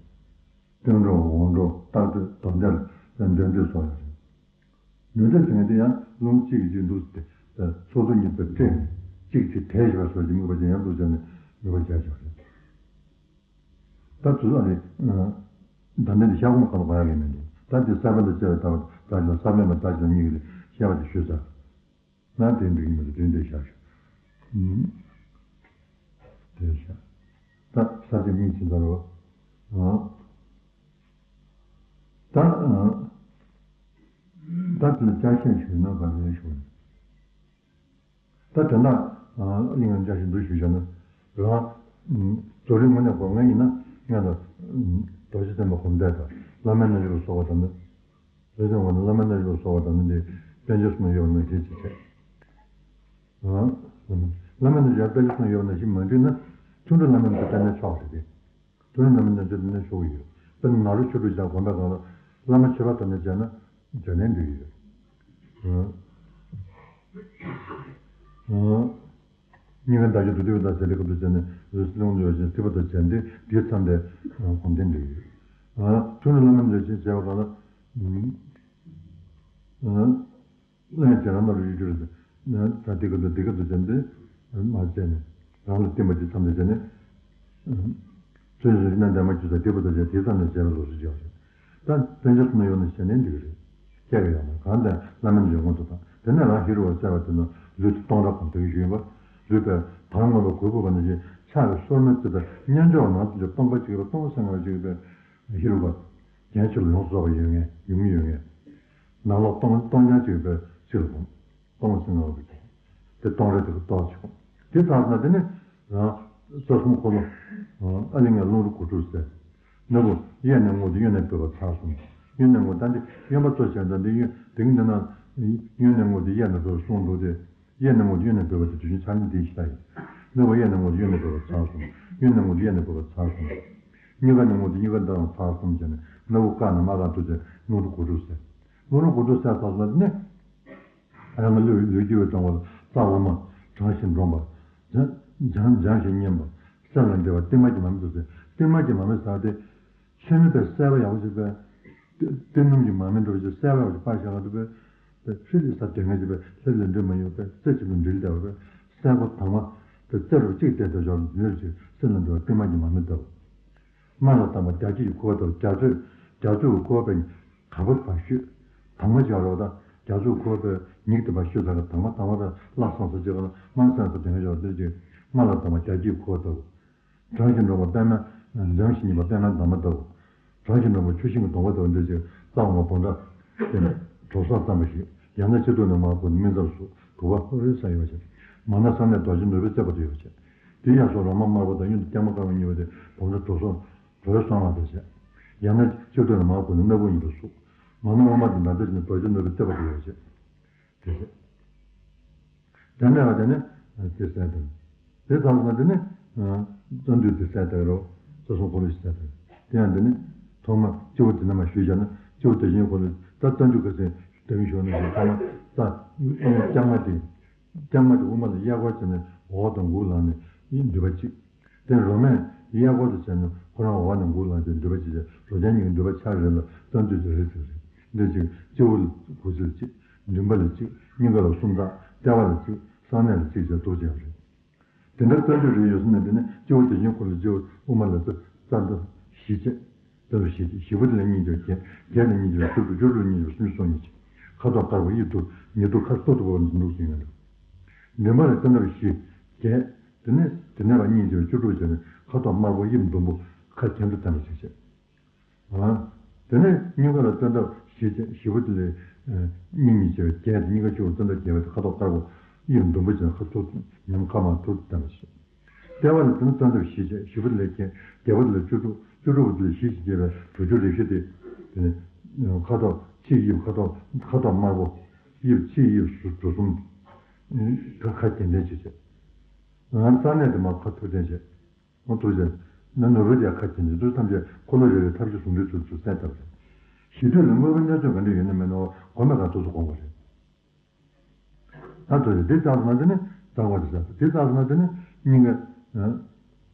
སྟོན་འགྲོ་འོང་འགྲོ་ལྟག་སྦྲེལ་དོན་འབྲེལ་ཡང་འབྲེལ་འབྲེལ་སོགས་ཡོད་རེད། འབྲེལ་འབྲེལ་ཟེར་མཁན་དེ་ཡང་རླུང་གཅིག་གིས་གཅིག་འདུག་སྟེ། སོ་སོ་གཉིས་པོ་སྤྲད་ནས་གཅིག་གིས་དེད་ཞེས་པ་སོགས་ཀྱི་དམིགས་པ་ཅན་ཡང་འདུག་བྱས་ནས་དམིགས་པ་བྱས་བཞག་རེད། ད་དུས་ཚོད་ནི། ད་ནི་ཤ་སྐོམ་གང་ལ་གོ་ཡ་གི་མི་འདུག་ད་དེ་ས་བོན་དང་བཅས་པའི་ལྟ་བ་ལྟ་ཞིང་ས་བོན་དང་ལྟ་ཞིང་གཉིས་ཀྱི་བཤད་པ་དེ་ཞུས་ཚར། ན་དེ་འགྲིག་གི་མི་འདུག་དེ་འདྲ་བཞག་ཤོག་དེ་བཞག་ད་ས་བཅད་གཉིས་ཕྱིན་ཚར་རོ། ད། ད་དེ་ལ་བསྐྱར་བཤད་ཞུས་ན་ག་འདྲ་ཞུ། ད་དོན་དག་གླིང་ང་འཇའ་ཞིག་འདུ་ཞུས་བྱས་ན། རང་རྫོགས་རིམ་དངོས་གནས་སྒོམ་མཁན་ཡིན་ན་སྔོན་ལ་རྡོ་རྗེ་སེམས་དཔའ་སྒོམ་བཟླས་དང་བླ་མའི་རྣལ་འབྱོར་པ་གསོལ་བ་དང་ནི། རེ་ཞིག་འོང་ན་བླ་མའི་རྣལ་འབྱོར་པ་གསོལ་བ་དང་ནི་འདི་དཔལ་འབྱོར་གསུམ་ཡོད་པ་ནང་བཞིན་བྱེད་ཅེས། བླ་མའི་རྣལ་འབྱོར་པ་དཔལ་འབྱོར་གསུམ་ཡོད་པ་ནང་བཞིན་མ་འགྲིག་ན་ཐུན་དྲུག་བླ་མའི་རྣལ་འབྱོར་པ་དཔེ་མེད་ཆོག་རེད་དེ། དོན་རྣམ་སྨིན་ལྡན་ཚུལ་དེ་ནས་ཞུ་གི་ཡོད། དཔེར་ན་ནཱ་རོ་ཆོས་དྲུག་བརྒྱ་སྒོམ་པའི་སྒང་ལ་བླ་མ་མཆོད་པ་དང་ནི་བྱས་ན་འཇམ་ལྡན་འདུས་ཡོད། སྙིང་ག་མདའ་གཞུ་དུ་དུ་བའི་དང་ཟེར་དེ་ཀུན་ཏུ་བྱས་ནས་རུས་སུ་ལོང་འདུས་ཅན་ཐིགས་པ་དང་བྱས་ཏེ་དེའི་མཚམས་དེ་སྒོམ་ལྡན་འདུས་ཡོད། ཐུན་དྲུག་བླ་མ་མཆོད་ཅེས་བྱ་བའི་སྒང་ལ། ལྷན་ཅིག་རང་རྣམས་ལ་ཡུལ་གྱུར་ཏེ། ད་འདི་སྐབས་དང་འདི་སྐབས་དུ་བྱས་ཏེ། མ་བྱས་ནས་རང་ལ་བསྟིམ་པ་དེ་མཚམས་དུ་བྱས་ནས། ཚུལ་བཞིན་རིགས་རྣམས་ལྡན་མ་གྱུར་ཚེ་དེ་བར་དུ་བྱས་དེ་མཚམས་ནས་བྱས་པ་ལོགས་སུ་བྱས་པ་རེད། ད་དཔལ་འབྱོར་གསུམ་ཡོད་ན་བྱས་ནས་འདི་ག་རེད། སྐྱེ་གི་ཡོད་ན་གང་ལྟར་བླ་མའི་འཇོན་ངོ་དུ་དང་དེ་ནས་རང་ཧེ་རུ་ཀ་གསལ་བ་དེ་ནི་ལུས་དེ་སྟོང་ར་གང་དུ་ཞུས་པ། ལུས་པའི་དང་མངོན་པ་གུས་པ་ག་ནས་ཀྱི་ཕྱག་གི་སོར་མོའི་རྩེ་ལྟར་མཉམ་འཇོག་ནང་དུ་སྟོང་པ་གཅིག་པ་སྟོང་པ་སེམས་ངོ་གཅིག་པའི་ཧེ་རུ་ཀ་རྒྱན་ཆེ་ལ་ཡོངས་སུ་རྫོགས་པ་ཡོད་ངེས་ཡོད་མི་ཡོད་ངེས། ནང་ལོགས་སྟོང་སྟོང་རྐྱང་གཅིག་པའི་ཕྱིར་དགོངས། སྟོང་པ་སེམས་ངོ་གི་དེ་སྟོང་ར་དེ་གི་རྟོགས་ཆོག་དེ་ལྟར་ན་དེ་ནི་རང་རྩ་གསུམ་འཁོར་ལོ། ཨ་ལི་ང་རླུང་རོ་གོ་དྲུག་ཟེར། སྣ་བུག་གཡས་ནས་རྔུབ་སྟེ་གཡོན་ནས་སྦོས་པ་ཚར་གསུམ། གཡོན་ནས་རྔུབ་ད་འདི་གཡོན་པ་གཙོ་བྱས་ད་འདི་གཡོན་དེང་འདི་ན། གཡོན་ནས་རྔུབ་སྟེ་གཡས་ནས་སྦོས་པ་གསུམ་འདུག་སྟེ། གཡས་ནས་རྔུབ་སྟེ་གཡོན་ནས་སྦོས་པ་དེ་དུས་ཆེན་ཚར་གཉིས་དེ་ཞིག་ལྟ་ཡིན། སྣ་བུག་གཡས་ནས་རྔུབ་སྟེ་གཡོན་ནས་སྦོས་པ་ཚར་གསུམ། གཡོན་ནས་རྔུབ་སྟེ་གཡས་ནས་སྦོས་པ་ཚར་གསུམ། གཉིས་ཀ་ནས་རྔུབ་སྟེ་གཉིས་ཀ་འདི་ལ་ཚར་གསུམ་བྱས་ནས་སྣ་བུག་ཀ་ནས་མར་ཀ་ཐུག་ཚེ་རླུང་རོ་གོ་དྲུག་ཟེར། རླུང་རོ་གོ་དྲུག་ཟེར་ཚར་སོང་ན་དེ་ནས། ཡང་ན་ལུས་ལུས་སྐྱེ་བའི་གྲངས་པ་རྩ་འོག་མ་གྲངས་བཞིན་འདྲོངས་པ། འཇམ་འཇམ་འཇམ་ཞིང་མཉེན་པ། སེམས་ལ་འདྲེས་པ་གཏིང་མ་གྱི་མ་མི་འདུག་ཟེར། གཏིང་མ་གྱི་མ་མི་ཟེར་ཏེ། ཆོས་མིན་པའི་གསལ་པ་ཡག་པོ་ཞིག་པས། གཏི་གཏི་སྣུམ་གྱི་མ་མི་འདྲ་བ་ཞིག་གསལ་པ་ཡག་པོ་ཞིག་པར་བཞག་པ་འདུག་པས། ལྷ་ལས་ས་དོན་ངེས་ཀྱི་པས་ལྷ་ལས་འདྲེ་མ་ཡོད་པས་རྩེ་གཅིག་ཏུ་འདྲིལ་བསྡད་པ་པས་གསལ་པོ་དྭངས་མ། དེ་རྩེ་རུ་གཅིག་བསྡད་དེ་འཇོག་ནུས་ཅིག་སེམས་ལ་འདྲེས་པ་གཏིང་མ་གྱི་མ་མི་ལྟ་བུ། དམར་ལ་དྭངས་པ་རྒྱ་ཁྱི་ཡི་ཁུ་བ་ལྟ་བུ་རྒྱ་མཚོའི་རྒྱ་མཚོའི་ཁུ་བ་པས། ག་པར་བ་ཤོད། དྭངས་མ་སྦྱར་རོགས་དང་རྒྱ་མཚོ་ཁུ་བ་པའི་ཉིག་དེ་བ་ཤོད་ས་ག་དྭངས་མ་དྭངས་མ་པའི་བླ་སངས་ས་ཅིག་ག་ལ་དམར་སངས་ས་དེ་ང་ཞོག་དེ་ཅིག་དམར་ལ་དྭངས་པ་རྒྱ་ཁྱི་ཁུ་བ་ལྟ་བུ། གྲང་ཞིང་འགྲོགས་པ་པད་མ་འཇམ་ཞིང་མཉེན་པ་པད་མ་འདབ་མ་ལྟ་བུ། གྲང་ཞིང་འགྲོགས་པ་ཆུ་ཤིང་གི་སྡོང་པོ་ལྟ་བུ་འདི་ཅིག་རྩ་འོག་མ་བོང་ཁྲ། དེ་ནས་གྲོ་སོགས་ཙམ་པ་ཞིག་ཡང་ན་ཕྱི་ཐོག་ནས་མར་བུད་ནས་སྨིན་མཚམས་སུ་དུ་བ་ཧོ་རེ་ས་ཡོད་ཅིག་མ་ན་ས་ནས་རྡོ་རྗེ་ནོར་བུའི་རྩེ་བར་དུ་ཡོད་ཅིག་དེ་ཡང་སོགས་རོ་མ་དམར་པོ་དང་གཡོན་དུ་སྐྱ་མོ་དཀར་པོ་གཉིས་པོ་དེ་བོང་ཁྲ་གྲོ་སོགས། གྲོལ་སོང་བ་དེ་བྱས། ཡང་ན་ཕྱིར་ཐོན་ནས་མར་བུད་ནས་སྣ་བུག་གཉིས་པོ་ཟུག་མ་ནོར་འོ་མ་དེ་ནང་ལྟར་བྱས་ནས་རྡོ་རྗེ་ནོར་བུའི་རྩེ་བར་དུ་ཡོད་ཅེས། དེ་བྱས། དེ་ནས་བ་དེ་ནས་དེ་གསལ་དང་། དེ་ཙམ་ན་དེ་ནས་རྩ་མདུད་དེ་གསལ་དང་རོ། རྩ་གསུམ་འཁོར་ལོ་ཞིག་གསལ་དང་། དེ་ཡང་དེ་ནས་ ཐོག་མ་སྤྱི་བོ་དེ་ནས་མར་ཞུས་བཞག་ན་སྤྱི་བོ་དེ་བཞིན་ཁོ་ལ་ད་བརྟན་བཞུགས་ཁ་སང་དེ་བཞིན་ཞུས་ན་ཞེས་ཐོག་མ་ས་རྐྱང་མ་དེ་རྐྱང་མ་དེ་དབུ་མ་ལ་གཡས་སྐོར་བྱས་ནས་འོག་དང་དགུ་ལངས་ནས་མདུད་པ་གཅིག་དེ་རོ་མས་གཡས་སྐོར་དུ་བྱས་ནས་ཁོ་རང་འོག་ནས་དགུ་ལངས་ཏེ་མདུད་པ་གཅིག་བྱས། རོ་རྐྱང་གཉིས་ཀྱི་མདུད་པ་ཆ་རེ་ལ་རྩ་མདུད་ཀྱི་རེ་ཟེར་རེད། འདི་གཅིག་སྤྱི་བོ་ལ་དགུ་ཚིགས་གཅིག་མགྲིན་པ་ལ་གཅིག་སྙིང་ག་ལ་གསུམ་དང་ལྟེ་བ་ལ་གཅིག་གསང་གནས་ལ་གཅིག་བྱས་འདུག་ཅེས་པ་རེད། དེ་འདྲ་རྩ་མདུད་རེ་ཡོད་ཟེར་ན་དེ་ནི་སྤྱི་བོ་དེ་བཞིན་ཁོ་ལ་སྤྱི་བོ་དབུ་མ་ལ་རྩ་རྩ་འདབ་བཞི་བྱས། རྩ་འདབ་བཞི་བྱས། བཞི་པོ་དེ་ལ་གཉིས་བྱས་བརྒྱད། བརྒྱད་ལ་གཉིས་བྱས་བཅུ་དྲུག་བཅུ་དྲུག་གཉིས་བྱས་སུམ་ཅུ་སོ་གཉིས་བྱས། ཁ་དོག་དཀར་པོ་དབྱིབས་དུ་ཉི་གདུགས་ཁ་སོ་དུ་བབས་ནས་འདུག་ཟེར་ཡོད་ལ། མགྲིན་པ་ལ་རྩ་འདབ་བཞི་བརྒྱད། དེ་ནས་དེ་ནས་ཕར་གཉིས་བྱས་བཅུ་དྲུག་བྱས་ནས་ཁ་དོག་དམར་པོ་དབྱིབས་ཟླུམ་པོ་ཁ་གྱེན་དུ་འཐེན་པ་ཞིག་བྱས། དེ་ནས་སྙིང་ག་ལ་རྩ་འདབ་བཞི་བྱས། བཞི་པོ་དེ་ལས་གཉིས་གཉིས་བྱས་པའི་བརྒྱད་དེ་སྙིང་ག་ཕྱོགས་རྩ་འདབ་བརྒྱད་པ་དེ་ཁ་དོག་དཀར་པོ་དབྱིབས་ཟླུམ་པོ་བྱས་ནས་ཁ་ཐུར་ཉམས་ཁ་མར་ཐུར་དུ་བསྟན་པ་ཞིག་ལྟེ་བ་ལ་དེ་ནས་རྩ་འདབ་བཞི་བྱས། བཞི་པོ་དེ་ལས་བརྒྱད། བརྒྱད་པོ་དེ་ལས་བཅུ་དྲུག་བཅུ་དྲུག་པོ་དེ་ལས་བཞི་ཞིག་བྱས་པའི་རུ་ཅུ་རེ་བཞི་དེ། དེ་ནས་ཁ་དོག་ཕྱིའི་དབྱིབས་ཁ་དོག་ཁ་དོག་དམར་པོ། དབྱིབས་ཕྱིའི་དབྱིབས་གཟུགས་གཟུགས་གསུམ། ཁ་ཁ་གྱེན་འཐེན་བྱས་བྱས། རྩ་གནས་དེ་མར་ཁ་ཐུར་འཐེན་བྱས། འོ་ཐུགས་རྗེ་ཆེ། ན་ནོར་བུ་དེ་ཁ་གྱེན་ནས་དུས་ཐམས་ཅད་འཁོར་ལོ་རེ་རེའི་ཐབས་ཤེས་ཟུང་འབྲེལ་ཚུལ་དུ་གསལ་བཏབ་རེད། ཞི་དུས་ལ་དངོས་པོའི་གནས་ཚུལ་ག་འདྲ་ཡོད་ན་མེད་ན་གོ་མེད་ཁ་ཐུག་སུ་དགོངས་པ་རེད། ད་ཐུགས་རྗེ་འདི་ལྟར་ན་དེ་ནི་རྩ་བ་དེ་ཟེར། དེ་ལྟར་ན་དེ་ནི་སྙིང་ག་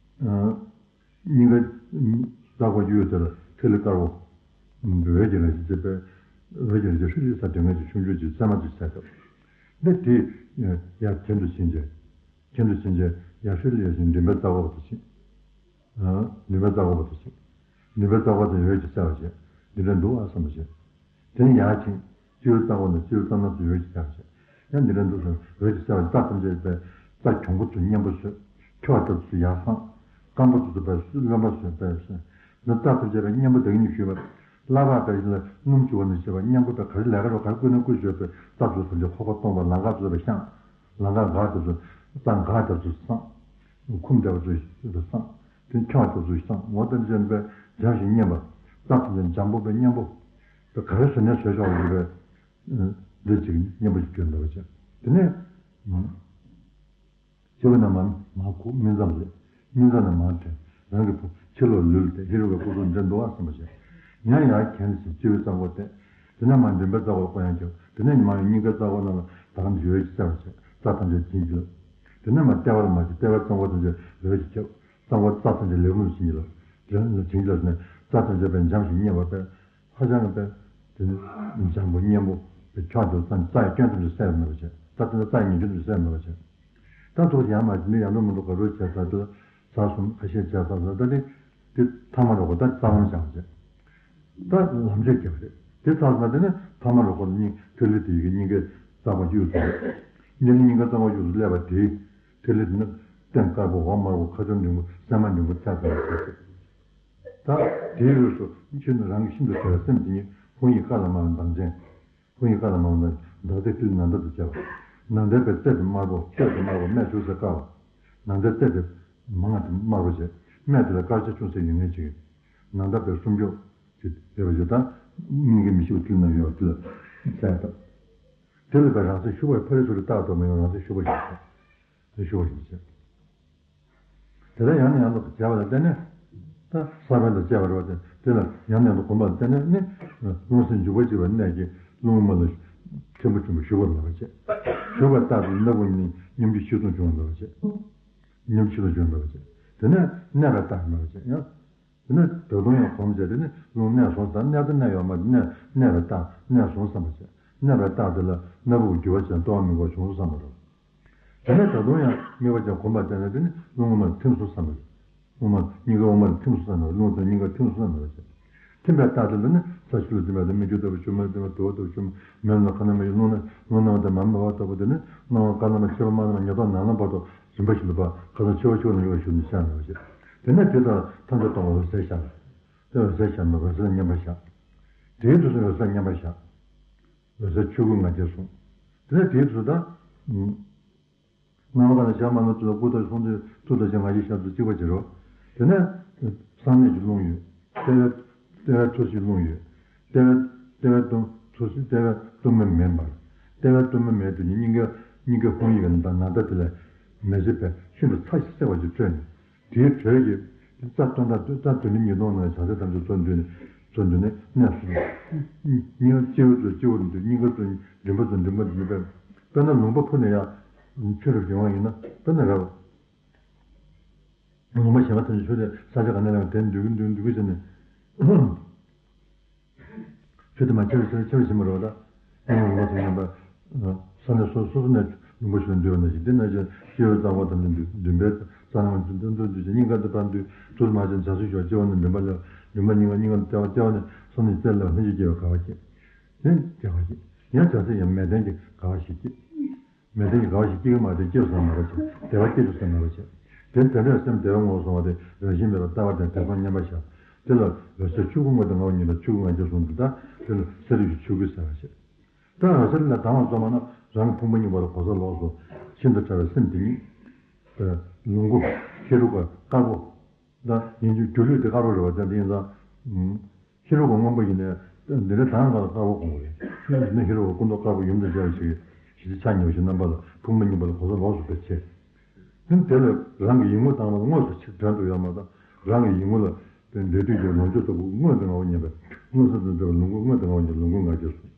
སྙིང་ག་རྩ་བ་ཡོད་དེ་ལ་ཐིག་ལེ་དཀར་པོ། འོད་ཀྱི་རང་བཞིན་ཅེས་པའི་འོད་ཀྱི་རང་བཞིན་ཧྲིལ་ཧྲིལ་ས་དོན་ལྔ་གྱི་ཆུང་ཆུང་གི་ཚད་མ་དེ་གསལ་བཏབ། འདི་དེ་ཡར་གྱེན་དུ་ཕྱིན་རྗེས། གྱེན་དུ་ཕྱིན་རྗེས་ཡར་ཧྲིལ་ལ་ཡར་ཕྱིན་མགྲིན་པའི་རྩ་འཁོར་པ་དེ་ཕྱིན། མགྲིན་པའི་རྩ་འཁོར་པ་དེ་ཕྱིན། མགྲིན་པའི་རྩ་འཁོར་དེ་འོད་ཀྱིས་གསལ་བར་བྱས། འདི་འདྲ་འདུག་ཨ་བསམ་པ་བྱས། དེ་ནས་ཡར་ཕྱིན། སྤྱི་བོའི་རྩ་འཁོར་ནས་སྤྱི་བོའི་རྩ་ནང་དུ་འོད་ཀྱིས་གསལ་བར་བྱས། ཡང་འདི་འདྲ་འདུག་ཟེར་འོད་ཀྱིས་གསལ་བར་རྩ་ཐམས་ཅད་པའི་རྩ་གྱོང་པོ་ཚོ་མཉེན་པོ་བཟོས། འཁྱོག་ལྟ་བུ་ཚོ་ཡར་སངས། སྐམ་པོ་ཚོ་ཚོ་པའི་རློན་པ་བཟོས་པས་ཟེར། འདི་རྩ་ཐམས་ཅད་པའི་མཉེན་པོ་བདག་ཉིད་ཞུས་པ། སླ་བར་པའི་ལ་སྣུམ་བྱུག་པ་ནས་བྱས་པ་མཉེན་པོ་པའི་ག་རེ་ལས་ཀ་རོ་ག་རེ་བསྐུལ་ན་བསྐུལ་བཟོས་པའི་རྩ་ཚོ་ཐམས་ཅད་ཁོག་པ་སྟོང་པ་ལང་ཀ་བཟོས་པའི་ཤངས། ལང་ཀ་འགག་དེ་ཚོ། རྩ་འགག་དེ་ཚོ་སངས། ཁུམ་དེ་ཚོ་སངས། དེ་འཁྱོག་དེ་ཚོ་སངས། འོ་དེ་འདྲ་བྱས་པས་འཇམ་ཞིང་མཉེན་པ། རྩ་དེ་ཚོ་འཇམ་པོ་པའི་མཉེན་པོ། དེ་ག་རེ་བཟོས་ནས་བཟོས་ཆོག་ཡོད་པས། འདི་གཅིག་མཉེན་པོ་ཞིག་གྱུར་འདུག་པ་བྱས། དེ་ནས། སྤྱི་བོ་ནས་མར་མར་ཁུག་སྨིན་མཚམས་ལས། སྨིན་མཚམས་ནས་མར་ཐོན། རང་གི་བུ་ཕྱི་ལོགས་ལུས་ལ་ཐེ། ཧེ་རུ་ཀའི་སྐུ་གཟུགས་འདྲ་འདུག་ཨ་བསམ་པ་བྱས། ཡང་ཡར་གྱེན་ཕྱིན་སྤྱི་བོའི་རྩ་འཁོར་བལྟས། དེ་ནས་མར་མགྲིན་པའི་རྩ་འཁོར་ལ་སྐོར་ཡང་བརྒྱབ། དེ་ནས་མར་སྙིང་གའི་རྩ་འཁོར་རྣམས་ལ་ད་གམ་གྱི་འོད་ཀྱིས་གསལ་བར་བྱས། རྩ་ཐམས་ཅད་བྱིན་གྱིས་བརླབས། དེ་ནས་མར་ལྟེ་བར་མར་གྱི་ལྟེ་བའི་རྩ་འཁོར་ཐམས་ཅད་འོད་ཀྱིས་ཁྱབ། རྩ་འཁོར་རྩ་ཐམས་ཅད་ལེའུ་ལུང་བྱིན་གྱིས་བརླབས། དེ་ནས་བྱིན་གྱིས་བརླབས་ནས་རྩ་ཐམས་ཅད་པའི་འཇམ་ཞིང་མཉེན་པ་པས། ཧ་ཅང་གི་དཔེ། དེ་ནི་འཇམ་པོ་མཉེན་པོ་དཔེ་འཁྱོག་དེ་ཙམ་རྩ་ཡི་སྐྱོན་ཐམས་ཅད་སེལ་མེད་པ་བྱས། ད་དེ་ནི་རྩ་ཡི་ཉེས་སྐྱོན་ཐམས་ཅད་སེལ་མེད་པ་བྱས། ད་ཐུགས་ཡང་མ་བྱིན་ནས་ཡང་དུ་མི་འགྲོ་ག་རུ་བྱས་ད་དེ་ལ་ཟ་གསུམ་ཁ་ཤས་བྱས་ད་ད་ད་ནི་དེ་ཐ་མ་རོ་གོ་ད་རྩ་ལམ་བྱང་བྱས། ད་ལམ་བྱས་རྒྱབ་རེད། དེ་ཚར་ན་དེ་ནི་ཐ་མ་རོ་གོ་ནི་ཐིག་ལེ་དེ་ཡི་གི་སྙིང་གའི་རྩ་འཁོར་དབྱུགས་སུ་རེད། སྙིང་སྙིང་གའི་རྩ་འཁོར་དབྱུགས་སུ་སླེབས་པ་དེ་ཐིག་ལེ་དེ་ནི་སྟེང་དཀར་པོ་འོག་དམར་པོ་ཁ་ཚུར་འབྲིང་པོ་སྲན་མ་འབྲིང་པོ་ཚད་ཙམ་ཞིག་རེད། ད་དེའི་དབུས་སུ་ཕྱི་ནི་རང་གི་ཤིན་ཏུ་ཕྲ་བའི་སེམས་དེ་ཉིད་ཧཱུྃ་ཡིག་ཀ་ལ་མ་བ་མདངས་ཅན། ཧཱུྃ་ཡིག་ཀ་ལ་མ་བ་མདངས་མདངས་ཏེ་ཏིལ་ནཱ་ད་དུ་བྱ་བ། ནཱ་དའི་པའི་རྩེ་དེ་དམར་པོ་སྟོད་དེ་དམར་པོ་སྨད་ཆུང་སེ་དཀར་བ། ནཱ་དའི་རྩེ་དེ་མང་བ་དེ་དམར་པོ་བྱས། སྨད་དེ་ལ་དཀར་ཆ་ཆུང་སེ་ཡོད་ངེས་ཅིག་ནཱ་ད་པའི་སུམ་ཅུ་ཅིག་ཡོད་པ་ཞིག་དང་སྙིང་གའི་མི་ཤིགས་ཏིལ་ནང་ཡོད་པ་དེ་ལ་བྱ་བ། དེ་ལ་པའི་རང་སེམས་ཤུགས་པ་ཕ་རི་སུ་རི་རྟག་ཏུ་མ་ཡོང་རང་སེམས་ཤུགས་པ་ཞིག་བྱས། ཤུགས་པ་ཞིག་བྱས། དེ་ལྟར་ཡང་ནས་ཡང་དུ་བྱས་པ་ལ་བརྟེན་ནས། ད་ས་བོན་དང་བཅས་པ་རེད་པ། དེ་ལ་ཡང་ནས་ཡང་དུ་གོམས་པ་ལ་བརྟེན་ནས་ནི། རླུང་སེམས་འཇུག་པ་གཅིག་པའི་གནད་ཀྱིས་རླུང་དབུ་མ་ལ་ཕྲན་བུ་ཕྲན་བུ་ཞུགས་པ་མེད་པ་བྱས། ཞུགས་པ་ལྟར་དུ་སྣ་བུག་གཉིས་མཉམ་རྒྱུ་ཆེ་ཆུང་བྱུང་བ་མེད་པ་བྱས། མཉམ་རྒྱུ་ཆེ་ཆུང་བྱུང་བ་མེད་པ་བྱས། དེ་ནས་གནས་པ་ལྟར་མེད་པ་བྱས་ཡང་། དེ་ནས་ད་དུང་ཡང་གོམས་བྱས་དེ་ནི་རླུང་གནས་སོང་ཙང་གནས་ད་གནས་ཡོད་མ་རེད། གནས་གནས་པ་ལྟར་གནས་སོང་བསམ་པ་བྱས། གནས་པ་ལྟར་དེ་ལ་སྣ་བུག་འགྱུར་བ་ཅན་ལྟོ་བ་མི་འགོར་བྱུང་སོང་བསམ་པ་རེད། དེ་ནས་ད་དུང་ཡང་དམིགས་པ་ཅན་གོམས་པ་བྱས་ནས་དེ་ནི་རླུང་དབུ་མར་ཐིམ་སོང་བསམ་པ་རེད། དབུ་མ་སྙིང་ག་དབུ་མར་ཐིམ་སོང་བསམ་པ་རེད། རླུང་དང་སྙིང་ག་ཐིམ་སོང་བསམ་པ་རེད། ཐིམ་པའི་རྟགས་དེ་ལ་ནི་ས་ཆུ་ལ་ཐིམ་པ་དང་མིག་ཆུ་ལྟ་བུ་ཆུ་མར་ཐིམ་པ་དུ་བ་ལྟ་བུ་ཆུ་མེ་ལ་ཁ་ན་མ་ཡི་རླུང་ནི་རླུང་སྣང་བ་དང་མ་མི་སྣང་བ་ལྟ་བུ་དེ་ནི་སྣང་བ་དཀར་ལམ་པ་ཕྱི་པ་དམར་ལམ་པ་ཉེ་ཐོག་ནང་ལམ་བར་དུ་རིམ་པ་བཞིན་དུ་པ་ཁ་སང་ཕྱི་པ་ཕྱི་པ་ལ་ཡོད་པ་ཞུགས་ནས་བཤད་མེད་པ་བྱས། དེ་ནས་དེ་དག་ཐམས་ཅད་སྟོང་པ་འོད་གསལ་ཤར། དེ་འོད་གསལ་ཤར་མེད་པ་འོད་གསལ་མཉམ་པར་ཤར། དེའི་དུས་སུ་འོད་གསལ་མཉམ་པར་ཤར། འོད་གསལ་ཆོས་སྐུའི་ང་རྒྱལ་བཟུང་། དེ་ནས་དེའི་དུས་སུ་ད། སྣང་བ་ལ་ཞག་མ་ལ་ཚུལ་ལ་སྐུ་དང་གསུང་དུས་ཚུལ་དང་ཞག་ང་རྒྱལ་ཞག་ཚུལ་གཅིག་པ་བྱེད་རོགས། དེ་ནས་གསང་གནས་ཀྱི་རླུང་ཡོད། ལྟེ་བའི་ལྟེ་བའི་ཚོ་ཞིང་རླུང་ཡོད། ལྟེ་བའི་ལྟེ་བའི་གཏུམ་ཚོ་ཞིང་ལྟེ་བའི་གཏུམ་མོའི་མེ་འབར། ལྟེ་བའི་གཏུམ་མོའི་མེ་དེ་ཉིད་སྙིང་གའི་སྙིང་གའི་ཧཱུྃ་ཡིག་གི་ནང་ད་དེ་ལས་མེ་ལྕེ་བས་ཤིན་ཏུ་ཚ་ཞིང་བསྲེག་པ་ཞིག་འཕྲོས་ནས། དེའི་དྲོད་ཀྱིས་རྩ་བཏོན་དང་རྩ་བདུན་ནི་ཉིས་སྟོང་ནང་བྱང་སེམས་ཐམས་ཅད་གཙོར་འདུས་ནས་ ཚོ་འདི་ནས་གནས་སུ། སྙིང་ག་སྤྱི་བོ་ཚོ་སྤྱི་བོ་འདི་སྙིང་ག་ཚོ་མགྲིན་པ་ཚོ་མགྲིན་པ་འདི་ནས་པས། དཔེར་ན་ལུང་པ་ཕུ་ནས་ཡང་ཆུ་རུ་བྱུང་བ་ཡིན་ན་དཔེར་ན་རེད་བ། ལུང་པ་གཞན་པ་ཐམས་ཅད་ཆུ་དེ་ས་ཆ་ག་ནས་ལངས་དེ་འདུག་གི་འདུག་འདུག་གི་ཟེར་ནས། ཆུ་དེ་མ་ཆེར་ཆེར་ཆེར་ཕྱིན་པ་རེད་བ། ད་སྙིང་ག་ལུང་པ་ཚོ་མཉམ་པ། ས་གནས་སོ་སོ་སོ་ནས་ལུང་པ་ཞིག་ལ་འདུས་པ་ནང་བཞིན་དེ་ནང་བཞིན་སྤྱི་བོའི་རྩ་འཁོར་ཐམས་ཅད་འདུས་འདུས་པའི་རྩ་ནང་འདུས་འདུས་འདུས་ཀྱི་སྙིང་ག་དེ་ཕར་འདུས་ཚུར་མ་ཕྱིན་བྱང་སེམས་ཞུགས་སྤྱི་བོ་ནས་མགྲིན་པ་ལ་མགྲིན་པ་སྙིང་ག་སྙིང་ག་ལྟེ་བ་ལྟེ་བ་ནས་ས་ནས་རྩེ་ལ་ལྷན་ཅིག་སྐྱེས་པའི་དགའ་བ་སྐྱེ། དེ་དགའ་བ་སྐྱེ། ཡང་བྱང་སེམས་ཡང་མལ་སྟན་གྱི་དགའ་བ་ཞིག་སྐྱེ། མལ་སྟན་གྱི་དགའ་བ་ཞིག་སྐྱེ་གི་མ་རེད། སྐྱེ་བསམ་མ་རེད་བྱས། བདེ་བ་སྐྱེ་ཆོག་བསམ་མ་རེད་བྱས། དེ་དེ་འདྲའི་སེམས་བདེ་བའི་ངོ་བོ་སོང་བ་དེ་རང་བཞིན་མེད་པར་ལྟ་བ་དང་དེ་མཚོན་མཉམ་པར་བཞག་དེ་ལ་འོད་གསལ་ཆོས་སྐུ་དངོས་དང་ལྔ་བོ་ཉིད་ལ་ཆོས་སྐུ་ང་རྒྱལ་གསུངས་འདུག་ད་དེ་ལ་གསེར་གྱི་ཆོས་སྐུ་ཟེར་བ་བྱས། ད་འོད་གསལ་ལ་དྭངས་པ་རྫོགས་མ་ན་རང་གི་ཕུང་པོ་རྙིང་པ་ལ་གོ་ས་ལོགས་སུ་ཤིན་ཏུ་ཕྲ་བའི་སེམས་དེ་ཉིད། ལོངས་སྐུ་ཧེ་རུ་ཀ་དཀར་པོ། ད་ཡིན་གྱི་སྒྱུ་ལུས་དེ་དཀར་པོ་རེད་བ། ད་དེ་ཡིན་ཙང་། ཧེ་རུ་ཀ་སྔོན་པོ་ཡིན་ནའི་འདི་འདྲ་དྭངས་པ་ལ་དཀར་པོ་དགོངས་པ་རེད། ཡིན་ནའི་ཧེ་རུ་ཀ་སྐུ་མདོག་དཀར་པོ་ཡུམ་དང་མཇལ་བ་ཞིག་གི་ཞི་བདེ་ཆ་མཉམ་ཞིག་རྣམ་པ་ལ་ཕུང་པོ་རྙིང་པ་ལ་གོ་ས་ལོགས་སུ་ཕེབས་བྱས། དེ་དེ་ལ་རང་གི་ཡིད་ངོ་དྭངས་པ་ལ་དངོས་སུ་ཕྱིར་དྲན་དུ་ཡོད་མ་གཏོགས་རང་གི་ཡིད་ངོ་ལ་དེ་འབྲེལ་མཐུད་ཀྱི་ལོངས་སྤྱོད་ལྟ་བུ་དངོས་དང་ལྔ་བོ་ཉམས་པས་མངོན་སུམ་དུ་འབྲེལ་བའི་ལོངས་སྐུ་དངོས་དང་ལྔ་བོ་ཉམས་ལོངས་སྐུ་ང་རྒྱལ་གསུངས།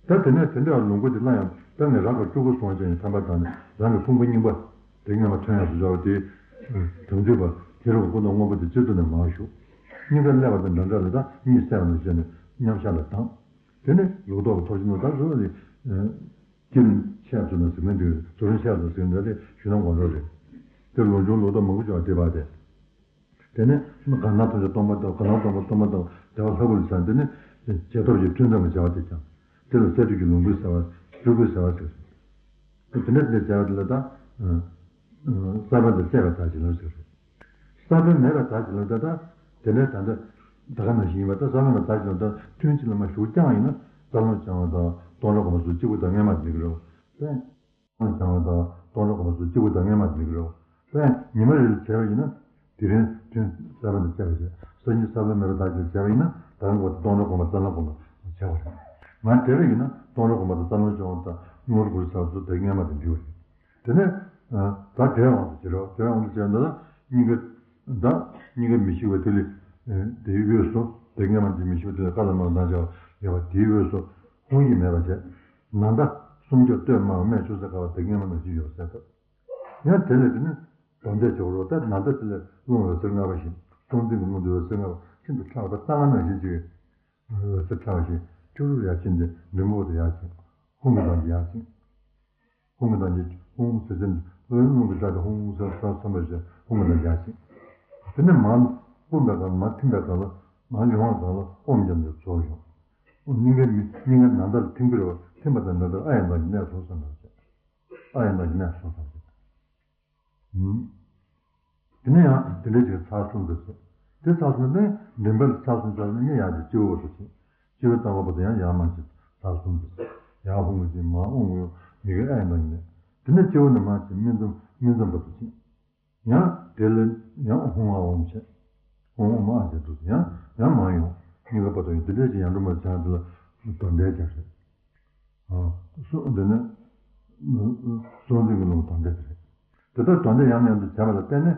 ད་དེ་ནས་དེ་འདྲའི་ལོངས་སྐུ་དེ་སླར་ཡང་དཔེར་ན་རང་གི་སྤྲུལ་སྐུ་སོང་བ་ཅན་གྱི་ཐར་པ་དང་ནི་རང་གི་ཕུང་པོ་རྙིང་པ་དེ་སྔ་མ་ཐོན་ཡག་ཏུ་སྦྱོར་བ་དེ། དམ་ཚིག་པ་ཧེ་རུ་ཀ་སྐུ་མདོག་སྔོན་པོ་དེ་སྤྱི་གཙུག་ནས་མར་ཞུགས། སྙིང་གར་སླེབས་པ་དང་འདྲ་འདྲ་ལ་ད་གཉིད་སད་པ་ནང་བཞིན་ནས་མཉམ་བཞག་ལ་ལྡང་། དེ་ནས་ལུགས་ལྡོག་གི་ཐོག་ཆེན་པོ་ད་གཟུགས་ནི། དཀྱིལ་ཤར་ཚུལ་ན་གཟིགས་མི་འདུག་གཟུགས་རིང་ཤར་ཚུལ་གཟིགས་འདྲ་དེ་ཞུ་ན་དགོངས་རོགས་རེད། དེ་ལོ་ཆུང་ལོ་ཏོག་མང་པོ་བྱུང་བ་དེ་བར་དེ། དེ་ནས་གང་ན་ཐམས་ཅད་སྟོང་པ་དང་གང་ན་སྟོང་པ་སྟོང་པ་དང་བདེ་བ་ལྷ་སྐུ་ལ་བྱང་། དེ་ནས་རྗེས་ཐོབ་ཀྱི་ཐུན་མཚམས་ཀྱི་བྱ་བ་དེ་ཀྱང་། དེ་ལ་སད་དུས་ཀྱི་ལོངས་སྐུ་ཟེར་བ་སྤྲུལ་སྐུ་ཟེར་བ་ཟེར། དེ་འདྲ་དེ་འདྲ་བྱ་བ་དེ་ལ་ད། ས་བོན་དང་བཅས་པའི་བདག་གི་ལམ་ཟེར། ས་བོན་མེད་པའི་བདག་གི་ལམ་ད་ད། དེ་འདྲའི་ད་ལྟ་ད་ག་ནང་བཞིན་ཡིན་པ་ད་ས་བོན་དང་བདག་གི་ལམ་ད་ཐུན་གཅིག་ལ་མ་ཞུགས་ཀྱང་ཡིན་ན་རྩ་རླུང་བྱང་བ་དང་སྟོང་གྲོགས་གོང་མ་སོགས་གཅིག་པུ་དང་ལྔ་མ་དེ་གི་རེད་བ། སྟོང་གྲོགས་གོང་མ་སོགས་གཅིག་པུ་དང་ལྔ་མ་དེ་གི་རེད་བ། ཉི་མ་རེ་ལ་བྱས་པ་ཡིན་ན། དེ་རིང་ཐུན་ས་བོན་དང་བཅས་པ་བྱས། སང་ཉིན་ས་བོན་མེད་པའི་བདག་གི་ལམ་བྱས་པ་ཡིན་ན་ད་རང་གོ་སྟོང་གྲོགས་གོང་མ་རྩ་རླུང་གོང་མ་བྱས་པ་རེད། ང་དེ་རིང་ཡིན་ན་སྟོང་གྲོགས་གོང་མ་དང་རྩ་རླུང་བྱང་བ་དང་སྔོན་འགྲོ་གོང་མ་ཟེར་བ་ཚོ་དེ་ལྔ་མ་དེ་འདྲ་བ་རེད། དེ་ནས། ད་དེའི་དབང་དུ་བྱེད་རོགས། དེའི་དབང་དུ་བྱས་ན་ད་སྙིང་ག་ད་སྙིང་ག་མི་ཤིགས་པ་དེ་ལས། དེའི་དབུས་སུ་དེ་སྔ་མ་དེ་མི་ཤིགས་པ་དེ་ལས་ཀ་ལ་མ་ལ་ན་བྱ་བ་ཡོད་པ་དེའི་དབུས་སུ་ཧཱུྃ་གིས་མེད་པ་བྱས། ནམ་ཟླ་སུམ་བརྒྱ་སྟོད་དམར་པོ་སྨད་ཆུ་སེར་དཀར་བ་དེ་སྔ་མ་ནང་བཞིན་ཡོད་ཟེར་ཐུབ། ཡང་དེ་ལས་དེ་ནི་དོན་དེ་བྱེད་རོགས། ད་ནམ་ཟླ་དེ་ལས་རླུང་འོད་ཟེར་ལྔ་པ་བཞིན་སྲོང་བཙན་གྱི་རླུང་དེ་འོད་ཟེར་ལྔ་པ་ཤིན་ཏུ་ཕྲ་བ་ད་ལྟ་ང་ནང་བཞིན་ཅིག་འོད་ཟེར་ཕྲ་བ་ཞིག་ཅུ་རུ་ཡར་ཕྱིན་ཏེ་མགྲིན་པའི་འོག་ཏུ་ཡར་ཕྱིན། ཧཱུྃ་གི་གདངས་ཀྱིས་ཡར་ཕྱིན། ཧཱུྃ་གི་གདངས་ཀྱིས་ཧཱུྃ་ཟེར་ཏེ་རླུང་གི་སྒྲ་དེ་ཧཱུྃ་ཟེར་ས་མཚམས་པ་ཞིག་ཧཱུྃ་གི་གདངས་ཀྱིས་ཡར་ཕྱིན། དེ་ནས་མར་སྤུངས་པའི་སྒང་ལ་མར་ཐིམ་པའི་སྒང་ལ་མར་ཡོང་བའི་སྒང་ལ་ཨོཾ་རྒྱབ་ནས་རྫོགས་ཡོང་། སྙིང་གའི་མི་སྙིང་གའི་ནང་ལྟར་ཐིམ་གྱི་རེད་བ། ཐིམ་པ་དང་འདྲ་འདྲ་ཨཱ་ཡན་གདངས་ཀྱིས་གནས་སོ་ཟེར་ན་ཨཱ་ཡན་གདངས་ཀྱིས་གནས་སོ་ཟེར། དེ་ནས་ཡང་དེ་འདྲའི་ཅིག་ཚར་གསུམ་དུ་ཟེར། དེ་ཚར་གསུམ་ནས་མགྲིན་པ་ལ་ཚར་གསུམ་ཚར་གསུམ་ནས་ཡར་གྱི་སྤྱི་བོ་བར་དུ་ཕྱིན། སྤྱི་བོའི་རྩ་འཁོར་བར་དུ་ཡང་ཡར་མར་ཕྱིན་ཚར་གསུམ་དུ་ཟེར། ཡར་ཧཱུྃ་གིས་ཕྱིན། མར་ཨོཾ་གིས་ཡོང་། མི་གི་ཨཱ་ཡན་གདངས་ཀྱིས་གནས། དེ་ནས་སྤྱི་བོ་ནས་མར་ཕྱིན་སྨིན་མཚམས་སྨིན་མཚམས་བར་དུ་ཕྱིན། ཡང་དེ་ལས་ཡང་ཧཱུྃ་ཨཱཿ་ཨོཾ་བྱས། ཧཱུྃ་ཨོཾ་ཨཱཿ་བྱས་འདུག་ཡང་ཡང་མར་ཡོང་། སྙིང་ག་བར་དུ་ཡོང་། དེ་འདྲས་ཅིག་ཡར་འགྲོ་མར་བྱས་དེ་ལ་དོན་འགྲེལ་ཀྱང་རེད། ཨ། སོ་འདི་ནི། སྲོང་བཙན་གྱི་ལུང་དོན་འགྲེལ་དེ་རེད། དེ་ལྟར་དོན་འགྲེལ་ཡང་ནས་ཡང་དུ་བྱས་པ་ལ་བརྟེན་ནས།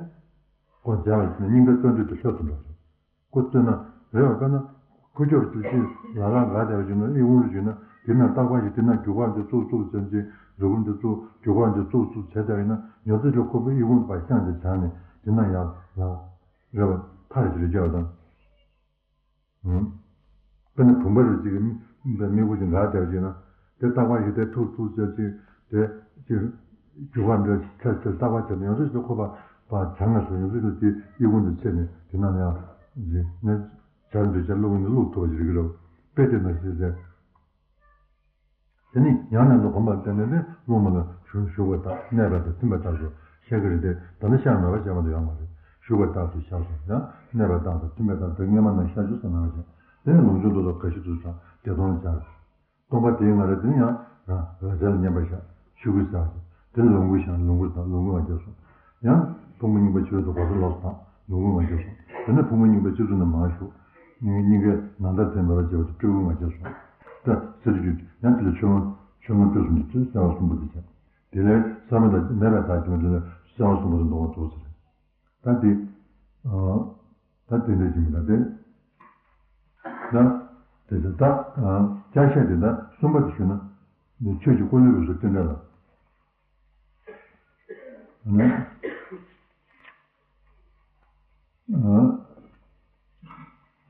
ཁོ་བྱས་པ་ཡིན་ན་སྙིང་གའི་རྩ་མདུད་དེ་ལྷོད་དུ་འགྲོ་རེད། ཁོ་བརྩོན་ན་རེད་བ། དཔེར་ན། ཁུ་ཁྱོར་བཅུ་གཅིག་ལ་ལ་འགའ་བསྡད་པ་བྱུང་ན་ཨི་ཁུང་ལ་བྱུང་ན་དེ་ན་རྟག་པར་ཞིག་དེ་ན་རྒྱུག་པར་འདི་བཙུགས་བཙུགས་བྱས་ཅིག་གཟུགས་པོ་འདི་བཙུགས་རྒྱུག་པར་འདི་བཙུགས་བཙུགས་བྱས་བསྡད་ཡིན་ན་ཉོ་ཚོད་ལ་ཁོ་པའི་ཨི་ཁུང་པ་བཤང་ཅིག་བྱས་ནས་དེ་ན་ཡར་ལ་རེད་བ། ཐར་ཞིག་རེ་རྒྱག་དང་། དཔེར་ན་བུམ་པ་རུ་གཅིག་གི་མི་མི་ཁུ་ཅིག་འགའ་བསྡད་པ་ཅིག་ན་དེ་རྟག་པར་ཞིག་དེ་ཐུག་ཐུག་བྱས་ཅིག་དེ་ཅིག་རྒྱུག་པར་འདི་ཚར་ཚར་རྟག་པར་བྱས་ནས་ཉོ་ཚོད་ལ་ཁོ་པ་པ་བྱང་ང་སོ་ཉོ་ཚོད་ལ་དེ་ཨི་ཁུང་དུ་ཆས་ནས་དེ་ན་ཡང་ཅིག་ནས། བྱ་རུ་འདོད་ཆགས་བླུགས་ནས་བླུགས་ཐུབ་པ་ཞིག་རེད་ཀྱི་རེད། དཔེ་དེ་ན་ཤེས་ཟེར། དེ་ནི་ཡང་ནས་ཡང་དུ་གོམས་པར་བརྟེན་ནས་ནི་སློབ་མ་ལ་ཞུ་ཞུགས་པ་དང་གནས་པ་དང་མཐུན་པ་ལྟར་དུ་ཤེས་ཀྱི་རེད་དེ། ད་ནི་ཤར་མེད་པ་ཤར་མ་དུ་ཡང་མ་རེད། ཞུགས་པ་ལྟར་དུ་ཤར་སོང་ཡང་གནས་པ་དང་དང་མཐུན་པ་ལྟར་དུ་སྔོན་མ་ན་ཤར་ཞུགས་ས་ན་ཞེས། དེ་ནི་ལོངས་སྤྱོད་རྡོ་རྗེ་དགའ་བཞི་དུ་བྱ་བདེ་སྟོང་ལ་སྦྱར། སྟོང་པ་དེའི་ང་རོ་དེ་ནི་ཡང་རང་འོད་གསལ་ལ་མཉམ་པར་བཞག་ཆོས་སྐུའི་ས་ཅིག་དེ་ལ་ལོངས་སྐུ་ཞེས་ལོངས་སྐུ་དང་ལོངས་སྐུ་ང་རྒྱལ་སོང་། ཡང་ཕུང་པོ་རྙིང་པ་ཆོས་སུ་གོ་ས་ལོག་སོང་། ལོངས་སྐུ་ང་རྒྱལ་སོང་། དེ་ནས་ཕུང་པོ་རྙིང་པའི་སྤྱི་གཙུག་ནས་མར་ཞུགས། སྙིང་གའི་ནང་ལྟར་ཐིམ་པ་བྱས་པ་དེ་སྤྲུལ་སྐུ་ང་རྒྱལ་སོང་། ད་གསེར་གྱི་ཡང་དེ་ལ་ཆོས་སྐུ་ཆོས་སྐུ་སྤྲུལ་གསུམ་དེ་ཚོས་གསལ་བ་གསུམ་པོ་དེ་བྱས། དེ་ལས་ས་མེད་ལ་མེད་པའི་བདག་གི་ལམ་དེ་ལ་གསལ་བ་གསུམ་པོ་དེ་འདོགས་པ་འདུག་ཟེར། ད་དེ། ད་དེ་འདྲ་ཞིག་མི་འདྲ་སྟེ། ད་དེ་ཚེ་ད་ཨ་ཅར་ཤད་དེ་ད་གསུམ་པ་དེ་ཞུས་ན། ཆོས་ཀྱི་འཁོར་ལོའི་འོད་ཟེར་སྤྲིན་བྲལ་ལ། ཨ་ནི། ཨ།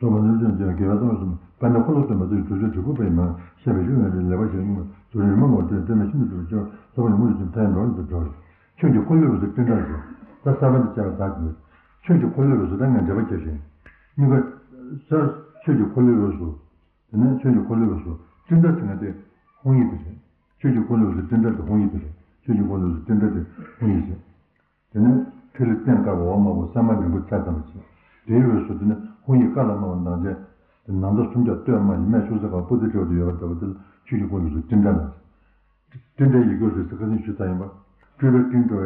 རྫོགས་པ་རྣལ་འབྱོར་རྒྱལ་བའི་བསམ་པ་གསུམ། དཔལ་ལྡན་འཁོར་ལོ་སྟོན་པ་ཚུལ་གྱིས་བསྒྲུབ་བྱ་དྲིལ་བུ་པའི་མ་ཤེས་པའི་ཤུགས་ཡོན་ཏན་ལེགས་པར་ཤེས་པའི་ངོ་བོ་དུ་རིམ་མ་ངོ་སྤྲོད་ལྡན་མ་ཤིན་ཏུ་གྲུབ་ཀྱང་རྫོགས་པ་ཡོངས་སུ་ཟིན་མཐའ་ཡས་འགྲོ་བ་ཉིད་དུ་འགྲོ་བའི་ཆོས་ཀྱི་འཁོར་ལོའི་འོད་ཟེར་སྤྲིན་བྲལ་ཞེས་ད་གསར་པ་འདི་བྱས་པ་དག་གིས་ཆོས་ཀྱི་འཁོར་ལོའི་འོད་ཟེར་ད་ངས་འགྲེལ་པ་བརྒྱབ་ཤིང་། གཉིས་ཀ་ས་ཆོས་ཀྱི་འཁོར་ལོའི་འོད་ཟེར། དེ་ནས་ཆོས་ཀྱི་འཁོར་ལོའི་འོད་ཟེར་སྤྲིན་བྲལ་ཟེར་མཁན་དེ་དབང་ཡིག་དེ་རེད། ཆོས་ཀྱི་འཁོར་ལོའི་འོད་ཟེར་སྤྲིན་བྲལ་དེ་དབང་ཡིག་དེ་རེད། ཆོས་ཀྱི་འཁོར་ལོའི་འོད་ཟེར་སྤྲིན་བྲལ་དེ་དབང་ཡིག་རེད། དེ་ནས་ཐིག་ལེ་རྟེན་དཀར་པོ་འོག་དམར་པོ་སྲན་མ་རིང་པོ་ཚད་ཙམ་པ་བྱས། དེའི་འོད་ཟེར་དེ་ནི་དབང་ཡིག་ཀ་ལ་དམར་པོ་མདངས་ཅན། དེ་ནང་མདའ་སུམ་བརྒྱ་སྟོད་དམར་གྱི་སྨད་ཆུ་སེར་དཀར་པོ་སྤུ་རྡེ་འདྲ་བོ་དེ་ཡོད་པ་འདྲ་བོ་དེ་ལ་ཆོས་ཀྱི་འཁོར་ལོའི་འོད་ཟེར་སྤྲིན་བྲལ་ལ། སྤྲིན་བྲལ་ཡི་གེ་འོད་ཟེར་ཟེར་ཁ་སང་ཞུས་ཚར་ཡིན་པ། སྤྲུལ་པའི་སྤྲིན་བྲལ་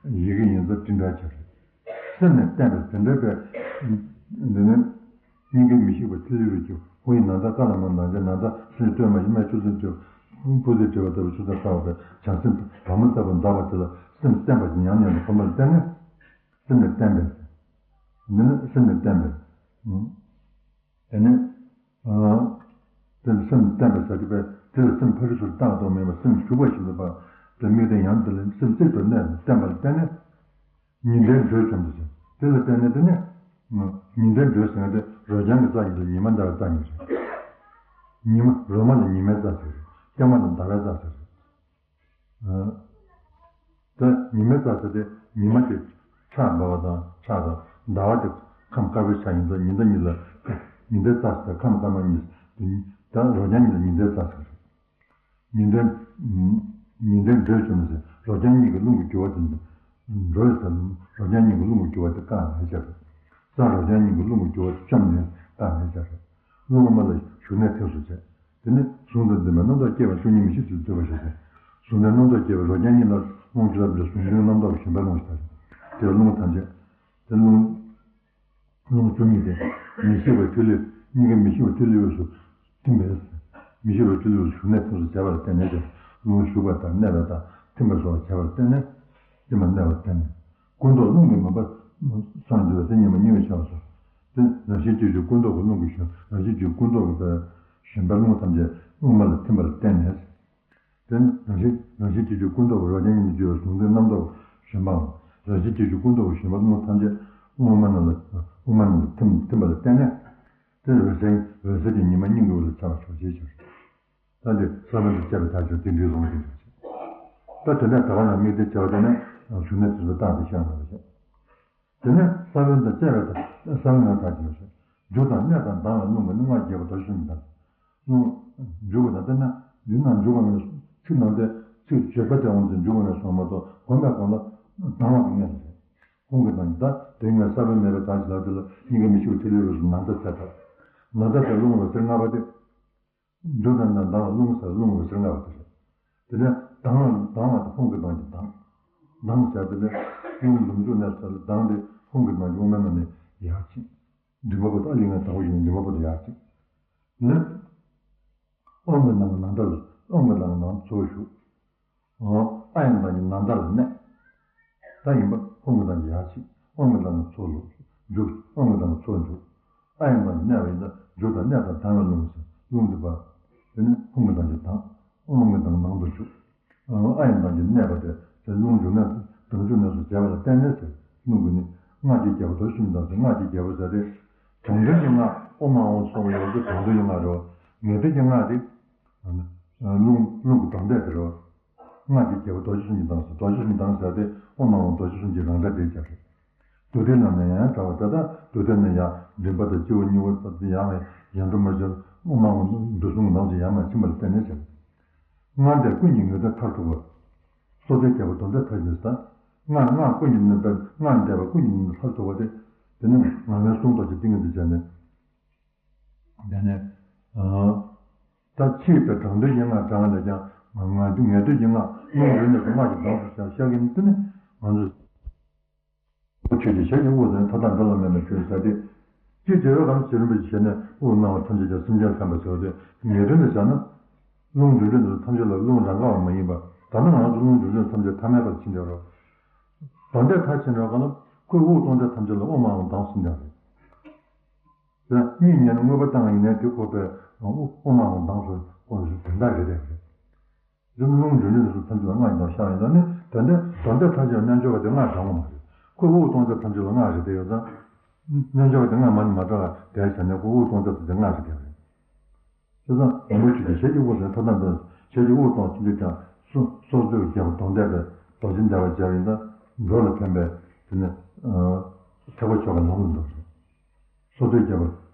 བའི་ཡི་གེ་ཡིན་ཙང་སྤྲིན་བྲལ་ཆགས་རེད། སེམས་ནི་བརྟན་པས་དེ་འདྲ་བས། འདི་ནི། སྙིང་གའི་མི་ཤིགས་པ་ཐིག་ལེའི་འོད་ཀྱིས་དབང་ཡིག་ནང་ལྟར་ཀ་ལ་དམར་མདངས་ཅན་ནང་ལྟར་སུམ་བརྒྱ་སྟོད་དམར་གྱི་སྨད་ཆུ་སེར་འདྲ་བོ་སྤུ་རྡེ་འདྲ་བོ་ལྟ་བུ་ཆུ་སེར་ཚ་བ་པའི་བྱང་སེམས་བ་མོ་ལྟ་བུ་འཛག་པ་དེ་ལ་སེམས་བརྟན་པ་ཞིག་ཉམས་ཉམས་ནས་གོམས་པར་བརྟེན་ནས། སེམས་ནི་བརྟན་པས། འདི་ནི་སེམས་ནི་བརྟན་པས། དེ་ནི། དེ་ནི་སེམས་བརྟན་པའི་ཟ་གི་པས་དེ་ལ་སེམས་ཕ་རི་སུར་བཏང་དོགས་མེད་པར་སེམས་ཞུགས་པ་ཞིག་འདུག་པ། དེ་དམིགས་རྟེན་ཡང་དེ་ལ་སེམས་གཅིག་ཏུ་གནས་བརྟན་པ་ལ་བརྟེན་ནས། ཉི་ཟླའི་འགྲོས་བཅོམ་དུ་ཟེར། དེ་ལ་བརྟེན་ནས་དེ་ནི། ཉི་ཟླའི་འགྲོས་ཟེར་མཁན་དེ་རོ་རྐྱང་གི་རྩ་ཉིད་ལ་ཉི་མ་ཟླ་བའི་རྩ་གཉིས་རེད། ཉི་མ་རོ་མ་ལ་ཉི་མའི་རྩ་ཟེར་རེད། སྐྱ་མ་ལ་ཟླ་བའི་རྩ་ཟེར་རེད། ད་ཉི་མའི་རྩ་ཟེར་དེ་ཉི་མ་དེ་ཆར་འབབ་པ་དང་ཆར་དང་ཟླ་བ་དེ་ཁམས་དཀར་པོའི་ཆ་ཡིན་ཙང་ཉི་ཟླ་གཉིས་ལ་ཉི་ཟླའི་རྩ་ཟེར་ཁམས་དཀར་དམར་གཉིས་དེ་ད་རོ་རྐྱང་གཉིས་ལ་ཉི་ཟླའི་རྩ་ཟེར་རེད། ཉི་ཟླའི། ཉི་ཟླའི་འགྲོས་བཅོམ་ཟེར་རོ་རྐྱང་གཉིས་ཀྱི་རླུང་གི་རྒྱུ་བ་དེ་འགྲོས་ཟེར་རོ་རྐྱང་གཉིས་ཀྱི་རླུང་གི་རྒྱུ་བ་དེ་བཀག་ནས་བཞག་རེད། ས་རོ་རྐྱང་གཉིས་ཀྱི་རླུང་གི་རྒྱུ་བ་དེ་བཅོམ་ནས་བཀག་ནས་བཞག་རེད། རླུང་དམའ་ལ་ཞུགས་གནས་ཐིམ་སོ་བྱས། དེ་ནི་གཟུང་དང་འཛིན་པའི་རྣམ་རྟོག་སྐྱེ་བ་བཅུ་གཉིས་མི་ཤིགས་ཚུལ་འདོད་པ་ཞེས་ཏེ། གཟུང་དང་རྣམ་རྟོག་སྐྱེ་བའི་རོ་རྐྱང་གཉིས་ལ་རླུང་བཅུ་ལ་བསྡུས་གཟུང་འཛིན་རྣམ་རྟོག་གི་ཞེན་པ་རླུང་ཞེས་བྱ་སྟེ། དེ་ལ་རླུང་ཐམས་ཅད། དེ་རླུང་། རླུང་བཅུ་གཉིས་ཏེ། མི་ཤིགས་པའི་ཐིག་ལེ། སྙིང་གའི་མི་ཤིགས་པའི་ཐིག་ལེའི་དབུས་སུ། ཐིམ་པས། མི་ཤིགས་པའི་ཐིག་ལེའི་དབུས་སུ་ཞུགས་གནས་ཐིམ་སོ་བྱས་པ་ལ་བརྟེན་ནས་ཀྱང་རླུང་ཞུགས་པ་དང་གནས་པ་དང་ཐིམ་པ་སོགས་བྱས་པ་ལ་བརྟེན་ནས། ཐིམ་པ་གནས་པ་བརྟེན་ནས། ཀུན་རྟོག་རླུང་གིས་མུན་པ། སངས་རྒྱས་པའི་སེམས་ཉིད་མ་རྙེད་པའི་ཆ་བ་སོགས། དེ་རང་བཞིན་གྱིས་རྒྱུ་ཀུན་རྟོག་གི་རླུང་གིས་ཞུགས། རང་བཞིན་གྱིས་ཀུན་རྟོག་གི་ཞེན་པ་རླུང་ཐམས་ཅད་དབུ་མ་ལ་ཐིམ་པ་ལ་བརྟེན་ནས། དེ་ནི་རང་བཞིན་རང་བཞིན་གྱིས་རྒྱུ་ཀུན་རྟོག་གི་རོ་རྐྱང་གཉིས་ལ་གྱུར་པའི་གཟུང་འཛིན་རྣམ་རྟོག་ཞེན་པའམ། རང་བཞིན་གྱིས་རྒྱུ་ཀུན་རྟོག་གི་ཞེན་པ་རླུང་ཐམས་ཅད་དབུ་མ་རྣམས་ལ་དབུ་མ་རྣམས་ལ་ཐིམ་ཐིམ་པ་ལ་བརྟེན་ནས། དེ་འོད་གསལ་འོད་གསལ་གྱི་ཉི་མ་སྙིང་གི་དབུས་ལ་འཆར་བར་གྱུར་ཅེས་བྱ། ད་འདི་ས་བོན་དུ་བཅད་པའི་མཐའ་བཞིན་དེ་འདྲའི་ལུང་འདི་འདྲ་ཞིག་ད་དེ་ནས་ད་བར་ན་དམིགས་གཏད་བྱ་བ་དེ་ནི་ཞུགས་གནས་ཐིམ་སོ་བཏང་སྟེ་བཤད་པ་རེད། དེ་ནས་ས་བོན་དང་བཅས་པའི་ས་བོན་ཡང་དག་ཅེས་བཤད། རྒྱུ་དང་གནས་དང་ལྡང་བའི་རླུང་གིས་ནི་སྔར་རྒྱས་པ་རྡོ་རྗེ་གསུམ་གྱི་མདངས། རླུང་འཇུག་པ་དང་དཔེར་ན་འདི་ན་འཇུག་པ་ནི་ཚིག་ནང་དེ་ཚིག་བརྗོད་པ་དེ་འོང་ཚེ་འཇུག་པ་ནས་སོང་མ་གཏོགས་གོམས་པའི་གོང་ལ་ལྡང་བ་གི་གནས་སུ་རེད། ཧཱུྃ་གི་གདངས་ཀྱི་ད་དེ་སྔ་ས་བོན་མེད་པའི་གདངས་ཀྱི་ལ་དེ་ལ་སྙིང་གའི་མི་ཤིགས་པའི་ཐིག་ལེའི་དབུས་སུ་ནང་ཟླ་ཟེར་ད། ནང་ཟླ་དེ་རླུང་འོད་ཟེར་ལྔ་པ་སྟེ། འཇུག་དང་ལྡང་བ་རླུང་ཟེར་རླུང་འོད་ཟེར་ལྔ་པ་དེ་རེད། དེ་ནས་ལྡང་བ་ལྡང་བ་དེ་ཧཱུྃ་གི་གདངས་ཀྱི་གདངས། གདངས་ཟེར་དེ་ནས་རླུང་འདུམ་འཇུག་གནས་སུ་ལྡང་སྟེ་ཧཱུྃ་གི་གདངས་ཀྱི་དབུ་མའི་ནང་ནས་ཡར་ཕྱིན། མགྲིན་པ་བར་དུ་ཨ་ལི་ང་དང་པོ་ཞིག་ནས་མགྲིན་པ་བར་དུ་ཡར་ཕྱིན། ནི། ཨོཾ་གྱི་གདངས་ཀྱི་ནང་ཟླ་ལ་ཨོཾ་གྱི་གདངས་ཀྱི་ནང་ཚོར་ཞུགས། ཨ་ཡི་གདངས་ཀྱི་ནང་ཟླ་ལ་གནས། ད་ཡིན་པ་ཧཱུྃ་གི་གདངས་ཀྱི་ཡར་ཕྱིན། ཨོཾ་གྱི་གདངས་ཀྱི་ཚོར་ལ་འཇུག་ཨོཾ་གྱི་གདངས་ཀྱི་ཚོར་འཇུག་ཨ་ཡི་གདངས་ཀྱི་གནས་པ་ཡིན་ད་འཇུག་དང་གནས་དང་ལྡང་བའི་རླུང་ཟེར་རླུང་འདི་པ། དེ་ནི་ཧཱུྃ་གི་གདངས་ཀྱི་གདངས། ཨོཾ་གྱི་གདངས་ནང་དུ་ཞུགས། ཨ་ཡི་གདངས་ཀྱི་གནས་པ་དེ་དེ་རླུང་འཇུག་གནས་ལྡང་འཇུག་གནས་སུ་བྱས་པ་ལ་བརྟེན་ནས་ཟེར་རླུང་གི་ནི་སྔགས་ཀྱི་རྒྱལ་པོ་རྡོ་རྗེ་གསུམ་གྱི་གདངས་ཟེར་སྔགས་ཀྱི་རྒྱལ་པོ་ཟེར་ཏེ། དྲང་དོན་གྱི་སྔགས་ཨོཾ་ཨཱཿཧཱུྃ་སོགས་པ་ཡོངས་སུ་དྲང་དོན་གྱི་སྔགས་རེད། ངེས་དོན་གྱི་སྔགས་དེ། རླུང་རླུང་གི་གདངས་ཐད་དེ་རེད། སྔགས་ཀྱི་རྒྱལ་པོ་རྡོ་རྗེ་གསུམ་གྱི་གདངས་སུ་རྡོ་རྗེ་གསུམ་གྱི་གདངས་ཟེར་ཏེ་ཨོཾ་ཨཱཿཧཱུྃ་རྡོ་རྗེ་གསུམ་གྱི་རང་སྒྲ་དེ་སྦྱར་རེད། མདོ་སྡེ་རྣམས་ནས་ཡང་དྲག་པ་དེ་དག་མདོ་སྡེ་ནས་ཡང་མགྲིན་པ་དང་སྤྱི་བོ་གཉིས་པོ་ཙམ་དུ་ཡང་ཡང་འགྲོ་མ་བྱུང་ཨོཾ་ཨཱཿཧཱུྃ་འདུ་གསུམ་གདངས་སུ་ཡང་མ་ཕྱིན་པ་ལ་བརྟེན་ནས་ཟེར། སྔར་འདས་ཀུན་གྱི་ངེས་དོན་མཐར་ཐུག་པ། སྲོག་རྩོལ་རྒྱལ་པོ་དོན་མཐའ་ཐར་ཞིང་ཟེར། སྔར་སྔར་ཀུན་གྱི་ངེས་དོན་སྔར་འདས་པ་ཀུན་གྱི་ངེས་དོན་མཐར་ཐུག་པ་དེ། དེ་ནི་ངག་དབང་གསུང་རྟོགས་ཀྱི་ཏིང་ངེ་འཛིན་བྱས་ནས། དེ་ནས། ད་ཕྱིས་པའི་དྲང་དོན་གྱི་སྔགས་བགྲང་བ་ལས་ཀྱང་ངེས་དོན་གྱི་སྔགས་རླུང་འཇུག་གནས་སུ་སྔགས་ཀྱི་གདངས་སུ་བཞག་བཞག་གི་ནི་དེ་ནི་ང་ཚོས། ཆོས་ཀྱི་ཞལ་གྱི་དབུ་དང་མཐའ་དག་འདི་ལ་མེད་པའི་ཆོས་ཟེར་ཏེ། ཅི་བྱེད་པའི་སྐབས་ཇི་རིམ་པས་ཞལ་ནས་དབུ་སྣང་བ་ཐམས་ཅད་ཀྱང་སེམས་ཅན་བསམ་པ་ཟེར་བ་དེ་ངེས་དོན་དུ་བྱ་ན། རླུང་འཇུག་གནས་འདི་ཐམས་ཅད་ལ་རླུང་རང་ག་བ་མ་ཡིན་པ། ད་ནི་ང་ཚོ་རླུང་འཇུག་གནས་ཐམས་ཅད་ཐ་མལ་པར་ཕྱིན་འགྲོ་རོགས། ད་ལྟའི་མཐའ་ཕྱིན་འགྲོ་ག་ན་ཁོའི་དབུགས་གཏོང་ཚད་ཐམས་ཅད་ལ་ཨོཾ་ཨཱཿཧཱུྃ་གདངས་སུ་འཇགས་རེད། དེ་གཉིད་ཉལ་ནས་དངོས་པོ་བཏང་བ་ཡིན་ནའི་དེ་ཁོ་པའི་དབུ་དབུ་མ་དང་མདངས་སུ་ཁོ་དོན་དག་རེད་རེད། རིམ་རླུང་འབྱུང་ཉིད་སོགས་ཐམས་ཅད་ལ་སྔགས་ཀྱི་མདོ་ཤར་བ་ཡིན་ཙང་ནི་དོན་དེ་དོན་དེ་ཐམས་ཅད་རྣལ་འབྱོར་བ་དེ་སྔགས་དྲང་པོ་མ་རེད། ཁོ་དབུགས་གཏོང་ཚད་ཐམས་ཅད་ལ་སྔགས་རེད་དེ་ཡོད་ཙང་། རྣལ་འབྱོར་བ་དེ་སྔགས་མ་ནི་མ་དྲག་ལ་དེ་བྱས་ནས་ཁོ་དབུགས་གཏོང་ཚད་ཐམས་ཅད་སྔགས་རེད་དེ་རེད། བྱས་ཙང་མང་པོ་ཆོས་ཀྱི་ཞལ་གྱི་དབུགས་ཟེར་ཐོབ་ཐང་དུ་ཞལ་གྱི་དབུགས་གཏོང་ཚུལ་འདི་ཀྱང་སོ་སོར་སྡུད་རྒྱལ་པོ་གདོང་འདེགས་པའི་རྡོ་རྗེ་འདེགས་པ་བྱས་པ་ཡིན་ཙང་འགྲོ་ལ་ཕན་པའི་དེ་ནི་ཐེག་པ་ཆོས་ཀྱི་ལམ་ལ་འགྲོ་བ་རེད། སོ་སོའི་རྒྱལ་པོ་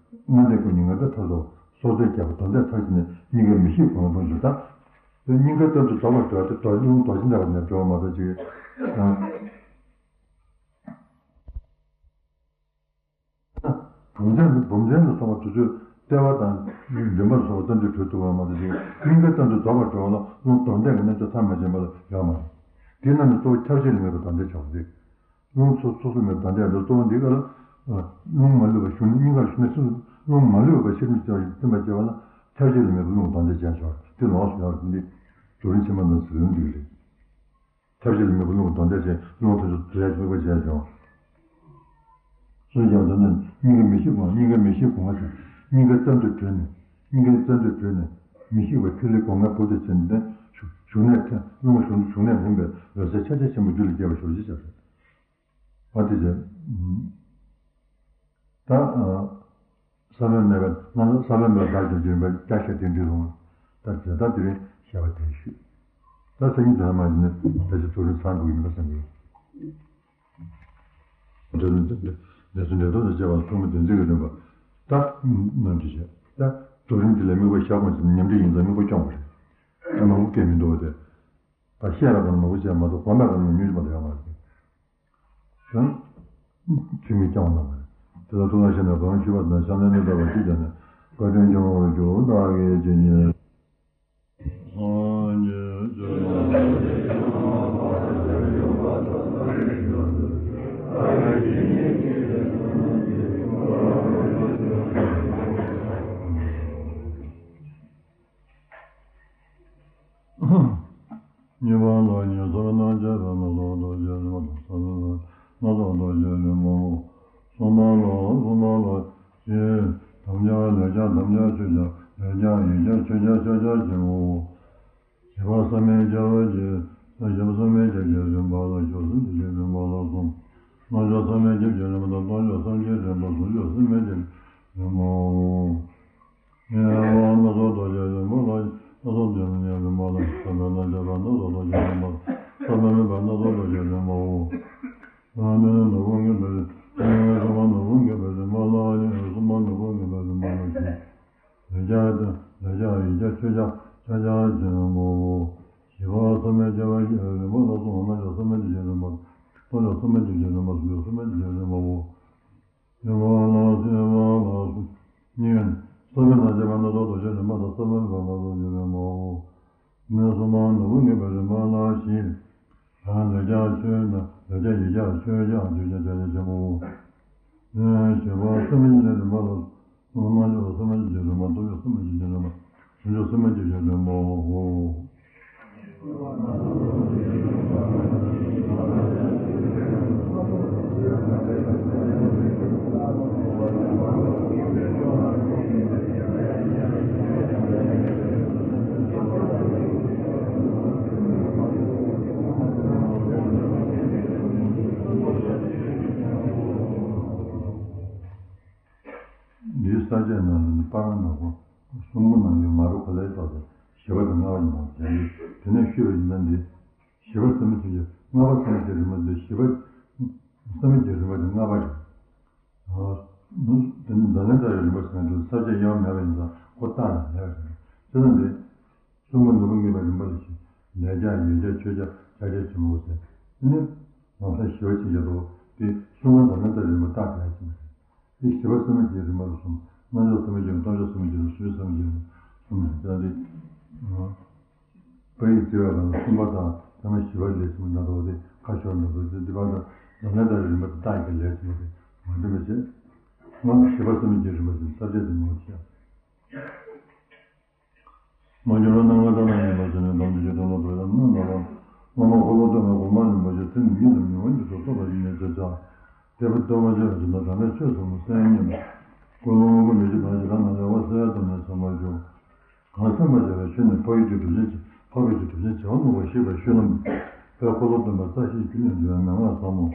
མངོན་མཐོའི་སྐུ་གཉིས་ངེས་པའི་ཐབས་སུ་སོ་སོའི་རྒྱལ་པོ་གདོན་བདེ་ཐབས་ཀྱིས་ནི་སྙིང་གའི་མི་ཤིགས་གོང་འཕེལ་ཞུ་དང་། དེ་སྙིང་གའི་གཏམ་དུ་རྫོགས་པར་འགྲོ་བ་དེ་རྡོ་རྗེ་རྡོ་རྗེ་འདེགས་པ་ནས་འགྲོ་བ་མ་གཏོགས་ཅིག་བུམ་ཅན་བུམ་ཅན་དུ་སོང་བ་དུས་ཚོད་ལྟེ་བ་དང་འདུན་པར་སོང་བ་གཏམ་དུ་གྲོལ་ཐུབ་པ་མ་གཏོགས་ཅིག་སྙིང་གའི་གཏམ་དུ་རྫོགས་པར་འགྲོ་བ་ལ་རླུང་གདོན་བདེ་གི་རྣལ་འབྱོར་ཐ་མ་ཆད་པ་ཡོད་མ་རེད། དེ་རྣམས་ནི་གཙོ་བོ་ཁྱབ་བྱེད་ལ་དམིགས་པའི་གདོན་བདེ་ཆགས་པ་རེད། རླུང་ཚུ་ཚུགས་སུ་མེད་པ་དང་འདྲ་བའི་གཙོ་བོ་འདི་ག་ལ། རླུང་མ་ལུས་པ་ཞུགས་ནས་སྙིང་གར་ཞུགས་ནས་སྲིད་རླུང་མ་ལུས་པ་ཕྱིར་མི་སྐྱེ་བ་ཞིག་སྟོན་པར་བྱེད་པ་ལ་ཁྱབ་བྱེད་ལ་དམིགས་པའི་རླུང་གདོན་བདེ་ཅན་ཞེས་པ་འདི་ལོགས་སུ་ཡོད་པ་འདི་རྫོགས་རིམ་ཕྱི་མ་རྣམས་སུ་རིམ་འདུས་རེད། ཁྱབ་བྱེད་ལ་དམིགས་པའི་རླུང་གདོན་བདེ་ཅན་རླུང་ཐམས་ཅད་དུ་ལས་དམིགས་པ་བྱས་ཀྱང་། སོ་སོའི་རྒྱལ་པོ་དེ་ནི་སྙིང་གའི་མི་ཤིགས་གོང་སྙིང་གའི་མི་ཤིགས་གོང་ཟེར་སྙིང་གའི་རྩ་མདུད་གྲོལ་ནས་སྙིང་གའི་རྩ་མདུད་གྲོལ་ནས་མི་ཤིགས་པའི་ཐིག་ལེ་སྒོ་ལྔའི་བུ་དེ་ཟིན་ཏེ་ཞུགས་ནས་ཐལ་རླུང་ཞུགས་ཞུགས་ནས་ལྷུང་བའི་འོད་ཟེར་ཆ་ཆ་ཆེན་པོ་རྒྱུད་ལ་སྐྱེ་བ་ཞུགས་ཅེས་བྱ་སྟེ། འོ་དེ་བྱས། ད་ས་བོན་མེད་པ་ནང་ས་བོན་མེད་པ་བདག་གིས་བརྒྱུད་པའི་རྒྱ་ཆེ་དེ་འདྲའི་ལུང་ད་དེ་ད་དེ་རིང་བཤད་པ་དེ་ཞུས། ད་སང་ཉིན་དུ་མ་ཡིན་ནས་ད་ཅི་ཐུགས་རིང་ཚང་འགྲོ་ཡིན་པ་བསམ་གྱི། འབྲས་བུ་འབྲས་བུ་འབྲས་ཐོབ་དང་བཅས་པ་ལ་ཐོག་མའི་བདེན་འཛིན་གྱི་རིམ་པ། ད་ནམ་འདྲི་བྱེད། ད་རྫོགས་རིམ་འདི་ལ་དམིགས་པ་བཞག་པ་ཅིག་ཉམས་འདྲིས་ཡིན་ཙང་དམིགས་པ་སྐྱོང་བ་རེད། ད་མང་པོ་སྐད་མི་འདུག་བ་དེ། ད་བཤད་ར་དང་མང་པོ་བཤད་མ་གཏོགས་གོམས་པ་གང་ནས་ཉུང་ཉུང་མ་ཡོང་བ་རེད། ཡང་། ཚིག་མི་རྐྱང་བ་རྣམས་རེད། དེ་ལ་ཐུགས་ལ་ཤེས་ནས་གང་ཞུ་བ་དང་ཤ་ནས་ནི་ལྟ་བ་ཅི་བྱ་ནས་བཀའ་དྲིན་སྐྱོང་བར་གྱུར་བདག་གིས་ཇི་སྙེད། སངས་རྒྱས་གཉིས་པ་ལ་ཉེ་སར་སྣང་བྱེད་པའི་སྣ་ཚོགས་རྡོ་རྗེ་རིམ་པ་དང་ས་བོན་སྣ་ཚོགས་རྡོ་རྗེ་རིམ་པའོ། གསུམ་པ་ལ་གསུམ་པ་ལ་ཞེས་དམ་བཅའ་ལས་བྱ་དམ་བཅའ་ཆོས་བྱ་ལས་བྱ་ཡིད་བྱ་ཆོས་བྱ་ཕྱག་རྒྱ་ཆེན་པོའོ། བཞི་པ་བསམ་ཡས་བརྒྱ་པ་ཞེས་བཞི་པ་བསམ་ཡས་བརྒྱ་བརྒྱའི་རིམ་པ་ལ་བཞི་པ་བསམ་ཡས་བརྒྱའི་རིམ་པ་ལ་གསུམ། རྣལ་འབྱོར་བསམ་ཡས་བརྒྱ་བརྒྱའི་རིམ་པ་དང་རྣལ་འབྱོར་བསམ་ཡས་བརྒྱའི་རིམ་པ་སུམ་ཅུ་བསམ་ཡས་བརྒྱའི་རིམ་པའོ། ཡང་སྣ་ཚོགས་རྡོ་རྗེ་རིམ་པ་ལ་སྣ་ཚོགས་རྡོ་རྗེ་རིམ་པ་ལ་བསམ་པས་ན་བྱས་པ་སྣ་ཚོགས་རྡོ་རྗེ་རིམ་པ་བསམ་པས་མེད་པ་སྣ་ཚོགས་རྡོ་རྗེ་རིམ་པའོ། ཡང་ནི་ནོར་བུ་ངེས་པའི་རིམ་པ་ལ་གསུམ་པ་ནོར་བུ་ངེས་པའི་རིམ་པ་ལ་གསུམ་པ་ནོར་བུ་ངེས་པའི་རིམ་པ་ལ་བཞི། ལས་བྱ་ལས་བྱ་ཡིད་བྱ་ཆོས་བྱ་ཕྱག་རྒྱ་ཆེན་པོའོ། བཞི་པ་བསམ་ཡས་བརྒྱ་པ་ཞེས་པའི་རིམ་པ་ལ་གསུམ། རྣལ་འབྱོར་བསམ་ཡས་བརྒྱ་བརྒྱའི་རིམ་པ་རྣལ་འབྱོར་བསམ་ཡས་བརྒྱ་བརྒྱའི་རིམ་པ་སུམ་ཅུ་བསམ་ཡས་བརྒྱ་བརྒྱའི་རིམ་པའོ། ཡུམ་ལ་སེམས་ལ་གཉིས། ས་བོན་ལ་བྱེད་པ་སྣ་ཚོགས་རྡོ་རྗེ་རིམ་པ་དང་ས་བོན་མེད་པ་སྣ་ཚོགས་རྡོ་རྗེ་རིམ་པའོ། གནས་གསུམ་པ་ནོར་བུ་ངེས་པའི་རིམ་པ་ལ་བཞི། ཡང་ལས་བྱ་ཆོས་ལས་བྱ་ཡིད་བྱ་ཆོས་བྱ་ཆོས་བྱ་ཕྱག་རྒྱ་ཆེན་པོའོ། གནས་བཞི་པ་བསམ་ཡས་བརྒྱའི་རིམ་པ་ལ་གསུམ། རྣལ་འབྱོར་བསམ་ཡས་བརྒྱའི་རིམ་པ་སྟོང་ཉིད་བསམ་ཡས་བརྒྱའི་རིམ་པ་བདེ་མཆོག་བསམ་ཡས་བརྒྱའི་རིམ་པའོ། འདིའི་ས་བཅད་ནང་ལ་ནི་པར་ནག་པོ་གསུམ་པོ་ནང་ཡོད་མ་རུ་ག་ལའི་ཐོག་ཏུ་བཞི་པ་དང་ལྔ་པ་ཡིན་ནོ་ཟེར་ཡོད། དེ་ནས་ཤོད་པ་ཡིན་ན་འདི། བཞི་པ་བསམ་ཡས་བརྒྱའི་ལྔ་པ་བསམ་ཡས་བརྒྱའི་རིམ་པ་འདི་བཞི་པ། བསམ་ཡས་བརྒྱའི་རིམ་པ་འདི་ལྔ་པ་རེད། ཨ། དེ་ནི་འཛམ་གླིང་ལྟ་བའི་རིམ་པ་ཟེར་ན་འདི་ས་བཅད་དབྱེ་བ་མེད་པ་ཡིན་ཙང་ཁོ་བརྟག་ནས་ལས་རེད། བྱས་ན་འདི། གསུམ་པ་ནོར་བུ་ངེས་པའི་རིམ་པ་ལ་བཞི། ལས་བྱ་ཡིད་བྱ་ཆོས་བྱ་ཕྱག་རྒྱ་ཆེན་པོ་ཟེར། དེ་ནི་ནང་གསེས་བཞི་པ་ཅིག་བྱ་དོ། དེ་གསུམ་པ་འཛམ་གླིང་ལྟ་བའི་རིམ་པ་བརྟག་དེ་ཡང་ཅི་མ་རེད། དེ་བཞི་པ་བསམ་ཡས་བརྒྱའི་རིམ་པ་ལ་གསུམ། རྣལ་འབྱོར་བསམ་ཡས་བརྒྱའི་རིམ་པ་སྟོང་ཉིད་བསམ་ཡས་བརྒྱའི་རིམ་པ་སུམ་ཅུ་བསམ་ཡས་བརྒྱའི་རིམ་པ་གསུམ་རེད། དེ་ཡང་དེ། པ་ཡིག་བྲི་བའི་སྒང་ལ་གསུམ་པ་དང་ཐ་མ་བཞི་པ་ལས་གསུམ་ན་དོ་དེ་ཁ་ཤོར་འདུག་པ་དེ་འདི་པར་དང་འཛམ་གླིང་ལྟ་བའི་རིམ་པ་དེ་བརྟག་གི་ལས་གསུམ་དེ་མ་འགྲིག་པ་བྱས། སྔོན་བཞི་པ་བསམ་ཡས་བརྒྱའི་རིམ་པ་དེ་ས་བཅད་དེ་མང་ཆེ། མ་གྱུར་པ་རྣམ་ལྔ་ལྟར་སྣང་ཡིན་པར་བྱས་ནས་དམ་དུ་བཅས་དོན་ལ་འབད་དང་སྣོད་ལ་བ། སློབ་མ་འཁོར་ལོ་སྟོད་ལ་དགོངས་པ་ལེན་པ་བཅས་ཚེ་འདི་ཉིད་དུ་མྱུར་བ་ཉིད་དུ་ཐོབ་པར་བྱས་ནས་ཚེ་ཆགས། དད་པའི་ལྟ་བ་ཆོས་སུ་འདུ་དམ་པའི་ཆོས་ཟབ་མོ་གསན་སྙམ། ཀུན་སློང་ཀུན་ཏུ་ཞི་བ་ཞི་བ་ན་བདེ་བ་གསལ་བཏབ་ནས་ཚངས་པར་སྤྱོད། གང་སེམས་པར་བྱ་བའི་ཆོས་ནི། འཕགས་ཡུལ་གྱི་གྲུབ་ཆེན་གྱི། འཕགས་པའི་གྲུབ་ཆེན་བྱེ་བ་སྨྲ་བར་ཤེས་པའི་ཤེས་རྣམས། དཔལ་འཁོར་ལོ་སྟོན་པ་རྩ་ཤེའི་རྒྱུད་ནས་འབྱུང་བའི་མན་ངག་ཟབ་མོ།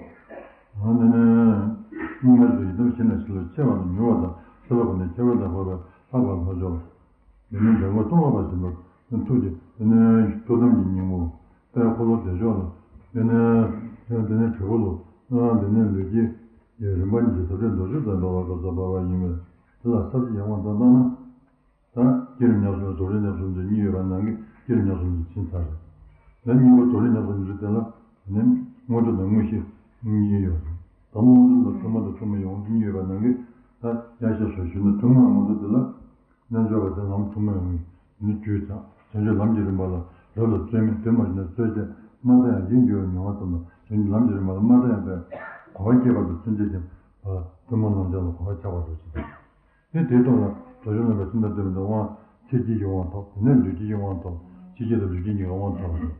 འདི་ནི་སྔོན་མ་ཡི་དམ་ཞིང་ལ་ཞི་ལ་ཆེ་བ་དང་མྱུར་བ་དང་ཚེ་ལ་འགོད་ནས་ཁྱད་པར་དུ་འཕགས་པའི་ལྷག་པར་ལྷག་ཆོས། འདི་ནི་འཇམ་མགོན་ཙོང་ཁ་པ་ཆེན་པོའི་ཐུགས་ཀྱི་འདི་ནི་ཐུགས་དམ་གྱི་སྙིང་པོ། དཔལ་འཁོར་ལོ་བདེ་མཆོག་ལ། དེ་ནས་དེ་ནས་དྲིལ་བུ་ལ། དེ་ནས་ལུས་ཀྱི་རིམ་པ་གཉིས་ཀྱི་ཟབ་ཆོས་མདོ་རྒྱུད་དང་འགྲོ་བ་སྐབས་སུ་བབ་པ་ཡིན་པས། དེ་ལ་ས་བཅད་ཡང་བ་འདོན་བཏང་ན། ད་བསྐྱེད་རིམ་ཉམས་སུ་ལེན་རྫོགས་རིམ་ཉམས་སུ་ལེན་གཉིས་ཡོད་པ་ནང་གི་བསྐྱེད་རིམ་ཉམས་སུ་ལེན་ཕྱིན་ཚར་རེད། ད་གཉིས་པ་རྫོགས་རིམ་ཉམས་སུ་ལེན་དེ་ལ་ནི་སྔོན་འགྲོ་དང་དངོས་གཞི་གཉིས་ཡོད་རེད། དང་པོ་སྔོན་འགྲོ་དང་ཐུན་མོང་དང་ཐུན་མོང་གཉིས་ཡོད་པ་ནང་གི་ད་ཡང་ཞེས་སོགས་ཞུས་ན་ཐུན་མོང་སྔོན་འགྲོ་དེ་ལ། རྣལ་འབྱོར་པ་དེ་ལམ་ཐུན་མོང་ཡོངས་ཀྱི་རྒྱུད་དང་བྱང་ཆུབ་ལམ་གྱི་རིམ་པ་ལ་རབ་ལ་བརྩོན་མིན་དེ་མ་ཞིག་ན་རྩོལ་བཅས་མ་མཐའ་ཡང་ཡིད་འགྱུར་བའི་མྱོང་བ་ཙམ་ལ་བྱང་ཆུབ་ལམ་གྱི་རིམ་པ་ལ་མ་མཐའ་ཡང་པའི་གོ་བ་སྐྱེས་པ་དང་ཚུན་ཆད་ཀྱང་ཐུན་མོང་ལམ་སྦྱོར་ལ་གོ་བ་ཆགས་པ་རུ་ཕྱིན། དེ་དེའི་ཐོག་ལ་རྡོ་རྗེ་རྣམ་པའི་སེམས་དང་ལྡན་པའི་དབང་ཆེ་བསྐྱེད་ཀྱི་དབང་ཐོབ། དེ་ནས་ལུས་བསྐྱེད་ཀྱི་དབང་ཐོབ། ཆེ་བསྐྱེད་དང་ལུས་བསྐྱེད་གཉིས་ཀྱི་དབང་ཐོབ་པ་རེད།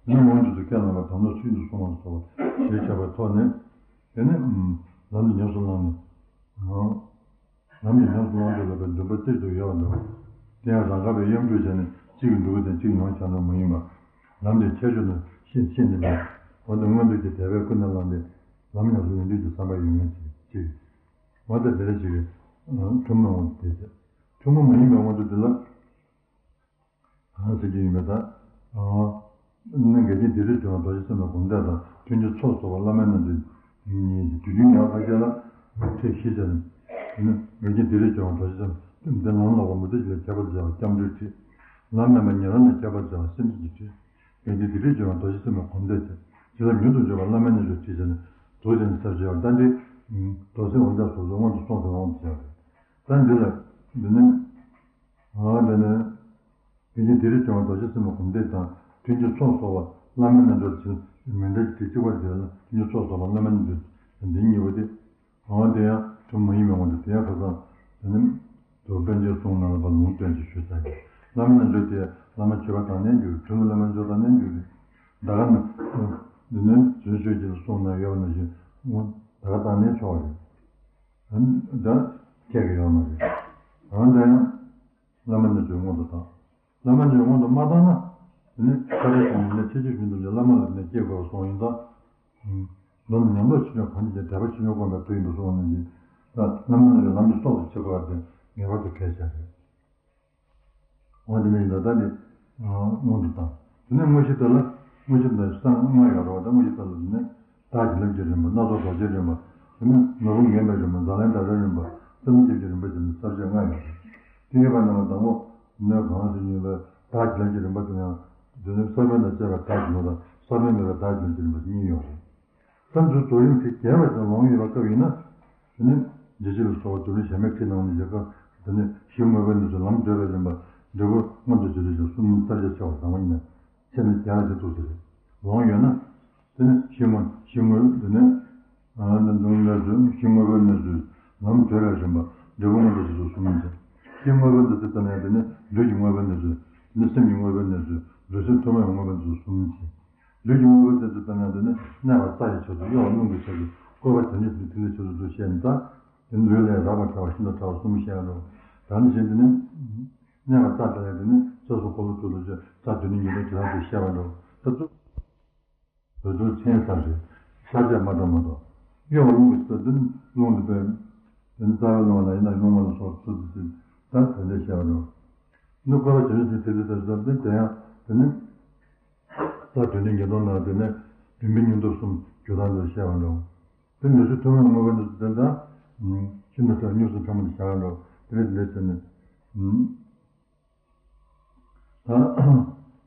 དེ་ནས་དབང་ཕྱུག་ཏུ་བསྐྱེད་ལ་བ་དམ་ལ་ཚུལ་བཞིན་དུ་སྲུང་བ་ལ་སོགས་པ་ཞེས་བྱ་བའི་ཐོག་ནས། དེ་ནས་ལམ་དུ་ཉམས་སུ་བླངས་ནས། ལམ་གྱི་ཉམས་སུ་བླང་ཕྱོགས་ལ་བའི་འདུན་པ་གཏེར་དུ་ཡོད་པ་འདྲ། དེ་ཡང་རང་དགའ་བའི་གཡམ་རྒྱུག་བྱས་ནས་གཅིག་གིས་འགྲུབ་པ་དང་གཅིག་ཡོང་བྱ་ན་མ་ཡིན་པ། ལམ་དེ་ཁྱད་ཆོས་ལ་ཤེས་ཤེས་ནས་ལས། འོ་ན་མངོན་མཐོ་གི་དད་པས་ཀུན་ནས་བསླངས་ཏེ་ལམ་ཉམས་སུ་ལེན་དུས་ཀྱི་བསམ་པ་ཡོད་མཁན་ཅིག་ཅིག་འོ་ན་དེ་འདྲ་ཞིག་གིས་ཐུན་མོང་དེ་བྱས། ཐུན་མོང་མ་ཡིན་པའི་དབང་དུ་དེ་ལ། གང་ཟེར་གྱི་ཡིན་པ་དང་། ཨ་ནི་འགལ་རྐྱེན་སྡིག་སྒྲིབ་སྦྱོང་བ་རྡོ་རྗེ་སེམས་དཔའི་སྒོམ་བཟླས་དང་ཐུན་གྱི་ཚོགས་གསོག་པ་བླ་མའི་རྣལ་འབྱོར་གཉིས་ཀྱི་དུས་རྒྱུན་ཉག་ཕར་བཤད་ལ་ཁྲིད་ཤེས་བྱ་ནི། འགལ་རྐྱེན་སྡིག་སྒྲིབ་སྦྱོང་བ་རྡོ་རྗེ་སེམས་དཔའི་འདི་ལམ་ལ་འོ་མུ་སྟེགས་ལས་ཁྱད་པར་དུ་བྱ་བ་སྐྱབས་འགྲོའི་ཁྲིད། ལམ་མེད་པ་ཉན་རང་ལས་ཁྱད་པར་དུ་བྱ་བ་སེམས་བསྐྱེད་ཀྱི་ཁྲིད། འགལ་རྐྱེན་སྡིག་སྒྲིབ་སྦྱོང་བ་རྡོ་རྗེ་སེམས་དཔའི་སྒོམ་བཟླས་ཏེ། བྱིན་རླབས་མྱུར་དུ་འཇུག་པ་བླ་མའི་རྣལ་འབྱོར་ཁྲིད་བྱ་ནི། རྡོ་རྗེ་ནི་ས་བཅད་པ་རྟ་མགྲིན། རྡོ་སེམས་འོ་མདའ་སོགས་སུ་སྔོན་དུ་སོང་ཟེར་འོང་དུ་བྱ་བ་རེད། ད་འདི་ལ་འདི་ནི། འོ་འདི་ནི། དེ་བཞིན་སྡིག་སྒྲིབ་སྦྱོང་བ་རྡོ་རྗེ་སེམས་དཔའི་སྒོམ་བཟླས་དང་ཐུན་གྱི་ཚོགས་གསོག་པ་བླ་མའི་རྣལ་འབྱོར་གྱི་མི་འདྲ་གཅིག་གཅིག་པར་བྱས་ལ་ཐུན་གྱི་ཚོགས་གསོག་པ་བླ་མའི་རྣལ་འབྱོར་འདི་གཉིས་པོ་དེ། འོ་དེ་ཡང་ཐུན་མ་ཡིན་པའི་དབང་དུ་དེ་ཡང་ཁ་སང་དེ་ནི་དུ་པཎ་ཆེན་གསུང་ནང་ལ་བ་ལུང་སྟོན་གྱི་ཞུས་ཚར་གྱི། བླ་མའི་རྣལ་འབྱོར་དེ་བླ་མ་མཆོད་པ་དང་ལྡན་འགྱུར་ཐུན་མོང་བླ་མའི་རྣལ་འབྱོར་དང་ལྡན་འགྱུར་རེད། ད་ག་ནི་འདི་ནི་རྫུན་ཤོད་ཀྱི་གསུང་ནང་ཡོད་པ་ནང་བཞིན་འོ་ད་ག་དང་ལྡན་ཆོག་རེད། ད་ཁྱད་ཀྱི་ཡོད་མ་རེད། འོ་ད་ཡང་། བླ་མ་རྣལ་འབྱོར་སྔོན་དུ་བཏང་། བླ་མ་རྣལ་འབྱོར་སྔོན་དུ་མ་བཏང་ན། དེ་ནི་ཁ་བྲལ་གྱི་ནི་ནི་ཆེ་ཆེ་བཞིན་དུ་བླ་མ་ལ་ནི་སྐྱེ་དགོས་པ་སོང་ཡིན་ཙང་། མདོར་ན་ཉམས་རྟོགས་ཆེ་ཆུང་གང་ཅི་ཡང་དད་པ་ཆེ་ཆུང་བསྒོམ་པའི་མཐུ་ཡིན་པ་སོང་བ་ནང་བཞིན། ད་བླ་མ་རྣལ་འབྱོར་ལམ་གྱི་སྲོག་ཏུ་ཆེ་དགོས་པ་དེ་ངེས་པར་དུ་གལ་ཆེ་རེད། འོ་དེ་ནས་ཡིན་ད་ལྟ་ནི་སྔོན་དུ་བཏང་། དེ་ནས་དངོས་གཞི་དེ་ལ་དངོས་གཞི་འདི་གསང་སྔགས་ཡོད་རེད་བ། ད་དངོས་གཞི་དེ་ལ་དེ་ནས་བདག་གི་ལམ་གྱི་རིམ་པ། སྣ་ཚོགས་རྡོ་རྗེའི་རིམ་པ། དེ་ནས་ནོར་བུ་ངེས་པའི་རིམ་པ། འཛམ་གླིང་དག་པའི་རིམ་པ། སེམས་བསྐྱེད་ཀྱི་རིམ་པ་བཅས་ནི་ས་བཅད་ལྔ་ཡོད་རེད། དེ་ཡོད་པ་རྣམས་ལ་དང་པོ་ནས་གང་ཞིག་ཡིན་པའི་བདག་གི་ལམ་གྱི་རིམ་པ་དེ་ཡང་དེ་ནི་བསམ་པས་ན་བཅས་པའི་བདག་གི་ལམ་དང་བསམ་པས་མེད་པའི་བདག་གི་ལམ་གྱི་རིམ་པ་གཉིས་ཡོད་རེད། བསམ་ཚུལ་རྫོགས་རིམ་ཁྲིད་རྒྱས་པ་ཅན་ལོང་ཡོད་པ་སྐབས་ཡིན་ན། དེ་ནི་འཇལ་བྱེད་ལ་སོགས་པ་སྒྲུབ་རིམ་གཞན་མའི་ཁྲིད་གནང་ནས་བཞག་སྐབས་དེ་ནི་གཞི་དངོས་པོའི་གནས་ཚུལ་ལམ་བགྲོད་པའི་རིམ་པ། འབྲས་བུ་མངོན་དུ་བྱེད་ལུགས་ཀྱི་གསུམ་ས་བཅད་ཆེ་བ་དང་པོ་ཡིན་ན་ཚེ་ནི་རྒྱ་ཆེ་འདུག་ཟེར། ལོང་ཡོད་ན། དེ་ནི་གཞི་དངོས་གཞི་དངོས་དེ་ནི། ཨ་ནི་གནས་ཚུལ་གཞི་དངོས་པོའི་གནས་ཚུལ་ལམ་བགྲོད་པའི་རིམ་པ། འབྲས་བུ་མངོན་དུ་བྱེད་ལུགས་གསུམ་ཡིན་ཟེར། གཞི་དངོས་པོའི་གནས་ཚུལ་ལྟར་ན་དེ་ནི་ལུས་ཀྱི་དངོས་པོའི་གནས་ཚུལ། དེ་ནི་སེམས་ཀྱི་དངོས་པོའི་གནས་ཚུལ། ལུས་སེམས་ཐུན་མོང་བའི་དངོས་པོའི་གནས་ཚུལ་གསུམ་ཡིན་ཟེར། ལུས་ཀྱི་དངོས་པོའི་གནས་ཚུལ་ལྟར་ན་དེ་ནི་གནས་པ་རྩ་ཡི་ཆ་ཚུལ། གཡོ་བ་རླུང་གི་ཆ་ཚུལ། བཀོད་པ་བྱང་ཆུབ་ཀྱི་ཐིག་ལེའི་ཆ་ཚུལ་དུ་བཤད་ནས། ད་དེ་ནི་ལུས་ལས་རགས་པ་ཕྲ་བ་ཤིན་ཏུ་ཕྲ་བ་གསུམ་བཤད་རོ། ད་ནི་གཞན་དེ་ནི། གནས་པ་རྩ་དེ་ལས་དེ་ནི་ས་གསུམ་འཁོར་ལོ་སྤྲུལ་ལོ་ཅེས་རྩ་དོན་ནི་ཉིད་དུ་ཇི་ལྟར་དུ་བཤད་པ་འགྲོ། ད་ཚུ། བོད་དུ་མཚན་ས་རེད། ཤར་ཕྱོགས་མ་འགྲོ་མ་གཏོགས། གཡོ་བ་རླུང་གི་ས་དེ་ནི་རླུང་དུ་བས། དེ་ནི་རྩ་བའི་རླུང་བ་ལ་ཡིན་ན་རླུང་བ་ལ་སོགས་ཚུལ་དུ་ཚུལ་ད་དོན་དེ་བཤད་པ་འགྲོ། ནི་བཀོད་པ་བྱང་ཆུབ་ཀྱི་ཐིག་ལེ་ལྟར་ཟབ་སྟེ་དེ་ཡང་དེ་ནི། རྩ་དོན་ནི་ཉིད་དུ་ན་དེ་ནི་བདེན་པའི་སྙིང་སྟོབས་གསུམ་འཇུག་སྟངས་དུ་བཤད་པ་འགྲོ། དེ་ནི་ལུས་སྲོག་ཐུན་མོང་དངོས་པོའི་གནས་ཚུལ་དེ་དག་ཤིན་ཏུ་ཕྲ་རྙོག་སུ་ཕྲ་མོ་དུ་བྱ་བ་འགྲོ། དེ་ལས་དེ་ལས་ཟེར་ནས། ད་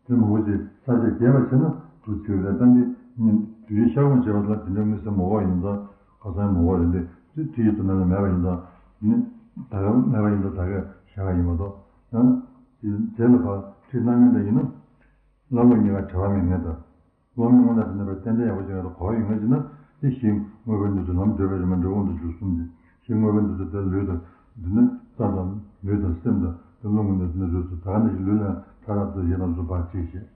དེ་མང་པོ་ཞིག་ས་བཅད་རྒྱས་པ་བྱས་ན་དུ་ཚིག་རེད། ད་འདི་ཉིན་དུས་ཡུན་ཤར་གོང་བྱས་པ་ལ་དེ་འདྲའི་མངོན་གསལ་མ་བོ་ཡིན་ཙང་ཁ་སང་མ་བོ་རེད། འདི་དུས་ཡུན་དུ་ན་ལ་མེད་པ་ཡིན་ཙང་ནི་ད་ག་མེད་པ་ཡིན་ཙང་ད་ག་བཞག་པ་ཡིན་མ་གཏོགས་ཡང་དེ་རྗེས་ལ་ཕར་ཁྲིད་གནང་མཁན་དེ་ཡིན་ན། བླ་ལོག་གཉིས་ཀ་བྲལ་བ་མེད་མཁན་དང་། བློ་མིག་སྔོ་ནག་དེ་ནས་པའི་ཏན་ཏན་ཡག་པོ་ཅིག་ཡོད་གོ་བ་ཡོད་མཁན་ཅིག་ན་དེ་གཞི་དངོས་པོའི་གནས་ཚུལ་ལམ་བགྲོད་པའི་རིམ་པ་འབྲས་བུ་དང་འཇུག་གསུམ་སྟེ། གཞི་དངོས་པོའི་གནས་ཚུལ་དེ་ལུས་དང་འདི་ནི་རྩ་དང་ལུས་དང་སེམས་དང་དེ་རླུང་གི་གནས་ཚུལ་ནི་རོལ་ཚུལ་ད་ག་ནས་ཀྱི་ལུས་ལ་ཕྲ་རགས་ཚུལ་ཡིན་ན་ཚུལ་བར་གཅིག་བཤད།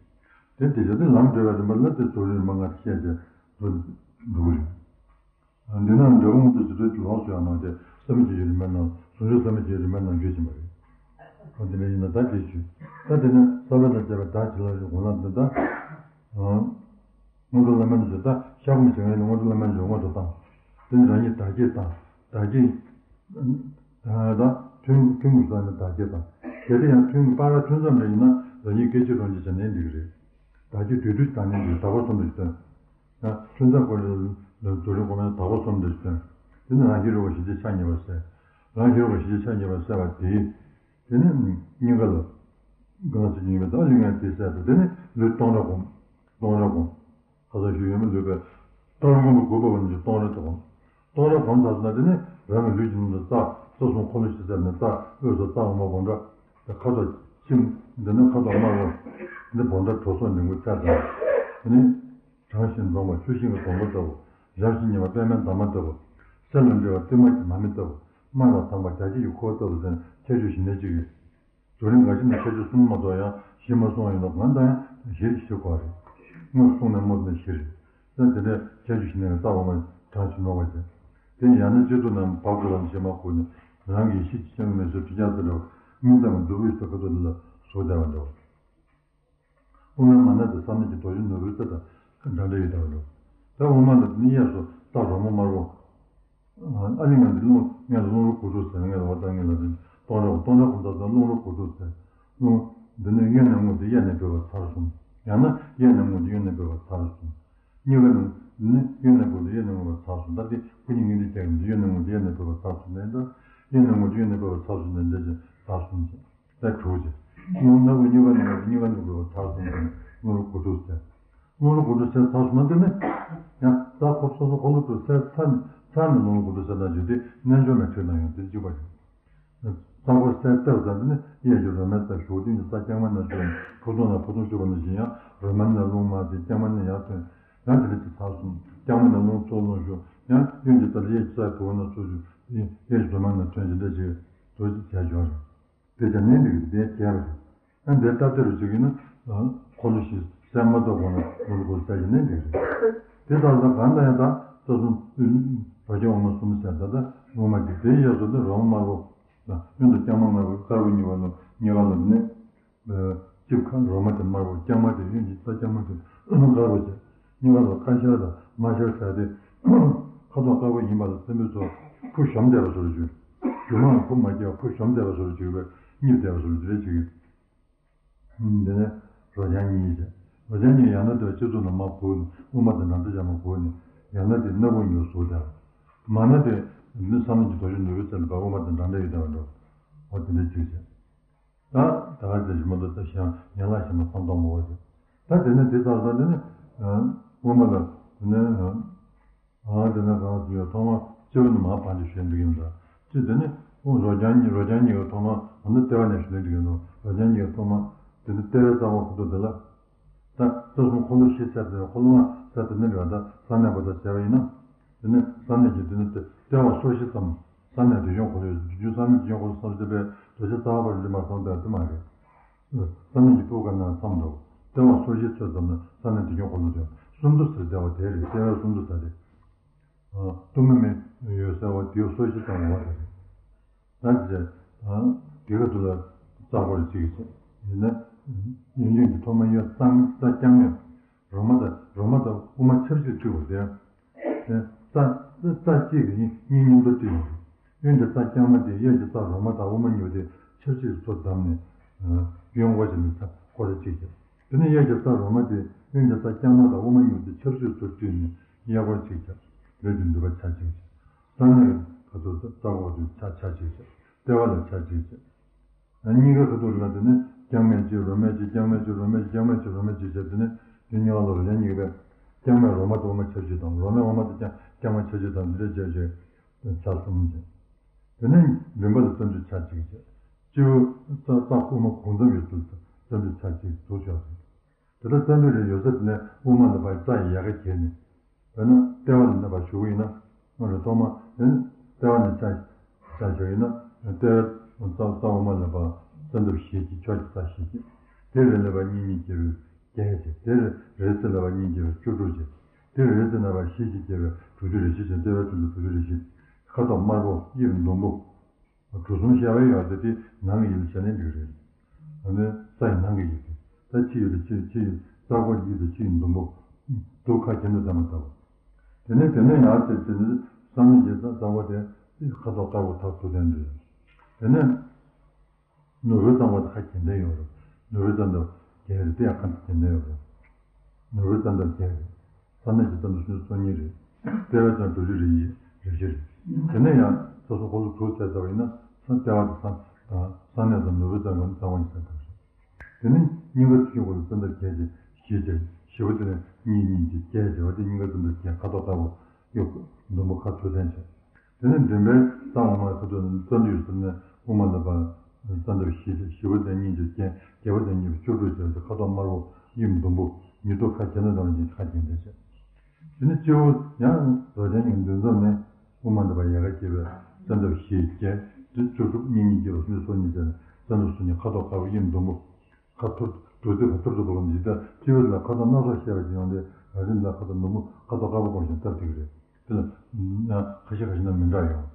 དེ་དེ་བཞིན་དུ་ལམ་བགྲོད་པའི་རིམ་པ་ལ་དེ་ཚོ་རིམ་པ་ལྔ་བཤད་ཅེས་འགྲོ་འགྲོ་གི་རེད། འདི་ནང་འབྲས་བུ་མངོན་དུ་བྱེད་ཚུལ་གྱི་ལོགས་སུ་ཡང་ནང་དེ་བསམ་གྱི་ཡུལ་མེད་ནང་ ཟུང་འཇུག་ཟབ་མོ་ཆེའི་རིམ་པ་ནང་བརྗོད་བཞིན་པ་རེད། ཨ་དེ་འདྲ་ཡིན་ན་ད་དེ་ཞུས། ད་དེ་ནས་ས་བོན་དང་བཅས་པའི་བདག་བྱིན་རླབས་ཀྱི་གོ་ལ་འདི་ད། སྔོན་འགྲོ་བླ་མེད་ནས་ཞུ་ད་ཤ་སྒོམ་བྱེད་མཁན་ནི་སྔོན་འགྲོ་བླ་མེད་ནས་ཞུ་སྔོན་དུ་བཏང་། དེ་ནས་རང་ཉིད་བདག་བསྐྱེད་བཏང་། བདག་བསྐྱེད། ད་ཐུན་ཐུན་གྱི་ས་ནས་བདག་བསྐྱེད་དང་། གལ་ཏེ་ཡང་ཐུན་གྱི་བར་ཐུན་མཚམས་ལ་ཡིན་ན་རང་ཉིད་སྐད་ཅིག་རང་གིས་བྱས་ནས་འགྲིག་གི་རེད། བདག་བསྐྱེད་དུས་དུས་བཏང་ནས་འགྲིག་བདག་པོ་གསུམ་དུ་སྟོན། ཡང་ཐུན་མཚམས་སྐོར་ལ་རྫོགས་རིམ་སྒོམ་ཡང་བདག་པོ་གསུམ་དུ་སྟོན། དེ་ནི་རང་ཤེས་རིག་པ་ཞི་བྱེད་ཕྱག་གཉིས་པ་ཟེར། རང་ཤེས་རིག་པ་ཞི་བྱེད་ཕྱག་གཉིས་པ་ཟེར་བ་དེ། དེ་ནི་སྙིང་ག་ལ། གང་ཟེར་གྱི་ཡིན་པའི་བདག་ལུས་ངན་དེ་ཟེར་དུ་དེ་ནི་ལུས་སྟོང་ར་སྒོམ། སྟོང་ར་སྒོམ། ཁ་སང་ཞུས་ཡོད་མེད་ལུས་པའི་སྟོང་ར་སྒོམ་པའི་དགོས་པ་བ་ནི་སྟོང་ར་སྒོམ། སྟོང་ར་སྒོམ་ཚར་སོང་ན་དེ་ནི་རང་གི་ལུས་ཀྱི་ནང་དུ་རྩ་རྩ་གསུམ་འཁོར་ལོ་བཞི་ཟེར་ནས་རྩ་དབུས་སུ་རྩ་འོག་མ་སྒོམ་ར། ཁ་དོག་ཁྱིམ་འདི་ནི་ཁ་དོག་དམར་པོ། འདི་སྒོམ་ར་གྲོ་སོགས་ནི་དགུ་ཚར་སོང་། དེ་ནི། གྲང་ཞིང་འཛོམས་པ་ཆུ་ཤིང་གི་སྡོང་པོ་ལྟ་བུ། ཞབས་ཀྱིས་བསྙེན་པ་པདྨའི་འདབ་མ་ལྟ་བུ། གསེར་ལ་འདྲིལ་བ་ཏིལ་མར་གྱི་མར་མེ་ལྟ་བུ། དམར་ལ་དྭངས་པ་རྒྱ་ཁྱི་ཡི་ཁུ་བ་ལྟ་བུ་ཟེར་ཁྱད་ཆོས་བཞི་ལྡན་གཅིག་གིས། རྫོགས་རིམ་འགའ་ཞིག་ནི་ཁྱད་ཆོས་གསུམ་མ་གཏོགས་ཡང་བཞི་མ་གསུངས་པ་ཡིན་ནོ། གང་ལྟར་ཡང་བཞི་བཞི་གོ་རེད། དངོས་སུ་གསུངས་ནས་དངོས་སུ་ནི་བཞི་རེད། ད་དེ་འདྲའི་ཁྱད་ཆོས་བཞི་ལྡན་གྱི་རྩ་བ་མ་གྲངས་ཀྱིས་ནོར་བ་ཞིག་དེ་ཡང་ན་སྤྱི་གཙུག་ན་བབ་དགོས་པ་ནི་ཞེས་མ་གོ་ནས་རང་གི་ཡེ་ཤེས་ཀྱི་སྤྱན་མི་སོ་དྲི་ཆབ་ཏུ་འདྲ་བ་སྨིན་མཚམས་ཀྱི་གདུ་བུའི་ས་ཁ་ཐུག་འདི་ལ་ཟུག་བསྡད་པ་འདྲ་བ། དབུ་མའི་མ་ཎི་དེ་ས་གནས་ཀྱི་རྡོ་རྗེ་ནོར་བུའི་རྩེ་དང་འདྲ་འདྲ་ཡོད་དམ་ལོ། ད་དབུ་མ་ལ་དེ་ནི་གཡས་སུ་རྩ་རོང་མོ་དམར་པོ། ཨ་ནི་ང་འདི་རླུང་ངས་རླུང་རོ་དགུ་ཕྲུགས་ཟེར། ངས་ལ་བ་ད་ངས་ལ་དེ་སྟོང་ར་སྟོང་ར་ཁོང་ཚ་ཚ་རླུང་རོ་དགུ་ཕྲུགས་ཟེར། རླུང་འདི་ནི་གཡོན་ནས་རྔུབ་སྟེ་གཡས་ནས་འབབ་པ་ཚར་གསུམ། ཡང་ན་གཡས་ནས་རྔུབ་སྟེ་གཡོན་ནས་འབབ་པ་ཚར་གསུམ། གཉིས་ཀ་ནི་འདི་ནི་གཡོན་ནས་འབབ་སྟེ་གཡས་ནས་རྔུབ་པ་ཚར་གསུམ། ད་འདི་ཁོ་གཉིས་ངས་འདི་བྱས་ཀྱི་འདི་གཡོན་ནས་རྔུབ་སྟེ་གཡས་ནས་འབབ་པ་ཚར་གསུམ་ལས་འདི་གཡས་ནས་རྔུབ་སྟེ་གཡོན་ནས་འབབ་པ་ཚར་གསུམ་ལས་འདི་ཚར་གསུམ་བྱས། ད་དྲུག་བྱས། རླུང་ནག་པོ་གཉིས་ཀ་ནང་གི་གཉིས་ཀ་ནང་གི་ཚར་གསུམ་དང་རླུང་རོ་དགུ་ཕྲུགས་ཟེར། རླུང་རོ་དགུ་ཕྲུགས་ཟེར་ཚར་གསུམ་ན་དེ་ནི། ཡང་རྩ་འཁོར་སོ་སོ་འཁོར་ལོ་དྲུག་ཟེར་ཚར་ནས་ཚར་ནས་རླུང་རོ་དགུ་ཕྲུགས་ཟེར་ན་བརྗོད་དེ་རྣལ་འབྱོར་མའི་ཁྲིད་ནང་ཡང་དེ་གཅིག་པ་རེད། རྩ་འཁོར་ཟེར་ལྟ་བུ་ཟེར་འདི་ནི་གཡས་ཀྱི་རོ་མའི་རྩ་གཞུག་སྟེང་གི་རྩ་རྐྱང་མ་ནང་བཞུགས་ནས་ཕུ་ཐུང་ལ་ཕུ་ཐུང་བཞུགས་པ་ནང་བཞིན་ཡང་རོ་མ་ནས་རླུང་མར་ཏེ་རྐྱང་མ་ནས་ཡར་ཐོན། ཡང་དེ་ནས་ཅི་ཚར་གསུམ་རྐྱང་མ་ནས་རླུང་ཚུར་རླུང་ཞུགས་ཡང་གཡོན་གྱི་རྩ་ལ་གཡས་ཀྱི་རྩ་ཕུ་བོ་ནང་ཚུར་ཞུགས་གཡས་ཀྱི་རོ་མ་ནང་ཐོན་ཅིང་འདྲ་ཅིག་དུ་ཅིག་བྱས་འཇོག་རེད། དེ་ཀྱང་ནན་ཏིག་དེ་བྱས་པ་རེད། ཨ་འདིར་སྟབས་བདེ་རུ་བྱེད་ཀྱི་ན། འཁོར་ལོ་བཞི་གསལ་མ་རྟོགས་གོང་ལ་ལུང་རུ་སྐོར་གསལ་གྱི་ནན་ཏིག་རེད། དེ་ལྟར་ད་གང་ལྟར་ཡང་དག་རྩ་གསུམ་རོ་རྐྱང་འོག་མ་གསུམ་ཟེར་ད་ལྟ་ངོ་མ་དེ་དེའི་གཡས་སུ་ནི་རོ་མ་དམར་པོ་དང་གཡོན་དུ་རྐྱང་མ་དམར་པོ་དཀར་པོ་གཉིས་པ་ལ་གཉིས་ཀ་ལ་ནི། གཅིག་ཁ་རོ་མ་དེ་དམར་པོ་རྐྱང་མ་དེ་གཡོན་གྱི་རྩ་རྐྱང་མ་དེ་དཀར་པོ་བྱས། གཉིས་པ་ལ་དཀར་ཤར་དང་དམར་ཤར་ཟེར་ཏེ། ཁ་དོག་དཀར་པོ་ཡིན་པ་ལ་བརྟེན་པའི་ཚོ་ཕུ་གཞོམ་བསྡད་པ་བཟོ་འདྲ་བྱས། སྒྱུ་མའམ་ཕུ་མ་སྐྱེས་པ་ཕུ་གཞོམ་བསྡད་པ་བཟོ་འདྲ་བྱས་པས་གཉིས་བསྡད་པ་བཟོ་འདྲ་བྱས་ཀྱི། འདི་ནས་རོ་རྐྱང་གཉིས་བྱས། རོ་རྐྱང་གཉིས་ཡང་ན་དེ་སྤྱི་གཙུག་ནས་མར་བུད་ནས་དབུ་མ་དེ་འགྲམ་ལྕག་མར་བུད་ནས་ཡང་ན་དེ་སྣ་བུག་ཉུལ་ཟུག་བསྡད། མ་ན་དེ་འདི་ས་གནས་ཀྱི་རྡོ་རྗེ་ནོར་བུའི་རྩེ་ལ་བབས་དབུ་མ་དེ་འགྲམ་ལྕག་ཡོད་བསྡད་པ་འདྲ། འོ་དེ་འདྲ་གཅིག་བྱས། ད་ད་ག་ཚད་ཞིག་མ་གཏོགས་ད་ཞེ་ཡང་ཡན་ལག་བཞི་མ་བསམ་གཏོང་མ་བ་ཞིག་ད་དེ་ནས་དེ་ལྟར་ད་དེ་ནས་དབུ་མ་ལ་དེ་ནས་ཨ་དེ་ནས་གང་ཞིག་ཡོད་ཐོག་མ་སྤྱི་བོ་ནས་མར་བར་དུ་ཞུ་འདུག་ཡིན་ད། ཅི་དེ་ནས་ཁོང་རོ་རྐྱང་གཉིས་རོ་རྐྱང་གཉིས་ཀྱི་ཐོག་མ་ཨ་ནི་ལྟེ་བ་ནས་ཞུ་འདུག་ཡིན་ནོ། རོ་རྐྱང་གཉིས་ཀྱི་ཐོག་མ་དེ་ནས་ལྟེ་བའི་རྩ་བ་ཁོ་ཐོག་དེ་ལ། ད་རྩ་གསུམ་འཁོར་ལོ་བཞི་ཚར་ཏེ་འཁོར་ལོ་ལྔ་ཚར་ཏེ་ནི་རེད་བ། ད་ས་གནས་པ་དང་བྱས་པ་ཡིན་ན། དེ་ནི་ས་གནས་ཀྱི་དེ་ནི་ལྟེ་བ་སོ་བཞི་ཙམ། ས་གནས་བདེ་སྐྱོང་འཁོར་ལོ་རྒྱུ་ས་གནས་བདེ་སྐྱོང་འཁོར་ལོ་བསམ་སྟེ་པའི་རྡོ་རྗེ་རྩ་བ་པར་ལུས་མ་སོང་བས་དེ་མ་རེད། ས་གནས་ཀྱི་སྤུ་ག་ན་མཚམས་འགྲོ། ལྟེ་བ་སོ་བཞི་ཚོད་ཙམ་ན་ས་གནས་བདེ་སྐྱོང་འཁོར་ལོ་དེ་སུམ་མདོ་ཟེར་ལྟེ་བ་དེ་རེད། ལྟེ་བ་སུམ་མདོ་ཟེར་ཏེ། གཏུམ་མོ་མི་ཡོད་ཟེར་བ་དེའི་སོ་བཞི་ཙམ་འོང་བ་རེད། ད་དེ་དེ་ག་དུ་ལ་རྩ་འཁོར་གཅིག་བྱས། ཡིན་ན་གཡོན་གཡོན་གྱི་ཐོག་མ་གཡོན་རྩ་རྩ་རྐྱང་མས། རོ་མ་དང་རོ་མ་དང་དབུ་མ་ཆབས་ཅིག་བཙུགས་པ་དེ། རྩ་རྩ་གཅིག་གི་གཉིས་མཉམ་དུ་བཙུགས་ཡོང་། གཡོན་གྱི་རྩ་རྐྱང་མ་དེ་གཡས་ཀྱི་རྩ་རོ་མ་དང་དབུ་མ་གཉིས་དེ་ཆབས་ཅིག་ཚུར་བསྡམས་ནས་གཡོན་སྐོར་བྱས་ནས་རྩ་འཁོར་གཅིག་བྱས། དེ་ནས་གཡས་ཀྱི་རྩ་རོ་མ་དེ་གཡོན་གྱི་རྩ་རྐྱང་མ་དང་དབུ་མ་གཉིས་དེ་ཆབས་ཅིག་ཚུར་བཙུགས་ནས་གཡས་སྐོར་གཅིག་བྱས། ལུས་ཀྱི་འདུས་པ་ཆ་གཅིག་བྱས། ས་གནས་ཁ་ཐུག་རྩ་འཁོར་དེ་ཆ་ཆ་གཅིག་བྱས། ལྟེ་བ་ལ་ཆ་གཅིག་བྱས། གཉིས་ཀ་ཁ་ཐུག་ལ་དེ་ནི་རྐྱང་མས་གཅིག་རོ་མས་གཅིག་རྐྱང་མས་གཅིག་རོ་མས་གཅིག་རྐྱང་མས་གཅིག་རོ་མས་གཅིག་བྱས། དེ་ནི་དེ་གཉིས་ཀ་ལ་རོ་རྐྱང་གཉིས་ཀ་བས་རྐྱང་མས་རོ་མ་དང་དབུ་མ་ཆབས་ཅིག་དང་རོ་མས་དབུ་མ་དང་རྐྱང་རྐྱང་མ་ཆབས་ཅིག་དང་འདི་འདྲ་བྱས་བྱས་ཆ་གསུམ་བྱས། དེ་ནི་མགྲིན་པ་ལ་རྩ་མདུད་ཆ་གཅིག་བྱས། སྤྱི་བོ་རྩ་རྩ་དབུ་མ་གུང་མཚམས་ཡོད་དུས་རྩ་མདུད་ཆ་གཅིག་འདུག་ཆོག་ཟེར། དེ་ལྟར་རྩ་མདུད་རེ་ཡོད་ས་དེ་ནས་དབུ་མ་ལ་བར་རྩ་ཡི་ཡལ་ག་གྱེས་ནས། དཔེར་ན་ལྟེ་བ་ལ་ནི་བ་ཞུ་གི་ཡིན་ན། སྔོན་ལ་ཐོག་མ་དེ་ནི་ལྟེ་བ་ནས་ཆ་ཆ་བཞག་ཡིན་ན། ལྟེ་བའི་རྩ་རྩ་དབུ་མ་ལ་བར་རྩ་འདབ་བཞི་གཅིག་ཕྱོགས་ཀྱི་རྩ་བཞི་གཅིག་དེ་རེ་ལ་བར་གཉིས་གཉིས་གྱེས་པའི་བརྒྱད་བྱས། དེ་རེ་རེ་ཚེ་ལ་བར་གཉིས་གྱེས་པའི་བཅུ་དྲུག་བྱས། དེ་རེ་རེ་ཚེ་ན་བར་བཞི་གཅིག་གྱེས་པའི་དྲུག་ཅུ་རེ་བཞི་བྱས། ལྟེ་བའི་ཚུལ་དུ་དྲུག་ཅུ་རེ་བཞི། ཁ་དོག་དམར་པོ་དབྱིབས་ཟླུམ་པོ། གྲུ་གསུམ་ཤར་བའི་ཡོད་དེ་དེ་ནང་གི་ཡུལ་བྱས་ནས་འགྲིག་རེད། ཨ་ནི་ས་ཡི་ནང་གི་ཡུལ་དེ་ད་ཕྱི་ཡུལ་དེ་ཕྱི་ཕྱི་ཡུལ་རྩ་འཁོར་ཡུལ་དེ་ཕྱི་ཡི་ཟླུམ་པོ་དུ་ཁ་གྱེན་དུ་བསྡམས་པ་ལྟ་བུ། དེ་ནས་དེ་ནས་ཡར་དེ་དེ་ནི་བསམ་གནས་ཀྱི་རྩ་འཁོར་དེ་ཁ་དོག་དཀར་པོ་ཐག་ཐུར་ལྡན་འདུག་དེ་ནས། ནོར་བུའི་རྩ་འཁོར་དེ་ཁ་གྱེན་ལྡན་ཡོད་རེད། ནོར་བུའི་རྩ་འདབ་བརྒྱད་རེད། དེ་ཡང་ཁ་གྱེན་ལྡན་ཡོད་རེད། ནོར་བུའི་རྩ་འདབ་བརྒྱད་རེད། ས་གནས་ཀྱི་རྩ་འདབ་སུམ་ཅུ་སོ་གཉིས་རེད། ལྟེ་བའི་རྩ་དྲུག་ཅུ་རེ་གཉིས་རེ་བཞི་རེད། དེ་ནས་ཡང་རྩ་གསུམ་འཁོར་ལོ་དྲུག་ཟེར་ལྟ་བ་ཡིན་ན་ས་ལྟེ་བ་དང་ས་ས་གནས་དང་ནོར་བུའི་རྩ་འཁོར་རྩ་འཁོར་གཉིས་ཟེར་ལྟ་བ་རེད། དེ་ནས་སྙིང་ག་དྲུག་ཅུ་འཁོར་ལོའི་རྩ་འདབ་བརྒྱད་བྱས་བཞི་བྱས་བཞི་པོ་དེ་ནས་གཉིས་གཉིས་བྱས་བརྒྱད་བྱས་པ་དེ་སྙིང་ག་རྩ་འདབ་བརྒྱད་ཁ་དོག་དཀར་པོ་གཡོ་ཟླུམ་པོ་ཁ་ཐུར་ལྡན་བྱས། དེ་ནས་མགྲིན་པའི་རྩ་འོག་མ་ཁ་ཐུར་རྩ་མདུད་ཟེར་ནས་དབུ་མ་ལ་བ་རྩ་འདབ་བཞི་བཞི་པོ་དེ་གཉིས་ཀྱི་རྐྱེན་བརྒྱད་པོ་དེ་གཉིས་པའི་བཅུ་དྲུག་བྱས་ཏེ་ཁ་དོག་དམར་པོ་གཡུ་ཟླུམ་པོ་ཉིས་ཐོག་ཁ་གྱེན་དུ་བསྡམས་ཤིང་ཁ་གྱེན་དུ་བྱས། དེ་ནས་སྤྱི་བོ་ཡང་རོ་རྐྱང་གཉིས་འདུས་ཚོགས་ནས་དབུ་མ་ལ་བ་ཡལ་ག་བྱས་པའི་རྩ་འདབ་བཞི་བརྒྱད་དེ་བཅུ་དྲུག་གཉིས་གཉིས་བརྒྱད་པ་སུམ་ཅུ་སོ་གཉིས་བྱས་ནས་རྩ་འདབ་གསུམ་གཉིས་ཁ་དོག་དཀར་པོ་གཡུ་ཟླུམ་པོ། ཁ་ཐུར་དུ་དེ་ཁ་ཐུར་དུ་བབས་ནས་ད་སྤྱི་བོ་ལ་ཁ་དོག་སྣ་ཚོགས་བཤད་པ་ཞིག་ཡོང་སྟེ་ང་ཚོ་ལ་ཁ་དོག་ཟླུམ་པོ་ཁ་དོག་དཀར་པོ་སྐོར་ཞིག་སྟབས་བདེ་གི་རེད། དེ་ལ་ཡང་ཁ་ཤས་ཁ་ཤས་ན་མི་འདྲ་ཡོང་།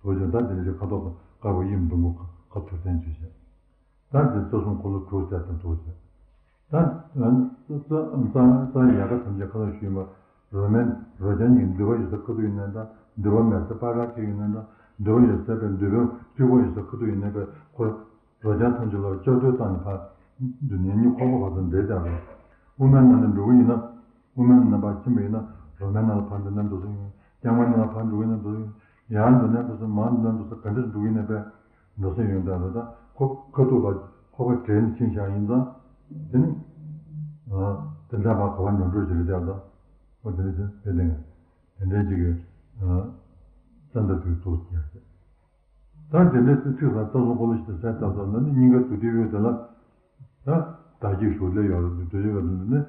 དོ་ཅན་ད་དེ་ནས་ཁ་དོག་དཀར་པོ་གཡུ་ཟླུམ་པོ་ཁ་ཐུར་ལྡན་བྱས་བྱས། ད་དེ་རྩ་གསུམ་འཁོར་ལོ་དྲུག་ཟེར་དང་དོ་ཅན། ད་རྩ་རྩ་རྩ་ཡལ་ག་ཐམས་ཅད་ཁ་ལ་ཞུས་པ་རོ་མན་རོ་རྐྱང་གཉིས་འདུས་པ་ཡོད་ས་ཁ་ཐུག་ཡིན་ན་འདྲ། འདུས་པ་མེད་ས་པར་ཁ་ཐུག་ཡིན་ན་འདྲ། འདུས་པ་ཡོད་ས་པའི་འདུས་པ་སྤྲུལ་པ་ཡོད་ས་ཁ་ཐུག་ཡིན་ན་པའི་ཁོ། རོ་རྐྱང་ཐམས་ཅད་ལ་ལྕགས་རྡོལ་བཏང་ནས་ཕར་འདུས་ནས་གཉིད་ཁོག་པ་བར་དུ་འདྲེས་བསྡད་རེད། དབུ་མའི་ནང་ནས་འགྲོ་གི་ཡིན་ན། དབུ་མའི་ནང་ཕར་ཕྱིན་པ་ཡིན་ན་རོ་མའི་ནང་ལ་ཕར་འགྲོ་ན་འགྲོ་ས་ཡིན། རྐྱང་མའི་ནང་ལ་ཕར་འགྲོ་གི་ཡིན་ན་འགྲོ་ས་ཡིན། ཡར་འགྲོ་ན་འགྲོ་ས་མར་འགྲོ་ན་འགྲོ་ས་ག་འདྲ་འགྲོ་གི་ཡིན་ན་པས་འགྲོ་ས་ཡོང་བསྡད་རེད། ད་ཁོ་ཁ་ཐུག་ལ་ཁོག་པ་འདྲེས་ནས་ཕྱིན་བཞག་ཡིན་ཙང་། དེ་ནི་དེ་འདྲ་མ་གོ་བ་འགྲོ་འགྲོ་ཞིག་རེད་བསྡད་ད། ཨོ་དེ་འདྲ་ཞིག་རེད་དེ། དེ་འདྲའི་ཅིག་གི་རྩ་འདབ་དྲུག་ཏུ་སྐྱེས། ད་དེ་འདྲའི་ཚིག་ཚིག་ཟ་རྩ་གསུམ་འཁོར་ལོ་ཞེས་ཟེར་བཏབ་ཙམ་ན་ནི་སྙིང་ག་དྲུག་ཅུ་ཡོད་དེ་ལ། ད་བདག་གིས་ཞུགས་ལས་ཡོད་རེད། དྲུག་ཅུ་ཡོད་དེ་ནི་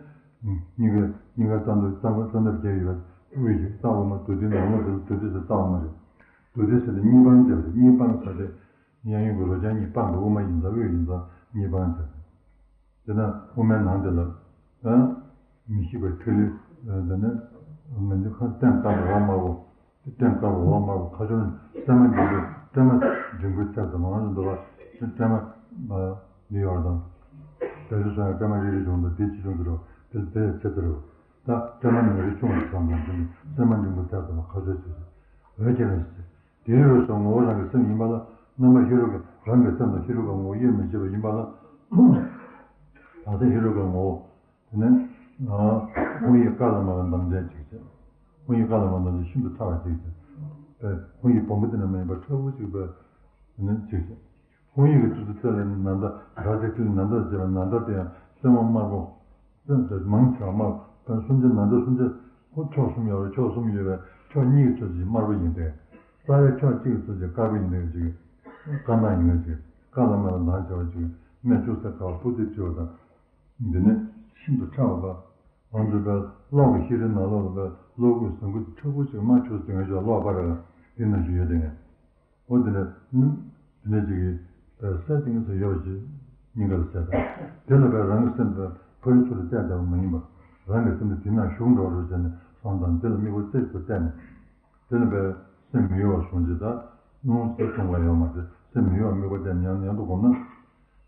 སྙིང་ག་སྙིང་ག་རྩ་འདབ་རྩ་འཁོར་རྩ་འདབ་བརྒྱད་ཡོད་པའི་དབུས་ཀྱི་རྩ་འོག་མ་དྲུག་ཅུའི་ནང་ལོགས་དེ་ལ་དྲུག་ཅུ་ཟེར་རྩ་འོག་མ་རེད། དྲུག་ཅུ་ཟེར་ཏེ་གཉིས་སྤངས་བྱས་པ་རེད། གཉིས་སྤངས་ཟེར་ཏེ་གཡས་གཡོན་གྱི་རོ་རྐྱང་གཉིས་སྤངས་པའི་དབུ་མ་ཡིན་ཙང་དབུས་ཡིན་ཙང་གཉིས་སྤངས་བྱས་པ་རེད། དེ་ན་དབུ་མའི་ནང་དེ་ལ། ཨ། མི་ཤིགས་པའི་ཐིག་ལེ། ཨ། དེ་ནས་མི་འདི་ཁ་སྟེང་དཀར་པོ་འོག་དམར་པོ། སྟེང་དཀར་པོ་འོག་དམར་པོ་ཁ་སྦྱོར་པད་མ་འབྱུང་པོའི་པད་མ་འབྱུང་པོའི་ཚད་དུ་མང་དུ་འདུ་བ། པད་མ་འདི་ཡོད་དང་། དེ་ཚོ་སོང་ཡང་པད་མ་རེ་རེ་བྱུང་དང་དེ་ཅི་བྱུང་དུ་རུ་དེ་དེ་ཡང་ཚད་དུ་རུ། ད་པད་མ་ནི་རི་ཆུང་བ་བཟང་དང་དེ་ནི་པད་མ་འབྱུང་པོའི་ཚད་དུ་མ་ཁ་སྦྱོར་བྱེད་ཅིང་འོད་ཀྱི་རང་བཞིན། དེའི་འོད་སོགས་ངོ་བོ་རང་གི་སེམས་ཡིན་པ་ལ་རྣམ་པ་ཧེ་རུ་ཀ་རང་གི་སེམས་དང་ཧེ་རུ་ཀ་ངོ་བོ་དབྱེར་མི་ཕྱེད་པ་ཡིན་པ་ལ། ད་ལྟ་ཧེ་རུ་ཀ་ངོ་བོ། དེ་ནས། ཧཱུྃ་ཡིག་ཀ་ལ་མ་བ་མདངས་ཅན་ཅིག་བྱས། ཧཱུྃ་ཡིག་ཀ་ལ་མ་བ་མདངས་ཅན་ཤིན་ཏུ་ཕྲ་བ་ཅིག་བྱས། པས་ཧཱུྃ་ཡིག་སྦོམ་པོ་དེ་ན་མ་ཡིན་པར་ཕྲ་བོ་ཅིག་པས། དེ་ནས་ཅིག་བྱས། ཧཱུྃ་ཡིག་གི་ཚུལ་དུ་བཙལ་ལ་ནི་ནཱ་ད་སྒྲ་དེ་ཚུལ་ནཱ་ད་ཅེས་པ་ནཱ་ད་དེ་ཡང་སེར་མོ་དམར་པོ། སེམས་དེ་མང་ཆེ་བ་དམར་པོ་སུམ་ཆ་ནཱ་ད་སུམ་ཆ། ཁོ་ཕྱོགས་གསུམ་ཡོད་རེད། ཕྱོགས་གསུམ་ཡོད་པའི་ཕྱོགས་གཉིས་ཀྱི་ཚུལ་ཅིག་དམར་པོ་ཡིན་ཏེ། རྩ་བའི་ཕྱོགས་གཅིག་གི་ཚུལ་ཅིག་དཀར་པོ་ཡིན་ཏེ་ཅིག་དཀར་ནག་ཡིན་ན་ཅིག་ཀ་ལ་མ་ལ་མདངས་ཆེ་བ་ཅིག་སྨད་ཅུང་ཟད་དཀར་བ་སྤུ་རྩེ་སྤྲིལ་བ་དང་། འདི་ནི་ཤིན་ཏུ་ཕྲ་བ་ལ། ང་ཚོ་པའི་གློག་གི་ཤེལ་རི་ནང་ལོགས་ལ་པའི་གློག་སྐུད་ཟངས་སྐུད་ཕྲ་བོ་ཅིག་དམར་ཆུ་ཟིང་ངེ་ཅིག་གློག་པ་རེ་ལ་འདི་ནང་བཞིན་ཡོད་དེ་ངས། འོ་དེ་ནས་ནི་དེ་ནས་ཅིག་གིས་པའི་སད་དེ་ངས་ཚོ་ཡོད་ཅིག་སྙིང་ག་ལ་སད་དང་། དེ་ལ་པའི་རང་གི་སེམས་པའི་ཕ་རི་ཚུ་ལ་བལྟས་བསྡད་པ་མ་ཡིན་པ། རང་གི་སེམས་དེ་དེ་ནང་ཞུགས་འགྲོ་རོགས་བྱས་ནས་སོང་དང་། དེ་ལ་དམིགས་པ་རྩེ་གཅིག་ཏུ་གཏད་ནས། དེ་ནས་པའི་སེམས་མི་གཡོ་བར་བཟུང་ཅིག་དང་། རླུང་སེམས་གཏོང་བ་ཡོད་མ་རེད། སེམས་མི་གཡོ་བར་དམིགས་པ་གཏད་ནས་ཡང་ཡང་དུ་སྒོམ་ན།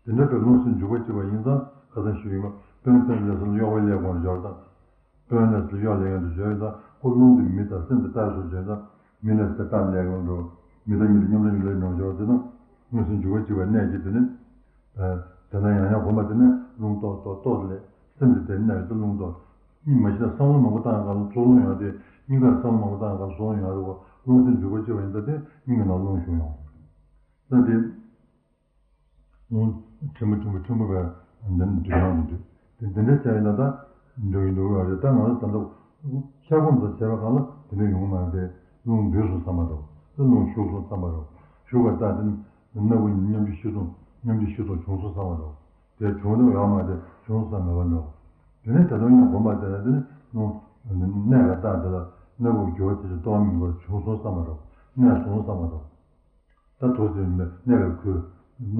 དེ་འདྲ་པའི་རླུང་སེམས་འཇུག་པ་གཅིག་པ་ཡིན་ཙང་ཁ་སང་ཞུས་ཡིན་པ་དཔོན་ཕན་ལས་སུ་གཡོ་བའི་ལས་ཁུངས་སུ་འབྱོར་དང་། དཔོན་ལས་སུ་གཡོ་ལས་ཡོན་དུ་འབྱོར་དང་། ཁོ་རླུང་དེ་མི་དང་སེམས་དེ་རྟགས་སུ་འབྱོར་དང་། མི་ལས་སུ་རྟགས་ལས་ཡོན་འགྲོ། མི་དང་མི་དེ་མཉམ་དུ་ཡུལ་ལས་འགྲོ་འབྱོར་དེ་དང་། རླུང་སེམས་འཇུག་པ་གཅིག་པའི་གནད་ཀྱིས་དེ་ནི། དེ་ན་ཡང་ཡང་སྒོམ་པ་དེ་ནི་རླུང་ཏོག་ཏོག་ཏོག་ལས་སེམས་དེ་དེ་གནས་ཡོད་དེ་རླུང་ཏོག་གཉིད་མ་ཤི་ན་བསམ་བློ་མང་པོ་བཏང་ག་ལ་ཚོར་རླུང་ཡོང་དེ་སྙིང་གར་བསམ་བློ་མང་པོ་བཏང་ག་ལ་ཚོར་རླུང་ཡོང་རེད་བ། རླུང་སེམས་འཇུག་པ་གཅིག་པ་ཡིན་ཙང་དེ་སྙིང་གི་ནང་རླུང་ཞུགས་ཡོང་། ད་དེ། རླུང་ཕྲན་བུ་ཕྲན་བུ་ཕྲན་བུ་བས་འདི་ནི་འགྲིག་ཡོང་གི་འདུག་དེ་འདི་འདྲ་བྱས་ཡིན་ན་ད་འགྲིག་གི་འདུག་ཡོད་རེད། ད་ང་ཚོ་ད་ལྟ་ཤ་སྒོམ་དང་བྱས་པ་གང་ལ་དེ་འདྲ་ཡོང་གི་མ་རེད་དེ། རླུང་འདུས་སོང་བསམ་པ་རེད། ད་རླུང་ཞུགས་སོང་བསམ་པ་རེད། ཞུགས་པ་ལྟར་དེ་ནི་སྣ་བུག་གཉིས་མཉམ་རྒྱུ་ཤི་སོང་། མཉམ་རྒྱུ་ཤི་སོང་བྱུང་སོང་བསམ་པ་རེད། དེ་བྱུང་ནས་ཡོད་མ་རེད། བྱུང་སོང་བསམ་མེད་པ་འདྲ། དེ་ནས་ད་དུང་ཡང་སྒོམ་པ་དེ་ལ་དེ་ནི་རླུང་གནས་པའི་རྟགས་དེ་ལ་སྣ་བུག་འགྱུར་བ་དེ་ཚོ་སྟོང་པ་མི་འགོར་བྱུང་སོང་བསམ་པ་རེད། གནས་སོང་བསམ་པ་རེད། ད་དུ་ཟིན་པའི་གནས་པའི་ཁུལ། སྣ་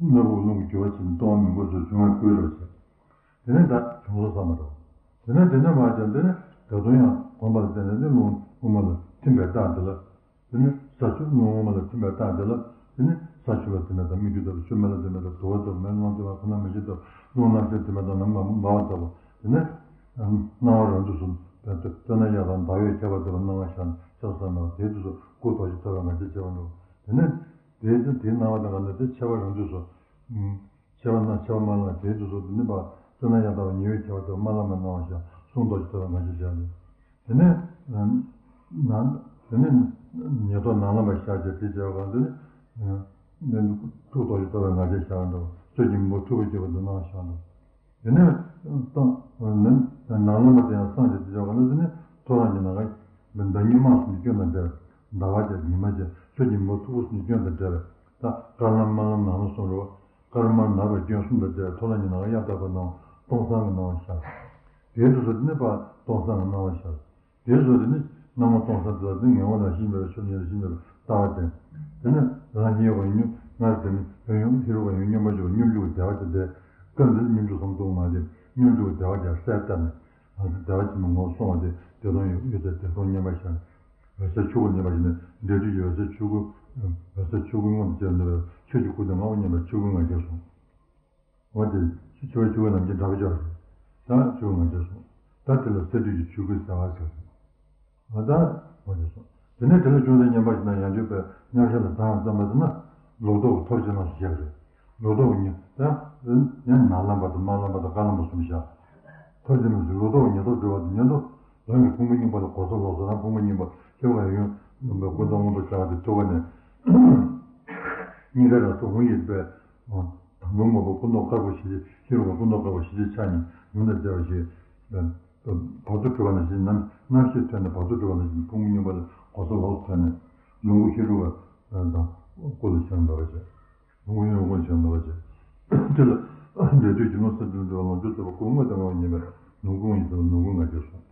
སྣ་བུག་རླུང་གི་རྒྱུ་བ་ཕྱིན་སྟོང་པ་མི་འགོར་ཚུལ་འབྱུང་བའི་ཁུལ་རོ་ཞེས། དེ་ནས་ད་བྱུང་སོང་བསམ་པ་རོ། དེ་ནས་དེ་ནས་མར་ཀྱང་དེ་ནས་ད་དུང་ཡང་སྒོམ་པ་ལ་བརྟེན་ནས་ནི་རླུང་དབུ་མ་ལ་ཐིམ་པའི་རྟགས་དེ་ལ། དེ་ནས་ས་ཆུ་རླུང་དབུ་མ་ལ་ཐིམ་པའི་རྟགས་དེ་ལ་ དེ་ནས་ས་ཆུ་ལ་དེ་མེད་དང་། སྨིག་རྒྱུ་ལྟ་བུ་ཆུ་མེད་ལ་དེ་མེད་དང་། དུ་བ་ལྟ་བུ་མེ་རླུང་ལྟ་བུ་ཁ་ན་མེ་ལྕེ་ལྟ་བུ་རླུང་རྣམ་ཤེས་དེ་མེད་དང་། ལམ་མ་མ་བ་ལྟ་བུ། དེ་ནས་སྣང་བ་རང་དུ་གསུམ་དཔེར་ན་སྤྱིར་ན་ཡང་དག་ཡོད་ཁྱད་པར་དེ་ལ་སྣང་བ་ཤར་ནས་ཆགས་སོང་ན། དེའི་དུས་སུ་སྐུ་རྡོ་རྗེ་ཐོད་པའི་ང་རྒྱལ་ཆེ་བ་འགྲོ། དེ་ནས་དེའི་དེའི་སྣང་བ་དང་ལྡན་དེ་ཆེ་བ་རང་དུས་སུ། ཆེ་བ་ན་ཆེ་བ་མ་ལ་དེའི་དུས་སུ་དེ་ནི་པ་སྤྱིར་ན་ཡང་དག་པའི་ཉེ་བའི་ཁྱད་པར་དུ་དམར་ལམ་པའི་སྣང་བ་ཤར། གསུང་རྡོ་རྗེ་ཐོད་པའི་ང་རྒྱལ་ཤར་ནས། དེ་ནས་ནང་དེ་ནས་ཉེ་ཐོབ་ནང་ལམ་པ་ཤར་བྱས་དེ་བྱས་པ་གང་དེ་ནས་ཐུགས་རྡོ་རྗེ་ཐོད་པའི་ང་རྒྱལ་ཤར་འགྲོ། གསོད་ཅིང་མི་ཁོག་འཁྲུག་པའི་སྐྱེ་བོ་དེ་སྣང་བ་ཤར་འགྲོ། དེ་ནས་ནང་ལམ་པ་དེ་ཡང་སངས་རྒྱས་དེ་བྱས་པ་གང་དེ་ནས་ཐོ་རངས་ཀྱི་ནམ་མཁའ་ཟླ་ཉི་མ་གསུམ་གྱི་སྐྱོན་དང་བྲལ་བའི། ཟླ་བ་བརྒྱད་ཉི་མ་བརྒྱད་གསོད་ཅིང་མི་ཁོག་འཁྲུག་པ་གསུམ་གྱི་སྐྱོན་དང་བྲལ་བའི། ད་དཀར་ལམ་དམར་ལམ་ནག་ལམ་གསུམ་རེད་བ། དཀར་དམར་ནག་པའི་སྐྱོན་གསུམ་དང་བྲལ་བའི་ཐོ་རངས་ཀྱི་ནམ་མཁའ་གཡའ་དག་པའི་སྣང་བ་སྟོང་སང་གི་སྣང་བ་ཤར། དེའི་དུས་སུ་དེ་ནི་པ་སྟོང་སང་གི་སྣང་བ་ཤར། དེའི་དུས་སུ་དེ་ནི་སྣང་བ་སྟོང་སང་དེ་ལ་དེ་ངེས་པ་ལ་ཤེས་མེད་པའི་ཆོས་ཉིད་ལ་ཤེས་མེད་པའི་ལྟ་བ་ཅན། དེ་ནི་རང་ཉིད་ཡོད་པ་ཡོད་ཉིད་སྔར་དེ་ནི་ཡོད་ཡོད་ཧེ་རུ་ཀ་ཡོད་སྙོམས་པར་འཇུག་སྙོམས་འཇུག་གི་བདེ་བ་དེ་དེ་སྐབས་འདིར་སྙོམས་འཇུག་གསུམ་འདུག་མ་དེ་སྙོམས་འཇུག་གི་བདེ་བ་དེ་གསལ་བཏབ་ནས། ང་ཚོ་བདེ་བ་ཆེན་པོའི་ངོ་བོ་སོང་བ་དེ་བདེ་སྟོང་ཡོད་ཡོད་ཚད་བདེ་སྟོང་མཉམ་པར་ཤར་ནས། འོད་གསལ་ཆོས་སྐུ་མཉམ་པར་ཤར་ནས། འབྲས་དུས་ཀྱི་འོད་གསལ་ཆོས་སྐུ། འོད་གསལ་ཆོས་སྐུ་མངོན་དུ་བྱས་ནས་ཆོས་ཀྱི་སྐུ་དེ་ངོ་བོ་མཉམ་པའི་ཆོས་སྐུའི་ང་རྒྱལ་སོང་། འོ་དེ་ཆོས་ཆོས་ཀྱི་ལམ་གྱི་དགྲ་བཅོམ་རེད། ད་ཆོས་ཀྱི་ང་རྒྱལ་སོང་། ད་དེ་ལ་སས་བསྡུས་ཀྱི་ཆོས་སྐུའི་གསལ་བ་ཟེར། འོ་ད་འོ་དེ་སོང་། དེ་ནས་དེ་ལ་ཅུང་ཟད་མཉམ་པར་ཞིག་ན་ཡང་བསྐྱར་པའི་མཉམ་བཞག་ལ་བརྡ་ཡང་བརྩམས་པ་ཟེར་ན། ལུགས་ལྡོག་གི་ཐོབ་བྱེད་རྣམས་སུ་བཞག་རེད། ལུགས་ལྡོག་གི་ཉེ་ད་ཡང་ནང་ལམ་པ་དང་དམར་ལམ་པ་དང་དཀར་ལམ་པ་གསུམ་བཞག་ཐོབ་བྱེད་རྣམས་སུ་ལུགས་ལྡོག་གི་ཉེ་ཐོབ་སྒྲུབ་པ་དང་ཉེ་ཐོབ་རང་གི་ཕུང་པོའི་སྙིང་པོ་ལ་གོ་ས་ལོགས་སུ་རང་ཕུང་པོའི་སྙིང་པོ་ཤེས་པ་ཡོན་ཡོན་པའི་སྐུ་མདོག་སྔོན་པོ་ཤར་བ་དེ་ཐུག་པ་ནས། སྙིང་གའི་རང་གཟུགས་ཧཱུྃ་ཡིག་པས། དང་པོ་ངོ་བོ་སྐུ་མདོག་དཀར་པོ་ཞི་བྱེད་ཤེས་རབ་སྐུ་མདོག་དཀར་པོ་ཞི་བྱེད་ཕྱག་གཉིས་ཡུམ་དང་བཅས་པ་ཞེས། བར་དོ་གྲུབ་པ་ནང་བཞིན་ནམ་རྣམ་ཤེས་ཐོན་ནས་བར་དོ་གྲུབ་པ་ནང་བཞིན་ཕུང་པོ་སྙིང་པོ་ལ་གོ་ས་ལོགས་སུ་ཐོན་ནས་ལོངས་སྐུ་ཤེས་རབ་དང་སྐུ་ལ་བྱང་འབད་བ་བྱས། ལོངས་སྐུ་ཡོན་ཀུན་བྱང་འབད་བ་བྱས། དེ་ལ་འབྲས་དུས་ཀྱི་ལོངས་སྤྱོད་དུ་འགྲོ་བ་ལོངས་སྤྱོད་རྫོགས་པ་སྐུ་དངོས་དང་དངོས་པོ་མྱེད་པས་ལོངས་སྐུ་དངོས་ཡིན་ཙང་ལོངས་སྐུའི་ང་རྒྱལ་སོང་།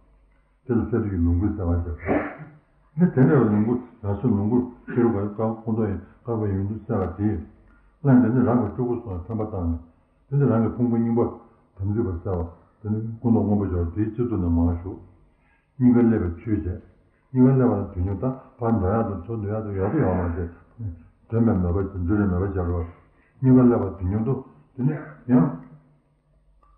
དེ་ལ་སས་བསྡུས་ཀྱི་ལོངས་སྐུའི་གསལ་བ་བྱས། འདི་དེ་འདྲ་བའི་ལོངས་སྐུ་ཡང་ཕྱིར་ལོངས་སྐུ་ཤེས་རབ་ཀྱི་དཀར་པོ་ཡོན་དུ་གསལ་བ་དེས། གླེང་དེ་ནི་རང་གི་སྤྲུལ་སྐུ་སོགས་ལ་ཕན་པ་བཏང་ནས། དེ་ནི་རང་གི་ཕུང་པོའི་སྙིང་པོ་དམ་ཚིག་པར་གསལ་བ། དེ་ནི་སྐུ་མདོག་སྔོན་པོ་སྦྱོར་དེའི་སྤྱི་གཙུག་ནས་མར་ཞུགས། སྙིང་གར་སླེབས་པའི་ཚུལ་བྱས། སྙིང་གར་སླེབས་པ་ལ་དུས་མཉམ་དང་ཕར་འགྲོ་ཡག་དང་ཚུར་འགྲོ་ཡག་དང་ཡོད་དང་ཡོད་མ་རེད། དོན་མེད་མོས་པ་ཅན་འཛུལ་རེས་མེད་པར་སྦྱར་བ། སྙིང་གར་སླེབས་པ་དུས་མཉམ་དུ་དེ་ནི་ཡང་།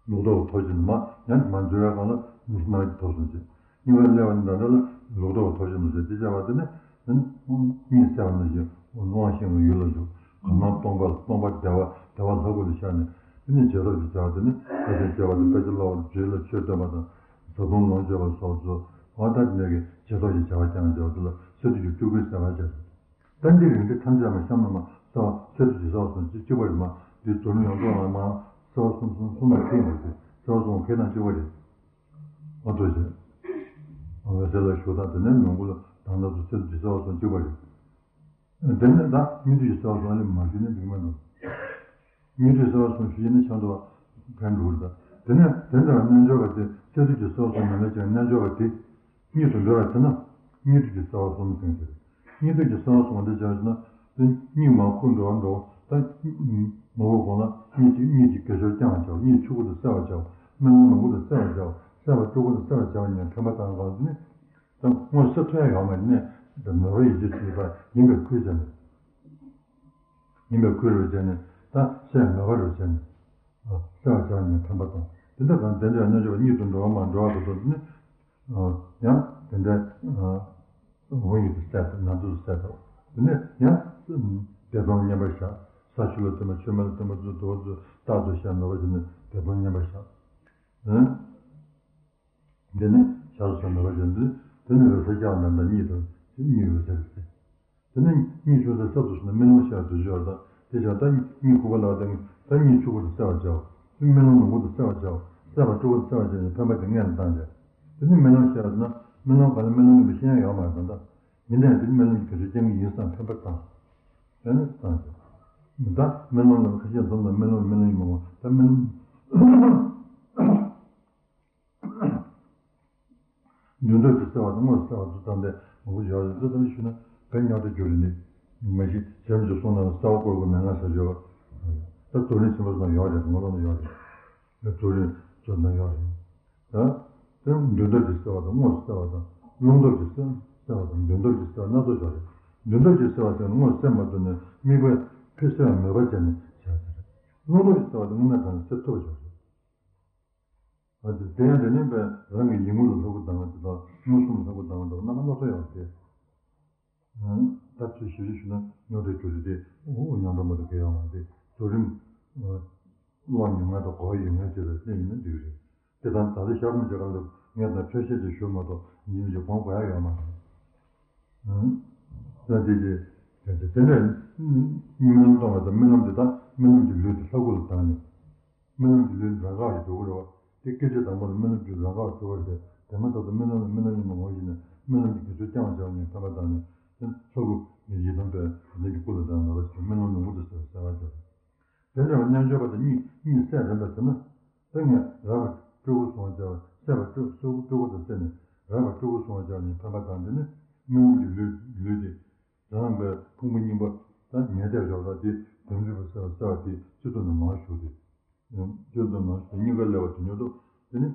ལུགས་ལྡོག་པའི་ཐོབ་བྱེད་མ་ཡང་མ་འཛོལ་བའི་སྒང་ལ་མི་སྣང་གི་ཐོབ་སོང་ཅིག་སྙིང་གར་སླེབས་པ་ནི་ད་ལྟ་ལ་ལུགས་ལྡོག་པའི་ཐོབ་བྱེད་མ་ཟད་དེ་བྱ་བ་དེ་ནི་གཉིད་སད་པ་ནང་བཞིན་དབང་ཤེས་ཀྱི་ཡུལ་ལ་འཇུག་གང་སྣང་སྟོང་པ་ལ་སྟོང་པ་བདེ་བ་བདེ་བ་ལྷ་སྐུ་ལ་ཤར་ནས་དེ་ནི་རྗེས་ཐོབ་ཀྱི་བྱ་བ་དེ་ནི་དཔེ་ཆ་བརྗོད་པ་དང་དཔེ་ཆ་ཀློག་པ་དང་རྗེས་ལ་ཆོས་སྟོན་པ་དང་བཟའ་བཏུང་ལོངས་སྤྱོད་པ་སོགས་སུ་འོ་ད་དེ་ནས་ཀྱི་རྗེས་ཐོབ་ཀྱི་བྱ་བ་ཀྱང་བྱ་བ་དེ་ལ་སས་བསྡུས་ཀྱི་སྤྲུལ་སྐུའི་གསལ་བ་བྱས་སོ། ད་འདི་རིང་འདི་ཐམས་ཅད་མ་གཤམ་ན་མ་གསལ་བ་སས་བསྡུས་ཀྱི་གསལ་བ་གསུམ་གཅིག་གཅིག་པ་རེད་མ། འདི་མདོ་ལུང་ཡོངས་རྫོགས་ལ་མ་གསལ་བ་གསུམ་གསུམ་གསུམ་ལ་ཁེལ་མ་རེད། གསལ་བ་གསུམ་ཁེལ་དང་གཅིག་པ་རེད། ཨ་ཐུགས་རྗེ་ཆེ། འོད་གསལ་ལ་ཞུགས་དང་དེ་ནས་ལོངས་སྐུ་ལ་དང་ལ་སོགས་སས་བསྡུས་ཀྱི་གསལ་བ་གསུམ་གཅིག་པ་རེད། དེ་ནས་ད་སྙིགས་དུས་ཀྱི་གསལ་བ་གསུམ་ལ་མ་ཞུགས་ནས་འགྲིག་མ་འདུག་སྙིགས་དུས་གསལ་བ་གསུམ་ཞུ་ཡིན་ན་ཆང་དུ་བ་ཕན་འགྲོ་གི་རེད། དེ་ནས་དེ་འདྲ་བ་རྣལ་འབྱོར་པ་དེ་སས་བསྡུས་ཀྱི་གསལ་བ་གསུམ་མི་ལས་ཀྱང་རྣལ་འབྱོར་པ་དེ། གཉིད་དུ་འགྲོ་བ་དེ་ན། གཉིད་དུས་ཀྱི་གསལ་བ་གསུམ་ཟེར་གྱི་རེད། གཉིད་དུས་ཀྱི་གསལ་བ་གསུམ་འདི་བྱ་ཞིག་ན། དེ་གཉིད་མ་ཁུག་འགྲོ་བ་འགྲོ་བ་ད། མ་ཁུག་གོང་ལ་གཉིད་ཀྱི་གཉིད་ཀྱི་དགེ་སྦྱོར་བསྐྱང་བར་བྱའོ། གཉིད་ཆོས་སྐུ་དུ་གསལ་བར་བྱའོ། རྨི་ལམ་ལོངས་སྐུ་དུ་གསལ་བར་བྱའོ། གསལ་བ་སྤྲུལ་སྐུ་དུ་གསལ་བར་བྱ་བ་ཉིད་ཕན་པ་དང་གང་ཟེར་ནས། ད་དངོས་སུ་ཐོན་ཡོད་མ་ཡིན་ནས། ད་མོས་པ་ཡིད་ཆེས་བྱེད་པ་ཡིན་པའི་ཁུལ་བྱས་ནས། ཡིན་པའི་ཁུལ་རུ་བྱས་ནས་ད་སེམས་མོས་པ་རུ་བྱས་ནས། གསལ་བར་བྱ་བ་ཉིད་ཕན་པ་དང་། དེ་འདྲ་གང་དེ་འདྲ་རྣལ་འབྱོར་པ་གཉིད་དུ་འགྲོ་བ་མ་འགྲོ་བ་དུ་དུ་ནི། ཡང་དེ་འདྲའི་འོང་ཡུལ་དུ་གསལ་ཐུབ་ནང་དུ་གསལ་ཐུབ། དེ་ནས་ཡང་བདེ་སྟོང་མཉམ་པར་བཞག་ས་ཆུ་ལ་ཐིམ་པ་ཆུ་མེ་ལ་ཐིམ་པ་ཚུ་དུ་བ་ཚུ་རྟག་ཏུ་ཤར་མེད་པ་ཞིག་ནི་བདེ་སྟོང་མཉམ་པར་བཞག་དེ་ནས་ཤར་སོང་མེད་པ་ཞིག་འདི་དེ་ནས་འོད་གསལ་རྐྱང་ལ་འདྲ་གཉིད་དང་གཉིད་འོད་གསལ་རེད། དེ་ནས་གཉིད་ཆུང་ས་གསར་དུ་སོང་ན་རྨི་ལམ་ཤར་དུ་འཇུག་པ་དང་དེ་བྱས་ད་གཉིད་ཁུག་པ་ལ་དང་ད་གཉིད་ཆུང་པོ་དུ་གསལ་བར་བྱའོ། རྨི་ལམ་ལོངས་སྐུ་དུ་གསལ་བར་བྱའོ། གསལ་བ་སྤྲུལ་སྐུ་དུ་གསལ་བར་བྱ་ནས་ཕན་པ་དེ་སྔོན་ལ་བཏང་བྱས། དེ་ནས་རྨི་ལམ་ཤར་ན་རྨི་ལམ་གང་ལ་རྨི་ལམ་ཡིན་པའི་ཤེས་ཡ་ཡོད་མ་རེད་ད། ཡིན་ནའང་དེ་རྨི་ལམ་གྱི་གེགས་ཆོད་རྐྱེན་གྱིས་ཡིན་བསམ་ཕན་པ་བཏང་། དེ་ནས་བཏང་བྱས། ད་རྨི་ལམ་ལ་ཁ་ཤས་འཛོམས་ན་རྨི་ལམ་རྨི་ལམ་ཡིན་མ་འོང་ད་རྨི་ལམ། མདུན་ཐབས་ཀྱི་གསལ་བ་དང་དངོས་སུ་གསལ་བ་དུ་ཙམ་དེ་མང་པོ་ཡོད་རེད། འདི་ཙམ་ཞུས་ན་བོད་རྙོག་དྲ་རྒྱུ་རེད་འདི། མ་གཞི་བྱམས་ཀྱི་གསུང་ནང་ལ་གསལ་བ་བཀོད་དགོས་མེད་ང་ཟེར་ཡོད། ད་རྡོ་རིང་ཆེན་པོ་ཚང་ཡོད་རེད། ངོ་ལོག་ན་ཡོད་རེད། ད་རྡོ་རིང་ཚོ་ན་ཡོད་རེད། ད་དེ་མདུན་ཐབས་ཀྱི་གསལ་བ་དང་དངོས་སུ་གསལ་བ་དང་རླུང་ཐབས་ཀྱི་གསལ་གསལ་བ་དང་མདུན་ཐབས་ཀྱི་གསལ་བ་སྣ་ཚོགས་ཡོད་རེད། ལུས་སྟོབས་ཀྱིས་གསལ་བ་ཟེར་ན་སྔོ་སེར་མ་ཐུབ་ནས་དམིགས་པའི་ཕི་གསལ་བ་མོས་པ་བྱས་ནས་བྱ་ཟེར། རླུང་སྟོབས་ཀྱིས་གསལ་བ་དེ་དངོས་གནས་དྲང་ནས་གསལ་ཐུབ་པ་ཞིག་རེད། ཨ་ཙི། དེ་ཡང་དེ་ནི་པས་རང་གི་ཡིད་ངོ་ལ་ལྷ་སྐུ་ལྡང་བ་དེ་དང་མངོན་སུམ་ལ་ལྷ་སྐུ་ལྡང་བ་འདྲ་བ་རྣམ་པ་སྣ་ཚོགས་ཡོད་པ་སྟེ། ད་ཚུལ་ཞིབ་ཞིབ་ཞུས་ན་རྙོག་དྲའི་གྲུ་ལུགས་དེ་འུ་འུ་མཉམ་འགྲོ་མ་གཏོགས་གལ་ཡོད་མ་རེད། དེ་གྲུ་རིམ་ཀློག་མྱོང་མཁན་དང་གོ་ཡོད་མཁན་བཅས་ལ་གསན་ཡིན་ན་འགྲིག་རེད། དེ་དང་ད་ལྟ་ཞག་མི་འཇོག་ག་ལ་ངས་ད་འཕྲོས་བཤད་ཅིག་ཞུ་མ་གཏོགས་ཡིན་གཅིག་གོང་གོ་ཡ་ཡོད་མ་རེད། ད་དེ་དེ་དེ་དེ་འདྲ་རྨི་ལམ་སྟོན་པ་དང་རྨི་ལམ་དེ་དག་རྨི་ལམ་གྱི་ལུས་དེ་ལྷ་སྐུ་ལ་བཏང་ནས། རྨི་ལམ་གྱི་ལུས་རང་འགག་ཞིག་འགྲོ་གི་རེད་བ། དེ་སྐད་ཅིག་དང་པོ་ལ་རྨི་ལམ་གྱི་རང་འགག་འགྲོ་བ་རེད། དེ་མ་ཐག་ཏུ་རྨི་ལམ་ལ་རྨི་ལམ་ཡིན་པ་ངོ་ཤེས་ནས་རྨི་ལམ་གྱི་དགེ་ཚུལ་བསྐྱང་བར་བྱ་བ་ཉིད་ཕན་པ་དང་ནི། དེ་ལྷ་སྐུ་ཡི་ཡི་དམ་པའི་དེ་ཀྱི་སྐུ་ལ་བདག་ནོར་བ་ཞིག་རྨི་ལམ་ལོངས་སྐུ་དུ་གསལ་བར་བྱ་བ། དེ་འདྲ་བ་རྣལ་འབྱོར་པ་དེ་གཉིད་གཉིད་སད་རན་པ་ཟེར་ན། དེ་ངས་རལ་པ་སྤྲུལ་སྐུ་གསུང་བར་བྱ་བ་སད་པ་སྤྲུལ་སྤྲུལ་སྐུ་དང་བསྲེས་ནས་རལ་པ་སྤྲུལ་སྐུ་གསུང་བར་བྱ་བ་ཉིད་ཕན་པ་དང་དེ་ནི་རྨི་ལམ་གྱི་ལུས་ལུས་དེ་རང་པའི་ཕུང་པོ་རྙིང་པ་དང་ཉལ་བསྡད་ཡོད་ར་དེ་དོན་མེད་པ་སད་པ་སད་པ་དེ་སྤྱི་ཚོགས་ནས་མར་ཞུགས་ཏེ། སྤྱི་ཚོགས་ནང་དེ་གཉིས་ཀ་སླེབས་པ་དེ་ཉོ་ཐུབ་དེ་ནི་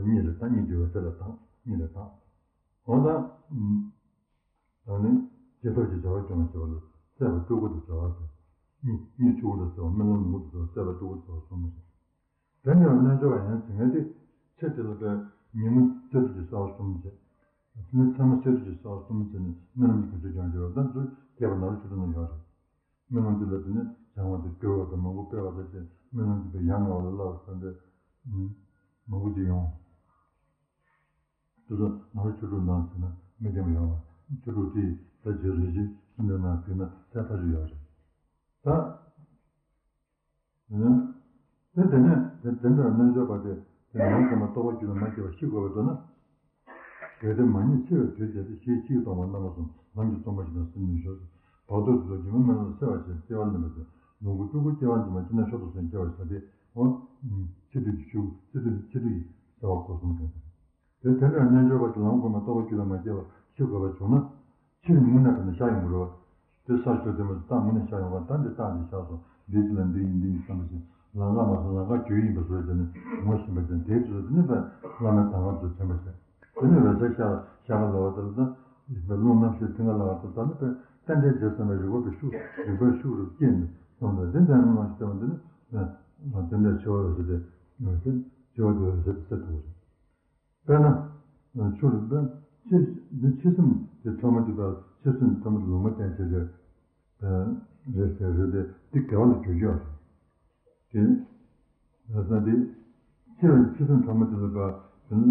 གཉིད་ལས་ཐར། གཉིད་ཀྱི་འོད་གསལ་ལས་ཐར། གཉིད་ལས་ཐར། འོ་ན། ཨ་ནི་ཇི་ལྟར་གྱི་བྱ་བ་སྐྱོང་བ་བྱེད་པ་ལ་སད་པ་སྤྲུལ་སྐུ་དང་བྱ་བ་ཟེར། གཉིད་གཉིད་ཆུང་ཀུ་དང་བསྲེས་པ་རྨི་ལམ་ལོངས་སྐུ་དང་བསྲེས་པ་སྤྲུལ་སྐུ་དང་བསྲེས་པ་གསུམ་མོ་ཞིག་དེ་ནས་རྣལ་འབྱོར་པ་ཡང་དེ་ངས་དེ་ཚེ་དེ་ལ་པའི་ཉིན་མོ་གསལ་སྒྲིབ་ཀྱི་གསལ་བ་གསུམ་བྱས། དེ་ནས་མཚན་མོ་གསལ་སྒྲིབ་ཀྱི་གསལ་བ་གསུམ་བྱས་ནས་རྨི་ལམ་གྱི་དགེ་ཚུལ་སྦྱང་བྱེད་པ་ད་ཚུར་རྒྱས་པ་ནཱ་རོ་ཆོས་དྲུག་ན་ཡོད་རེད། རྨི་ལམ་དེ་ལ་དེ་ནས་སྦྱང་བ་དང་བསྒྱུར་བ་དང་མང་པོ་སྤེལ་བ་དང་བཅས་རྨི་ལམ་གྱི་པའི་ཡ་ང་བ་ལ་སླར་བསམ་པའི་མང་པོ་ཅིག་ཡོང་། དེ་ཚོ་ནང་ཆོས་དྲུག་ནང་ཟེར་ན་མི་འགྱངས་ཡོང་བ། ཆོས་དྲུག་དེ་ད་རྗེ་རིན་ཆེན་གསུམ་ལྡན་ནང་ཟེར་ན་ད་ཐག་ཆོད་ཡོད་རེད། ད་དེ་དེ་ནས་དེ་དེ་འདྲ་རྣལ་འབྱོར་པ་དེ་དེ་ནང་གོང་མ་རྟོགས་པ་རྒྱུད་ལ་མ་སྐྱེས་པ་ཤི་དགོས་པ་འདུག་ན། གལ་ཏེ་མ་རྙེད་འཆི་བའི་དུས་བྱས་ཏེ་ཞེས་ཅིས་སྟོང་པ་རྣམ་པ་གསུམ་ལམ་གྱི་རྩོམ་པ་ཞིག་དང་ཟིན་ནས་ཞོག་བར་དོ་དེ་ཚོ་སྒྱུ་མ་མེད་ལ་གསལ་བར་བྱས་བརྩེ་བ་ལེན་པ་དེ་ལོངས་སྐུ་སྤྲུལ་སྐུ་སྐྱེ་བ་འདི་མ་སྤྱི་ན་མཆོག་ཏུ་སེམས་སྐྱེ་བར་བྱ་སྟེ། འོ། ཕྱི་དུས་ཀྱི་ཆུ་ཕྱི་དུས་ཕྱི་དུས་ཀྱི་གསལ་བ་སྐོར་གསུམ་དྲན། དེ་དེ་འདྲ་རྣལ་འབྱོར་པ་དེ་ལམ་གོང་མ་རྟོགས་པ་རྒྱུད་ལ་མ་སྐྱེས་པ་ཤི་དགོས་པ་བྱུང་ན། ཕྱིར་དངོས་གནས་དྲང་ནས་ཤར་ཡོང་གི་རེད་བ། དེ་ས་ཆུ་དེ་མོ་རྟགས་དངོས་གནས་ཤར་ཡོང་བ་ད་འདི་རྟགས་འདི་ཤར་སོང་འདི་ཅི་ལ་འདི་ཡིན་འདི་ཡིན་བསམ་པ་བཞིན་ལམ་ཁ་མ་སོང་ལམ་ཁ་རྒྱུ་ཡིན་པ་བཟོས་བྱས་ནས་ངོ་ཤེས་པ་ཅན་དེའི་དུས་སུ་དེ་ནི་པས་བླ་མའི་གདམས་ངག་ཚོ་དྲན་པ་བྱས། དེ་ནི་འོད་གསལ་ཤར་ཤར་ག་ལ་བ་དེ་ལ་ད་རླུང་རྣམ་ཤེས་མཐིང་ག་ལ་བ་དེ་ད་ནི་པས་རྟེན་འབྲེལ་བྱེད་བསམ་པའི་རིག་པ་དེ་ཤུགས་རིག་པའི་ཤུགས་རུ་སྐྱེས་ནས་བསམ་པ་དེ་འདྲ་ནི་མ་ཞིག་བསྟན་པ་འདི་ནི་དེ་འདྲ་འཆི་བ་འོད་གསལ་དེ་འོད་གསལ་འཆི་བ་དེ་འོད་གསལ་དེ་གསལ་ཐུབ་པ་རེད། དཔེར་ན། ཆུ་རུ་དཔེར་ཕྱི་འདི་ཕྱི་སེམས་དེ་ཐོག་མ་དེ་དཔེར་ཕྱི་སེམས་ཐོག་མ་དེ་ལུང་མ་བསྟན་བྱས་རེད། རེད་ཟེར་རེད་དེ་དེ་དགེ་བ་ལ་འགྱུར་གྱི་ཡོད་རེད། དེ་རེད་ཟེར་དེ་ཕྱི་ཕྱི་སེམས་ཐོག་མ་དེ་ལ་དཔེར་དེ་ནི་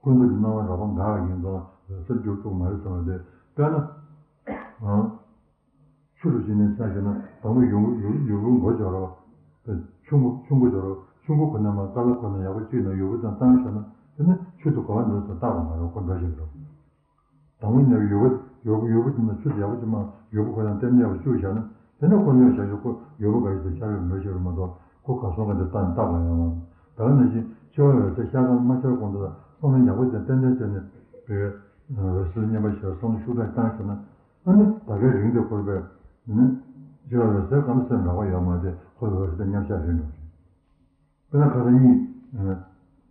ཀུན་རྫོབ་ཀྱི་སྣང་བ་རགས་པ་འགག་ཡིན་ཙང་འོད་གསལ་འགྱུར་ཐུབ་མ་རེད་ཟེར་བ་དེ་དཔེར་ན། ཆུ་རུ་བྱས་ནས་ཆ་བཞག་ན་དང་པོ་ཡུར་ཡུར་ཡུར་བུ་མགོ་འཇོག་རོགས། ཆུང་ཀུ་ཆུང་ཀུ་འཇོག་རོགས། ཆུང་ཀུ་ཁོ་ན་མ་ཀ་ལ་ཁོ་ན་ཡག་པོ་གཅིག་ན་ཡུར་བུ་དང་བཏང་བཞག་ན་དེ་ནི་ཆུ་དེ་གོ་བ་འདོན་ས་རྟག་པ་མ་རེད། ཁོ་འགྲོ་བཞིན་འགྲོ། དང་པོ་ནས་ཡུར་བུ་ཡུར་བུ་ཡུར་བུ་དེ་ན་ཆུ་དེ་ཡག་པོ་གཅིག་མ་ཡུར་བུ་ཁོ་ན་ལྟེམ་ཡག་པོ་བཅུག་བཞག་ན་དེ་ནི་ཁོ་ནས་བཞག་རྒྱུ་ཁོ་ཡུར་བུ་ག་ཡི་དེ་ཤར་བའི་འགྲོ་བཞིན་རུ་མ་གཏོགས་ཁོ་ག་སོང་ག་དེ་རྟག་ནི་རྟག་པ་ཡང་མ་རེད། ད་ག་ནང་བཞིན་འཆི་བ་འོད་གསལ་ཤར་གང་མ་ཤར་གོང་དུ་ལ་བསམ་བློ་ཡག་པོ་དེ་ཏན་ཏན་བྱས་ནས་བོད་འོད་གསལ་བསྙེན་པ་ཞེས་བསམ་བློ་ཤུགས་དྲག་བཏང་བཞག་ན། ཨ་ནི་ད་གའི་རིང་དུ་འཁོར་བའི་ནི་འཆི་བ་འོད་གསལ་གང་སེམས་རག་པ་ཡོད་མ་རེད། འཁོར་བའི་འོད་གསལ་དེ་མཉམ་གཞག་རེད་འགྲོ་རེད། དཔེར་ན་ཁ་སང་གཉིད་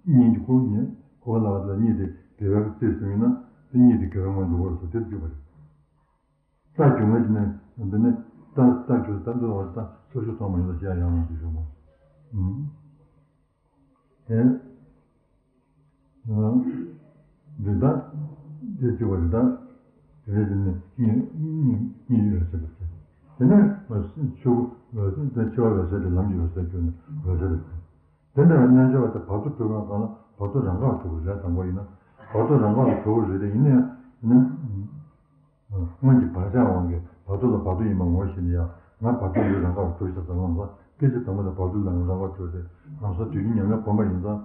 གཉིད་ཀྱི་ཁུག་ནི་ཁུག་པ་ལ་བ་དེ་གཉིད་དེ་དགེ་བའི་རྩིས་སུ་ཡིན་ན་དེ་གཉིད་དེ་དགེ་བའི་ངང་དུ་འོར་སོ་དེ་བརྗོད་པ་རེད། རྟགས་རྒྱུ་མ་ཅི་ནས་འདི་ནི་རྟགས་རྟགས་རྒྱུ་ད་འདི་བ་རྟགས་ཚུལ་ཤུགས་གཏོང་མ་ཡིན་ལ་བཤད་ཡང་མ་ཞིག་བྱུང་བ། ཨུམ། དེ། ཨ། རི་དྭགས། དེ་གཅིག་པ་རི་དྭགས། དེ་ནས་དེ་ནས་གཉིད་གཉིད་གཉིད་ཡོད་ཟེར་བ་དེ། དེ་ནས་ཆུ་དེ་འཆི་བ་འོད་གསལ་དེ་ལམ་གྱི་འོད་གསལ་གྱུར་ནས་འོད་གསལ་རེད། དེ་འདྲ་བའི་རྣལ་འབྱོར་པ་དེ་བར་དོ་གྲོལ་བའི་སྒང་ལ་བར་དོ་རང་འགག་གྲོལ་བའི་ལས་དང་པོ་ཡིན་ན། བར་དོ་རང་འགག་གྲོལ་བ་རེད་དེ་ཡིན་ན་ཡང་ནི། སྔོན་གྱི་བག་ཆགས་དབང་གིས་བར་དོ་ལ་བར་དོ་ཡིན་པ་ངོ་ཤེས་ནས་ཡང་ང་བར་དོ་ཡོད་རང་ག་བ་གྲུབ་ཤག་ཙམ་ལམ་སང་སྐད་ཅིག་དང་པོ་དང་བར་དོ་ལ་རང་ག་བ་གྲུབ་རེད། ལམ་སང་དུས་རྒྱུན་ཉམས་ལེན་གོམས་པ་ཡིན་ཙང་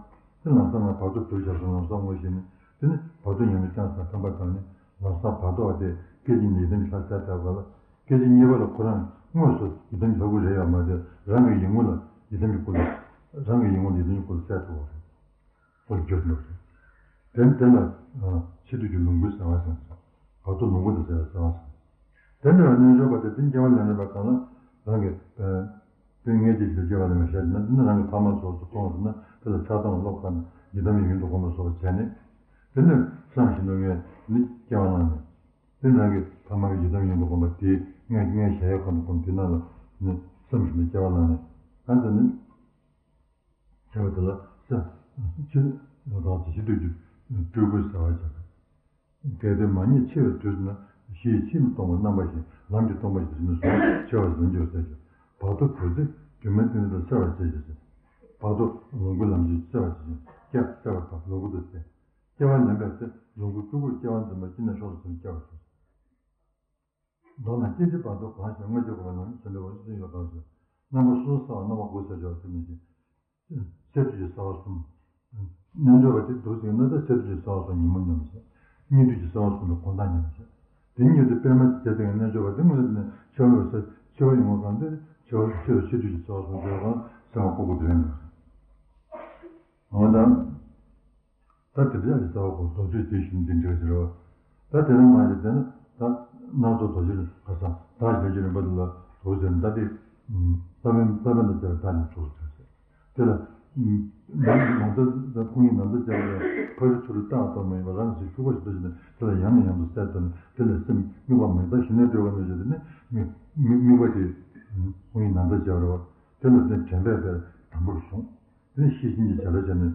དེ་ལམ་སང་ང་བར་དོ་གྲུབ་ཤག་ཙམ་ལམ་སང་ངོ་ཤེས་ནས་དེ་ནི་བར་དོ་ཉམས་ལེན་བསྐྱངས་ཙང་ཕན་པ་དང་ནི་ལམ་སང་བར་དོ་བ་དེ་སྐད་ཅིག་ནས་ཡི་དམ་གྱི་ལྷ་གསལ་ཐལ་བ་ལ་སྐད་ཅིག་གཉིས་པ་ལ་ཁོ་རང་དངོས་སུ་ཡི་དམ་གྱི་ལྷ་སྐུ་རེད་ཡོད་མ་རེད། རང་གི་ཡིད་ངོ་ལ་ཡི་དམ་གྱི་སྐུ་ལ་རང་གི་ཡིད་ངོ་ལ་ཡི་དམ་གྱི་སྐུ་ལ་གསལ་ཐུབ་པ་རེད། ཁོ་འགྱུར་འགྲོ་རེད། དེ་དེ་ལ་ཕྱི་དུས་ཀྱི་ལོངས་སྐུའི་གསལ་བ་ཟེར་བ་སོང་། བར་དོ་ལོངས་སྐུ་དང་བྲལ་བའི་གསལ་བ་སོང་། དེ་འདྲ་བའི་རྣལ་འབྱོར་པ་དེ་དེ་སྐྱེ་བ་ལེན་རེས་པ་གང་ལ་རང་གི་དེ་ངེས་ཀྱི་ཞིག་སྐྱེ་བ་ལེན་པའི་ཞལ་ན་དེ་ནི་རང་གི་ཕ་མ་སོགས་སུ་མཐོང་ཟེར་ན་དེ་ལ་ཆགས་སྡང་བློ་ཁ་ནས་ཡི་དམ་ཡིད་དུ་འོང་བ་སོགས་བྱས་ནས་དེ་ནི་བསམ་བཞིན་དུ་ངས་ནི་སྐྱེ་བ་བླངས་ནས། དེ་རང་གི་ཕ་མ་གི་ཡི་དམ་ཡིན་པ་སྒོམ་པ་དེ་ངས་ངས་བྱ་ཡག་གང་དུ་སྒོམ་དེ་ནང་ལ་ནི་བསམ་བཞིན་དུ་སྐྱེ་བ་བླངས་ནས། ད་དེ་ནི་བྱ་བ་དེ་ལ་ས་ཕྱིར་ལོ་ཏོག་ཙམ་ཞི་དུས་ཀྱི་སྤྲུལ་སྐུ་ཟེར་བ་བྱ་བ། གལ་ཏེ་མ་རྙེད་འཆི་བའི་དུས་སུ་ན། གཞི་ཡི་ཕྱིར་མི་གཏོང་བར་རྣམ་པ་བཞིན། ལམ་གྱིས་སྟོང་པ་ཞིག་ཏུ་ཟིན་ནས་བཟུང་འཆི་བར་འཛིན་གྱུར་ཟེར་ཞིང་། བར་དོ་བུ་ཚེ་སྒྱུ་མའི་ཏིང་འཛིན་དུ་གསལ་བར་བྱེད་ཅེས་ཟེར། བར་དོ་ལོངས་སྐུའི་ལམ་གྱིས་གསལ་བར་བྱེད་ཅིང་སྐྱེ་གསལ་བར་དང་ལོངས་སྐུ་དུ་གསལ། སྐྱེ་བ་ལེན་པའི་ཚེ་ལོངས་སྐུའི་སྤྲུལ་སྐུར་སྐྱེ་བ་འཛིན་པ་ཅི་ནས་ཤོར་དུ་ཟིན་སྐྱེ་བར་གྱུར། མདོར་ན་སྐྱེ་འཆི་བར་དོ་གང་ཞིག་ལ་སྔ་ཕྱི་འཁོར་བའི་ནང་ནས་ཟིན་པའི་འོ་ཞེས་ཡོད་གང་ཞིག་རྣམ་པ་སོ་སོར་བསལ་བ་རྣམ་པ་དགུ་ཟེར་བྱ་བ་དེ་ནི་ཅི། སས་བསྡུས་ཀྱི་བསལ་བ་གསུམ། རྣལ་འབྱོར་པ་དེ་འདུག་ཟེར་ན་ད་སས་བསྡུས་ཀྱི་བསལ་བ་གསུམ་ཉིན་མོ་མཉམ་བྱེད། སྙིགས་དུས་ཀྱི་བསལ་བ་གསུམ་ལ་དགོང་དག་མཉམ་བྱེད། དེ་གཉིས་དེ་པད་མ་དེ་སྟེང་རྣལ་འབྱོར་པ་དེ་དངོས་གནས་ནི་འཆི་བ་ཡོང་ས་འཆི་བ་ཡོང་བ་གང་དེ་འཆི་བ་འཆི་བ་འཆི་དུས་ཀྱི་བསལ་བ་གསུམ་འཆི་བ་གང་སེམས་པ་ཀུ་ཀུ་དེ་རེད་མ་རེད། འོ་ད། ད་དེ་འདྲ་ཡི་རྩ་བ་གོ་རྡོ་རྗེ་དེ་བཞིན་འདི་འདྲ་ཟེར་བ། ད་དེ་རིང་མ་ཞིག་དེ་ནི་ད་སྣ་ཚོགས་རྡོ་རྗེ་ལ་ཁ་སང་བདག་ཞལ་གྱི་རིམ་པ་འདི་ལ་འདུག་ཟེར་ནས་ད་དེ་ས་བོན་ས་བོན་ལ་བཅར་བདག་ཉིད་ཚོགས་ཟེར་ཟེར། དེ་ལ་ནང་ད་ད་ཁོང་ཡིན་ནང་ད་བཅར་བའི་ཕ་རི་ཚུ་རི་རྟག་ཏུ་མ་ཡིན་པ་རང་གི་ཤུགས་པ་ཞིག་ཏུ་བྱས་ནས་དེ་ལ་ཡང་ནས་ཡང་དུ་གསལ་བཏབ་ནས་དེ་ལ་སེམས་དམིགས་པ་མེད་པ་ཞི་གནས་སྤྲོད་པ་ནས་བྱས་ཏེ་ནི་དམིགས་དམིགས་པ་དེ་ཁོང་ཡིན་ནང་ད་བཅར་བ་དེ་ལ་དེ་དྲན་པས་དཔེ་དམ་པོར་བཟུང་། དེ་ནས་ཤེས་བཞིན་གྱི་བྱ་བ་བྱས་ནས་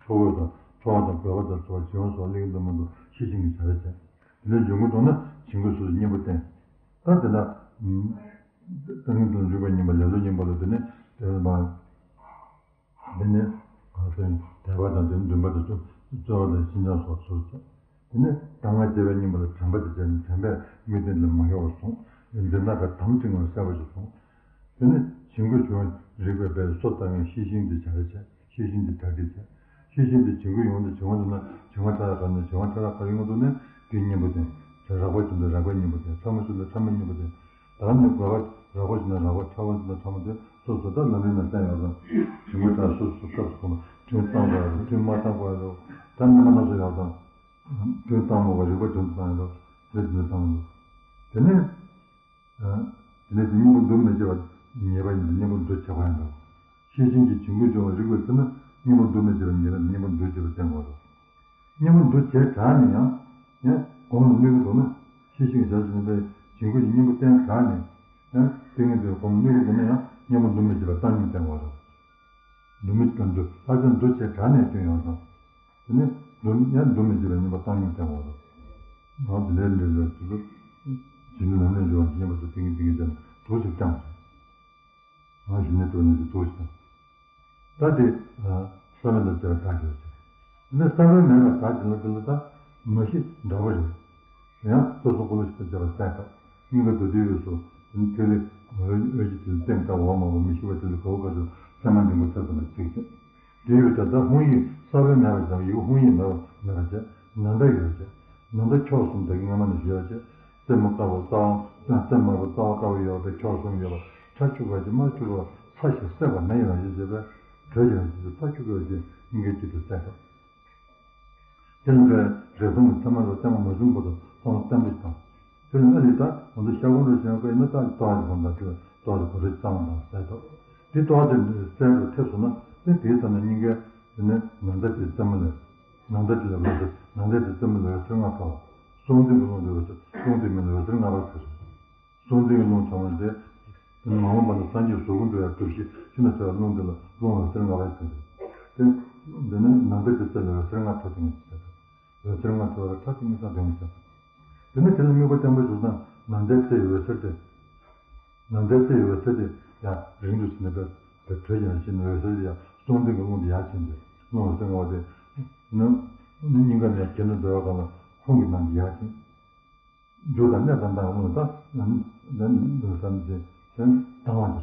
ཁྲོ་བོ་དང་ཁྲོ་བ་དང་རྒོད་པ་དང་ཚོར་བ་བྱིང་བ་སོགས་གླེང་དུ་མི་འདུག་ཤེས་བཞིན་གྱི་བྱ་བ་བྱས། དེ་ནས་འབྱུང་ཁུངས་དང་ན་བྱིང་རྒོད་སོགས་སུ་གཉེན་པོ་བསྟེན། ད་དེ་ལ་ཏིང་ངེ་འཛིན་འཇུག་པའི་གཉེན་པོ་ལས་ལུགས་གཉེན་པོ་ལ་དེ་ནས་དེ་ནས་མ་དེ་ནས་གང་ཟེར་དད་པ་དང་དེ་ནས་འདུན་པ་དང་རྩོལ་བ་དང་ཤིན་སྦྱངས་སོགས་སོགས་བྱས། དེ་ནས་གདམས་ངག་བཅས་པའི་སྙིང་པོ་ལ་དྲན་པ་དེ་བྱས་ནས་དྲན་པས་དམིགས་རྟེན་ལ་མ་ཡོང་བར་བཟུང་། འདི་ན་ད་དམ་བཅིངས་པར་གསལ་པོ་ཞིག་བཟུང་། དེ་ནས་བྱིང་རྒོད་བྱུང་རིག་པའི་སྦས་སོ་ལྟ་ངན་ཤེས་བཞིན་དུ་བྱ་ར་བྱས། ཤེས་བཞིན་དུ་གྲ་སྒྲིག་བྱས། ཤེས་བཞིན་དུ་བྱིང་རྒོད་ཡོང་དུས་བྱིང་བ་འདུག་ན་བྱིང་བ་ཕྲ་རགས་ག་ནས་བྱིང་བ་ཕྲ་རགས་ག་ཡོང་གི་འདུག་ན་དེའི་གཉེན་པོ་དེ་རགས་པ་བྱུང་དུས་རགས་པའི་གཉེན་པོ་དེ་ཕྲ་མོ་བྱུང་དུས་ཕྲ་མོའི་གཉེན་པོ་དེ་ད་ནི་རྒོད་པ་རགས་པ་བྱུང་ན་རགས་པ་ཕྲ་བ་བྱུང་ན་ཕྲ་མོ་དེ་སོ་སོ་ད་ལམ་རིམ་ན་བསྟན་ཡོད་ཙང་བྱིང་རྒོད་ཕྲ་སོ་སོ་སྐབས་སུ་གོམས་པ་ཐུན་བཏང་དགོས་རེད་ཐུན་མ་བཏང་དགོས་རེད་ད་རྣམ་པ་སྣ་ཚོགས་ཡོད་ཙང་། དོན་དང་མོ་བ་རིག་པ་དོན་དང་ཡོད་པ་དེ་དོན་དང་མོ། དེ་ནས། དེ་ནས་དེ་གཉེན་པོ་འདུ་མི་བྱེད་པ་ཉེས་པ་ཡིན་ཏེ་གཉེན་པོ་འདུ་བྱེད་པ་ཡིན་ནོ། ཤེས་བཞིན་གྱི་བྱིང་རྒོད་འབྱུང་བ་རིག་པའི་ཚེ་ན་གཉེན་པོ་འདུ་མི་བྱེད་པ་ཉེས་པ་གཉེན་པོ་འདུ་བྱེད་པ་བསྟན་དགོས་རེད། གཉེན་པོ་འདུ་བྱེད་དྲག་ནས་ཡང་ཡང་གོང་ལ་གནོད་ཀྱི་འདུག་ན་ཤེས་བཞིན་གྱི་བྱ་བྱེད་པའི་བྱིང་རྒོད་ཀྱི་གཉེན་པོ་བསྟེན་དྲག་ནས་ཡང་དེ་ངེས་དེ་གོང་ལ་གནོད་ཀྱི་འདུག་ན་ཡང་གཉེན་པོ་འདུ་མི་བྱེད་པ་བཏང་སྙོམས་བསྟན་དགོས་རེད། འདུ་མི་ལྟར་འདུ་ཨ་ཙམ་འདུ་བྱེད་དྲག་ནས་སྐྱོན་ཡོང་དང་། དེ་ནས་འདུ་ཡང་འདུ་མི་བྱེད་པའི་གཉེན་པོ་བཏང་སྙོམས་བསྟན་དགོས་རེད། ང་དེ་ལས་ལས་ལས་དུ་དུ་བྱིན་རླབས་ནས་འབྱོར་བ་གཉེན་པོ་དུ་ཏིང་ངེ་འཛིན་གྱི་ལྡན་དུ་ཞིག་བསྐྱངས་ཏེ། ང་ཞི་གནས་སྤྲོད་ནས་ཀྱི་དུ་ཞིག་དང་། ད་དེ་ས་བོན་དང་བཅས་པ་དག་གི་ཡོད་ཅིང་། དེ་ནས་ས་བོན་མེད་པར་དག་གི་ལ་དེ་ལ་ད་མ་གཞི་འདྲ་བ་རེད། ཡང་སོ་སོ་འཁོར་ལོ་ཞིག་ཏུ་བྱས་པ་གསལ་ཐོབ། སྙིང་ག་རྡོ་རྗེའི་དབུས་སུ་ཐིག་ལེ་འོད་འོད་ཀྱི་ཐིག་ལེ་སྟེང་དང་འོག་མང་པོ་མི་ཤིགས་པ་ཐིག་ལེ་ག་བུ་ག་ཚོད་སེམས་མ་འབྲིང་པོ་ཚད་ཙམ་ལ་གཅིག་བྱས། དེའི་འོད་ཀྱང་ད་ཧཱུྃ་ཡིག་ས་བོན་མེད་པ་བྱས་ཡིག་ཧཱུྃ་ཡིག་མེད་པ་མེད་པ་བྱས་ནམ་ཟླ་ཡོད་བྱས། ནམ་ཟླ་ཕྱོགས་གསུམ་དེ་གི་སྔ་མ་ནས་ཞུ་ཡ་བྱས། རྩེ་མོ་དཀར་པོ་རྩ་བ་རྩེ་མོ་དམར་པོ་རྩ་བ་དཀར་པོ་ཡོད་པའི་ཕྱོགས་གསུམ་ཡོད་པ་ཁྲ་ཆུ་ག་ཅིག་དམར་ཆུ་ག་ཚ་ཞིང་སྲེག་པ་མེ་ཡི་རང་བཞིན་བྱས་པས་དྲོད་ཀྱི་རང་བཞིན་གྱི་ཚ་ཆུ་ག་ཅིག་སྙིང་གའི་དཀྱིལ་དུ་གསལ་ཐོབ། དེ་ལ་བའི་རེག་སྟོང་གི་མཚན་མ་རུ་ལྟད་མོ་མ་བྱུང་བར་དུ་མཚན་མ་བརྟན་པོ་ཞིག་དང་། དེ་ལ་ཨ་ལི་ད་ང་ཚོ་ཤ་ཁོང་རུ་བཞེངས་པ་ཡིན་ན་ད་ལྟོགས་ཀྱི་བསམ་དང་དེ་ལ་ལྟོགས་ཀྱི་གོ་རེ་གཙང་མ་དང་གསལ་ཐོབ། དེ་ལྟོགས་དེ་གསལ་རུ་ཐེབས་སོང་ན་དེ་དེའི་ས་ན་སྙིང་གའི་དེ་ནས་ནམ་ཟླ་དེའི་རྩེ་མོ་ལས། ནམ་ཟླ་དེ་ལ་འོད་ཟེར་ནམ་ཟླ་དེའི་རྩེ་མོ་ལ་འོད་ཟེར་ལྔ་ཕོག་སྲོང་བཙན་གྱི་རླུང་དེ་འོད་ཟེར་རླུང་དེའི་མིང་ལ་འོད་ཟེར་ལྔ་པ་ཟེར། སྲོང་བཙན་གྱི་རླུང་ཕྲ་མོ་དེ། དེ་ནི་མ་འོངས་པ་ན་སངས་རྒྱས་གཟུགས་སྐུ་འགྲུབ་ཡ་གྲུབ་གཞི་ཤིན་ཏུ་ཕྲ་བའི་རླུང་དེ་ལ་རླུང་འོད་ཟེར་ལྔ་པ་ཟེར། དེ། འདི་ནི་ནམ་ཟླ་དེའི་རྩེ་ལ་འོད་ཟེར་ལྔ་ཕོག་དེ་ངེས་ཟེར། འོད་ཟེར་ལྔ་ཕོག་ལ་ཕྲ་དེ་ངེས་སང་དོན་ངེས་ཟེར། དེ་ནི་དེ་ལ་དམིགས་པ་བརྟན་པོ་བྱུང་ཙང་ནམ་ཟླའི་རྩེ་ཡི་འོད་ཟེར་དེ། ནམ་ཟླའི་རྩེ་ཡི་འོད་ཟེར་དེ་ཡང་རིང་དུ་ཕྱིན་ནས་པའི་དྲོད་ཀྱང་ཕྱིན་ནས་འོད་ཟེར་དེ་ཡང་སྲོང་བཙན་གྱི་རླུང་དེ་ཡར་ཕྱིན་ཏེ་རླུང་འོད་ཟེར་ལྔ་པ་དེ་ནི་སྙིང་ག་ནས་གྱེན་དུ་འགྲོ་བའི་སྒང་ལ་ཧཱུྃ་གི་ནང་དུ་ཡར་ཕྱིན། རྒྱུ་དང་གནས་དང་བདག་རླུང་དང་ལྡན་ལྡན་བསམ་སྟེ་དེ་ལྡང་བ་དེ་རེད། ཧཱུྃ་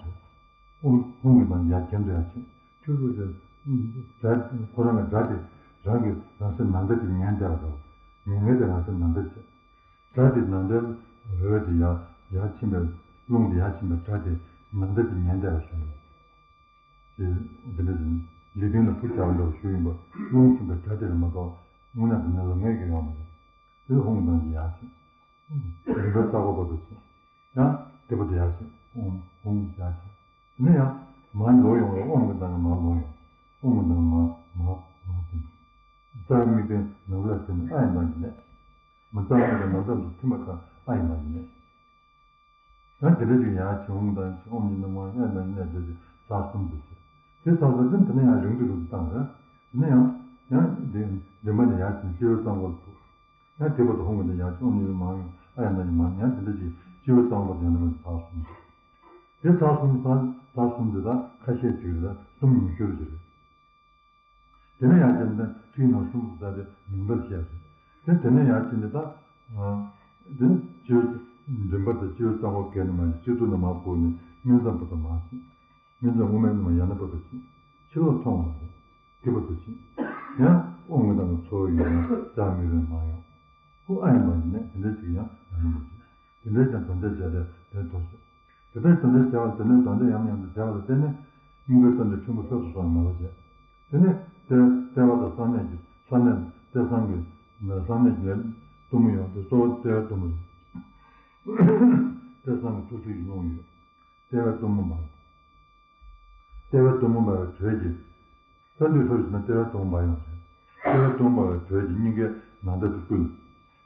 ཧཱུྃ་གི་ནང་ཡར་གྱེན་དུ་ཡར་ཕྱིན། ཁྱོད་ཚོ་དེ་སྒྲ་ཁོ་རང་གི་སྒྲ་དེ་རང་གི་རང་སེམས་ནམ་ཟླ་དེ་ཉན་བསྡད་པ་དང་ཉན་མཁན་དེ་རང་སེམས་ནམ་ཟླ་བྱེད། སྒྲ་དེ་ནམ་ཟླའི་འོད་དེ་ཡར་ཡར་ཕྱིན་པའི་རླུང་དེ་ཡར་ཕྱིན་པའི་སྒྲ་དེ་ནམ་ཟླ་དེ་ཉན་བསྡད་པ་བཞིན་དུ། ཅེས་འདི་འདྲ་ཞིག་ལུས་སྟེང་ལ་སྤུ་རྒྱག་པ་འདྲ་བ་ཞུ་ཡིན་པ་རླུང་ཕྱིན་པའི་སྒྲ་དེ་རེད་མ་གཏོགས་དངོས་གནས་དེ་ནང་ལ་ངེས་ཀྱི་ཡོད་མ་རེད། དེ་ཧཱུྃ་གི་ནང་དུ་ཡར་ཕྱིན། རིམ་པས་ས་གོ་བར་དུ་ཕྱིན། ཡང་དེ་བར་དུ་ཡར་ཕྱིན། ཧཱུྃ་ཧཱུྃ་ཡར་ཕྱིན། དེ་ནས་ཡང་མར་ལོག་ཡོང་བ་ཨོཾ་གི་ནང་ནས་མར་ལོག་ཡོང་། ཨོཾ་གི་ནང་ནས་མར་མར་མར་ཕྱིན། རྩ་བའི་དམིགས་རྟེན་ནམ་མཁའ་ལ་ཕྱིན་ནས་ཨ་ཡི་ནང་གི་གནས། མ་རྩ་བའི་དམིགས་རྟེན་ནམ་མཁའ་ལ་ཐིམ་པ་དང་ ཡང་དེ་འདྲ་ཅིག་ཡང་བྱུང་དང་ཅིག་ཨོམ་ཉི་ནུ་མ་ཡང་ན་ཡིན་ན་འདྲ་ཅིག་ཚར་གསུམ་དུ་བྱས། དེ་ཚར་ཚར་དེ་དེ་ནས་ཡང་རིང་དུ་རིང་དུ་བཏང་རེད། དེ་ནས་ཡང་ཡང་དེ་མགྲིན་པ་ནས་ཡར་བྱིན་སྤྱི་བོའི་རྩ་འཁོར་ལ་ཐུག་ཡང་དེ་བར་དུ་ཧོང་གི་ནས་ཡང་ཅིག་ཨོམ་ཉི་ནུ་མ་ཡང་ཨ་ཡང་ན་ཡིན་མ་ཡང་དེ་འདྲ་ཅིག་སྤྱི་བོའི་རྩ་འཁོར་ལ་ཡང་ན་མ་ཚར་གསུམ་བྱས། དེ་ཚར་གསུམ་ཚར་ཚར་གསུམ་དེ་དག་ཁ་ཤས་ཅིག་རེད། གསུམ་ཉུང་ཤོས་ཅིག་རེད། དེ་ནས་ཡར་བྱས་ནས་ཚིག་ནང་གསུམ་དུ་བཏགས་ཏེ་མིང་པར་བཤད་ཟེར། དེ་དེ་ནས་ཡར་བྱས་ནས་ད། དེ་ནི་སྤྱི་བོའི་མགྲིན་པ་དང་སྤྱི་བོའི་རྩ་འཁོར་བརྒྱད་ནས་མར་བྱས། སྤྱི་གཙུག་ནས་མར་བུད་ནས་སྨིན་མཚམས་བར་དུ་མར་ཕྱིན། སྨིན་མཚམས་དབུ་མའི་ནས་མར་ཡང་ན་བར་དུ་ཕྱིན། ཕྱི་ལོགས་མཐོང་བ་རེད། དེ་བར་དུ་ཕྱིན། ཡང་དབུ་མའི་ནང་གི་ཚོར་བ་ཡོད་ན་རྩ་མི་རུང་མ་ཡོང་། ཁོ་ཨ་ཡིན་པ་ཡིན་ནས་དེ་འདྲ་ཞིག་ཡང་ཡང་ན་མ་བྱེད། དེ་འདྲའི་ཀྱང་དོན་འདི་བྱས་ཏེ་དོན་ཐོག་ཆོད། དེ་ལྟར་དོན་འདི་བྱས་པ་དེ་ནས་དོན་འདི་ཡང་ཡང་དུ་བྱས་པ་ལ་བརྟེན་ནས་སྙིང་གའི་དོན་དུ་ཆུན་པོ་ཕྱོགས་སུ་སོང་བའི་མ་ལོ་བྱས། དེ་ནས་ལྟེ་ལྟེ་བ་དང་གསང་གནས་ཀྱི་གསང་གནས་ལྟེ་གསང་གི་གསང་གནས་ཀྱི་གཏུམ་མོ་ཡོང་སྟེ་གཙོ་བོ་ལྟེ་བའི་གཏུམ་མོ་རེད། ལྟེ་གསང་གི་ཐུགས་ཚིགས་ཀྱི་རླུང་ཡོད། ལྟེ་བའི་གཏུམ་མོ་མ་རེད། ལྟེ་བའི་གཏུམ་མོ་འབར་བའི་དྲོད་ཀྱིས། ལྟ་འདུས་ཕྱོགས་བཞི་ན་ལྟེ་བའི་གཏུམ་མོ་འབར་ཡོང་ཟེར། ལྟེ་བའི་གཏུམ་མོ་འབར་བའི་དྲོད་ཀྱིས་སྙིང་གའི་ནང་འདབས་སུ་བསྐུལ།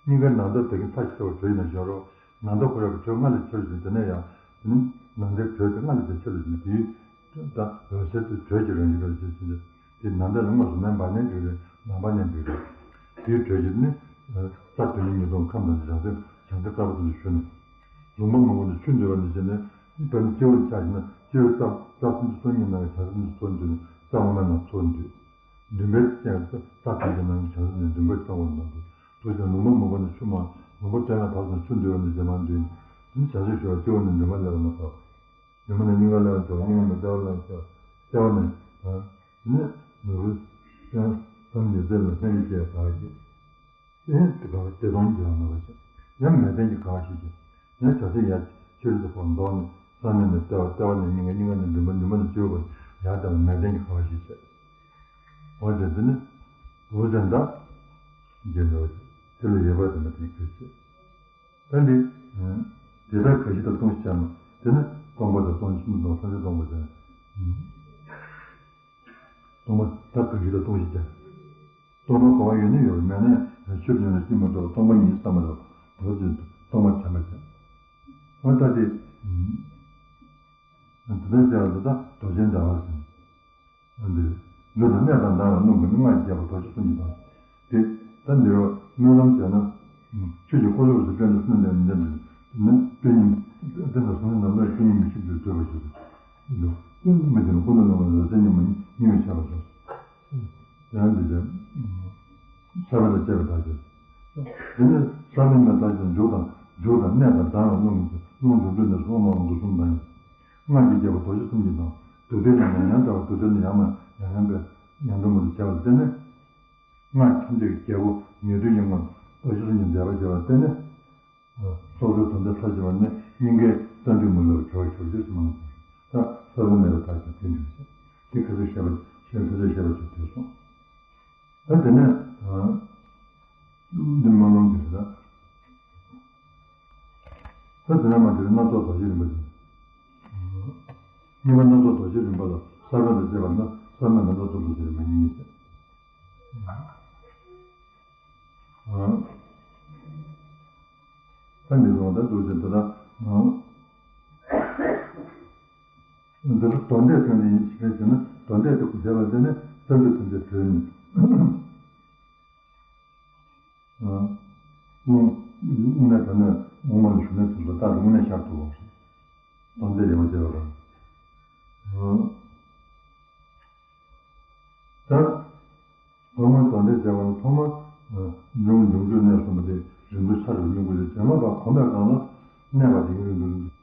སྙིང་གའི་ནང་འདབས་དེ་གིས་མཐའ་བཞི་ཚོར་བའི་དྲོད་ཡིན་ན་ཞོར་རོ། ནང་འདབས་ཁོ་ར་གི་དྲོད་སྔར་ལས་ཆེ་རུ་ཕྱིན། དེ་ནས་ཡང་དེ་ནི་ནང་འདབས་དྲོད་དེ་སྔར་ལས་ཀྱང་ཆེ་རུ་ཕྱིན། དེའི་ད་འོད་ཟེར་དེ་དྲོད་ཀྱི་རང་བཞིན་འདྲ་ཞིག་ཕྱིན་ཏེ། དེ་ནང་འདབས་ལ་དངོས་སུ་མེ་འབར་ནས་འདུག་རེད། ལམ་འབར་ནས་འདུག་རེད། དེའི་དྲོད་ཀྱིས་ནི་ས་བདུན་མའི་ཉིས་སྟོང་ཁམས་དང་བྱང་སེམས་བྱང་སེམས་དཀར་པོ་དེ་ལ་ཞུ་ནས། ལུང་པ་མང་པོ་ནས་ཆུ་འདུས་པ་འདི་བྱས་ནས་དཔེར་ན་སྤྱི་བོ་ལ་ཆགས་ཤིང་ན་སྤྱི་བོའི་རྩ་རྩ་གསུམ་གྱི་སོ་གཉིས་ནང་གི་བྱང་སེམས་ཀྱི་ཚོགས་འདུས་ནས་རྩ་དབུ་མའི་ནང་ཚོགས་འདུས། མགྲིན་པའི་སྟེང་རྩ་བྲལ་གྱི་ནང་གི་བྱང་སེམས་ནས་མགྲིན་པའི་རྩ་འོག་ནང་དུ་འདུ་ཞིང་ལུང་པ་མང་པོ་ནས་ཆུ་མ་ལུང་པ་སྟོད་ལ་བབས་སོང་། ཆུ་འདུས་པ་འདི་བྱས་མ་འདུས། དེ་ནི་བྱང་ཆུབ་ཤོར་བ་སྤྱི་བོ་ནས་མགྲིན་པ་སླེབས་པ་ལ་བབས། མགྲིན་པ་ནས་སྙིང་ག་སླེབས་པ་བྱས། སྙིང་ག་ནས་ལྟེ་བ་སླེབས་པ་བྱས། ལྟེ་བ་ནས་དེ་ནས་ནོར་བུ་སེམས་ཉི་ཚེ་ལ་སེམས་ཀྱི་སྐྱེ་བ་ག་ཅིག་ཨེ་དེ་ག་བ་དེ་དོན་གྱི་ལ་མེད་པ་ཅིག་ཡང་མལ་སྟན་གྱི་ག་བ་ཞིག་ཅིག་ཡང་བྱ་ཚིག་ཡ་ཆོས་རིག་ཏུ་ཕོག་མདོག་ནི་ས་གནས་ནས་ལྟེ་བ། ལྟེ་བ་ནས་སྙིང་ག། སྙིང་ག་ནས་མགྲིན་པ། མགྲིན་པ་ནས་སྤྱི་བོ་བར་ཡར་ལྟ་བུ་མལ་སྟན་གྱི་ག་བ་ཞིག་བྱས། འོ་དེ་དེ་ནི་བུ་ཟན་ད་རྒྱན་འདྲ་བ་ཅིག་དེ་ལ་ཡོད་པ་དེ་མ་དེ་གྱུར་ཅིག་ད་འདི་དེ་ལྟར་གང་ཞིག་ལ་སྟོང་ཞེས་བྱ་ན། དེ་ནི་སྟོང་པ་དང་སྟོང་ཆེན་པོ་དང་སངས་རྒྱས་སྟོང་པ་ཟེར། སྟོང་པ་ད་གང་ཞིག་ལ་སྟོང་ཞེས་བྱ། སྟོང་པ་གང་བ་ཡོད་ན་ཡོད་པ་མེད་ན་ཆོས་ཉིད་ལ་ཤེས་མ་ཐུབ་པ་སྟོང་པ་ཉིད་བསམ་མ་ཐུབ་པ་དེ་སྟོང་པ་དྲན་པ་བྱ། འོ་ད་དེ་དེ་ལྟར་བྱ་བ་དེ་དག་རྡོ་རྗེའི་ཟླ་བ་ཟེར། འདིར་ལུས་དང་གནས་དང་ལྡན་ལ་རླུང་གིས་ནི་སྔགས་ཀྱི་རྒྱལ་པོ་རྡོ་རྗེ་གསུམ་གྱི་དང་། དེ་ལྟར་འདིར་སྨོན་ལམ་བྱས་ན། ཆོས་ཀྱི་འཁོར་ལོ་རུ་སྤྲོས་བྲལ་གསུམ་ལྡན་མི་ལྡན་ནི་སྤྲོས་ཉིད་དེ་དང་གསུམ་ལྡན་རྣམས་ལ་སྤྲོས་ཉིད་མི་ཤིགས་པའི་བཟོད་པ་ཞིག་ཏུ། ཀུན་མི་ལྡན་ཀུན་ཏུ་ལོངས་པའི་ལུས་རྩལ་ཉིད་མ་ཉིད་ཉིད་མི་ཤར་བ་སོགས། ཡང་འདི་ལྟར་ས་བོན་དང་བཅས་པའི་བདག་ཅིང་། དེ་ནས་ས་བོན་དང་བདག་ཅིང་འཇུག་དང་འཇུག་དང་གནས་དང་ལྡན་ལ་རླུང་གི་རླུང་འཇུག་སྤྲོས་ནས་སོགས་མ་འོངས་འདུ་གསུམ་ལྡན། སྔགས་ཀྱི་རྒྱལ་པོ་རྡོ་རྗེ་གསུམ་གྱི་དང་། སྡུག་བདེ་ལ་ཡང་ཡང་བལྟ་བ། སྡུག་བདེ་ལ་ཡང་ནས་ཡང་ཡང་བལྟ་ཡང་འདྲ་མོ་དུ་བྱ་བར་བརྟེན་ནས། སྔགས་ཐམས་ཅད་ཀྱི་རྒྱལ་པོ་ཉེ་དུ་གཉེར་མ་རྡོ་རྗེ་གསུམ་གྱི་མཛད་པ་བྱ་བར་བརྟེན་ནས། སྲོག་རྩོལ་དོན་དང་ལྷ་བཞི་པ་ནི་སྙིང་གའི་རྩ་མདུད་མ་ལུས་པའི་གྲོགས་ཞུགས་ཏེ་སྨྲ་བ་དང་། ད་ས་བོན་མེད་པའི་བདག་ཅིང་དེ་འདྲ་བྱེད། དེ་ཁ་ཚིག་བཤད་པ་ཤེས། ཁ་ཚིག་བཤད་པ་ཅིག་དེ་སོང་། ད་དེ་ནས་འདི་སྨོན་ལམ་འདི་རེད། ད་དེ་ནས་མ་དེ་སྣ་ཚོགས་རྡོ་རྗེ་རིམ་པ་འདི། གཉིས་པ་སྣ་ཚོགས་རྡོ་རྗེ་རིམ་པ་ལ་ས་བོན་དང་བཅས་པ་ན་ས་བོན་མེད་སྣ་ཚོགས་རྡོ་རྗེ་རིམ་པ་གཉིས་ཡོད། ད་འདི་རུང་ད་འདུག་ཅེས་ད་ལྟ་འདི་ལ་དོན་འབྲས་ཐོན་ནས་ཡིན་ཞེས་བྱས་ན་དོན་འབྲས་དེ་གོ་བྱས་པ་དེ་ནི་བསམ་གྱིས་ཐམས་ཅད་གྲོལ་ནས། དངོས་དངོས་གནས་དོན་ནི་དངོས་མ་ལ་ཞུགས་ནས་ཚུལ་དུ་རྟག་ཏུ་དངོས་གནས་ཤར་ཐུབ་པ་རེད། དོན་འབྲས་ཡོད་པ་བྱས་པ་དང་། ད། ཐོག་མར་དོན་འབྲས་བྱས་པ་ནི་ཐོག་མར་འབྱུང་འབྱུང་འགྱུར་གནས་གསུམ་པོ་དེ་རིམ་གྲོ་ཆ་རུ་སྙོམས་པོ་དེ་བྱེ་མ་པ་གོམས་པའི་སྒང་ལ་གནས་པ་དེ་ཡུན་རིང་དུ་